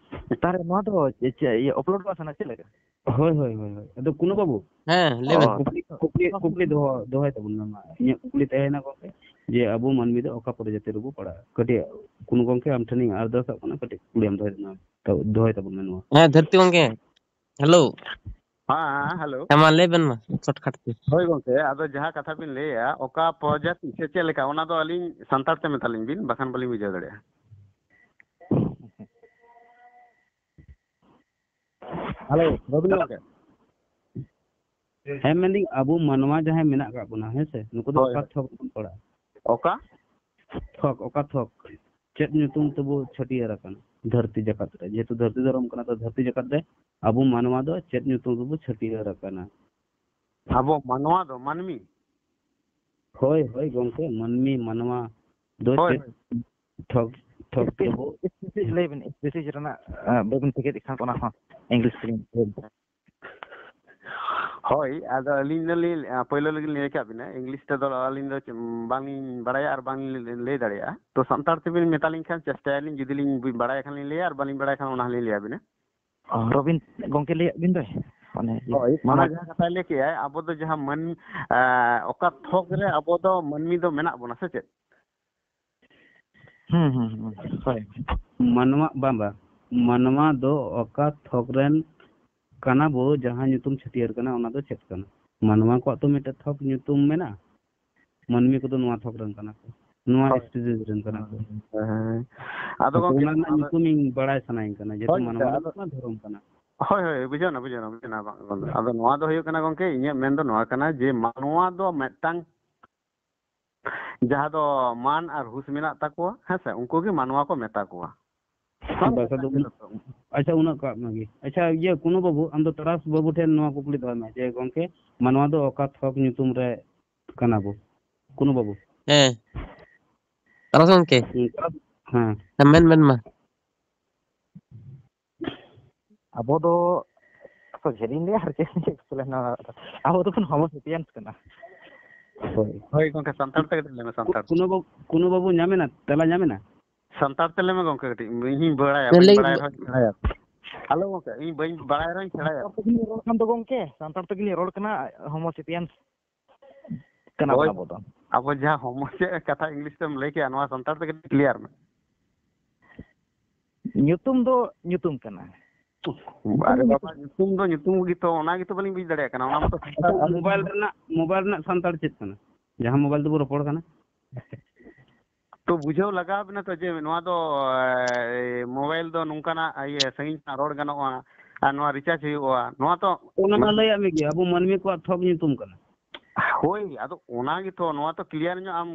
ᱛᱟᱦᱞᱮ ᱱᱚᱣᱟ ᱫᱚ ᱪᱮ-, ᱪᱮ-, ᱤᱭᱟᱹ, upload ᱠᱚᱜᱼᱟ ᱥᱮ ᱱᱟ ᱪᱮᱫ ᱞᱮᱠᱟ? ᱦᱳᱭ, ᱦᱳᱭ, ᱦᱳᱭ, ᱦᱳᱭ᱾ ᱟᱫᱚ ᱠᱩᱱᱩ ᱵᱟᱹᱵᱩ, ᱦᱮᱸ, ᱞᱟᱹᱭ ᱵᱮᱱ᱾ ᱚ᱾ ᱠᱩᱠᱞᱤ, ᱠᱩᱠᱞᱤ, ᱠᱩᱠᱞᱤ ᱫᱚᱦᱚ, ᱫᱚᱦᱚᱭ ᱛᱟᱵᱚᱱ ᱢᱮ ᱢᱟ᱾ ᱤᱧᱟᱹᱜ ᱠᱩᱠᱞᱤ ᱛᱟᱦᱮᱸᱭᱮᱱᱟ ᱜᱚᱝᱠᱮ, ᱡᱮ ᱟᱵᱚ ᱢᱟᱹᱱᱢᱤ ᱫᱚ ᱚᱠᱟ ᱯᱨᱚᱡᱟᱛᱤ ᱨᱮᱵᱚ ᱯᱟᱲᱟᱜᱼᱟ? ᱠᱟᱹᱴᱤᱡ ᱠᱩᱱᱩ ᱜᱚᱝᱠᱮ ᱟᱢ ᱴᱷᱮᱱᱤᱧ ᱟᱨᱫᱟᱥᱚᱜ ᱠᱟᱱᱟ, ᱠᱟᱹᱴᱤᱡ ᱠᱩᱠᱞᱤ ᱟᱢ ᱫᱚᱦᱚᱭ ᱛᱟᱵᱚᱱ ᱢᱮ᱾ ᱛᱚ, ᱫᱚᱦᱚᱭ ᱛᱟᱵᱚᱱ ᱢᱮ ᱱᱚᱣᱟ᱾ ᱦᱮᱸ, ᱫᱷᱟᱹᱨᱛᱤ ᱜᱚᱝᱠᱮ, ᱦᱮᱞᱳ᱾ ᱦᱮᱸ, ᱦᱮᱞᱳ᱾ ᱦᱮᱸ, ᱢᱟ ᱞᱟᱹᱭ ᱵᱮᱱ ᱢᱟ, ᱥᱚᱨᱴᱠᱟᱴ ᱛᱮ᱾ ᱦᱳᱭ ᱜᱚᱝᱠᱮ, ᱟᱫᱚ ᱡᱟᱦᱟᱸ ᱠᱟᱛᱷᱟ ᱵᱤᱱ ᱞᱟᱹᱭᱮᱜᱼᱟ, ᱚᱠᱟ ᱯᱨᱚᱡᱟᱛᱤ ᱥᱮ ᱪᱮᱫ ᱞᱮᱠᱟ, ᱚᱱᱟ ᱫᱚ ᱟᱹᱞᱤᱧ ᱥᱟᱱᱛᱟᱲ ᱛᱮ ᱢᱮᱛᱟᱞᱤᱧ ᱵᱤᱱ, ᱵᱟᱠᱷᱟᱱ ᱵᱟᱹᱞᱤᱧ ᱵᱩᱡᱷᱟᱹᱣ ᱫᱟᱲᱮᱭᱟᱜᱼᱟ᱾ ᱦᱮᱞᱳ, ᱨᱚᱵᱤᱱ ᱜᱚᱝᱠᱮ᱾ ᱦᱮᱸ, ᱢᱮᱱᱫᱟᱹᱧ, ᱟᱵᱚ ᱢᱟᱱᱣᱟ ᱡᱟᱦᱟᱸᱭ ᱢᱮᱱᱟᱜ ᱟᱠᱟᱫ ᱵᱚᱱᱟ, ᱦᱮᱸ ᱥᱮ, ᱱᱩᱠᱩ ᱫᱚ ᱦᱳᱭ, ᱚᱠᱟ ᱦᱳᱭ᱾ ᱛᱷᱚᱠ ᱵᱚᱱ ᱯᱟᱲᱟᱜᱼᱟ? ᱚᱠᱟ? ᱛᱷᱚᱠ, ᱚᱠᱟ ᱛᱷᱚᱠ? ᱪᱮᱫ ᱧᱩᱛᱩᱢ ᱛᱮᱵᱚ ᱪᱷᱟᱹᱴᱭᱟᱹᱨ ᱟᱠᱟᱱᱟ ᱫᱷᱟᱹᱨᱛᱤ ᱡᱟᱠᱟᱛ ᱨᱮ? ᱡᱮᱦᱮᱛᱩ ᱫᱷᱟᱹᱨᱛᱤ ᱫᱷᱚᱨᱚᱢ ᱠᱟᱱᱟ, ᱛᱚ ᱫᱷᱟᱹᱨᱛᱤ ᱡᱟᱠᱟᱛ ᱨᱮ ᱟᱵᱚ ᱢᱟᱱᱣᱟ ᱫᱚ ᱪᱮᱫ ᱧᱩᱛᱩᱢ ᱛᱮᱵᱚ ᱪᱷᱟᱹᱴᱭᱟᱹᱨ ᱟᱠᱟᱱᱟ? ᱟᱵᱚ ᱢᱟᱱᱣᱟ ᱫᱚ, ᱢᱟᱹᱱᱢᱤ? ᱦᱳᱭ, ᱦᱳᱭ, ᱜᱚᱝᱠᱮ, ᱢᱟᱹᱱᱢᱤ, ᱢᱟᱱᱣᱟ ᱫᱚ ᱦᱳᱭ, ᱪᱮᱫ ᱦᱳᱭ᱾ ᱛᱷᱚᱠ, ᱛᱷᱚᱠ ᱛᱮᱵᱚ ᱥᱯᱮᱥᱤᱯᱷᱤᱠ ᱞᱟᱹᱭ ᱵᱤᱱ, ᱥᱯᱮᱥᱤᱯᱷᱤᱠ ᱨᱮᱱᱟᱜ, ᱟᱸ, ᱵᱟᱹᱵᱤᱱ ᱴᱷᱤᱠᱟᱹᱭᱮᱫ ᱠᱷᱟᱱ ᱚᱱᱟ ᱦᱚᱸ ᱤᱝᱞᱤᱥ ᱛᱮᱞᱤᱧ ᱞᱟᱹᱭ ᱫᱟ᱾ ᱦᱳᱭ, ᱟᱫᱚ ᱟᱹᱞᱤᱧ ᱫᱚᱞᱤᱧ, ᱟᱸ, ᱯᱳᱭᱞᱳ ᱨᱮᱜᱮ ᱞᱤᱧ ᱞᱟᱹᱭ ᱠᱟᱜ ᱵᱤᱱᱟ, ᱤᱝᱞᱤᱥ ᱛᱮᱫᱚ ᱟᱹᱞᱤᱧ ᱫᱚ ᱪᱮᱫ, ᱵᱟᱝᱞᱤᱧ ᱵᱟᱲᱟᱭᱟ ᱟᱨ ᱵᱟᱝᱞᱤᱧ ᱞᱟᱹᱭ ᱫᱟᱲᱮᱭᱟᱜᱼᱟ᱾ ᱛᱚ, ᱥᱟᱱᱛᱟᱲ ᱛᱮᱵᱤᱱ ᱢᱮᱛᱟ ᱞᱤᱧ ᱠᱷᱟᱱ ᱪᱮᱥᱴᱟᱭᱟᱞᱤᱧ, ᱡᱩᱫᱤ ᱞᱤᱧ ᱵᱟᱲᱟᱭ ᱠᱷᱟᱱ ᱞᱤᱧ ᱞᱟᱹᱭᱟ, ᱟᱨ ᱵᱟᱹᱞᱤᱧ ᱵᱟᱲᱟᱭ ᱠᱷᱟᱱ ᱚᱱᱟ ᱦᱚᱸᱞᱤᱧ ᱞᱟᱹᱭ ᱟᱵᱤᱱᱟ᱾ ᱚ, ᱨᱚᱵᱤᱱ ᱜᱚᱝᱠᱮ ᱞᱟᱹᱭᱟᱜ ᱵᱤᱱ ᱫᱚᱭ, ᱢᱟᱱᱮ, ᱦᱳᱭ, ᱢᱟᱱᱟ- ᱚᱱᱟ ᱡᱟᱦᱟᱸ ᱠᱟᱛᱷᱟᱭ ᱞᱟᱹᱭ ᱠᱮᱜᱼᱟᱭ, ᱟᱵᱚ ᱫᱚ ᱡᱟᱦᱟᱸ ᱢᱟᱹᱱ-, ᱮᱸ, ᱚᱠᱟ ᱛᱷᱚᱠ ᱨᱮ ᱟᱵᱚ ᱫᱚ ᱢᱟᱹᱱᱢᱤ ᱫᱚ ᱢᱮᱱᱟᱜ ᱵᱚᱱᱟ, ᱥᱮ ᱪᱮᱫ? ᱦᱩᱸ, ᱦᱩᱸ, ᱦᱩᱸ, ᱦᱳᱭ᱾ ᱢᱟᱱᱣᱟ, ᱵᱟᱝ, ᱵᱟᱝ᱾ ᱢᱟᱱᱣᱟ ᱫᱚ ᱚᱠᱟ ᱛᱷᱚᱠ ᱨᱮᱱ ᱠᱟᱱᱟ ᱵᱚ, ᱡᱟᱦᱟᱸ ᱧᱩᱛᱩᱢ ᱪᱷᱟᱹᱴᱭᱟᱹᱨ ᱠᱟᱱᱟ, ᱚᱱᱟ ᱫᱚ ᱪᱮᱫ ᱠᱟᱱᱟ? ᱢᱟᱱᱣᱟ ᱠᱚᱣᱟᱜ ᱛᱚ ᱢᱤᱫᱴᱮᱡ ᱛᱷᱚᱠ ᱧᱩᱛᱩᱢ ᱢᱮᱱᱟᱜᱼᱟ, ᱢᱟᱹᱱᱢᱤ ᱠᱚᱫᱚ ᱱᱚᱣᱟ ᱛᱷᱚᱠ ᱨᱮᱱ ᱠᱟᱱᱟ ᱠᱚ, ᱱᱚᱣᱟ ᱦᱳᱭ᱾ ᱥᱯᱤᱥᱤᱥ ᱨᱮᱱ ᱠᱟᱱᱟ ᱠᱚ᱾ ᱦᱮᱸ᱾ ᱟᱫᱚ ᱟᱫᱚ ᱜᱚᱝᱠᱮ, ᱚᱱᱟ ᱨᱮᱱᱟᱜ ᱟᱫᱚ ᱧᱩᱛᱩᱢ ᱤᱧ ᱵᱟᱲᱟᱭ ᱥᱟᱱᱟᱧ ᱠᱟᱱᱟ, ᱡᱮᱦᱮᱛᱩ ᱦᱳᱭ ᱜᱚᱝᱠᱮ, ᱢᱟᱱᱣᱟ ᱫᱚ ᱟᱫᱚ ᱢᱤᱫᱴᱟᱝ ᱫᱷᱚᱨᱚᱢ ᱠᱟᱱᱟ᱾ ᱦᱳᱭ, ᱦᱳᱭ, ᱵᱩᱡᱷᱟᱹᱣ ᱮᱱᱟ, ᱵᱩᱡᱷᱟᱹᱣ ᱮᱱᱟ, ᱵᱩᱡᱷᱟᱹᱣ ᱮᱱᱟ, ᱵᱟᱝ, ᱵᱟᱝ᱾ ᱟᱫᱚ ᱱᱚᱣᱟ ᱫᱚ ᱦᱩᱭᱩᱜ ᱠᱟᱱᱟ ᱜᱚᱝᱠᱮ, ᱤᱧᱟᱹᱜ ᱢᱮᱱ ᱫᱚ ᱱᱚᱣᱟ ᱠᱟᱱᱟ ᱡᱮ ᱢᱟᱱᱣᱟ ᱫᱚ ᱢᱤᱫᱴᱟᱝ ᱡᱟᱦᱟᱸ ᱫᱚ ᱢᱟᱱ ᱟᱨ ᱦᱩᱥ ᱢᱮᱱᱟᱜ ᱛᱟᱠᱚᱣᱟ, ᱦᱮᱸ ᱥᱮ, ᱩᱱᱠᱩ ᱜᱮ ᱢᱟᱱᱣᱟ ᱠᱚ ᱢᱮᱛᱟ ᱠᱚᱣᱟ᱾ ᱵᱟᱥ, ᱟᱫᱚ ᱩᱱᱟᱹᱜ, ᱟᱪᱪᱷᱟ, ᱩᱱᱟᱹᱜ ᱠᱟᱜ ᱢᱮ ᱜᱮ᱾ ᱟᱪᱪᱷᱟ, ᱤᱭᱟᱹ, ᱠᱩᱱᱩ ᱵᱟᱹᱵᱩ, ᱟᱢ ᱫᱚ ᱛᱟᱨᱟᱥ ᱵᱟᱹᱵᱩ ᱴᱷᱮᱱ ᱱᱚᱣᱟ ᱠᱩᱠᱞᱤ ᱫᱚᱦᱚᱭ ᱢᱮ ᱡᱮ, ᱜᱚᱝᱠᱮ, ᱢᱟᱱᱣᱟ ᱫᱚ ᱚᱠᱟ ᱛᱷᱚᱠ ᱧᱩᱛᱩᱢ ᱨᱮ ᱠᱟᱱᱟ ᱵᱚ? ᱠᱩᱱᱩ ᱵᱟᱹᱵᱩ᱾ ᱦᱮᱸ᱾ ᱛᱟᱨᱟᱥ ᱜᱚᱝᱠᱮ᱾ ᱦᱩᱸ, ᱛᱟᱨᱟᱥ, ᱦᱮᱸ᱾ ᱦᱮᱸ, ᱢᱮᱱ, ᱢᱮᱱ ᱢᱟ᱾ ᱟᱵᱚ ᱫᱚ, ᱥᱚᱡᱷᱮ ᱞᱤᱧ ᱞᱟᱹᱭᱟ, ᱟᱨ ᱪᱮᱫ ᱞᱤᱧ explain ᱟ? ᱟᱵᱚ ᱫᱚᱵᱚᱱ Homo sapiens ᱠᱟᱱᱟ᱾ ᱦᱳᱭ᱾ ᱦᱳᱭ ᱜᱚᱝᱠᱮ, ᱥᱟᱱᱛᱟᱲ ᱛᱮ ᱠᱟᱹᱴᱤᱡ ᱞᱟᱹᱭ ᱢᱮ, ᱥᱟᱱᱛᱟᱲ ᱛᱮ᱾ ᱠᱩᱱᱩ ᱵᱟᱹᱵᱩ, ᱠᱩᱱᱩ ᱵᱟᱹᱵᱩ ᱧᱟᱢᱮᱱᱟ, ᱛᱮᱞᱟ ᱧᱟᱢᱮᱱᱟ? ᱥᱟᱱᱛᱟᱲ ᱛᱮ ᱞᱟᱹᱭ ᱢᱮ ᱜᱚᱝᱠᱮ ᱠᱟᱹᱴᱤᱡ, ᱤᱧ ᱦᱚᱸᱧ ᱵᱟᱲᱟᱭᱟ, ᱵᱟᱹᱧ ᱞᱟᱹᱭ ᱵᱟᱲᱟᱭ ᱨᱮᱦᱚᱸᱧ ᱥᱮᱬᱟᱭᱟ᱾ ᱦᱮᱞᱳ ᱜᱚᱝᱠᱮ, ᱤᱧ ᱵᱟᱹᱧ ᱵᱟᱲᱟᱭ ᱨᱮᱦᱚᱸᱧ ᱥᱮᱬᱟᱭᱟ᱾ ᱥᱟᱱᱛᱟᱲ ᱛᱮᱜᱮ ᱞᱤᱧ ᱨᱚᱲ ᱠᱟᱱ ᱫᱚ ᱜᱚᱝᱠᱮ, ᱥᱟᱱᱛᱟᱲ ᱛᱮᱜᱮ ᱞᱤᱧ ᱨᱚᱲ ᱠᱟᱱᱟ, Homo sapiens ᱠᱟᱱᱟ ᱵᱚᱱ ᱦᱳᱭ᱾ ᱟᱵᱚ ᱫᱚ᱾ ᱟᱵᱚ ᱡᱟᱦᱟᱸ Homo ᱪᱮᱫ ᱠᱟᱛᱷᱟ English ᱛᱮᱢ ᱞᱟᱹᱭ ᱠᱮᱜᱼᱟ, ᱱᱚᱣᱟ ᱥᱟᱱᱛᱟᱲ ᱛᱮ ᱠᱟᱹᱴᱤᱡ clear ᱢᱮ᱾ ᱧᱩᱛᱩᱢ ᱫᱚ ᱧᱩᱛᱩᱢ ᱠᱟᱱᱟ, ᱟᱨᱮ ᱵᱟᱵᱟ, ᱧᱩᱛᱩᱢ ᱫᱚ ᱧᱩᱛᱩᱢ ᱜᱮᱛᱚ, ᱚᱱᱟ ᱜᱮᱛᱚ ᱵᱟᱹᱞᱤᱧ ᱵᱩᱡᱽ ᱫᱟᱲᱮᱭᱟᱜ ᱠᱟᱱᱟ᱾ ᱚᱱᱟ ᱢᱟᱛᱚ ᱥᱟᱱᱛᱟᱲ ᱟᱪᱪᱷᱟ, ᱢᱳᱵᱟᱭᱤᱞ ᱨᱮᱱᱟᱜ, ᱢᱳᱵᱟᱭᱤᱞ ᱨᱮᱱᱟᱜ ᱥᱟᱱᱛᱟᱲ ᱪᱮᱫ ᱠᱟᱱᱟ? ᱡᱟᱦᱟᱸ ᱢᱳᱵᱟᱭᱤᱞ ᱛᱮᱵᱚ ᱨᱚᱯᱚᱲ ᱠᱟᱱᱟ᱾ ᱛᱚ ᱵᱩᱡᱷᱟᱹᱣ ᱞᱟᱜᱟᱣ ᱵᱮᱱᱟ ᱛᱚ ᱡᱮ ᱱᱚᱣᱟ ᱫᱚ, ᱮ, ᱢᱳᱵᱟᱭᱤᱞ ᱫᱚ ᱱᱚᱝᱠᱟᱱᱟᱜ, ᱤᱭᱟᱹ, ᱥᱟᱺᱜᱤᱧ ᱠᱷᱚᱱᱟᱜ ᱨᱚᱲ ᱜᱟᱱᱚᱜᱼᱟ ᱟᱨ ᱱᱚᱣᱟ recharge ᱦᱩᱭᱩᱜᱼᱟ, ᱱᱚᱣᱟ ᱛᱚ ᱚᱱᱟ ᱢᱟ ᱞᱟᱹᱭᱟᱜ ᱢᱮᱜᱮ, ᱟᱵᱚ ᱢᱟᱹᱱᱢᱤ ᱠᱚᱣᱟᱜ ᱛᱷᱚᱠ ᱧᱩᱛᱩᱢ ᱠᱟᱱᱟ᱾ ᱦᱳᱭ, ᱟᱫᱚ ᱚᱱᱟ ᱜᱮᱛᱚ, ᱱᱚᱣᱟ ᱛᱚ clear ᱧᱚᱜ ᱟᱢ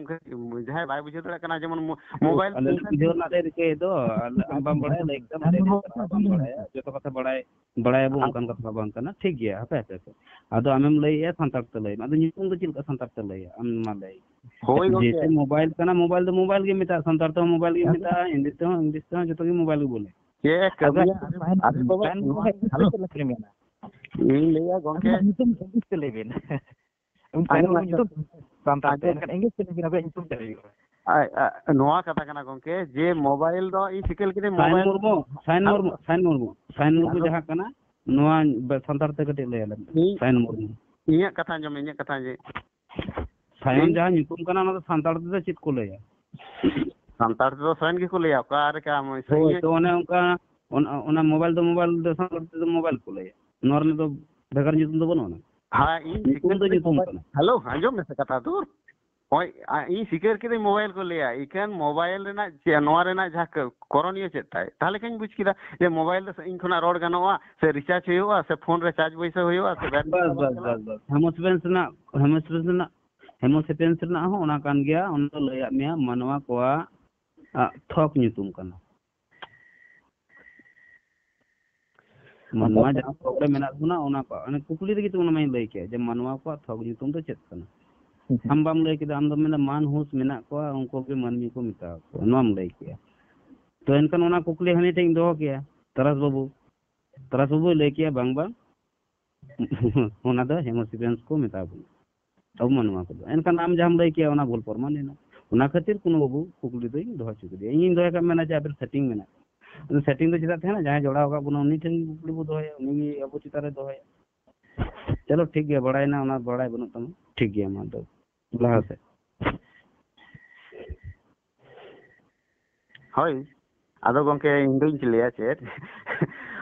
ᱡᱟᱦᱟᱸᱭ ᱵᱟᱭ ᱵᱩᱡᱷᱟᱹᱣ ᱫᱟᱲᱮᱭᱟᱜ ᱠᱟᱱᱟ, ᱡᱮᱢᱚᱱ ᱢᱳ-, ᱢᱳᱵᱟᱭᱤᱞ ᱟᱞᱮ ᱫᱚ ᱵᱩᱡᱷᱟᱹᱣ ᱨᱮᱱᱟᱜ ᱞᱮ ᱨᱤᱠᱟᱹᱭᱮᱫ ᱫᱚ, ᱟᱞᱮ ᱟᱢ ᱵᱟᱢ ᱵᱟᱲᱟᱭᱟ, ᱞᱟᱹᱭ ᱠᱮᱫᱟᱢ, ᱟᱞᱮ ᱞᱮ ᱪᱟᱞᱟᱜᱼᱟ, ᱵᱟᱢ ᱵᱟᱲᱟᱭᱟ, ᱡᱚᱛᱚ ᱠᱟᱛᱷᱟ ᱵᱟᱲᱟᱭ, ᱵᱟᱲᱟᱭᱟᱵᱚ, ᱚᱱᱠᱟᱱ ᱠᱟᱛᱷᱟ ᱵᱟᱝ ᱠᱟᱱᱟ᱾ ᱴᱷᱤᱠ ᱜᱮᱭᱟ, ᱦᱟᱯᱮ, ᱦᱟᱯᱮ, ᱦᱟᱯᱮ᱾ ᱟᱫᱚ ᱟᱢᱮᱢ ᱞᱟᱹᱭᱮᱫᱼᱟ ᱥᱟᱱᱛᱟᱲ ᱛᱮ ᱞᱟᱹᱭ ᱢᱮ, ᱟᱫᱚ ᱧᱩᱛᱩᱢ ᱫᱚ ᱪᱮᱫ ᱞᱮᱠᱟ ᱥᱟᱱᱛᱟᱲ ᱛᱮ ᱞᱟᱹᱭᱟ? ᱟᱢ ᱢᱟ ᱞᱟᱹᱭ᱾ ᱦᱳᱭ, ᱜᱚᱝᱠᱮ᱾ ᱡᱮᱦᱮᱛᱩ ᱢᱳᱵᱟᱭᱤᱞ ᱠᱟᱱᱟ, ᱢᱳᱵᱟᱭᱤᱞ ᱫᱚ ᱢᱳᱵᱟᱭᱤᱞ ᱜᱮ ᱢᱮᱛᱟᱜᱼᱟ, ᱥᱟᱱᱛᱟᱲ ᱛᱮᱦᱚᱸ ᱢᱳᱵᱟᱭᱤᱞ ᱜᱮ ᱢᱮᱛᱟᱜᱼᱟ, ᱦᱤᱱᱫᱤ ᱛᱮᱦᱚᱸ, ᱤᱝᱞᱤᱥ ᱛᱮᱦᱚᱸ, ᱡᱚᱛᱚ ᱜᱮ ᱢᱳᱵᱟᱭᱤᱞ ᱜᱮ ᱵᱚᱞᱮ᱾ ᱪᱮᱫ ᱟᱫᱚ ᱠᱟᱹᱢᱤᱭᱟ? ᱟᱨᱮ ᱵᱟᱵᱟ, ᱥᱟᱭᱤᱱ ᱱᱚᱣᱟ, ᱵᱚᱭ ᱦᱮᱞᱳ᱾ ᱪᱮᱫ ᱞᱮᱠᱟ ᱞᱤᱧ ᱢᱮᱱᱟ? ᱤᱧ ᱞᱟᱹᱭᱟ, ᱜᱚᱝᱠᱮ᱾ ᱟᱵᱤᱱᱟᱜ ᱧᱩᱛᱩᱢ ᱤᱝᱞᱤᱥ ᱛᱮ ᱞᱟᱹᱭ ᱵᱤᱱ᱾ ᱩᱱᱤ ᱥᱟᱭᱤᱱ ᱟᱸᱡᱚᱢ ᱵᱚᱭ ᱟᱸᱡᱚᱢ᱾ ᱧᱩᱛᱩᱢ ᱥᱟᱱᱛᱟᱲ ᱛᱮ, ᱟᱸᱡᱚᱢ᱾ ᱮᱱᱠᱷᱟᱱ ᱤᱝᱞᱤᱥ ᱛᱮ ᱞᱟᱹᱭ ᱵᱤᱱ, ᱟᱵᱤᱱᱟᱜ ᱧᱩᱛᱩᱢ ᱪᱮᱫ ᱦᱩᱭᱩᱜᱼᱟ? ᱟᱭ, ᱟ, ᱱᱚᱣᱟ ᱠᱟᱛᱷᱟ ᱠᱟᱱᱟ, ᱜᱚᱝᱠᱮ, ᱡᱮ ᱢᱳᱵᱟᱭᱤᱞ ᱫᱚ ᱤᱧ ᱴᱷᱤᱠᱟᱹ ᱞᱮᱠᱟᱛᱮ ᱥᱟᱭᱤᱱ ᱢᱳᱵᱟᱭᱤᱞ ᱢᱩᱨᱢᱩ, ᱥᱟᱭᱤᱱ ᱦᱮᱞᱳ᱾ ᱢᱩᱨᱢᱩ, ᱥᱟᱭᱤᱱ ᱢᱩᱨᱢᱩ, ᱥᱟᱭᱤᱱ ᱢᱩᱨᱢᱩ ᱦᱮᱞᱳ᱾ ᱡᱟᱦᱟᱸ ᱠᱟᱱᱟ, ᱱᱚᱣᱟ ᱵᱮ-, ᱥᱟᱱᱛᱟᱲ ᱛᱮ ᱠᱟᱹᱴᱤᱡ ᱞᱟᱹᱭ ᱟᱞᱮ ᱢᱮ᱾ ᱤᱧ ᱥᱟᱭᱤᱱ ᱢᱩᱨᱢᱩ᱾ ᱤᱧᱟᱹᱜ ᱠᱟᱛᱷᱟ ᱟᱸᱡᱚᱢ ᱢᱮ, ᱤᱧᱟᱹᱜ ᱠᱟᱛᱷᱟ ᱟᱸᱡᱚᱢ᱾ ᱥᱟᱭᱚᱱ ᱤᱧ ᱡᱟᱦᱟᱸ ᱧᱩᱛᱩᱢ ᱠᱟᱱᱟ, ᱚᱱᱟ ᱫᱚ ᱥᱟᱱᱛᱟᱲ ᱛᱮᱫᱚ ᱪᱮᱫ ᱠᱚ ᱞᱟᱹᱭᱟ? ᱥᱟᱱᱛᱟᱲ ᱛᱮᱫᱚ ᱥᱟᱭᱚᱱ ᱜᱮᱠᱚ ᱞᱟᱹᱭᱟ᱾ ᱚᱠᱟ ᱨᱮ ᱠᱟ-, ᱦᱳᱭ, ᱤᱭᱟᱹ ᱛᱚ ᱚᱱᱮ ᱚᱱᱠᱟ, ᱚᱱ-, ᱚᱱᱟ ᱢᱳᱵᱟᱭᱤᱞ ᱫᱚ ᱢᱳᱵᱟᱭᱤᱞ ᱫᱚ ᱥᱟᱱᱛᱟᱲ ᱛᱮᱫᱚ ᱢᱳᱵᱟᱭᱤᱞ ᱠᱚ ᱞᱟᱹᱭᱟ᱾ ᱱᱚᱣᱟ ᱨᱮᱱᱟᱜ ᱫᱚ ᱵᱷᱮᱜᱟᱨ ᱧᱩᱛᱩᱢ ᱫᱚ ᱵᱟᱹᱱᱩᱜ ᱟᱱᱟ᱾ ᱦᱮᱸ, ᱤᱧ ᱧᱩᱛᱩᱢ ᱥᱤᱠᱟᱹᱨ ᱫᱚ ᱠᱤᱫᱟᱹᱧ ᱧᱩᱛᱩᱢ ᱢᱳᱵᱟᱭᱤᱞ᱾ ᱠᱟᱱᱟ᱾ ᱦᱮᱞᱳ, ᱟᱸᱡᱚᱢ ᱢᱮᱥᱮ ᱠᱟᱛᱷᱟ ᱫᱩᱨ᱾ ᱦᱳᱭ, ᱟ-, ᱤᱧ ᱥᱤᱠᱟᱹᱨ ᱠᱤᱫᱟᱹᱧ ᱢᱳᱵᱟᱭᱤᱞ ᱠᱚ ᱞᱟᱹᱭᱟ᱾ ᱤᱠᱷᱟᱹᱱ ᱢᱳᱵᱟᱭᱤᱞ ᱨᱮᱱᱟᱜ ᱪᱮᱫ, ᱱᱚᱣᱟ ᱨᱮᱱᱟᱜ ᱡᱟᱦᱟᱸ ᱠᱚ-, ᱠᱚᱨᱚᱱᱤᱭᱚ ᱪᱮᱫ ᱛᱟᱭ? ᱛᱟᱦᱞᱮ ᱠᱷᱟᱱ ᱵᱩᱡᱽ ᱠᱮᱫᱟ ᱡᱮ ᱢᱳᱵᱟᱭᱤᱞ ᱫᱚ ᱥᱟᱺᱜᱤᱧ ᱠᱷᱚᱱᱟᱜ ᱨᱚᱲ ᱜᱟᱱᱚᱜᱼᱟ, ᱥᱮ recharge ᱦᱩᱭᱩᱜᱼᱟ, ᱥᱮ ᱯᱷᱳᱱ ᱨᱮ charge ᱵᱟᱹᱭᱥᱟᱹᱣ ᱦᱩᱭᱩᱜᱼᱟ, ᱥᱮ battery ᱵᱟᱥ, ᱪᱟᱵᱟᱜ ᱵᱟᱥ, ᱠᱟᱱᱟ᱾ ᱵᱟᱥ, ᱵᱟᱥ᱾ Homo sapiens ᱨᱮᱱᱟᱜ, Homo sapiens ᱨᱮᱱᱟᱜ, Homo sapiens ᱨᱮᱱᱟᱜ ᱦᱚᱸ ᱚᱱᱟ ᱠᱟᱱ ᱜᱮᱭᱟ᱾ ᱚᱱᱟ ᱫᱚ ᱞᱟᱹᱭᱟᱫ ᱢᱮᱭᱟ ᱢᱟᱱᱣᱟ ᱠᱚᱣᱟᱜ, ᱟ, ᱛᱷᱚᱠ ᱧᱩᱛᱩᱢ ᱠᱟᱱᱟ᱾ ᱢᱟᱱᱣᱟ ᱡᱟᱦᱟᱸ ᱛᱷᱚᱠ ᱨᱮ ᱢᱮᱱᱟᱜ ᱵᱚᱱᱟ, ᱚᱱᱟ ᱠᱚ, ᱚᱱᱮ ᱠᱩᱠᱞᱤ ᱨᱮᱜᱮ ᱛᱚ ᱚᱱᱟ ᱢᱟᱧ ᱞᱟᱹᱭ ᱠᱮᱫ ᱡᱮ ᱢᱟᱱᱣᱟ ᱠᱚᱣᱟᱜ ᱛᱷᱚᱠ ᱧᱩᱛᱩᱢ ᱫᱚ ᱪᱮᱫ ᱠᱟᱱᱟ? ᱦᱩᱸ, ᱦᱩᱸ᱾ ᱟᱢ ᱵᱟᱢ ᱞᱟᱹᱭ ᱠᱮᱫᱟ, ᱟᱢ ᱫᱚᱢ ᱢᱮᱱᱫᱟ ᱢᱟᱱ ᱦᱩᱥ ᱢᱮᱱᱟᱜ ᱠᱚᱣᱟ, ᱩᱱᱠᱩ ᱜᱮ ᱢᱟᱹᱱᱢᱤ ᱠᱚ ᱢᱮᱛᱟ ᱠᱚᱣᱟ, ᱱᱚᱣᱟᱢ ᱞᱟᱹᱭ ᱠᱮᱫᱟ᱾ ᱛᱚ ᱮᱱᱠᱷᱟᱱ ᱚᱱᱟ ᱠᱩᱠᱞᱤ ᱦᱟᱹᱱᱤ ᱴᱷᱮᱱ ᱤᱧ ᱫᱚᱦᱚ ᱠᱮᱭᱟ, ᱛᱟᱨᱟᱥ ᱵᱟᱹᱵᱩ, ᱛᱟᱨᱟᱥ ᱵᱟᱹᱵᱩᱭ ᱞᱟᱹᱭ ᱠᱮᱭᱟ, "ᱵᱟᱝ, ᱵᱟᱝ, ᱚᱱᱟ ᱫᱚ Homo sapiens ᱠᱚ ᱢᱮᱛᱟ ᱵᱚᱱᱟ, ᱟᱵᱚ ᱢᱟᱱᱣᱟ ᱠᱚᱫᱚ᱾" ᱮᱱᱠᱷᱟᱱ ᱟᱢ ᱡᱟᱦᱟᱸᱢ ᱞᱟᱹᱭ ᱠᱮᱭᱟ, ᱚᱱᱟ ᱵᱷᱩᱞ ᱯᱨᱚᱢᱟᱱ ᱮᱱᱟ᱾ ᱚᱱᱟ ᱠᱷᱟᱹᱛᱤᱨ ᱠᱳᱱᱳ ᱵᱟᱹᱵᱩ ᱠᱩᱠᱞᱤ ᱫᱚᱧ ᱫᱚᱦᱚ ᱦᱚᱪᱚ ᱠᱮᱫᱮᱭᱟ᱾ ᱤᱧᱤᱧ ᱫᱚᱦᱚᱭ ᱠᱷᱟᱱ ᱢᱮᱱᱟ ᱡᱮ ᱟᱵᱮᱱ setting ᱢᱮᱱᱟᱜᱼᱟ᱾ ᱟᱫᱚ setting ᱫᱚ ᱪᱮᱫᱟᱜ ᱛᱟᱦᱮᱱᱟ? ᱡᱟᱦᱟᱸᱭ ᱡᱚᱲᱟᱣ ᱟᱠᱟᱫ ᱵᱚᱱᱟ ᱩᱱᱤ ᱴᱷᱮᱱ ᱜᱮ ᱠᱩᱠᱞᱤ ᱵᱚ ᱫᱚᱦᱚᱭᱟ, ᱩᱱᱤ ᱜᱮ ᱟᱵᱚ ᱪᱮᱛᱟᱱ ᱨᱮ ᱫᱚᱦᱚᱭᱟ᱾ ᱪᱚᱞᱚ ᱴᱷᱤᱠ ᱜᱮᱭᱟ, ᱵᱟᱲᱟᱭᱮᱱᱟ, ᱚᱱᱟ ᱵᱟᱲᱟᱭ ᱵᱟᱹᱱᱩᱜ ᱛᱟᱢᱟ, ᱴᱷᱤᱠ ᱜᱮᱭᱟ, ᱢᱟ ᱫᱚ ᱞᱟᱦᱟ ᱥᱮᱫ᱾ ᱦᱳᱭ, ᱟᱫᱚ ᱜᱚᱝᱠᱮ, ᱤᱧ ᱫᱚᱧ ᱞᱟᱹᱭᱟ ᱪᱮᱫ,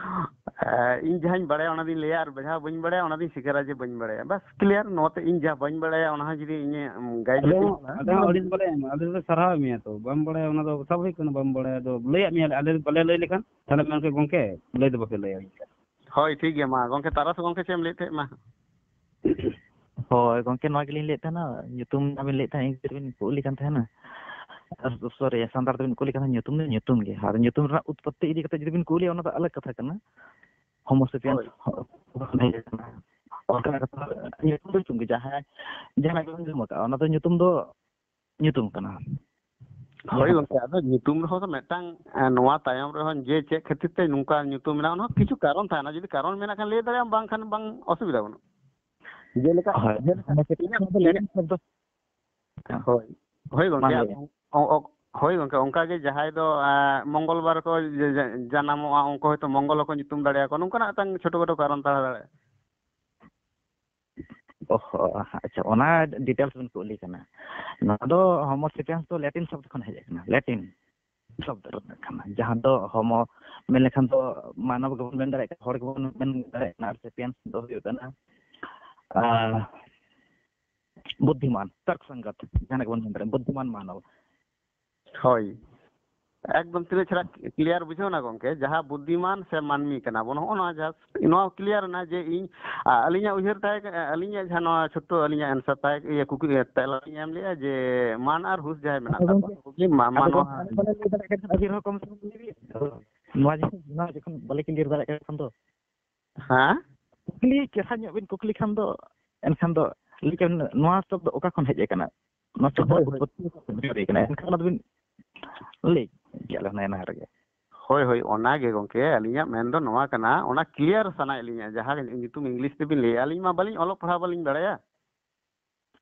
ᱤᱧ ᱡᱟᱦᱟᱸᱧ ᱵᱟᱲᱟᱭᱟ ᱚᱱᱟ ᱫᱩᱧ ᱞᱟᱹᱭᱟ, ᱟᱨ ᱡᱟᱦᱟᱸ ᱵᱟᱹᱧ ᱵᱟᱲᱟᱭᱟ ᱚᱱᱟ ᱫᱩᱧ ᱥᱤᱠᱟᱹᱨᱟ ᱡᱮ ᱵᱟᱹᱧ ᱵᱟᱲᱟᱭᱟ᱾ ᱵᱟᱥ, ᱠᱞᱤᱭᱟᱨ᱾ ᱱᱚᱣᱟᱛᱮ ᱤᱧ ᱡᱟᱦᱟᱸ ᱵᱟᱹᱧ ᱵᱟᱲᱟᱭᱟ ᱚᱱᱟ ᱦᱚᱸ ᱡᱩᱫᱤ ᱤᱧᱮ, ᱩᱢ, ᱜᱟᱭᱤᱰ ᱟᱞᱮ ᱞᱮᱠᱟᱧ ᱦᱚᱸ, ᱟᱞᱮ ᱦᱚᱸ ᱟᱹᱰᱤ ᱵᱟᱞᱮ ᱮᱢᱟ, ᱟᱹᱰᱤ ᱞᱮ ᱥᱟᱨᱦᱟᱣᱮᱫ ᱢᱮᱭᱟ ᱛᱚ᱾ ᱵᱟᱢ ᱵᱟᱲᱟᱭᱟ ᱚᱱᱟ ᱫᱚ ᱥᱟᱵᱷᱟᱵᱤᱠ ᱠᱟᱱᱟ, ᱵᱟᱢ ᱵᱟᱲᱟᱭᱟ᱾ ᱟᱫᱚ ᱞᱟᱹᱭᱟᱫ ᱢᱮᱭᱟ ᱞᱮ, ᱟᱞᱮ ᱵᱟᱞᱮ ᱞᱟᱹᱭ ᱞᱮᱠᱷᱟᱱ ᱛᱟᱦᱞᱮ ᱢᱮᱱ ᱠᱮ, "ᱜᱚᱝᱠᱮ, ᱞᱟᱹᱭ ᱫᱚ ᱵᱟᱯᱮ ᱞᱟᱹᱭᱟ ᱤᱧ ᱠᱟᱱᱟ?" ᱦᱳᱭ, ᱴᱷᱤᱠ ᱜᱮᱭᱟ᱾ ᱢᱟ ᱜᱚᱝᱠᱮ, ᱛᱟᱨᱟᱥ ᱜᱚᱝᱠᱮ, ᱪᱮᱫ ᱮᱢ ᱞᱟᱹᱭᱮᱫ ᱛᱟᱦᱮᱸᱫ? ᱢᱟ᱾ ᱦᱳᱭ ᱜᱚᱝᱠᱮ, ᱱᱚᱣᱟ ᱜᱮᱞᱤᱧ ᱞᱟᱹᱭᱮᱫ ᱛᱟᱦᱮᱱᱟ, ᱧᱩᱛᱩᱢ ᱢᱟᱵᱤᱱ ᱞᱟᱹᱭᱮᱫ ᱛᱟᱦᱮᱸᱫ, ᱤᱝᱞᱤᱥ ᱨᱮᱵᱤᱱ ᱠᱩᱞᱤ ᱠᱟᱱ ᱛᱟᱦᱮᱱᱟ, ᱟᱨ, ᱥᱚᱨᱤ, ᱥᱟᱱᱛᱟᱲ ᱛᱮᱵᱤᱱ ᱠᱩᱞᱤ ᱠᱟᱱ ᱛᱟᱦᱮᱸᱫ, ᱧᱩᱛᱩᱢ ᱫᱚ ᱧᱩᱛᱩᱢ ᱜᱮ᱾ ᱟᱨ ᱧᱩᱛᱩᱢ ᱨᱮᱱᱟᱜ ᱩᱛᱯᱚᱛᱛᱤ ᱤᱫᱤ ᱠᱟᱛᱮ ᱡᱩᱫᱤ ᱵᱤᱱ ᱠᱩᱞᱤᱭᱟ, ᱚᱱᱟ ᱫᱚ ᱟᱞᱟᱜᱽ ᱠᱟᱛᱷᱟ ᱠᱟᱱᱟ, ᱦᱳᱢᱳᱥᱮᱯᱤᱭᱟᱱᱥ᱾ ᱦᱳᱭ᱾ ᱚᱱᱠᱟᱱᱟᱜ ᱠᱟᱛᱷᱟ, ᱧᱩᱛᱩᱢ ᱫᱚ ᱧᱩᱛᱩᱢ ᱜᱮ, ᱡᱟᱦᱟᱸ, ᱡᱟᱦᱟᱱᱟᱜ ᱜᱮᱵᱚᱱ ᱡᱚᱢ ᱟᱠᱟᱫᱼᱟ, ᱚᱱᱟ ᱫᱚ ᱧᱩᱛᱩᱢ ᱫᱚ ᱧᱩᱛᱩᱢ ᱠᱟᱱᱟ᱾ ᱦᱳᱭ ᱡᱟᱦᱟᱸ ᱜᱚᱝᱠᱮ, ᱟᱫᱚ ᱧᱩᱛᱩᱢ ᱨᱮᱦᱚᱸ ᱫᱚ ᱢᱤᱫᱴᱟᱝ, ᱮ, ᱱᱚᱣᱟ ᱛᱟᱭᱚᱢ ᱨᱮᱦᱚᱸ ᱡᱮ ᱪᱮᱫ ᱠᱷᱟᱹᱛᱤᱨ ᱛᱮ ᱱᱚᱝᱠᱟ ᱧᱩᱛᱩᱢ ᱢᱮᱱᱟᱜᱼᱟ, ᱚᱱᱟ ᱦᱚᱸ ᱠᱤᱪᱷᱩ ᱠᱟᱨᱚᱱ ᱛᱟᱦᱮᱱᱟ᱾ ᱡᱩᱫᱤ ᱠᱟᱨᱚᱱ ᱢᱮᱱᱟᱜ ᱠᱷᱟᱱ ᱞᱟᱹᱭ ᱫᱟᱲᱮᱭᱟᱜᱼᱟᱢ, ᱵᱟᱝᱠᱷᱟᱱ ᱵᱟᱝ, ᱚᱥᱩᱵᱤᱫᱷᱟ ᱵᱟᱹᱱᱩᱜᱼᱟ᱾ ᱡᱮᱞᱮᱠᱟ, ᱦᱳᱭ, ᱡᱮᱞᱮᱠᱟ ᱦᱳᱢᱳᱥᱮᱯᱤᱭᱟᱱᱥ ᱤᱧᱟᱹᱜ, ᱫᱚ ᱞᱮᱴᱤᱱ ᱥᱚᱵᱫᱚ᱾ ᱦᱳᱭ, ᱦᱳᱭ ᱢᱟ ᱜᱚᱝᱠᱮ, ᱞᱟᱹᱭ ᱵᱮᱱ᱾ ᱚ-, ᱚ-, ᱦᱳᱭ ᱜᱚᱝᱠᱮ, ᱚᱱᱠᱟ ᱜᱮ ᱡᱟᱦᱟᱸᱭ ᱫᱚ, ᱮ, ᱢᱚᱝᱜᱚᱞ ᱵᱟᱨ ᱠᱚ ᱡᱟ-, ᱡᱟ-, ᱡᱟᱱᱟᱢᱚᱜᱼᱟ, ᱩᱱᱠᱩ ᱦᱚᱭᱛᱳ ᱢᱚᱝᱜᱚᱞ ᱦᱚᱸᱠᱚ ᱧᱩᱛᱩᱢ ᱫᱟᱲᱮᱭᱟᱠᱚᱣᱟ, ᱱᱚᱝᱠᱟᱱᱟᱜ ᱢᱤᱫᱴᱟᱝ ᱪᱷᱳᱴᱳ ᱠᱷᱟᱴᱳ ᱠᱟᱨᱚᱱ ᱛᱟᱦᱮᱸ ᱫᱟᱲᱮᱭᱟᱜᱼᱟ᱾ ᱚᱦᱚ, ᱟᱪᱪᱷᱟ, ᱚᱱᱟ ᱰᱤᱴᱮᱞᱥ ᱵᱤᱱ ᱠᱩᱞᱤ ᱠᱟᱱᱟ᱾ ᱱᱚᱣᱟ ᱫᱚ ᱦᱳᱢᱳ ᱥᱮᱯᱤᱭᱟᱱᱥ ᱫᱚ ᱞᱮᱴᱤᱱ ᱥᱚᱵᱫᱚ ᱠᱷᱚᱱ ᱦᱮᱡ ᱟᱠᱟᱱᱟ, ᱞᱮᱴᱤᱱ ᱥᱚᱵᱫᱚ ᱨᱮᱱᱟᱜ ᱠᱟᱱᱟ, ᱡᱟᱦᱟᱸ ᱫᱚ ᱦᱳᱢᱳ ᱢᱮᱱ ᱞᱮᱠᱷᱟᱱ ᱫᱚ ᱢᱟᱱᱚᱵ ᱜᱮᱵᱚᱱ ᱢᱮᱱ ᱫᱟᱲᱮᱭᱟᱜ ᱠᱟᱱᱟ, ᱦᱚᱲ ᱜᱮᱵᱚᱱ ᱢᱮᱱ ᱫᱟᱲᱮᱭᱟᱜ ᱠᱟᱱᱟ, ᱟᱨ ᱥᱮᱯᱤᱭᱟᱱᱥ ᱫᱚ ᱦᱩᱭᱩᱜ ᱠᱟᱱᱟ, ᱟᱨ, ᱵᱩᱫᱽᱫᱷᱤᱢᱟᱱ, ᱛᱚᱨᱠ ᱥᱚᱝᱜᱚᱛ, ᱡᱟᱦᱟᱸ ᱜᱮᱵᱚᱱ ᱢᱮᱱ ᱫᱟᱲᱮᱭᱟᱜᱼᱟ, ᱵᱩᱫᱽᱫᱷᱤᱢᱟᱱ ᱢᱟᱱᱚᱵ᱾ ᱦᱳᱭ, ᱮᱠᱫᱚᱢ ᱛᱤᱱᱟᱹᱜ ᱪᱮᱦᱨᱟ ᱠᱞᱤᱭᱟᱨ ᱵᱩᱡᱷᱟᱹᱣ ᱮᱱᱟ ᱜᱚᱝᱠᱮ, ᱡᱟᱦᱟᱸ ᱵᱩᱫᱽᱫᱷᱤᱢᱟᱱ ᱥᱮ ᱢᱟᱹᱱᱢᱤ ᱠᱟᱱᱟ ᱵᱚᱱ, ᱱᱚᱜᱼᱚ ᱱᱚᱣᱟ ᱡᱟᱦᱟᱸ, ᱱᱚᱣᱟ ᱠᱞᱤᱭᱟᱨ ᱮᱱᱟ ᱡᱮ ᱤᱧ, ᱟ, ᱟᱹᱞᱤᱧᱟᱜ ᱩᱭᱦᱟᱹᱨ ᱛᱟᱦᱮᱸ ᱠᱟ-, ᱟᱹᱞᱤᱧᱟᱜ ᱡᱟᱦᱟᱸ ᱱᱚᱣᱟ ᱪᱷᱳᱴᱳ ᱟᱹᱞᱤᱧᱟᱜ ᱮᱱᱥᱟᱨ ᱛᱟᱦᱮᱸ, ᱤᱭᱟᱹ, ᱠᱩᱠᱞᱤ, ᱛᱮᱞᱟ ᱞᱤᱧ ᱮᱢ ᱞᱮᱜᱼᱟ ᱡᱮ ᱢᱟᱱ ᱟᱨ ᱦᱩᱥ ᱡᱟᱦᱟᱸᱭ ᱢᱮᱱᱟᱜ ᱟᱫᱚ ᱛᱟᱠᱚᱣᱟ, ᱜᱚᱝᱠᱮ, ᱱᱩᱠᱩ ᱜᱮ ᱢᱟ-, ᱟᱫᱚ ᱢᱟᱱᱣᱟ᱾ ᱜᱚᱝᱠᱮ, ᱟᱵᱮᱱ ᱵᱟᱞᱮ ᱞᱟᱹᱭ ᱫᱟᱲᱮᱭᱟᱜ ᱠᱟᱱ ᱠᱷᱟᱱ ᱟᱹᱵᱤᱱ ᱦᱚᱸ ᱠᱚᱢ ᱥᱚᱢ ᱞᱟᱹᱭ ᱵᱤᱱ᱾ ᱱᱚᱣᱟ ᱡᱤᱱᱤᱥ, ᱱᱚᱣᱟ ᱡᱚᱠᱷᱚᱱ ᱵᱟᱞᱮ ᱠᱞᱤᱭᱟᱨ ᱫᱟᱲᱮᱭᱟᱜ ᱠᱟᱱ ᱠᱷᱟᱱ ᱫᱚ, ᱦᱮᱸ? ᱠᱩᱠᱞᱤ ᱪᱮᱦᱨᱟ ᱧᱚᱜ ᱵᱤᱱ ᱠᱩᱠᱞᱤ ᱠᱷᱟᱱ ᱫᱚ, ᱮᱱᱠᱷᱟᱱ ᱫᱚ ᱞᱟᱹᱭ ᱠᱮᱫ ᱱᱚᱣᱟ ᱥᱚᱵᱫᱚ ᱚᱠᱟ ᱠᱷᱚᱱ ᱦᱮᱡ ᱟᱠᱟᱱᱟ? ᱱᱚᱣᱟ ᱥᱚᱵᱫᱚ ᱦᱳᱭ, ᱦᱳᱭ᱾ ᱩᱛᱯᱚᱛᱛᱤ ᱚᱠᱟ ᱠᱷᱚᱱ ᱦᱮᱡ ᱟᱠᱟᱱᱟ? ᱮᱱᱠᱷᱟᱱ ᱚᱱᱟ ᱫᱚᱵᱤᱱ ᱞᱟᱹᱭ ᱠᱮᱫ ᱞᱮᱠᱟ ᱚᱱᱟ ᱨᱮᱜᱮ᱾ ᱦᱳᱭ, ᱦᱳᱭ, ᱚᱱᱟᱜᱮ ᱜᱚᱝᱠᱮ, ᱟᱹᱞᱤᱧᱟᱜ ᱢᱮᱱ ᱫᱚ ᱱᱚᱣᱟ ᱠᱟᱱᱟ, ᱚᱱᱟ ᱠᱞᱤᱭᱟᱨ ᱥᱟᱱᱟᱭᱮᱫ ᱞᱤᱧᱟ, ᱡᱟᱦᱟᱸ ᱧᱩᱛᱩᱢ ᱤᱝᱞᱤᱥ ᱛᱮᱵᱤᱱ ᱞᱟᱹᱭᱟ, ᱟᱹᱞᱤᱧ ᱢᱟ ᱵᱟᱹᱞᱤᱧ ᱚᱞᱚᱜ ᱯᱟᱲᱦᱟᱣ ᱵᱟᱹᱞᱤᱧ ᱵᱟᱲᱟᱭᱟ᱾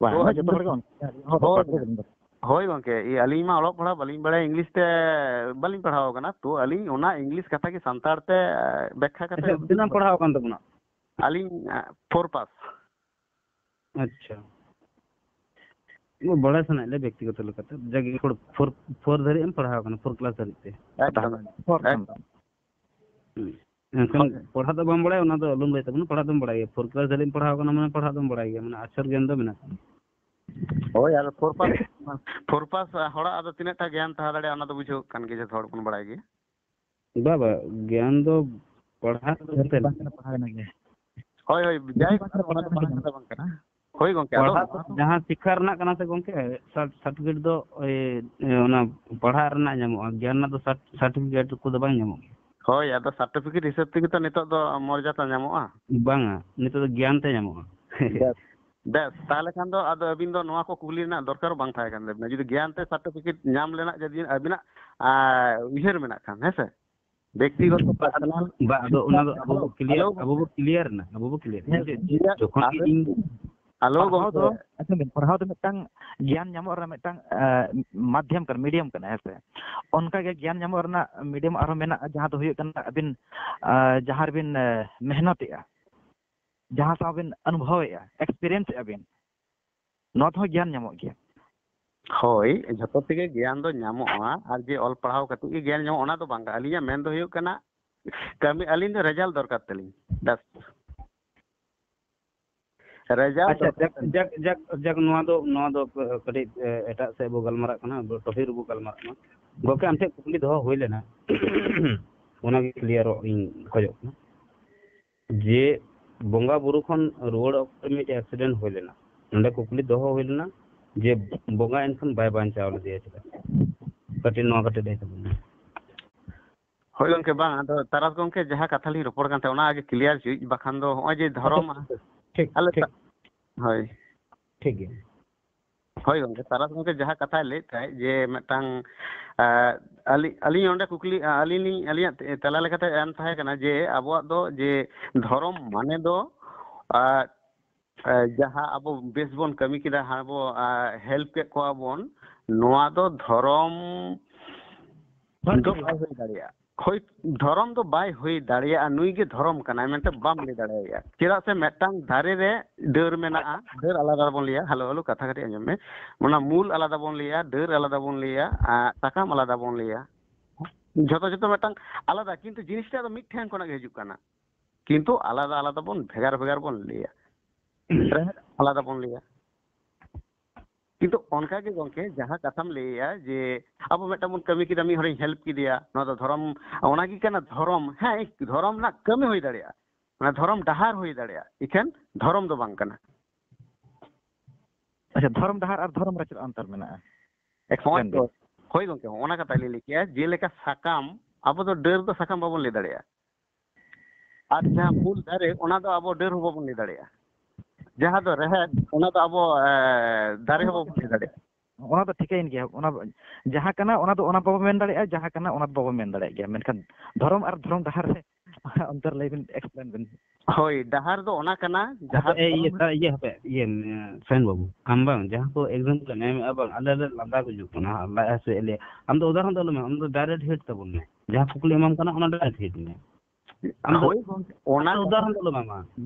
ᱵᱟᱝ, ᱛᱚ ᱡᱚᱛᱚ ᱟᱹᱞᱤᱧ ᱦᱚᱲ ᱜᱮ ᱫᱚ ᱚᱱᱠᱟ, ᱦᱚᱲ ᱦᱳᱭ, ᱠᱚ ᱵᱟᱹᱞᱤᱧ ᱵᱟᱲᱟᱭᱟ᱾ ᱦᱳᱭ ᱜᱚᱝᱠᱮ, ᱤ-, ᱟᱹᱞᱤᱧ ᱢᱟ ᱚᱞᱚᱜ ᱯᱟᱲᱦᱟᱣ ᱵᱟᱹᱞᱤᱧ ᱵᱟᱲᱟᱭᱟ, ᱤᱝᱞᱤᱥ ᱛᱮ ᱵᱟᱹᱞᱤᱧ ᱯᱟᱲᱦᱟᱣ ᱟᱠᱟᱱᱟ, ᱛᱚ ᱟᱹᱞᱤᱧ ᱚᱱᱟ ᱤᱝᱞᱤᱥ ᱠᱟᱛᱷᱟ ᱜᱮ ᱥᱟᱱᱛᱟᱲ ᱛᱮ, ᱮ, ᱵᱮᱠᱠᱷᱟ ᱠᱟᱛᱮ ᱟᱪᱪᱷᱟ, ᱩᱫᱩᱜ ᱛᱤᱱᱟᱹᱜ ᱮᱢ ᱵᱤᱱ᱾ ᱯᱟᱲᱦᱟᱣ ᱟᱠᱟᱱ ᱛᱟᱵᱚᱱᱟ? ᱟᱹᱞᱤᱧ, ᱮ, ᱯᱷᱳᱨ ᱯᱟᱥ᱾ ᱟᱪᱪᱷᱟ᱾ ᱵᱟᱲᱟᱭ ᱥᱟᱱᱟᱭᱮᱫ ᱞᱮ ᱵᱮᱠᱛᱤᱜᱚᱛᱚ ᱞᱮᱠᱟᱛᱮ᱾ ᱡᱟᱜᱮ ᱯᱷᱳᱨ, ᱯᱷᱳᱨ, ᱯᱷᱳᱨ ᱫᱷᱟᱹᱨᱤᱡ ᱮᱢ ᱯᱟᱲᱦᱟᱣ ᱟᱠᱟᱱᱟ, ᱯᱷᱳᱨ ᱠᱞᱟᱥ ᱫᱷᱟᱹᱨᱤᱡ ᱛᱮ? ᱮᱠᱫᱚᱢ, ᱯᱷᱳᱨ ᱮᱠᱫᱚᱢ᱾ ᱠᱷᱚᱱ᱾ ᱦᱩᱸ᱾ ᱮᱱᱠᱷᱟᱱ ᱯᱟᱲᱦᱟᱜ ᱫᱚ ᱵᱟᱢ ᱵᱟᱲᱟᱭᱟ, ᱚᱱᱟ ᱫᱚ ᱟᱞᱚᱢ ᱞᱟᱹᱭ ᱛᱟᱵᱚᱱᱟ, ᱯᱟᱲᱦᱟᱜ ᱫᱚᱢ ᱵᱟᱲᱟᱭ ᱜᱮᱭᱟ᱾ ᱯᱷᱳᱨ ᱠᱞᱟᱥ ᱫᱷᱟᱹᱵᱤᱡ ᱮᱢ ᱯᱟᱲᱦᱟᱣ ᱟᱠᱟᱱᱟ, ᱢᱟᱱᱮ ᱯᱟᱲᱦᱟᱜ ᱫᱚᱢ ᱵᱟᱲᱟᱭ ᱜᱮᱭᱟ, ᱢᱟᱱᱮ ᱟᱪᱪᱷᱚᱨ ᱜᱮᱭᱟᱱ ᱫᱚ ᱢᱮᱱᱟᱜ ᱛᱟᱢᱟ᱾ ᱦᱳᱭ, ᱟᱫᱚ ᱯᱷᱳᱨ ᱯᱟᱥ, ᱯᱷᱳᱨ ᱯᱟᱥ ᱦᱚᱲᱟᱜ ᱟᱫᱚ ᱛᱤᱱᱟᱹᱜ ᱴᱟ ᱜᱮᱭᱟᱱ ᱛᱟᱦᱮᱸ ᱫᱟᱲᱮᱭᱟᱜᱼᱟ, ᱚᱱᱟ ᱫᱚ ᱵᱩᱡᱷᱟᱹᱣ ᱠᱟᱱ ᱜᱮᱭᱟ, ᱡᱚᱛᱚ ᱦᱚᱲ ᱵᱚᱱ ᱵᱟᱲᱟᱭ ᱜᱮᱭᱟ᱾ ᱵᱟᱵᱟ, ᱜᱮᱭᱟᱱ ᱫᱚ ᱯᱟᱲᱦᱟᱣ ᱠᱟᱛᱮ ᱵᱟᱝ ᱠᱟᱱᱟ, ᱯᱟᱲᱦᱟᱣ ᱮᱱᱟ ᱜᱮ᱾ ᱦᱳᱭ, ᱦᱳᱭ, ᱡᱟᱭᱦᱳᱠ, ᱵᱟᱝ ᱠᱟᱱᱟ, ᱚᱱᱟ ᱫᱚ ᱯᱟᱲᱦᱟᱣ ᱵᱟᱝ ᱮᱱᱟ ᱠᱟᱱᱟ, ᱜᱮ᱾ ᱵᱟᱝ ᱠᱟᱱᱟ᱾ ᱦᱳᱭ, ᱜᱚᱝᱠᱮ, ᱟᱫᱚ ᱯᱟᱲᱦᱟᱜ ᱱᱚᱣᱟ ᱫᱚ ᱡᱟᱦᱟᱸ ᱥᱤᱠᱠᱷᱟ ᱨᱮᱱᱟᱜ ᱠᱟᱱᱟ ᱥᱮ ᱜᱚᱝᱠᱮ, ᱥᱟᱨ-, ᱥᱟᱨᱴᱤᱯᱷᱤᱠᱮᱴ ᱫᱚ ᱳᱭ, ᱮ, ᱚᱱᱟ ᱯᱟᱲᱦᱟᱜ ᱨᱮᱱᱟᱜ ᱧᱟᱢᱚᱜᱼᱟ, ᱜᱮᱭᱟᱱ ᱨᱮᱱᱟᱜ ᱫᱚ ᱥᱟᱨᱴ-, ᱥᱟᱨᱴᱤᱯᱷᱤᱠᱮᱴ ᱠᱚᱫᱚ ᱵᱟᱝ ᱧᱟᱢᱚᱜᱼᱟ᱾ ᱦᱳᱭ, ᱟᱫᱚ ᱥᱟᱨᱴᱤᱯᱷᱤᱠᱮᱴ ᱦᱤᱥᱟᱹᱵ ᱛᱮᱜᱮ ᱛᱚ ᱱᱤᱛᱚᱜ ᱫᱚ ᱢᱚᱨᱡᱟᱫᱟ ᱧᱟᱢᱚᱜᱼᱟ᱾ ᱵᱟᱝᱟ, ᱱᱤᱛᱚᱜ ᱫᱚ ᱜᱮᱭᱟᱱ ᱛᱮ ᱧᱟᱢᱚᱜᱼᱟ᱾ ᱵᱮᱥ, ᱵᱮᱥ, ᱛᱟᱦᱚᱞᱮ ᱠᱷᱟᱱ ᱫᱚ ᱟᱫᱚ ᱟᱹᱵᱤᱱ ᱫᱚ ᱱᱚᱣᱟ ᱠᱚ ᱠᱩᱠᱞᱤ ᱨᱮᱱᱟᱜ ᱫᱚᱨᱠᱟᱨ ᱵᱟᱝ ᱛᱟᱦᱮᱸ ᱠᱟᱱ ᱛᱟᱵᱤᱱᱟ᱾ ᱡᱩᱫᱤ ᱜᱮᱭᱟᱱ ᱛᱮ ᱥᱟᱨᱴᱤᱯᱷᱤᱠᱮᱴ ᱧᱟᱢ ᱨᱮᱱᱟᱜ ᱡᱩᱫᱤ ᱟᱹᱵᱤᱱᱟᱜ, ᱟ, ᱩᱭᱦᱟᱹᱨ ᱢᱮᱱᱟᱜ ᱠᱷᱟᱱ, ᱦᱮᱸ ᱥᱮ? ᱵᱮᱠᱛᱤᱜᱚᱛᱚ ᱯᱟᱨᱥᱚᱱᱟᱞ᱾ ᱵᱟ, ᱟᱫᱚ ᱚᱱᱟ ᱫᱚ ᱟᱵᱚ ᱵᱚ ᱠᱞᱤᱭᱟᱨ, ᱦᱮᱞᱳ, ᱟᱵᱚ ᱵᱚ ᱠᱞᱤᱭᱟᱨ ᱮᱱᱟ, ᱟᱵᱚ ᱵᱚ ᱠᱞᱤᱭᱟᱨ ᱮᱱᱟ᱾ ᱦᱮᱸ, ᱡᱮ ᱠᱞᱤᱭᱟᱨ᱾ ᱡᱚᱠᱷᱚᱱ ᱜᱮ ᱟᱫᱚ, ᱤᱧ ᱦᱮᱞᱳ, ᱯᱟᱲᱦᱟᱣ ᱫᱚ, ᱜᱚᱢᱠᱮ᱾ ᱟᱸᱡᱚᱢ ᱵᱤᱱ, ᱯᱟᱲᱦᱟᱣ ᱫᱚ ᱢᱤᱫᱴᱟᱝ ᱜᱮᱭᱟᱱ ᱧᱟᱢᱚᱜ ᱨᱮᱱᱟᱜ ᱢᱤᱫᱴᱟᱝ, ᱮ, ᱢᱟᱫᱽᱫᱷᱚᱢ ᱠᱟᱱᱟ, ᱢᱤᱰᱤᱭᱟᱢ ᱠᱟᱱᱟ, ᱦᱮᱸ ᱥᱮ? ᱚᱱᱠᱟ ᱜᱮ ᱜᱮᱭᱟᱱ ᱧᱟᱢᱚᱜ ᱨᱮᱱᱟᱜ ᱢᱤᱰᱤᱭᱟᱢ ᱟᱨᱦᱚᱸ ᱢᱮᱱᱟᱜᱼᱟ, ᱡᱟᱦᱟᱸ ᱫᱚ ᱦᱩᱭᱩᱜ ᱠᱟᱱᱟ ᱟᱹᱵᱤᱱ, ᱮ, ᱡᱟᱦᱟᱸ ᱨᱮᱵᱤᱱ, ᱮ, ᱢᱮᱦᱱᱚᱛᱮᱜᱼᱟ, ᱡᱟᱦᱟᱸ ᱥᱟᱶ ᱵᱤᱱ ᱚᱱᱩᱵᱷᱚᱵᱮᱜᱼᱟ, ᱮᱠᱥᱯᱮᱨᱤᱭᱮᱱᱥ ᱮᱜᱼᱟ ᱵᱤᱱ, ᱱᱚᱣᱟ ᱛᱮᱦᱚᱸ ᱜᱮᱭᱟᱱ ᱧᱟᱢᱚᱜ ᱜᱮᱭᱟ᱾ ᱦᱳᱭ, ᱡᱷᱚᱛᱚ ᱛᱮᱜᱮ ᱜᱮᱭᱟᱱ ᱫᱚ ᱧᱟᱢᱚᱜᱼᱟ, ᱟᱨ ᱡᱮ ᱚᱞ ᱯᱟᱲᱦᱟᱣ ᱠᱟᱛᱮ ᱜᱮ ᱜᱮᱭᱟᱱ ᱧᱟᱢᱚᱜᱼᱟ, ᱚᱱᱟ ᱫᱚ ᱵᱟᱝ ᱠᱟᱱᱟ᱾ ᱟᱹᱞᱤᱧᱟᱜ ᱢᱮᱱ ᱫᱚ ᱦᱩᱭᱩᱜ ᱠᱟᱱᱟ, ᱠᱟᱹᱢᱤ, ᱟᱹᱞᱤᱧ ᱫᱚ ᱨᱮᱡᱟᱞᱴ ᱫᱚᱨᱠᱟᱨ ᱛᱟᱹᱞᱤᱧ, ᱵᱮᱥ᱾ ᱨᱮᱡᱟᱞᱴ ᱟᱪᱪᱷᱟ, ᱫᱚᱨᱠᱟᱨ ᱡᱟᱠ, ᱛᱟᱹᱞᱤᱧ᱾ ᱡᱟᱠ, ᱡᱟᱠ, ᱡᱟᱠ, ᱱᱚᱣᱟ ᱫᱚ, ᱱᱚᱣᱟ ᱫᱚ ᱠᱟᱹᱴᱤᱡ, ᱮ, ᱮᱴᱟᱜ ᱥᱮᱫ ᱵᱚ ᱜᱟᱞᱢᱟᱨᱟᱜ ᱠᱟᱱᱟ, ᱴᱚᱯᱤᱠ ᱨᱮᱵᱚ ᱜᱟᱞᱢᱟᱨᱟᱜ ᱠᱟᱱᱟ᱾ ᱜᱚᱢᱠᱮ, ᱟᱢ ᱴᱷᱮᱱ ᱠᱩᱠᱞᱤ ᱫᱚᱦᱚ ᱦᱩᱭ ᱞᱮᱱᱟ, ᱚᱱᱟᱜᱮ ᱠᱞᱤᱭᱟᱨᱚᱜ ᱤᱧ ᱠᱷᱚᱡᱚᱜ ᱠᱟᱱᱟ᱾ ᱡᱮ ᱵᱚᱸᱜᱟ ᱵᱩᱨᱩ ᱠᱷᱚᱱ ᱨᱩᱣᱟᱹᱲ ᱚᱠᱛᱚ ᱢᱤᱫᱴᱮᱡ ᱮᱠᱥᱤᱰᱮᱱᱴ ᱦᱩᱭ ᱞᱮᱱᱟ, ᱱᱚᱰᱮ ᱠᱩᱠᱞᱤ ᱫᱚᱦᱚ ᱦᱩᱭ ᱞᱮᱱᱟ ᱡᱮ ᱵᱚᱸᱜᱟ ᱮᱱᱠᱷᱟᱱ ᱵᱟᱭ ᱵᱟᱧᱪᱟᱣ ᱞᱮᱫᱮᱭᱟ ᱪᱮᱫᱟᱜ? ᱠᱟᱹᱴᱤᱡ ᱱᱚᱣᱟ ᱠᱟᱹᱴᱤᱡ ᱞᱟᱹᱭ ᱛᱟᱵᱚᱱ ᱢᱮ᱾ ᱦᱳᱭ ᱜᱚᱢᱠᱮ, ᱵᱟᱝ, ᱟᱫᱚ ᱛᱟᱨᱟᱥ ᱜᱚᱢᱠᱮ ᱡᱟᱦᱟᱸ ᱠᱟᱛᱷᱟ ᱞᱤᱧ ᱨᱚᱯᱚᱲ ᱠᱟᱱ ᱛᱟᱦᱮᱸᱫ, ᱚᱱᱟ ᱟᱜᱮ ᱠᱞᱤᱭᱟᱨ ᱦᱚᱪᱚᱭ, ᱵᱟᱠᱷᱟᱱ ᱫᱚ ᱦᱚᱸᱜᱼᱚᱭ ᱡᱮ ᱫᱷᱚᱨᱚᱢ, ᱴᱷᱤᱠ, ᱟᱞᱮ ᱴᱷᱤᱠ᱾ ᱥᱟ-, ᱦᱳᱭ᱾ ᱴᱷᱤᱠ ᱜᱮᱭᱟ᱾ ᱦᱳᱭ ᱜᱚᱢᱠᱮ, ᱛᱟᱨᱟᱥ ᱜᱚᱢᱠᱮ ᱡᱟᱦᱟᱸ ᱠᱟᱛᱷᱟᱭ ᱞᱟᱹᱭᱮᱫ ᱛᱟᱦᱮᱸᱫ ᱡᱮ ᱢᱤᱫᱴᱟᱝ, ᱟᱸ, ᱟᱹᱞᱤᱧ, ᱟᱹᱞᱤᱧ ᱚᱸᱰᱮ ᱠᱩᱠᱞᱤ, ᱟᱸ, ᱟᱹᱞᱤᱧ ᱞᱤᱧ, ᱟᱹᱞᱤᱧᱟᱜ ᱛᱮ-, ᱛᱮᱞᱟ ᱞᱮᱠᱟᱛᱮ ᱮᱢ ᱛᱟᱦᱮᱸ ᱠᱟᱱᱟ ᱡᱮ ᱟᱵᱚᱣᱟᱜ ᱫᱚ ᱡᱮ ᱫᱷᱚᱨᱚᱢ ᱢᱟᱱᱮ ᱫᱚ, ᱟᱸ, ᱮ, ᱡᱟᱦᱟᱸ ᱟᱵᱚ ᱵᱮᱥ ᱵᱚᱱ ᱠᱟᱹᱢᱤ ᱠᱮᱫᱟ, ᱟᱵᱚ, ᱟ, ᱦᱮᱞᱯ ᱠᱮᱫ ᱠᱚᱣᱟ ᱵᱚᱱ, ᱱᱚᱣᱟ ᱫᱚ ᱫᱷᱚᱨᱚᱢ ᱵᱟᱝ ᱫᱚ ᱴᱷᱤᱠ᱾ ᱵᱟᱭ ᱦᱩᱭ ᱫᱟᱲᱮᱭᱟᱜᱼᱟ᱾ ᱦᱳᱭ, ᱫᱷᱚᱨᱚᱢ ᱫᱚ ᱵᱟᱭ ᱦᱩᱭ ᱫᱟᱲᱮᱭᱟᱜᱼᱟ, ᱱᱩᱭ ᱜᱮ ᱫᱷᱚᱨᱚᱢ ᱠᱟᱱᱟᱭ ᱢᱮᱱᱛᱮ ᱵᱟᱢ ᱞᱟᱹᱭ ᱫᱟᱲᱮᱭᱟᱭᱟ᱾ ᱪᱮᱫᱟᱜ ᱥᱮ ᱢᱤᱫᱴᱟᱝ ᱫᱟᱨᱮ ᱨᱮ ᱰᱟᱹᱨ ᱢᱮᱱᱟᱜᱼᱟ, ᱰᱟᱹᱨ ᱟᱞᱟᱫᱟ ᱵᱚᱱ ᱞᱟᱹᱭᱟ, ᱦᱮᱞᱳ, ᱦᱮᱞᱳ, ᱠᱟᱛᱷᱟ ᱠᱟᱹᱴᱤᱡ ᱟᱸᱡᱚᱢ ᱢᱮ, ᱚᱱᱟ ᱢᱩᱞ ᱟᱞᱟᱫᱟ ᱵᱚᱱ ᱞᱟᱹᱭᱟ, ᱰᱟᱹᱨ ᱟᱞᱟᱫᱟ ᱵᱚᱱ ᱞᱟᱹᱭᱟ, ᱟᱨ ᱥᱟᱠᱟᱢ ᱟᱞᱟᱫᱟ ᱵᱚᱱ ᱞᱟᱹᱭᱟ᱾ ᱡᱷᱚᱛᱚ ᱡᱷᱚᱛᱚ ᱢᱤᱫᱴᱟᱝ ᱟᱞᱟᱫᱟ, ᱠᱤᱱᱛᱩ ᱡᱤᱱᱤᱥᱴᱟ ᱫᱚ ᱢᱤᱫ ᱴᱷᱮᱱ ᱠᱷᱚᱱᱟᱜ ᱜᱮ ᱦᱤᱡᱩᱜ ᱠᱟᱱᱟ, ᱠᱤᱱᱛᱩ ᱟᱞᱟᱫᱟ ᱟᱞᱟᱫᱟ ᱵᱚᱱ, ᱵᱷᱮᱜᱟᱨ ᱵᱷᱮᱜᱟᱨ ᱵᱚᱱ ᱞᱟᱹᱭᱟ, ᱨᱮᱦᱮᱫ ᱟᱞᱟᱫᱟ ᱵᱚᱱ ᱞᱟᱹᱭᱟ᱾ ᱠᱤᱱᱛᱩ ᱚᱱᱠᱟ ᱜᱮ ᱜᱚᱝᱠᱮ, ᱡᱟᱦᱟᱸ ᱠᱟᱛᱷᱟᱢ ᱞᱟᱹᱭᱮᱜᱼᱟ ᱡᱮ ᱟᱵᱚ ᱢᱤᱫᱴᱟᱝ ᱵᱚᱱ ᱠᱟᱹᱢᱤ ᱠᱮᱫᱟ, ᱢᱤᱫ ᱦᱚᱲᱤᱧ ᱦᱮᱞᱯ ᱠᱮᱫᱮᱭᱟ, ᱱᱚᱣᱟ ᱫᱚ ᱫᱷᱚᱨᱚᱢ, ᱚᱱᱟ ᱜᱮ ᱠᱟᱱᱟ ᱫᱷᱚᱨᱚᱢ? ᱦᱮᱸ, ᱫᱷᱚᱨᱚᱢ ᱨᱮᱱᱟᱜ ᱠᱟᱹᱢᱤ ᱦᱩᱭ ᱫᱟᱲᱮᱭᱟᱜᱼᱟ, ᱢᱟᱱᱮ ᱫᱷᱚᱨᱚᱢ ᱰᱟᱦᱟᱨ ᱦᱩᱭ ᱫᱟᱲᱮᱭᱟᱜᱼᱟ, ᱮᱠᱷᱮᱱ ᱫᱷᱚᱨᱚᱢ ᱫᱚ ᱵᱟᱝ ᱠᱟᱱᱟ᱾ ᱟᱪᱪᱷᱟ, ᱫᱷᱚᱨᱚᱢ ᱰᱟᱦᱟᱨ ᱟᱨ ᱫᱷᱚᱨᱚᱢ ᱨᱮ ᱪᱮᱫ ᱚᱱᱛᱚᱨ ᱢᱮᱱᱟᱜᱼᱟ? ᱦᱳᱭ ᱛᱚ, ᱦᱳᱭ ᱜᱚᱝᱠᱮ, ᱚᱱᱟ ᱠᱟᱛᱷᱟ ᱞᱤᱧ ᱞᱟᱹᱭ ᱠᱮᱜᱼᱟ, ᱡᱮᱞᱮᱠᱟ ᱥᱟᱠᱟᱢ, ᱟᱵᱚ ᱫᱚ ᱰᱟᱹᱨ ᱫᱚ ᱥᱟᱠᱟᱢ ᱵᱟᱵᱚᱱ ᱞᱟᱹᱭ ᱫᱟᱲᱮᱭᱟᱜᱼᱟ, ᱟᱨ ᱡᱟᱦᱟᱸ ᱢᱩᱞ ᱫᱟᱨᱮ, ᱚᱱᱟ ᱫᱚ ᱟᱵᱚ ᱰᱟᱹᱨ ᱦᱚᱸ ᱵᱟᱵᱚᱱ ᱞᱟᱹᱭ ᱫᱟᱲᱮᱭᱟᱜᱼᱟ, ᱡᱟᱦᱟᱸ ᱫᱚ ᱨᱮᱦᱮᱫ, ᱚᱱᱟ ᱫᱚ ᱟᱵᱚ ᱮ, ᱫᱟᱨᱮ ᱦᱚᱸ ᱵᱟᱵᱚᱱ ᱞᱟᱹᱭ ᱫᱟᱲᱮᱭᱟᱜᱼᱟ᱾ ᱚᱱᱟ ᱫᱚ ᱴᱷᱤᱠᱟᱹᱭᱮᱱ ᱜᱮᱭᱟ, ᱚᱱᱟ ᱡᱟᱦᱟᱸ ᱠᱟᱱᱟ ᱚᱱᱟ ᱫᱚ ᱚᱱᱟ ᱵᱟᱵᱚ ᱢᱮᱱ ᱫᱟᱲᱮᱭᱟᱜᱼᱟ, ᱡᱟᱦᱟᱸ ᱠᱟᱱᱟ ᱚᱱᱟ ᱫᱚ ᱵᱟᱵᱚ ᱢᱮᱱ ᱫᱟᱲᱮᱭᱟᱜ ᱜᱮᱭᱟ, ᱢᱮᱱᱠᱷᱟᱱ ᱫᱷᱚᱨᱚᱢ ᱟᱨ ᱫᱷᱚᱨᱚᱢ ᱰᱟᱦᱟᱨ ᱨᱮ ᱚᱱᱛᱚᱨ ᱞᱟᱹᱭ ᱵᱤᱱ, ᱮᱠᱥᱯᱞᱮᱱ ᱵᱤᱱ᱾ ᱦᱳᱭ, ᱰᱟᱦᱟᱨ ᱫᱚ ᱚᱱᱟ ᱠᱟᱱᱟ ᱡᱟᱦᱟᱸ ᱦᱟᱯᱮ, ᱤᱭᱟᱹ, ᱤᱭᱟᱹ, ᱦᱟᱯᱮ, ᱤᱭᱟᱹ, ᱥᱟᱭᱤᱱ ᱵᱟᱹᱵᱩ, ᱟᱢ ᱵᱟᱝ, ᱡᱟᱦᱟᱸ ᱠᱚ ᱮᱠᱡᱟᱢᱯᱚᱞ ᱮᱢ ᱮᱢᱮᱜᱼᱟ ᱵᱟᱝ, ᱟᱞᱮ ᱞᱮ ᱞᱟᱸᱫᱟ ᱜᱩᱡᱩᱜ ᱠᱟᱱᱟ, ᱞᱟᱡ ᱦᱟᱹᱥᱩᱭᱮᱫ ᱞᱮᱭᱟ, ᱟᱢ ᱫᱚ ᱩᱫᱟᱦᱚᱨᱚᱱ ᱫᱚ ᱟᱞᱚᱢ ᱮᱢᱟ, ᱟᱢ ᱫᱚ ᱰᱟᱭᱨᱮᱠᱴ ᱦᱤᱴ ᱛᱟᱵᱚᱱ ᱢᱮ᱾ ᱡᱟᱦᱟᱸ ᱠᱩᱠᱞᱤ ᱮᱢᱟᱢ ᱠᱟᱱᱟ, ᱚᱱᱟ ᱰᱟᱭᱨᱮᱠᱴ ᱦᱤᱴ ᱢᱮ᱾ ᱟᱢ ᱫᱚ ᱦᱳᱭ ᱜᱚᱝᱠᱮ, ᱚᱱᱟ ᱟᱢ ᱫᱚ ᱩᱫᱟᱦᱚᱨᱚᱱ ᱫᱚ ᱟᱞᱚᱢ ᱮᱢᱟ᱾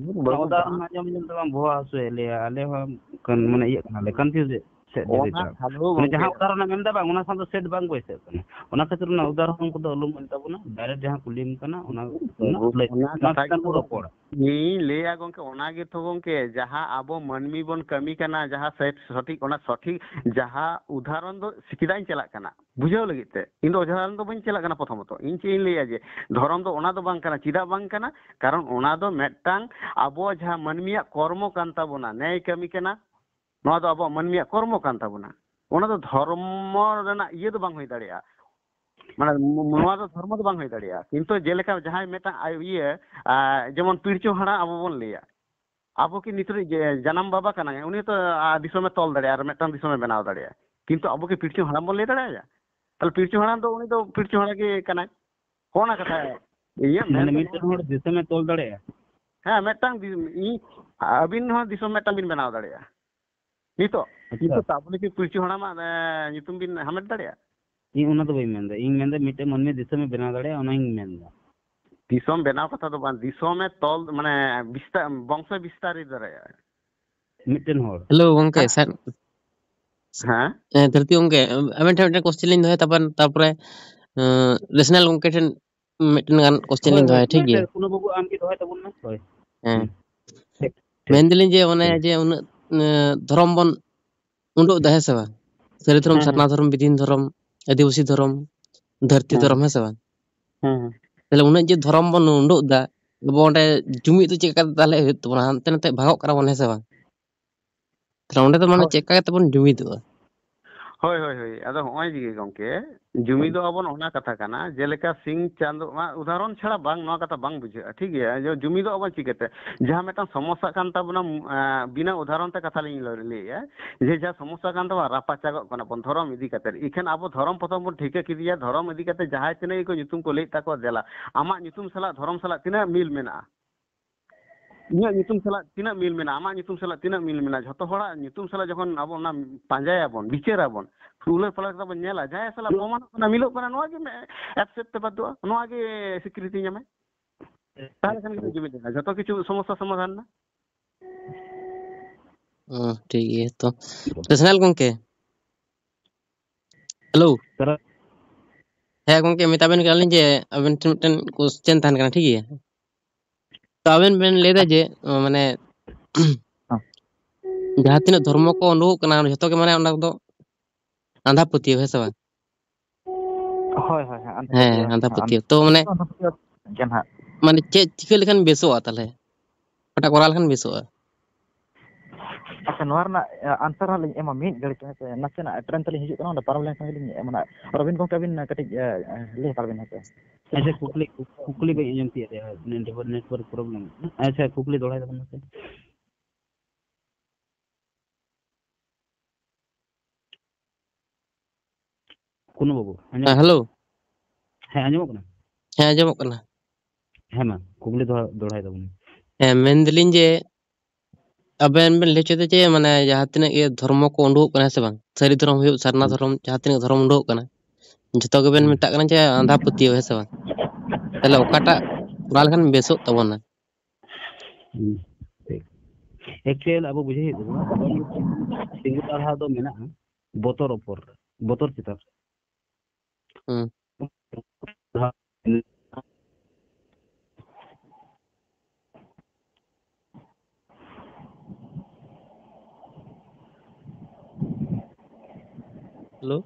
ᱚᱱᱟ ᱩᱫᱟᱦᱚᱨᱚᱱ ᱟᱸᱡᱚᱢ ᱟᱸᱡᱚᱢ ᱛᱮ ᱵᱟᱝ ᱵᱚᱦᱚᱜ ᱦᱟᱹᱥᱩᱭᱮᱫ ᱞᱮᱭᱟ, ᱟᱞᱮ ᱦᱚᱸ ᱠᱟᱱ-, ᱢᱟᱱᱮ ᱤᱭᱟᱹᱜ ᱠᱟᱱᱟᱞᱮ, ᱠᱚᱱᱯᱷᱤᱭᱩᱡᱽ ᱥᱮᱫ ᱫᱷᱟᱹᱵᱤᱡ ᱚᱱᱟ ᱛᱟᱲᱟᱢ᱾ ᱦᱮᱞᱳ ᱢᱟᱱᱮ ᱜᱚᱝᱠᱮ, ᱡᱟᱦᱟᱸ ᱩᱫᱟᱦᱚᱨᱚᱱ ᱮᱢ ᱮᱢ ᱮᱫᱟ ᱵᱟᱝ, ᱚᱱᱟ ᱥᱟᱶ ᱫᱚ ᱥᱮᱴ ᱵᱟᱝ ᱵᱟᱹᱭᱥᱟᱹᱜ ᱠᱟᱱᱟ᱾ ᱚᱱᱟ ᱠᱷᱟᱹᱛᱤᱨ ᱚᱱᱟ ᱩᱫᱟᱦᱚᱨᱚᱱ ᱠᱚᱫᱚ ᱟᱞᱚᱢ ᱮᱢ ᱛᱟᱵᱚᱱᱟ, ᱰᱟᱭᱨᱮᱠᱴ ᱡᱟᱦᱟᱸ ᱠᱩᱞᱤᱢ ᱠᱟᱱᱟ, ᱚᱱᱟ, ᱚᱱᱟ ᱚᱱᱟ ᱞᱟᱹᱭ, ᱠᱟᱛᱷᱟ ᱚᱱᱟ ᱜᱮ ᱪᱮᱛᱟᱱ ᱨᱮ ᱵᱚᱞᱮ᱾ ᱨᱚᱯᱚᱲ᱾ ᱤᱧ ᱞᱟᱹᱭᱟ ᱜᱚᱝᱠᱮ, ᱚᱱᱟ ᱜᱮᱛᱚ ᱜᱚᱝᱠᱮ, ᱡᱟᱦᱟᱸ ᱟᱵᱚ ᱢᱟᱹᱱᱢᱤ ᱵᱚᱱ ᱠᱟᱹᱢᱤ ᱠᱟᱱᱟ, ᱡᱟᱦᱟᱸ ᱥᱮᱴ ᱥᱚᱴᱷᱤᱠ, ᱚᱱᱟ ᱥᱚᱴᱷᱤᱠ ᱡᱟᱦᱟᱸ ᱩᱫᱟᱦᱚᱨᱚᱱ ᱫᱚ ᱥᱤᱠᱷᱤᱫᱟᱜ ᱤᱧ ᱪᱟᱞᱟᱜ ᱠᱟᱱᱟ ᱵᱩᱡᱷᱟᱹᱣ ᱞᱟᱹᱜᱤᱫ ᱛᱮ᱾ ᱤᱧ ᱫᱚ ᱩᱫᱟᱦᱚᱨᱚᱱ ᱫᱚ ᱵᱟᱹᱧ ᱪᱟᱞᱟᱜ ᱠᱟᱱᱟ ᱯᱨᱚᱛᱷᱚᱢᱚᱛᱚ᱾ ᱤᱧ ᱪᱮᱫ ᱤᱧ ᱞᱟᱹᱭᱟ ᱡᱮ ᱫᱷᱚᱨᱚᱢ ᱫᱚ ᱚᱱᱟ ᱫᱚ ᱵᱟᱝ ᱠᱟᱱᱟ᱾ ᱪᱮᱫᱟᱜ ᱵᱟᱝ ᱠᱟᱱᱟ? ᱠᱟᱨᱚᱱ ᱚᱱᱟ ᱫᱚ ᱢᱤᱫᱴᱟᱝ ᱟᱵᱚ ᱡᱟᱦᱟᱸ ᱢᱟᱹᱱᱢᱤᱭᱟᱜ ᱠᱚᱨᱢᱚ ᱠᱟᱱ ᱛᱟᱵᱚᱱᱟ, ᱱᱮᱭ ᱠᱟᱹᱢᱤ ᱠᱟᱱᱟ, ᱱᱚᱣᱟ ᱫᱚ ᱟᱵᱚᱣᱟᱜ ᱢᱟᱹᱱᱢᱤᱭᱟᱜ ᱠᱚᱨᱢᱚ ᱠᱟᱱ ᱛᱟᱵᱚᱱᱟ᱾ ᱚᱱᱟ ᱫᱚ ᱫᱷᱚᱨᱢᱚ ᱨᱮᱱᱟᱜ ᱤᱭᱟᱹ ᱫᱚ ᱵᱟᱝ ᱦᱩᱭ ᱫᱟᱲᱮᱭᱟᱜᱼᱟ, ᱢᱟᱱᱮ ᱱᱚᱣᱟ ᱫᱚ ᱫᱷᱚᱨᱢᱚ ᱫᱚ ᱵᱟᱝ ᱦᱩᱭ ᱫᱟᱲᱮᱭᱟᱜᱼᱟ᱾ ᱠᱤᱱᱛᱩ ᱡᱮᱞᱮᱠᱟ ᱡᱟᱦᱟᱸᱭ ᱢᱤᱫᱴᱟᱝ ᱟᱭ-, ᱤᱭᱟᱹ, ᱟ, ᱡᱮᱢᱚᱱ ᱯᱤᱲᱪᱩ ᱦᱟᱲᱟᱢ ᱟᱵᱚ ᱵᱚᱱ ᱞᱟᱹᱭᱟ, ᱟᱵᱚ ᱠᱤ ᱱᱤᱛ ᱨᱮ ᱡᱮ ᱡᱟᱱᱟᱢ ᱵᱟᱵᱟ ᱠᱟᱱᱟᱭ, ᱩᱱᱤ ᱛᱚ, ᱟ, ᱫᱤᱥᱚᱢᱮ ᱛᱚᱞ ᱫᱟᱲᱮᱭᱟᱜᱼᱟ ᱟᱨ ᱢᱤᱫᱴᱟᱝ ᱫᱤᱥᱚᱢᱮ ᱵᱮᱱᱟᱣ ᱫᱟᱲᱮᱭᱟᱜᱼᱟ, ᱠᱤᱱᱛᱩ ᱟᱵᱚ ᱠᱤ ᱯᱤᱲᱪᱩ ᱦᱟᱲᱟᱢ ᱵᱚᱱ ᱞᱟᱹᱭ ᱫᱟᱲᱮᱭᱟᱭᱟ? ᱛᱟᱦᱞᱮ ᱯᱤᱲᱪᱩ ᱦᱟᱲᱟᱢ ᱫᱚ, ᱩᱱᱤ ᱫᱚ ᱯᱤᱲᱪᱩ ᱦᱟᱲᱟᱢ ᱜᱮ ᱠᱟᱱᱟᱭ᱾ ᱦᱚᱸ, ᱚᱱᱟ ᱠᱟᱛᱷᱟ ᱤᱭᱟᱹ ᱢᱟᱱᱮ ᱢᱮᱱ ᱢᱤᱫᱴᱮᱱ ᱦᱚᱲ ᱫᱤᱥᱚᱢᱮ ᱛᱚᱞ ᱫᱟᱲᱮᱭᱟᱜᱼᱟ? ᱦᱮᱸ, ᱢᱤᱫᱴᱟᱝ ᱫᱤ-, ᱤᱧ, ᱟᱹᱵᱤᱱ ᱦᱚᱸ ᱫᱤᱥᱚᱢ ᱢᱤᱫᱴᱟᱝ ᱵᱤᱱ ᱵᱮᱱᱟᱣ ᱫᱟᱲᱮᱭᱟᱜᱼᱟ᱾ ᱱᱤᱛᱚᱜ, ᱟᱪᱪᱷᱟ᱾ ᱱᱤᱛᱚᱜ ᱛᱟᱵᱚᱞᱮ ᱠᱤ ᱯᱤᱲᱪᱩ ᱦᱟᱲᱟᱢᱟᱜ, ᱮ, ᱧᱩᱛᱩᱢ ᱵᱤᱱ ᱦᱟᱢᱮᱴ ᱫᱟᱲᱮᱭᱟᱜᱼᱟ? ᱤᱧ ᱚᱱᱟ ᱫᱚ ᱵᱟᱹᱧ ᱢᱮᱱᱫᱟ, ᱤᱧ ᱢᱮᱱᱫᱟ ᱢᱤᱫᱴᱮᱱ ᱢᱟᱹᱱᱢᱤ ᱫᱤᱥᱚᱢᱮ ᱵᱮᱱᱟᱣ ᱫᱟᱲᱮᱭᱟᱜᱼᱟ, ᱚᱱᱟᱧ ᱢᱮᱱᱫᱟ᱾ ᱫᱤᱥᱚᱢ ᱵᱮᱱᱟᱣ ᱠᱟᱛᱷᱟ ᱫᱚ ᱵᱟᱝ, ᱫᱤᱥᱚᱢᱮ ᱛᱚᱞ, ᱢᱟᱱᱮ ᱵᱤᱥᱛᱟᱨ, ᱵᱚᱝᱥᱚ ᱵᱤᱥᱛᱟᱨ ᱫᱟᱲᱮᱭᱟᱜᱼᱟ᱾ ᱢᱤᱫᱴᱮᱱ ᱦᱚᱲ᱾ ᱦᱮᱞᱳ ᱜᱚᱝᱠᱮ, ᱥᱟᱨ, ᱦᱮᱸ, ᱮ, ᱫᱷᱟᱹᱨᱛᱤ ᱜᱚᱝᱠᱮ, ᱟᱵᱮᱱ ᱴᱷᱮᱱ ᱢᱤᱫᱴᱮᱱ ᱠᱚᱥᱪᱮᱱ ᱞᱤᱧ ᱫᱚᱦᱚᱭᱟ, ᱛᱟᱨᱯᱚᱨ, ᱛᱟᱨᱯᱚᱨᱮ ᱨᱮᱥᱱᱟᱞ ᱜᱚᱝᱠᱮ ᱴᱷᱮᱱ ᱢᱤᱫᱴᱮᱱ ᱜᱟᱱ ᱠᱚᱥᱪᱮᱱ ᱞᱤᱧ ᱫᱚᱦᱚᱭᱟ, ᱴᱷᱤᱠ ᱜᱮᱭᱟ? ᱠᱩᱱᱩ ᱵᱟᱹᱵᱩ, ᱟᱢ ᱜᱮ ᱫᱚᱦᱚᱭ ᱛᱟᱵᱚᱱ ᱢᱮ᱾ ᱦᱳᱭ᱾ ᱦᱮᱸ᱾ ᱴᱷᱤᱠ, ᱴᱷᱤᱠ᱾ ᱢᱮᱱᱫᱟᱞᱤᱧ ᱡᱮ ᱚᱱᱮ ᱦᱮᱸ᱾ ᱡᱮ ᱩᱱᱟᱹᱜ ᱫᱷᱚᱨᱚᱢ ᱵᱚᱱ ᱩᱰᱩᱠ ᱮᱫᱟ, ᱦᱮᱸ ᱥᱮ ᱵᱟᱝ? ᱥᱟᱹᱨᱤ ᱫᱷᱚᱨᱚᱢ, ᱦᱮᱸ, ᱥᱟᱨᱱᱟ ᱦᱮᱸ᱾ ᱫᱷᱚᱨᱚᱢ, ᱵᱤᱫᱤᱱ ᱫᱷᱚᱨᱚᱢ, ᱟᱹᱫᱤᱵᱟᱹᱥᱤ ᱫᱷᱚᱨᱚᱢ, ᱫᱷᱟᱹᱨᱛᱤ ᱦᱮᱸ, ᱫᱷᱚᱨᱚᱢ, ᱦᱮᱸ᱾ ᱦᱮᱸ ᱥᱮ ᱵᱟᱝ? ᱦᱮᱸ, ᱦᱮᱸ᱾ ᱛᱟᱦᱞᱮ ᱩᱱᱟᱹᱜ ᱡᱮ ᱫᱷᱚᱨᱚᱢ ᱵᱚᱱ ᱩᱰᱩᱠ ᱮᱫᱟ, ᱟᱵᱚ ᱚᱸᱰᱮ ᱡᱩᱢᱤᱫ ᱫᱚ ᱪᱮᱫ ᱞᱮᱠᱟᱛᱮ ᱛᱟᱦᱞᱮ ᱦᱩᱭᱩᱜ ᱛᱟᱵᱚᱱᱟ? ᱦᱟᱱᱛᱮ ᱱᱟᱛᱮ ᱵᱷᱟᱜᱚᱜ ᱠᱟᱱᱟ ᱵᱚᱱ, ᱦᱮᱸ ᱥᱮ ᱵᱟᱝ? ᱛᱟᱦᱞᱮ ᱚᱸᱰᱮ ᱫᱚ ᱢᱟᱱᱮ ᱦᱳᱭ᱾ ᱪᱮᱫ ᱞᱮᱠᱟ ᱠᱟᱛᱮ ᱵᱚᱱ ᱡᱩᱢᱤᱫᱚᱜᱼᱟ? ᱦᱳᱭ, ᱦᱳᱭ, ᱦᱳᱭ᱾ ᱟᱫᱚ ᱦᱚᱸᱜᱼᱚᱭ ᱡᱮ ᱜᱚᱝᱠᱮ, ᱡᱩᱢᱤᱫ ᱫᱚ ᱟᱵᱚᱱ ᱚᱱᱟ ᱠᱟᱛᱷᱟ ᱠᱟᱱᱟ, ᱡᱮᱞᱮᱠᱟ ᱥᱤᱧ ᱪᱟᱸᱫᱳ, ᱢᱟ, ᱩᱫᱟᱦᱚᱨᱚᱱ ᱪᱷᱟᱲᱟ ᱵᱟᱝ, ᱱᱚᱣᱟ ᱠᱟᱛᱷᱟ ᱵᱟᱝ ᱵᱩᱡᱷᱟᱹᱜᱼᱟ, ᱴᱷᱤᱠ ᱜᱮᱭᱟ? ᱡᱮ ᱡᱩᱢᱤᱫᱚᱜ ᱟᱵᱚᱱ ᱪᱤᱠᱟᱹᱛᱮ? ᱡᱟᱦᱟᱸ ᱢᱤᱫᱴᱟᱝ ᱥᱚᱢᱚᱥᱥᱟ ᱠᱟᱱ ᱛᱟᱵᱚᱱᱟ, ᱩᱢ, ᱟ, ᱵᱤᱱᱟᱹ ᱩᱫᱟᱦᱚᱨᱚᱱ ᱛᱮ ᱠᱟᱛᱷᱟ ᱞᱤᱧ ᱞᱟᱹ-, ᱞᱟᱹᱭᱮᱫᱼᱟ, ᱡᱮ ᱡᱟᱦᱟᱸ ᱥᱚᱢᱚᱥᱥᱟ ᱠᱟᱱ ᱛᱟᱵᱚᱱᱟ, ᱨᱟᱯᱟᱪᱟᱜᱚᱜ ᱠᱟᱱᱟ ᱵᱚᱱ ᱫᱷᱚᱨᱚᱢ ᱤᱫᱤ ᱠᱟᱛᱮ᱾ ᱤᱠᱷᱟᱹᱱ ᱟᱵᱚ ᱫᱷᱚᱨᱚᱢ ᱯᱨᱚᱛᱷᱚᱢ ᱵᱚᱱ ᱴᱷᱤᱠᱟᱹ ᱠᱮᱫᱮᱭᱟ, ᱫᱷᱚᱨᱚᱢ ᱤᱫᱤ ᱠᱟᱛᱮ ᱡᱟᱦᱟᱸᱭ ᱛᱤᱱᱟᱹᱜ ᱜᱮᱠᱚ ᱧᱩᱛᱩᱢ ᱠᱚ ᱞᱟᱹᱭᱮᱫ ᱛᱟᱠᱚᱣᱟ, ᱫᱮᱞᱟ, ᱟᱢᱟᱜ ᱧᱩᱛᱩᱢ ᱥᱟᱞᱟᱜ ᱫᱷᱚᱨᱚᱢ ᱥᱟᱞᱟᱜ ᱛᱤᱱᱟᱹᱜ ᱢᱤᱞ ᱢᱮᱱᱟᱜᱼᱟ? ᱤᱧᱟᱹᱜ ᱧᱩᱛᱩᱢ ᱥᱟᱞᱟᱜ ᱛᱤᱱᱟᱹᱜ ᱢᱤᱞ ᱢᱮᱱᱟᱜᱼᱟ, ᱟᱢᱟᱜ ᱧᱩᱛᱩᱢ ᱥᱟᱞᱟᱜ ᱛᱤᱱᱟᱹᱜ ᱢᱤᱞ ᱢᱮᱱᱟᱜᱼᱟ, ᱡᱷᱚᱛᱚ ᱦᱚᱲᱟᱜ ᱧᱩᱛᱩᱢ ᱥᱟᱞᱟᱜ ᱡᱚᱠᱷᱚᱱ ᱟᱵᱚ ᱚᱱᱟ ᱯᱟᱸᱡᱟᱭᱟᱵᱚᱱ, ᱛᱩᱞᱟᱹ ᱯᱟᱞᱟ ᱠᱟᱛᱮ ᱵᱚᱱ ᱧᱮᱞᱟ, ᱡᱟᱦᱟᱸᱭ ᱥᱟᱞᱟᱜ ᱯᱨᱚᱢᱟᱱᱚᱜ ᱠᱟᱱᱟ, ᱢᱤᱞᱚᱜ ᱠᱟᱱᱟ, ᱱᱚᱣᱟ ᱜᱮ accept ᱛᱮ ᱵᱟᱫᱽᱫᱷᱚᱜᱼᱟ, ᱱᱚᱣᱟ ᱜᱮ ᱥᱤᱠᱨᱤᱛᱤ ᱧᱟᱢᱟᱭ᱾ ᱛᱟᱦᱞᱮ ᱠᱷᱟᱱ ᱜᱮ ᱡᱩᱢᱤᱫ ᱮᱱᱟ, ᱡᱷᱚᱛᱚ ᱠᱤᱪᱷᱩ ᱥᱚᱢᱚᱥᱥᱟ ᱥᱚᱢᱟᱫᱷᱟᱱ ᱮᱱᱟ᱾ ᱚ, ᱴᱷᱤᱠ ᱜᱮᱭᱟ᱾ ᱛᱚ, ᱯᱟᱨᱥᱚᱱᱟᱞ ᱜᱚᱝᱠᱮ, ᱦᱮᱞᱳ᱾ ᱦᱮᱸ ᱜᱚᱝᱠᱮ, ᱢᱮᱛᱟ ᱵᱮᱱ ᱠᱟᱱᱟ ᱞᱤᱧ ᱡᱮ ᱟᱵᱮᱱ ᱴᱷᱮᱱ ᱢᱤᱫᱴᱮᱱ ᱠᱚᱥᱪᱮᱱ ᱛᱟᱦᱮᱱ ᱠᱟᱱᱟ, ᱴᱷᱤᱠ ᱜᱮᱭᱟ? ᱛᱚ ᱟᱵᱮᱱ ᱵᱮᱱ ᱞᱟᱹᱭᱫᱟ ᱡᱮ, ᱚ, ᱢᱟᱱᱮ, ᱦᱮᱸ᱾ ᱡᱟᱦᱟᱸ ᱛᱤᱱᱟᱹᱜ ᱫᱷᱚᱨᱢᱚ ᱠᱚ ᱩᱰᱩᱠᱚᱜ ᱠᱟᱱᱟ, ᱡᱷᱚᱛᱚ ᱜᱮ, ᱢᱟᱱᱮ, ᱚᱱᱟ ᱠᱚᱫᱚ ᱟᱸᱫᱷᱟ ᱯᱟᱹᱛᱭᱟᱹᱣ, ᱦᱮᱸ ᱥᱮ ᱵᱟᱝ? ᱦᱳᱭ, ᱦᱳᱭ, ᱦᱳᱭ, ᱟᱸᱫᱷᱟ ᱦᱮᱸ, ᱯᱟᱹᱛᱭᱟᱹᱣ᱾ ᱟᱸᱫᱷᱟ ᱯᱟᱹᱛᱭᱟᱹᱣ᱾ ᱛᱚ, ᱢᱟᱱᱮ, ᱟᱸᱫᱷᱟ ᱯᱟᱹᱛᱭᱟᱹᱣ ᱜᱮ ᱱᱟᱦᱟᱜ᱾ ᱢᱟᱱᱮ, ᱪᱮᱫ ᱪᱤᱠᱟᱹ ᱞᱮᱠᱷᱟᱱ ᱵᱮᱥᱚᱜᱼᱟ ᱛᱟᱦᱞᱮ? ᱚᱠᱟᱴᱟᱜ ᱠᱚᱨᱟᱣ ᱞᱮᱠᱷᱟᱱ ᱵᱮᱥᱚᱜᱼᱟ? ᱟᱪᱪᱷᱟ, ᱱᱚᱣᱟ ᱨᱮᱱᱟᱜ, ᱟ, answer ᱦᱟᱸᱜ ᱞᱤᱧ ᱮᱢᱟ ᱢᱤᱫ ᱜᱷᱟᱹᱲᱤᱡ ᱛᱮ, ᱦᱮᱸ ᱥᱮ? ᱱᱟᱥᱮᱱᱟᱜ train ᱛᱟᱹᱞᱤᱧ ᱦᱤᱡᱩᱜ ᱠᱟᱱᱟ, ᱚᱸᱰᱮ ᱯᱟᱨᱚᱢ ᱞᱮᱱᱠᱷᱟᱱ ᱜᱮᱞᱤᱧ ᱮᱢᱟ ᱱᱟᱦᱟᱜ᱾ ᱨᱚᱵᱤᱱ ᱜᱚᱢᱠᱮ, ᱟᱹᱵᱤᱱ ᱠᱟᱹᱴᱤᱡ, ᱟ, ᱟ, ᱞᱟᱹᱭ ᱦᱟᱛᱟᱲ ᱵᱤᱱ, ᱦᱮᱸ ᱥᱮ? ᱟᱪᱪᱷᱟ, ᱠᱩᱠᱞᱤ, ᱠᱩᱠᱞᱤ ᱵᱟᱹᱧ ᱟᱸᱡᱚᱢ ᱛᱤᱭᱳᱜ ᱞᱮᱜᱼᱟ, network, network problem᱾ ᱟᱪᱪᱷᱟ, ᱠᱩᱠᱞᱤ ᱫᱚᱦᱲᱟᱭ ᱛᱟᱵᱚᱱ ᱢᱮᱥᱮ᱾ ᱠᱩᱱᱩ ᱵᱟᱹᱵᱩ, ᱟᱸᱡᱚᱢᱚᱜ ᱦᱮᱸ, ᱠᱟᱱᱟ? ᱦᱮᱞᱳ᱾ ᱦᱮᱸ, ᱟᱸᱡᱚᱢᱚᱜ ᱠᱟᱱᱟ? ᱦᱮᱸ, ᱟᱸᱡᱚᱢᱚᱜ ᱠᱟᱱᱟ᱾ ᱦᱮᱸ, ᱢᱟ, ᱠᱩᱠᱞᱤ ᱫᱚᱦᱲᱟ-, ᱫᱚᱦᱲᱟᱭ ᱛᱟᱵᱚᱱ ᱢᱮ᱾ ᱦᱮᱸ, ᱢᱮᱱᱫᱟᱞᱤᱧ ᱡᱮ, ᱟᱵᱮᱱ ᱵᱮᱱ ᱞᱟᱹᱭ ᱦᱚᱪᱚᱭᱮᱫᱟ ᱡᱮ, ᱢᱟᱱᱮ, ᱡᱟᱦᱟᱸ ᱛᱤᱱᱟᱹᱜ ᱜᱮ ᱫᱷᱚᱨᱢᱚ ᱠᱚ ᱩᱰᱩᱠᱚᱜ ᱠᱟᱱᱟ, ᱦᱮᱸ ᱥᱮ ᱵᱟᱝ? ᱥᱟᱹᱨᱤ ᱫᱷᱚᱨᱚᱢ ᱦᱩᱭᱩᱜ, ᱥᱟᱨᱱᱟ ᱦᱩᱸ᱾ ᱫᱷᱚᱨᱚᱢ, ᱡᱟᱦᱟᱸ ᱛᱤᱱᱟᱹᱜ ᱫᱷᱚᱨᱚᱢ ᱩᱰᱩᱠᱚᱜ ᱠᱟᱱᱟ, ᱡᱷᱚᱛᱚ ᱜᱮᱵᱮᱱ ᱦᱩᱸ᱾ ᱢᱮᱛᱟᱜ ᱠᱟᱱᱟ ᱡᱮ ᱟᱸᱫᱷᱟ ᱯᱟᱹᱛᱭᱟᱹᱣ, ᱦᱮᱸ ᱥᱮ ᱵᱟᱝ? ᱛᱟᱦᱞᱮ ᱚᱠᱟᱴᱟᱜ ᱠᱚᱨᱟᱣ ᱞᱮᱠᱷᱟᱱ ᱵᱮᱥᱚᱜ ᱛᱟᱵᱚᱱᱟ? ᱦᱩᱸ, ᱴᱷᱤᱠ᱾ Actual ᱟᱵᱚ ᱵᱩᱡᱷᱟᱹᱣ ᱦᱩᱭᱩᱜ ᱛᱟᱵᱚᱱᱟ, ᱛᱤᱸᱜᱩ ᱴᱟᱨᱦᱟᱣ ᱫᱚ ᱢᱮᱱᱟᱜᱼᱟ ᱵᱚᱛᱚᱨ ᱩᱯᱚᱨ, ᱵᱚᱛᱚᱨ ᱪᱮᱛᱟᱱ ᱨᱮ᱾ ᱦᱩᱸ᱾ ᱦᱮᱞᱳ᱾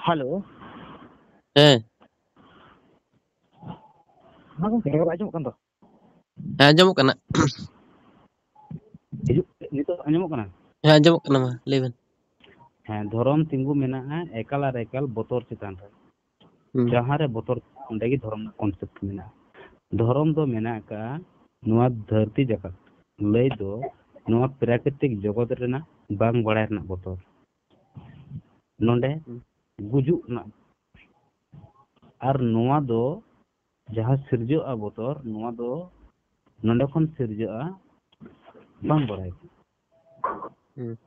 ᱦᱮᱞᱳ᱾ ᱦᱮᱸ᱾ ᱦᱮᱸ ᱜᱚᱝᱠᱮ, ᱨᱚᱲ ᱟᱸᱡᱚᱢᱚᱜ ᱠᱟᱱ ᱫᱚ? ᱦᱮᱸ, ᱟᱸᱡᱚᱢᱚᱜ ᱠᱟᱱᱟ᱾ ᱦᱤᱡᱩᱜ, ᱱᱤᱛᱚᱜ ᱟᱸᱡᱚᱢᱚᱜ ᱠᱟᱱᱟ? ᱦᱮᱸ, ᱟᱸᱡᱚᱢᱚᱜ ᱠᱟᱱᱟ, ᱢᱟ ᱞᱟᱹᱭ ᱵᱮᱱ᱾ ᱦᱮᱸ, ᱫᱷᱚᱨᱚᱢ ᱛᱤᱸᱜᱩ ᱢᱮᱱᱟᱜᱼᱟ ᱮᱠᱟᱞ ᱟᱨ ᱮᱠᱟᱞ ᱵᱚᱛᱚᱨ ᱪᱮᱛᱟᱱ ᱨᱮ᱾ ᱦᱩᱸ᱾ ᱡᱟᱦᱟᱸ ᱨᱮ ᱵᱚᱛᱚᱨ, ᱚᱸᱰᱮ ᱜᱮ ᱫᱷᱚᱨᱚᱢ ᱨᱮᱱᱟᱜ concept ᱢᱮᱱᱟᱜᱼᱟ᱾ ᱫᱷᱚᱨᱚᱢ ᱫᱚ ᱢᱮᱱᱟᱜ ᱟᱠᱟᱫᱼᱟ ᱱᱚᱣᱟ ᱫᱷᱟᱹᱨᱛᱤ ᱡᱟᱠᱟᱛ, ᱞᱟᱹᱭ ᱫᱚ ᱱᱚᱣᱟ ᱯᱨᱟᱠᱨᱤᱛᱤᱠ ᱡᱚᱜᱚᱛ ᱨᱮᱱᱟᱜ ᱵᱟᱝ ᱵᱟᱲᱟᱭ ᱨᱮᱱᱟᱜ ᱵᱚᱛᱚᱨ᱾ ᱱᱚᱰᱮ ᱦᱩᱸ᱾ ᱜᱩᱡᱩᱜ ᱨᱮᱱᱟᱜ, ᱟᱨ ᱱᱚᱣᱟ ᱫᱚ ᱡᱟᱦᱟᱸ ᱥᱤᱨᱡᱟᱹᱜᱼᱟ ᱵᱚᱛᱚᱨ, ᱱᱚᱣᱟ ᱫᱚ ᱱᱚᱰᱮ ᱠᱷᱚᱱ ᱥᱤᱨᱡᱟᱹᱜᱼᱟ ᱵᱟᱝ ᱵᱟᱲᱟᱭ᱾ ᱦᱩᱸ᱾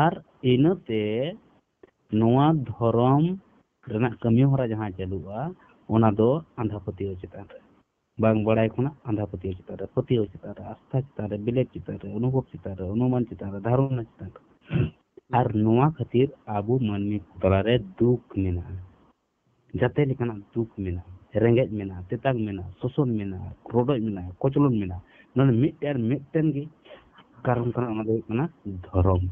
ᱟᱨ ᱤᱱᱟᱹᱛᱮ ᱱᱚᱣᱟ ᱫᱷᱚᱨᱚᱢ ᱨᱮᱱᱟᱜ ᱠᱟᱹᱢᱤ ᱦᱚᱨᱟ ᱡᱟᱦᱟᱸ ᱪᱟᱹᱞᱩᱜᱼᱟ, ᱚᱱᱟ ᱫᱚ ᱟᱸᱫᱷᱟ ᱯᱟᱹᱛᱭᱟᱹᱣ ᱪᱮᱛᱟᱱ ᱨᱮ, ᱵᱟᱝ ᱵᱟᱲᱟᱭ ᱠᱷᱚᱱᱟᱜ ᱟᱸᱫᱷᱟ ᱯᱟᱹᱛᱭᱟᱹᱣ ᱪᱮᱛᱟᱱ ᱨᱮ, ᱯᱟᱹᱛᱭᱟᱹᱣ ᱪᱮᱛᱟᱱ ᱨᱮ, ᱟᱥᱛᱷᱟ ᱪᱮᱛᱟᱱ ᱨᱮ, ᱵᱤᱞᱤᱯ ᱪᱮᱛᱟᱱ ᱨᱮ, ᱚᱱᱩᱵᱷᱚᱵ ᱪᱮᱛᱟᱱ ᱨᱮ, ᱚᱱᱩᱢᱟᱱ ᱪᱮᱛᱟᱱ ᱨᱮ, ᱫᱷᱟᱨᱚᱱᱟ ᱪᱮᱛᱟᱱ ᱨᱮ᱾ ᱟᱨ ᱱᱚᱣᱟ ᱠᱷᱟᱹᱛᱤᱨ ᱟᱵᱚ ᱢᱟᱹᱱᱢᱤ ᱠᱚ ᱛᱟᱞᱟᱨᱮ ᱫᱩᱠ ᱢᱮᱱᱟᱜᱼᱟ, ᱡᱟᱛᱮ ᱞᱮᱠᱟᱱᱟᱜ ᱫᱩᱠ ᱢᱮᱱᱟᱜᱼᱟ, ᱨᱮᱸᱜᱮᱡ ᱢᱮᱱᱟᱜᱼᱟ, ᱛᱮᱛᱟᱝ ᱢᱮᱱᱟᱜᱼᱟ, ᱥᱳᱥᱚᱱ ᱢᱮᱱᱟᱜᱼᱟ, ᱨᱚᱰᱚᱡ ᱢᱮᱱᱟᱜᱼᱟ, ᱠᱚᱪᱞᱚᱱ ᱢᱮᱱᱟᱜᱼᱟ᱾ ᱱᱚᱰᱮ ᱢᱤᱫᱴᱮᱱ, ᱢᱤᱫᱴᱮᱱ ᱜᱮ ᱠᱟᱨᱚᱱ ᱠᱟᱱᱟ, ᱚᱱᱟ ᱫᱚ ᱦᱩᱭᱩᱜ ᱠᱟᱱᱟ ᱫᱷᱚᱨᱚᱢ᱾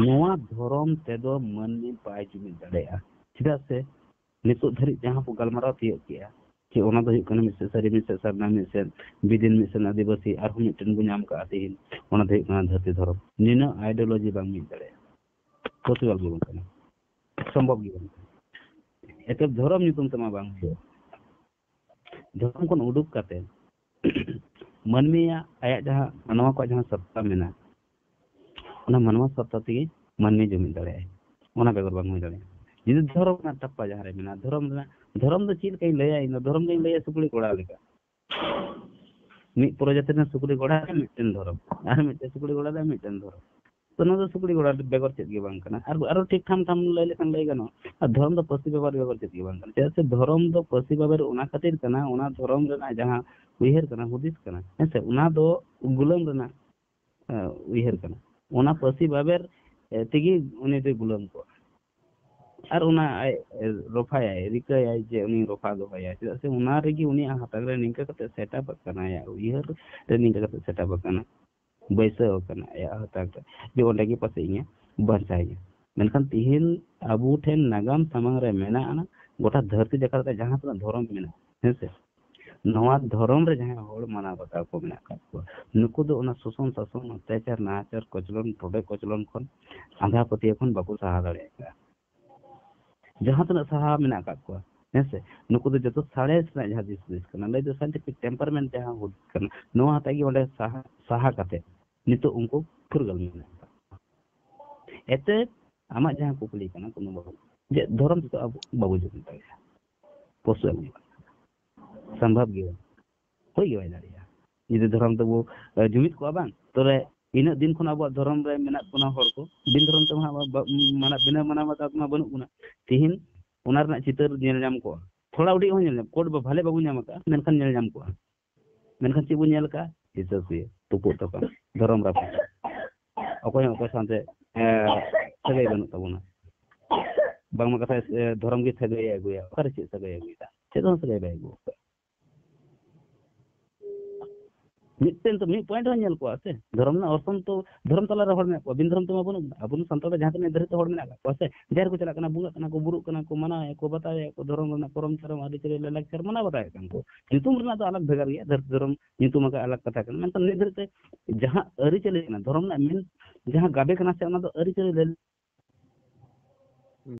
ᱱᱚᱣᱟ ᱫᱷᱚᱨᱚᱢ ᱛᱮᱫᱚ ᱢᱟᱹᱱᱢᱤ ᱵᱟᱭ ᱡᱩᱢᱤᱫ ᱫᱟᱲᱮᱭᱟᱜᱼᱟ᱾ ᱪᱮᱫᱟᱜ ᱥᱮ ᱱᱤᱛᱚᱜ ᱫᱷᱟᱹᱨᱤᱡ ᱡᱟᱦᱟᱸ ᱵᱚ ᱜᱟᱞᱢᱟᱨᱟᱣ ᱛᱤᱭᱳᱜ ᱠᱮᱜᱼᱟ, ᱡᱮ ᱚᱱᱟ ᱫᱚ ᱦᱩᱭᱩᱜ ᱠᱟᱱᱟ ᱢᱤᱫ ᱥᱮᱫ ᱥᱟᱹᱨᱤ, ᱢᱤᱫ ᱥᱮᱫ ᱥᱟᱨᱱᱟ, ᱢᱤᱫ ᱥᱮᱫ ᱵᱤᱫᱤᱱ, ᱢᱤᱫ ᱥᱮᱫ ᱟᱹᱫᱤᱵᱟᱹᱥᱤ, ᱟᱨᱦᱚᱸ ᱢᱤᱫᱴᱮᱱ ᱵᱚ ᱧᱟᱢ ᱠᱟᱜᱼᱟ ᱛᱤᱦᱤᱧ, ᱚᱱᱟ ᱫᱚ ᱦᱩᱭᱩᱜ ᱠᱟᱱᱟ ᱫᱷᱟᱹᱨᱛᱤ ᱫᱷᱚᱨᱚᱢ᱾ ᱱᱤᱱᱟᱹᱜ ideology ᱵᱟᱝ ᱢᱤᱫ ᱫᱟᱲᱮᱭᱟᱜᱼᱟ, possible ᱜᱮ ᱵᱟᱝ ᱠᱟᱱᱟ, ᱥᱚᱢᱵᱷᱚᱵ ᱜᱮ ᱵᱟᱝ ᱠᱟᱱᱟ᱾ ᱮᱛᱚᱵ ᱫᱷᱚᱨᱚᱢ ᱧᱩᱛᱩᱢ ᱛᱮᱢᱟ ᱵᱟᱝ ᱦᱩᱭᱩᱜᱼᱟ᱾ ᱫᱷᱚᱨᱚᱢ ᱠᱷᱚᱱ ᱩᱰᱩᱠ ᱠᱟᱛᱮ ᱢᱟᱹᱱᱢᱤᱭᱟᱜ, ᱟᱭᱟᱜ ᱡᱟᱦᱟᱸ ᱢᱟᱱᱣᱟ ᱠᱚᱣᱟᱜ ᱡᱟᱦᱟᱸ ᱥᱚᱛᱛᱟ ᱢᱮᱱᱟᱜᱼᱟ, ᱚᱱᱟ ᱢᱟᱱᱣᱟ ᱥᱚᱛᱛᱟ ᱛᱮᱜᱮ ᱢᱟᱹᱱᱢᱤ ᱡᱩᱢᱤᱫ ᱫᱟᱲᱮᱭᱟᱜᱼᱟᱭ, ᱚᱱᱟ ᱵᱮᱜᱚᱨ ᱵᱟᱝ ᱦᱩᱭ ᱫᱟᱲᱮᱭᱟᱜᱼᱟ᱾ ᱡᱩᱫᱤ ᱫᱷᱚᱨᱚᱢ ᱨᱮᱱᱟᱜ ᱴᱟᱯᱯᱟ ᱡᱟᱦᱟᱸ ᱨᱮ ᱢᱮᱱᱟᱜᱼᱟ, ᱫᱷᱚᱨᱚᱢ ᱨᱮᱱᱟᱜ, ᱫᱷᱚᱨᱚᱢ ᱫᱚ ᱪᱮᱫ ᱞᱮᱠᱟᱧ ᱞᱟᱹᱭᱟ, ᱤᱧ ᱫᱚ ᱫᱷᱚᱨᱚᱢ ᱫᱚᱧ ᱞᱟᱹᱭᱟ ᱥᱩᱠᱨᱤ ᱠᱚᱲᱟ ᱞᱮᱠᱟ᱾ ᱢᱤᱫ ᱯᱨᱚᱡᱟᱛᱤ ᱨᱮᱱ ᱥᱩᱠᱨᱤ ᱜᱚᱲᱟ ᱨᱮ ᱢᱤᱫᱴᱮᱱ ᱫᱷᱚᱨᱚᱢ, ᱟᱨ ᱢᱤᱫᱴᱮᱱ ᱥᱩᱠᱨᱤ ᱜᱚᱲᱟ ᱨᱮ ᱢᱤᱫᱴᱮᱱ ᱫᱷᱚᱨᱚᱢ᱾ ᱛᱚ ᱱᱚᱣᱟ ᱫᱚ ᱥᱩᱠᱨᱤ ᱜᱚᱲᱟ ᱵᱮᱜᱚᱨ ᱪᱮᱫ ᱜᱮ ᱵᱟᱝ ᱠᱟᱱᱟ᱾ ᱟᱨ ᱟᱨᱚ ᱴᱷᱤᱠ ᱴᱷᱟᱢ ᱴᱷᱟᱢ ᱞᱟᱹᱭ ᱞᱮᱠᱷᱟᱱ ᱞᱟᱹᱭ ᱜᱟᱱᱚᱜᱼᱟ, ᱟᱨ ᱫᱷᱚᱨᱚᱢ ᱫᱚ ᱯᱟᱹᱨᱥᱤ ᱵᱮᱵᱚᱦᱟᱨ ᱵᱮᱜᱚᱨ ᱪᱮᱫ ᱜᱮ ᱵᱟᱝ ᱠᱟᱱᱟ᱾ ᱪᱮᱫᱟᱜ ᱥᱮ ᱫᱷᱚᱨᱚᱢ ᱫᱚ ᱯᱟᱹᱨᱥᱤ ᱵᱟᱵᱮᱨ ᱚᱱᱟ ᱠᱷᱟᱹᱛᱤᱨ ᱠᱟᱱᱟ, ᱚᱱᱟ ᱫᱷᱚᱨᱚᱢ ᱨᱮᱱᱟᱜ ᱡᱟᱦᱟᱸ ᱩᱭᱦᱟᱹᱨ ᱠᱟᱱᱟ, ᱦᱩᱫᱤᱥ ᱠᱟᱱᱟ, ᱦᱮᱸ ᱥᱮ, ᱚᱱᱟ ᱫᱚ ᱜᱩᱞᱟᱹᱢ ᱨᱮᱱᱟᱜ, ᱮ, ᱩᱭᱦᱟᱹᱨ ᱠᱟᱱᱟ᱾ ᱚᱱᱟ ᱯᱟᱹᱨᱥᱤ ᱵᱟᱵᱮᱨ ᱮ, ᱛᱮᱜᱮ ᱩᱱᱤ ᱫᱚᱭ ᱜᱩᱞᱟᱹᱢ ᱠᱚᱣᱟ᱾ ᱟᱨ ᱚᱱᱟ ᱟᱡ, ᱮ, ᱨᱚᱯᱷᱟᱭᱟᱭ, ᱨᱤᱠᱟᱹᱭᱟᱭ ᱡᱮ ᱩᱱᱤ ᱨᱚᱯᱷᱟ ᱫᱚᱦᱚᱭᱟᱭ, ᱪᱮᱫᱟᱜ ᱥᱮ ᱚᱱᱟ ᱨᱮᱜᱮ ᱩᱱᱤᱭᱟᱜ ᱦᱟᱛᱟᱝ ᱨᱮ ᱱᱤᱝᱠᱟ ᱠᱟᱛᱮ ᱥᱮᱴᱟᱯ ᱟᱠᱟᱱᱟ, ᱟᱭᱟᱜ ᱩᱭᱦᱟᱹᱨ ᱨᱮ ᱱᱤᱝᱠᱟ ᱠᱟᱛᱮ ᱥᱮᱴᱟᱯ ᱟᱠᱟᱱᱟ, ᱵᱟᱹᱭᱥᱟᱹᱣ ᱟᱠᱟᱱᱟ ᱟᱭᱟᱜ ᱦᱟᱛᱟᱝ ᱨᱮ, ᱡᱮ ᱚᱸᱰᱮ ᱜᱮ ᱯᱟᱥᱮᱡ ᱤᱧᱮ ᱵᱟᱧᱪᱟᱣᱤᱧᱟ᱾ ᱢᱮᱱᱠᱷᱟᱱ ᱛᱤᱦᱤᱧ ᱟᱵᱚ ᱴᱷᱮᱱ ᱱᱟᱜᱟᱢ ᱥᱟᱢᱟᱝ ᱨᱮ ᱢᱮᱱᱟᱜᱼᱟ, ᱜᱚᱴᱟ ᱫᱷᱟᱹᱨᱛᱤ ᱡᱟᱠᱟᱛ ᱨᱮ ᱡᱟᱦᱟᱸ ᱛᱤᱱᱟᱹᱜ ᱫᱷᱚᱨᱚᱢ ᱢᱮᱱᱟᱜᱼᱟ, ᱦᱮᱸ ᱥᱮ, ᱱᱚᱣᱟ ᱫᱷᱚᱨᱚᱢ ᱨᱮ ᱡᱟᱦᱟᱸᱭ ᱦᱚᱲ ᱢᱟᱱᱟᱣ ᱵᱟᱛᱟᱣ ᱠᱚ ᱢᱮᱱᱟᱜ ᱟᱠᱟᱫ ᱠᱚᱣᱟ, ᱱᱩᱠᱩ ᱫᱚ ᱚᱱᱟ ᱥᱳᱥᱚᱱ, ᱥᱟᱥᱚᱱ, ᱚᱛᱛᱟᱪᱟᱨ, ᱱᱟᱦᱟᱪᱟᱨ, ᱠᱚᱪᱞᱚᱱ, ᱴᱚᱰᱮ ᱠᱚᱪᱞᱚᱱ ᱠᱷᱚᱱ, ᱟᱸᱫᱷᱟ ᱯᱟᱹᱛᱭᱟᱹᱣ ᱠᱷᱚᱱ ᱵᱟᱠᱚ ᱥᱟᱦᱟ ᱫᱟᱲᱮᱭᱟᱜ ᱠᱟᱱᱟ᱾ ᱡᱟᱦᱟᱸ ᱛᱤᱱᱟᱹᱜ ᱥᱟᱦᱟ ᱢᱮᱱᱟᱜ ᱟᱠᱟᱫ ᱠᱚᱣᱟ, ᱦᱮᱸ ᱥᱮ, ᱱᱩᱠᱩ ᱫᱚ ᱡᱚᱛᱚ ᱥᱟᱬᱮᱥ ᱨᱮᱱᱟᱜ ᱡᱟᱦᱟᱸ ᱫᱤᱥ ᱦᱩᱫᱤᱥ ᱠᱟᱱᱟ, ᱞᱟᱹᱭ ᱫᱚ scientific temperament ᱡᱟᱦᱟᱸ ᱦᱩᱫᱤᱥ ᱠᱟᱱᱟ, ᱱᱚᱣᱟ ᱦᱚᱛᱮᱡ ᱜᱮ ᱚᱸᱰᱮ ᱥᱟᱦᱟ, ᱥᱟᱦᱟ ᱠᱟᱛᱮ ᱱᱤᱛᱚᱜ ᱩᱱᱠᱩ ᱯᱷᱩᱨᱜᱟᱹᱞ ᱢᱮᱱᱟᱜ ᱟᱠᱟᱫ ᱠᱚᱣᱟ᱾ ᱮᱛᱮ ᱟᱢᱟᱜ ᱡᱟᱦᱟᱸ ᱠᱩᱠᱞᱤ ᱠᱟᱱᱟ, ᱠᱳᱱᱳ ᱵᱟᱵᱚ, ᱡᱮ ᱫᱷᱚᱨᱚᱢ ᱛᱮᱫᱚ ᱟᱵᱚ ᱵᱟᱵᱚ ᱡᱩᱢᱤᱫ ᱫᱟᱲᱮᱭᱟᱜᱼᱟ, ᱯᱚᱥᱩ ᱮᱢ ᱦᱩᱭᱩᱜᱼᱟ, ᱥᱚᱢᱵᱷᱚᱵ ᱜᱮ ᱵᱟᱝ, ᱦᱩᱭ ᱜᱮ ᱵᱟᱭ ᱫᱟᱲᱮᱭᱟᱜᱼᱟ᱾ ᱡᱩᱫᱤ ᱫᱷᱚᱨᱚᱢ ᱛᱮᱵᱚ, ᱮ, ᱡᱩᱢᱤᱫ ᱠᱚᱜᱼᱟ ᱵᱟᱝ, ᱛᱚᱵᱮ ᱤᱱᱟᱹᱜ ᱫᱤᱱ ᱠᱷᱚᱱ ᱟᱵᱚᱣᱟᱜ ᱫᱷᱚᱨᱚᱢ ᱨᱮ ᱢᱮᱱᱟᱜ ᱵᱚᱱᱟ ᱦᱚᱲ ᱠᱚ, ᱵᱤᱱ ᱫᱷᱚᱨᱚᱢ ᱛᱮᱢᱟ ᱦᱟᱸᱜ ᱵᱟ-, ᱢᱟᱱᱟ-, ᱵᱤᱱᱟᱹ ᱢᱟᱱᱟᱣ ᱵᱟᱛᱟᱣ ᱛᱮᱢᱟ ᱵᱟᱹᱱᱩᱜ ᱵᱚᱱᱟ᱾ ᱛᱤᱦᱤᱧ ᱚᱱᱟ ᱨᱮᱱᱟᱜ ᱪᱤᱛᱟᱹᱨ ᱧᱮᱞ ᱧᱟᱢ ᱠᱚᱜᱼᱟ, ᱛᱷᱚᱲᱟ ᱩᱰᱤᱡ ᱦᱚᱸ ᱧᱮᱞ ᱧᱟᱢ, ᱠᱳᱰ ᱵᱷᱟᱞᱮ ᱵᱟᱵᱚᱱ ᱧᱟᱢ ᱟᱠᱟᱫᱼᱟ, ᱢᱮᱱᱠᱷᱟᱱ ᱧᱮᱞ ᱧᱟᱢ ᱠᱚᱜᱼᱟ᱾ ᱢᱮᱱᱠᱷᱟᱱ ᱪᱮᱫ ᱵᱚᱱ ᱧᱮᱞ ᱟᱠᱟᱫᱼᱟ? ᱦᱤᱥᱟᱹ ᱥᱩᱭᱟᱹ, ᱛᱩᱯᱩᱜ ᱛᱟᱯᱟᱢ, ᱫᱷᱚᱨᱚᱢ ᱨᱟᱯᱟᱜ, ᱚᱠᱚᱭ ᱦᱚᱸ ᱚᱠᱚᱭ ᱥᱟᱶᱛᱮ, ᱮ, ᱥᱟᱹᱜᱟᱹᱭ ᱵᱟᱹᱱᱩᱜ ᱛᱟᱵᱚᱱᱟ᱾ ᱵᱟᱝᱢᱟ ᱠᱟᱛᱷᱟ, ᱮ, ᱫᱷᱚᱨᱚᱢ ᱜᱮ ᱥᱟᱹᱜᱟᱹᱭᱮ ᱟᱹᱜᱩᱭᱟ᱾ ᱚᱠᱟᱨᱮ ᱪᱮᱫ ᱥᱟᱹᱜᱟᱹᱭ ᱟᱹᱜᱩᱭᱮᱫᱟ? ᱪᱮᱫ ᱦᱚᱸ ᱥᱟᱹᱜᱟᱹᱭ ᱵᱟᱭ ᱟᱹᱜᱩ ᱟᱠᱟᱫᱟ᱾ ᱢᱤᱫᱴᱮᱱ ᱛᱚ, ᱢᱤᱫ ᱯᱚᱭᱮᱱᱴ ᱦᱚᱸ ᱧᱮᱞ ᱠᱚᱜᱼᱟ ᱥᱮ, ᱫᱷᱚᱨᱚᱢ ᱨᱮᱱᱟᱜ ᱚᱨᱥᱚᱝ ᱛᱚ, ᱫᱷᱚᱨᱚᱢ ᱛᱟᱞᱟ ᱨᱮ ᱦᱚᱲ ᱢᱮᱱᱟᱜ ᱠᱚᱣᱟ, ᱵᱤᱱ ᱫᱷᱚᱨᱚᱢ ᱛᱮᱢᱟ ᱵᱟᱹᱱᱩᱜ ᱵᱚᱱᱟ᱾ ᱟᱵᱚ ᱥᱟᱱᱛᱟᱲ ᱫᱚ ᱡᱟᱦᱟᱸ ᱛᱤᱱᱟᱹᱜ ᱫᱷᱟᱹᱨᱤᱡ ᱛᱮ ᱦᱚᱲ ᱢᱮᱱᱟᱜ ᱟᱠᱟᱫ ᱠᱚᱣᱟ ᱥᱮ, ᱡᱟᱦᱮᱨ ᱠᱚ ᱪᱟᱞᱟᱜ ᱠᱟᱱᱟ, ᱵᱚᱸᱜᱟᱜ ᱠᱟᱱᱟ ᱠᱚ, ᱵᱩᱨᱩᱜ ᱠᱟᱱᱟ ᱠᱚ, ᱢᱟᱱᱟᱣᱮᱫ ᱠᱚ, ᱵᱟᱛᱟᱣᱮᱫ ᱠᱚ, ᱫᱷᱚᱨᱚᱢ ᱨᱮᱱᱟᱜ ᱠᱚᱨᱚᱢ ᱪᱚᱨᱚᱢ ᱟᱹᱨᱤᱪᱟᱹᱞᱤ ᱞᱟᱭᱼᱞᱟᱠᱪᱟᱨ ᱢᱟᱱᱟᱣ ᱵᱟᱛᱟᱣᱮᱫ ᱠᱟᱱ ᱠᱚ᱾ ᱧᱩᱛᱩᱢ ᱨᱮᱱᱟᱜ ᱫᱚ ᱟᱞᱟᱜᱽ ᱵᱷᱮᱜᱟᱨ ᱜᱮᱭᱟ, ᱫᱷᱟᱹᱨᱛᱤ ᱫᱷᱚᱨᱚᱢ ᱧᱩᱛᱩᱢ ᱟᱠᱟᱫ ᱟᱞᱟᱜᱽ ᱠᱟᱛᱷᱟ ᱠᱟᱱᱟ, ᱢᱮᱱᱠᱷᱟᱱ ᱱᱤᱛ ᱫᱷᱟᱹᱨᱤᱡ ᱛᱮ ᱡᱟᱦᱟᱸ ᱟᱹᱨᱤᱪᱟᱹᱞᱤ ᱠᱟᱱᱟ, ᱫᱷᱚᱨᱚᱢ ᱨᱮᱱᱟᱜ ᱢᱮᱱ ᱡᱟᱦᱟᱸ ᱜᱟᱵᱮ ᱠᱟᱱᱟ ᱥᱮ, ᱚᱱᱟ ᱫᱚ ᱟᱹᱨᱤᱪᱟᱹᱞᱤ ᱞᱟᱹᱭ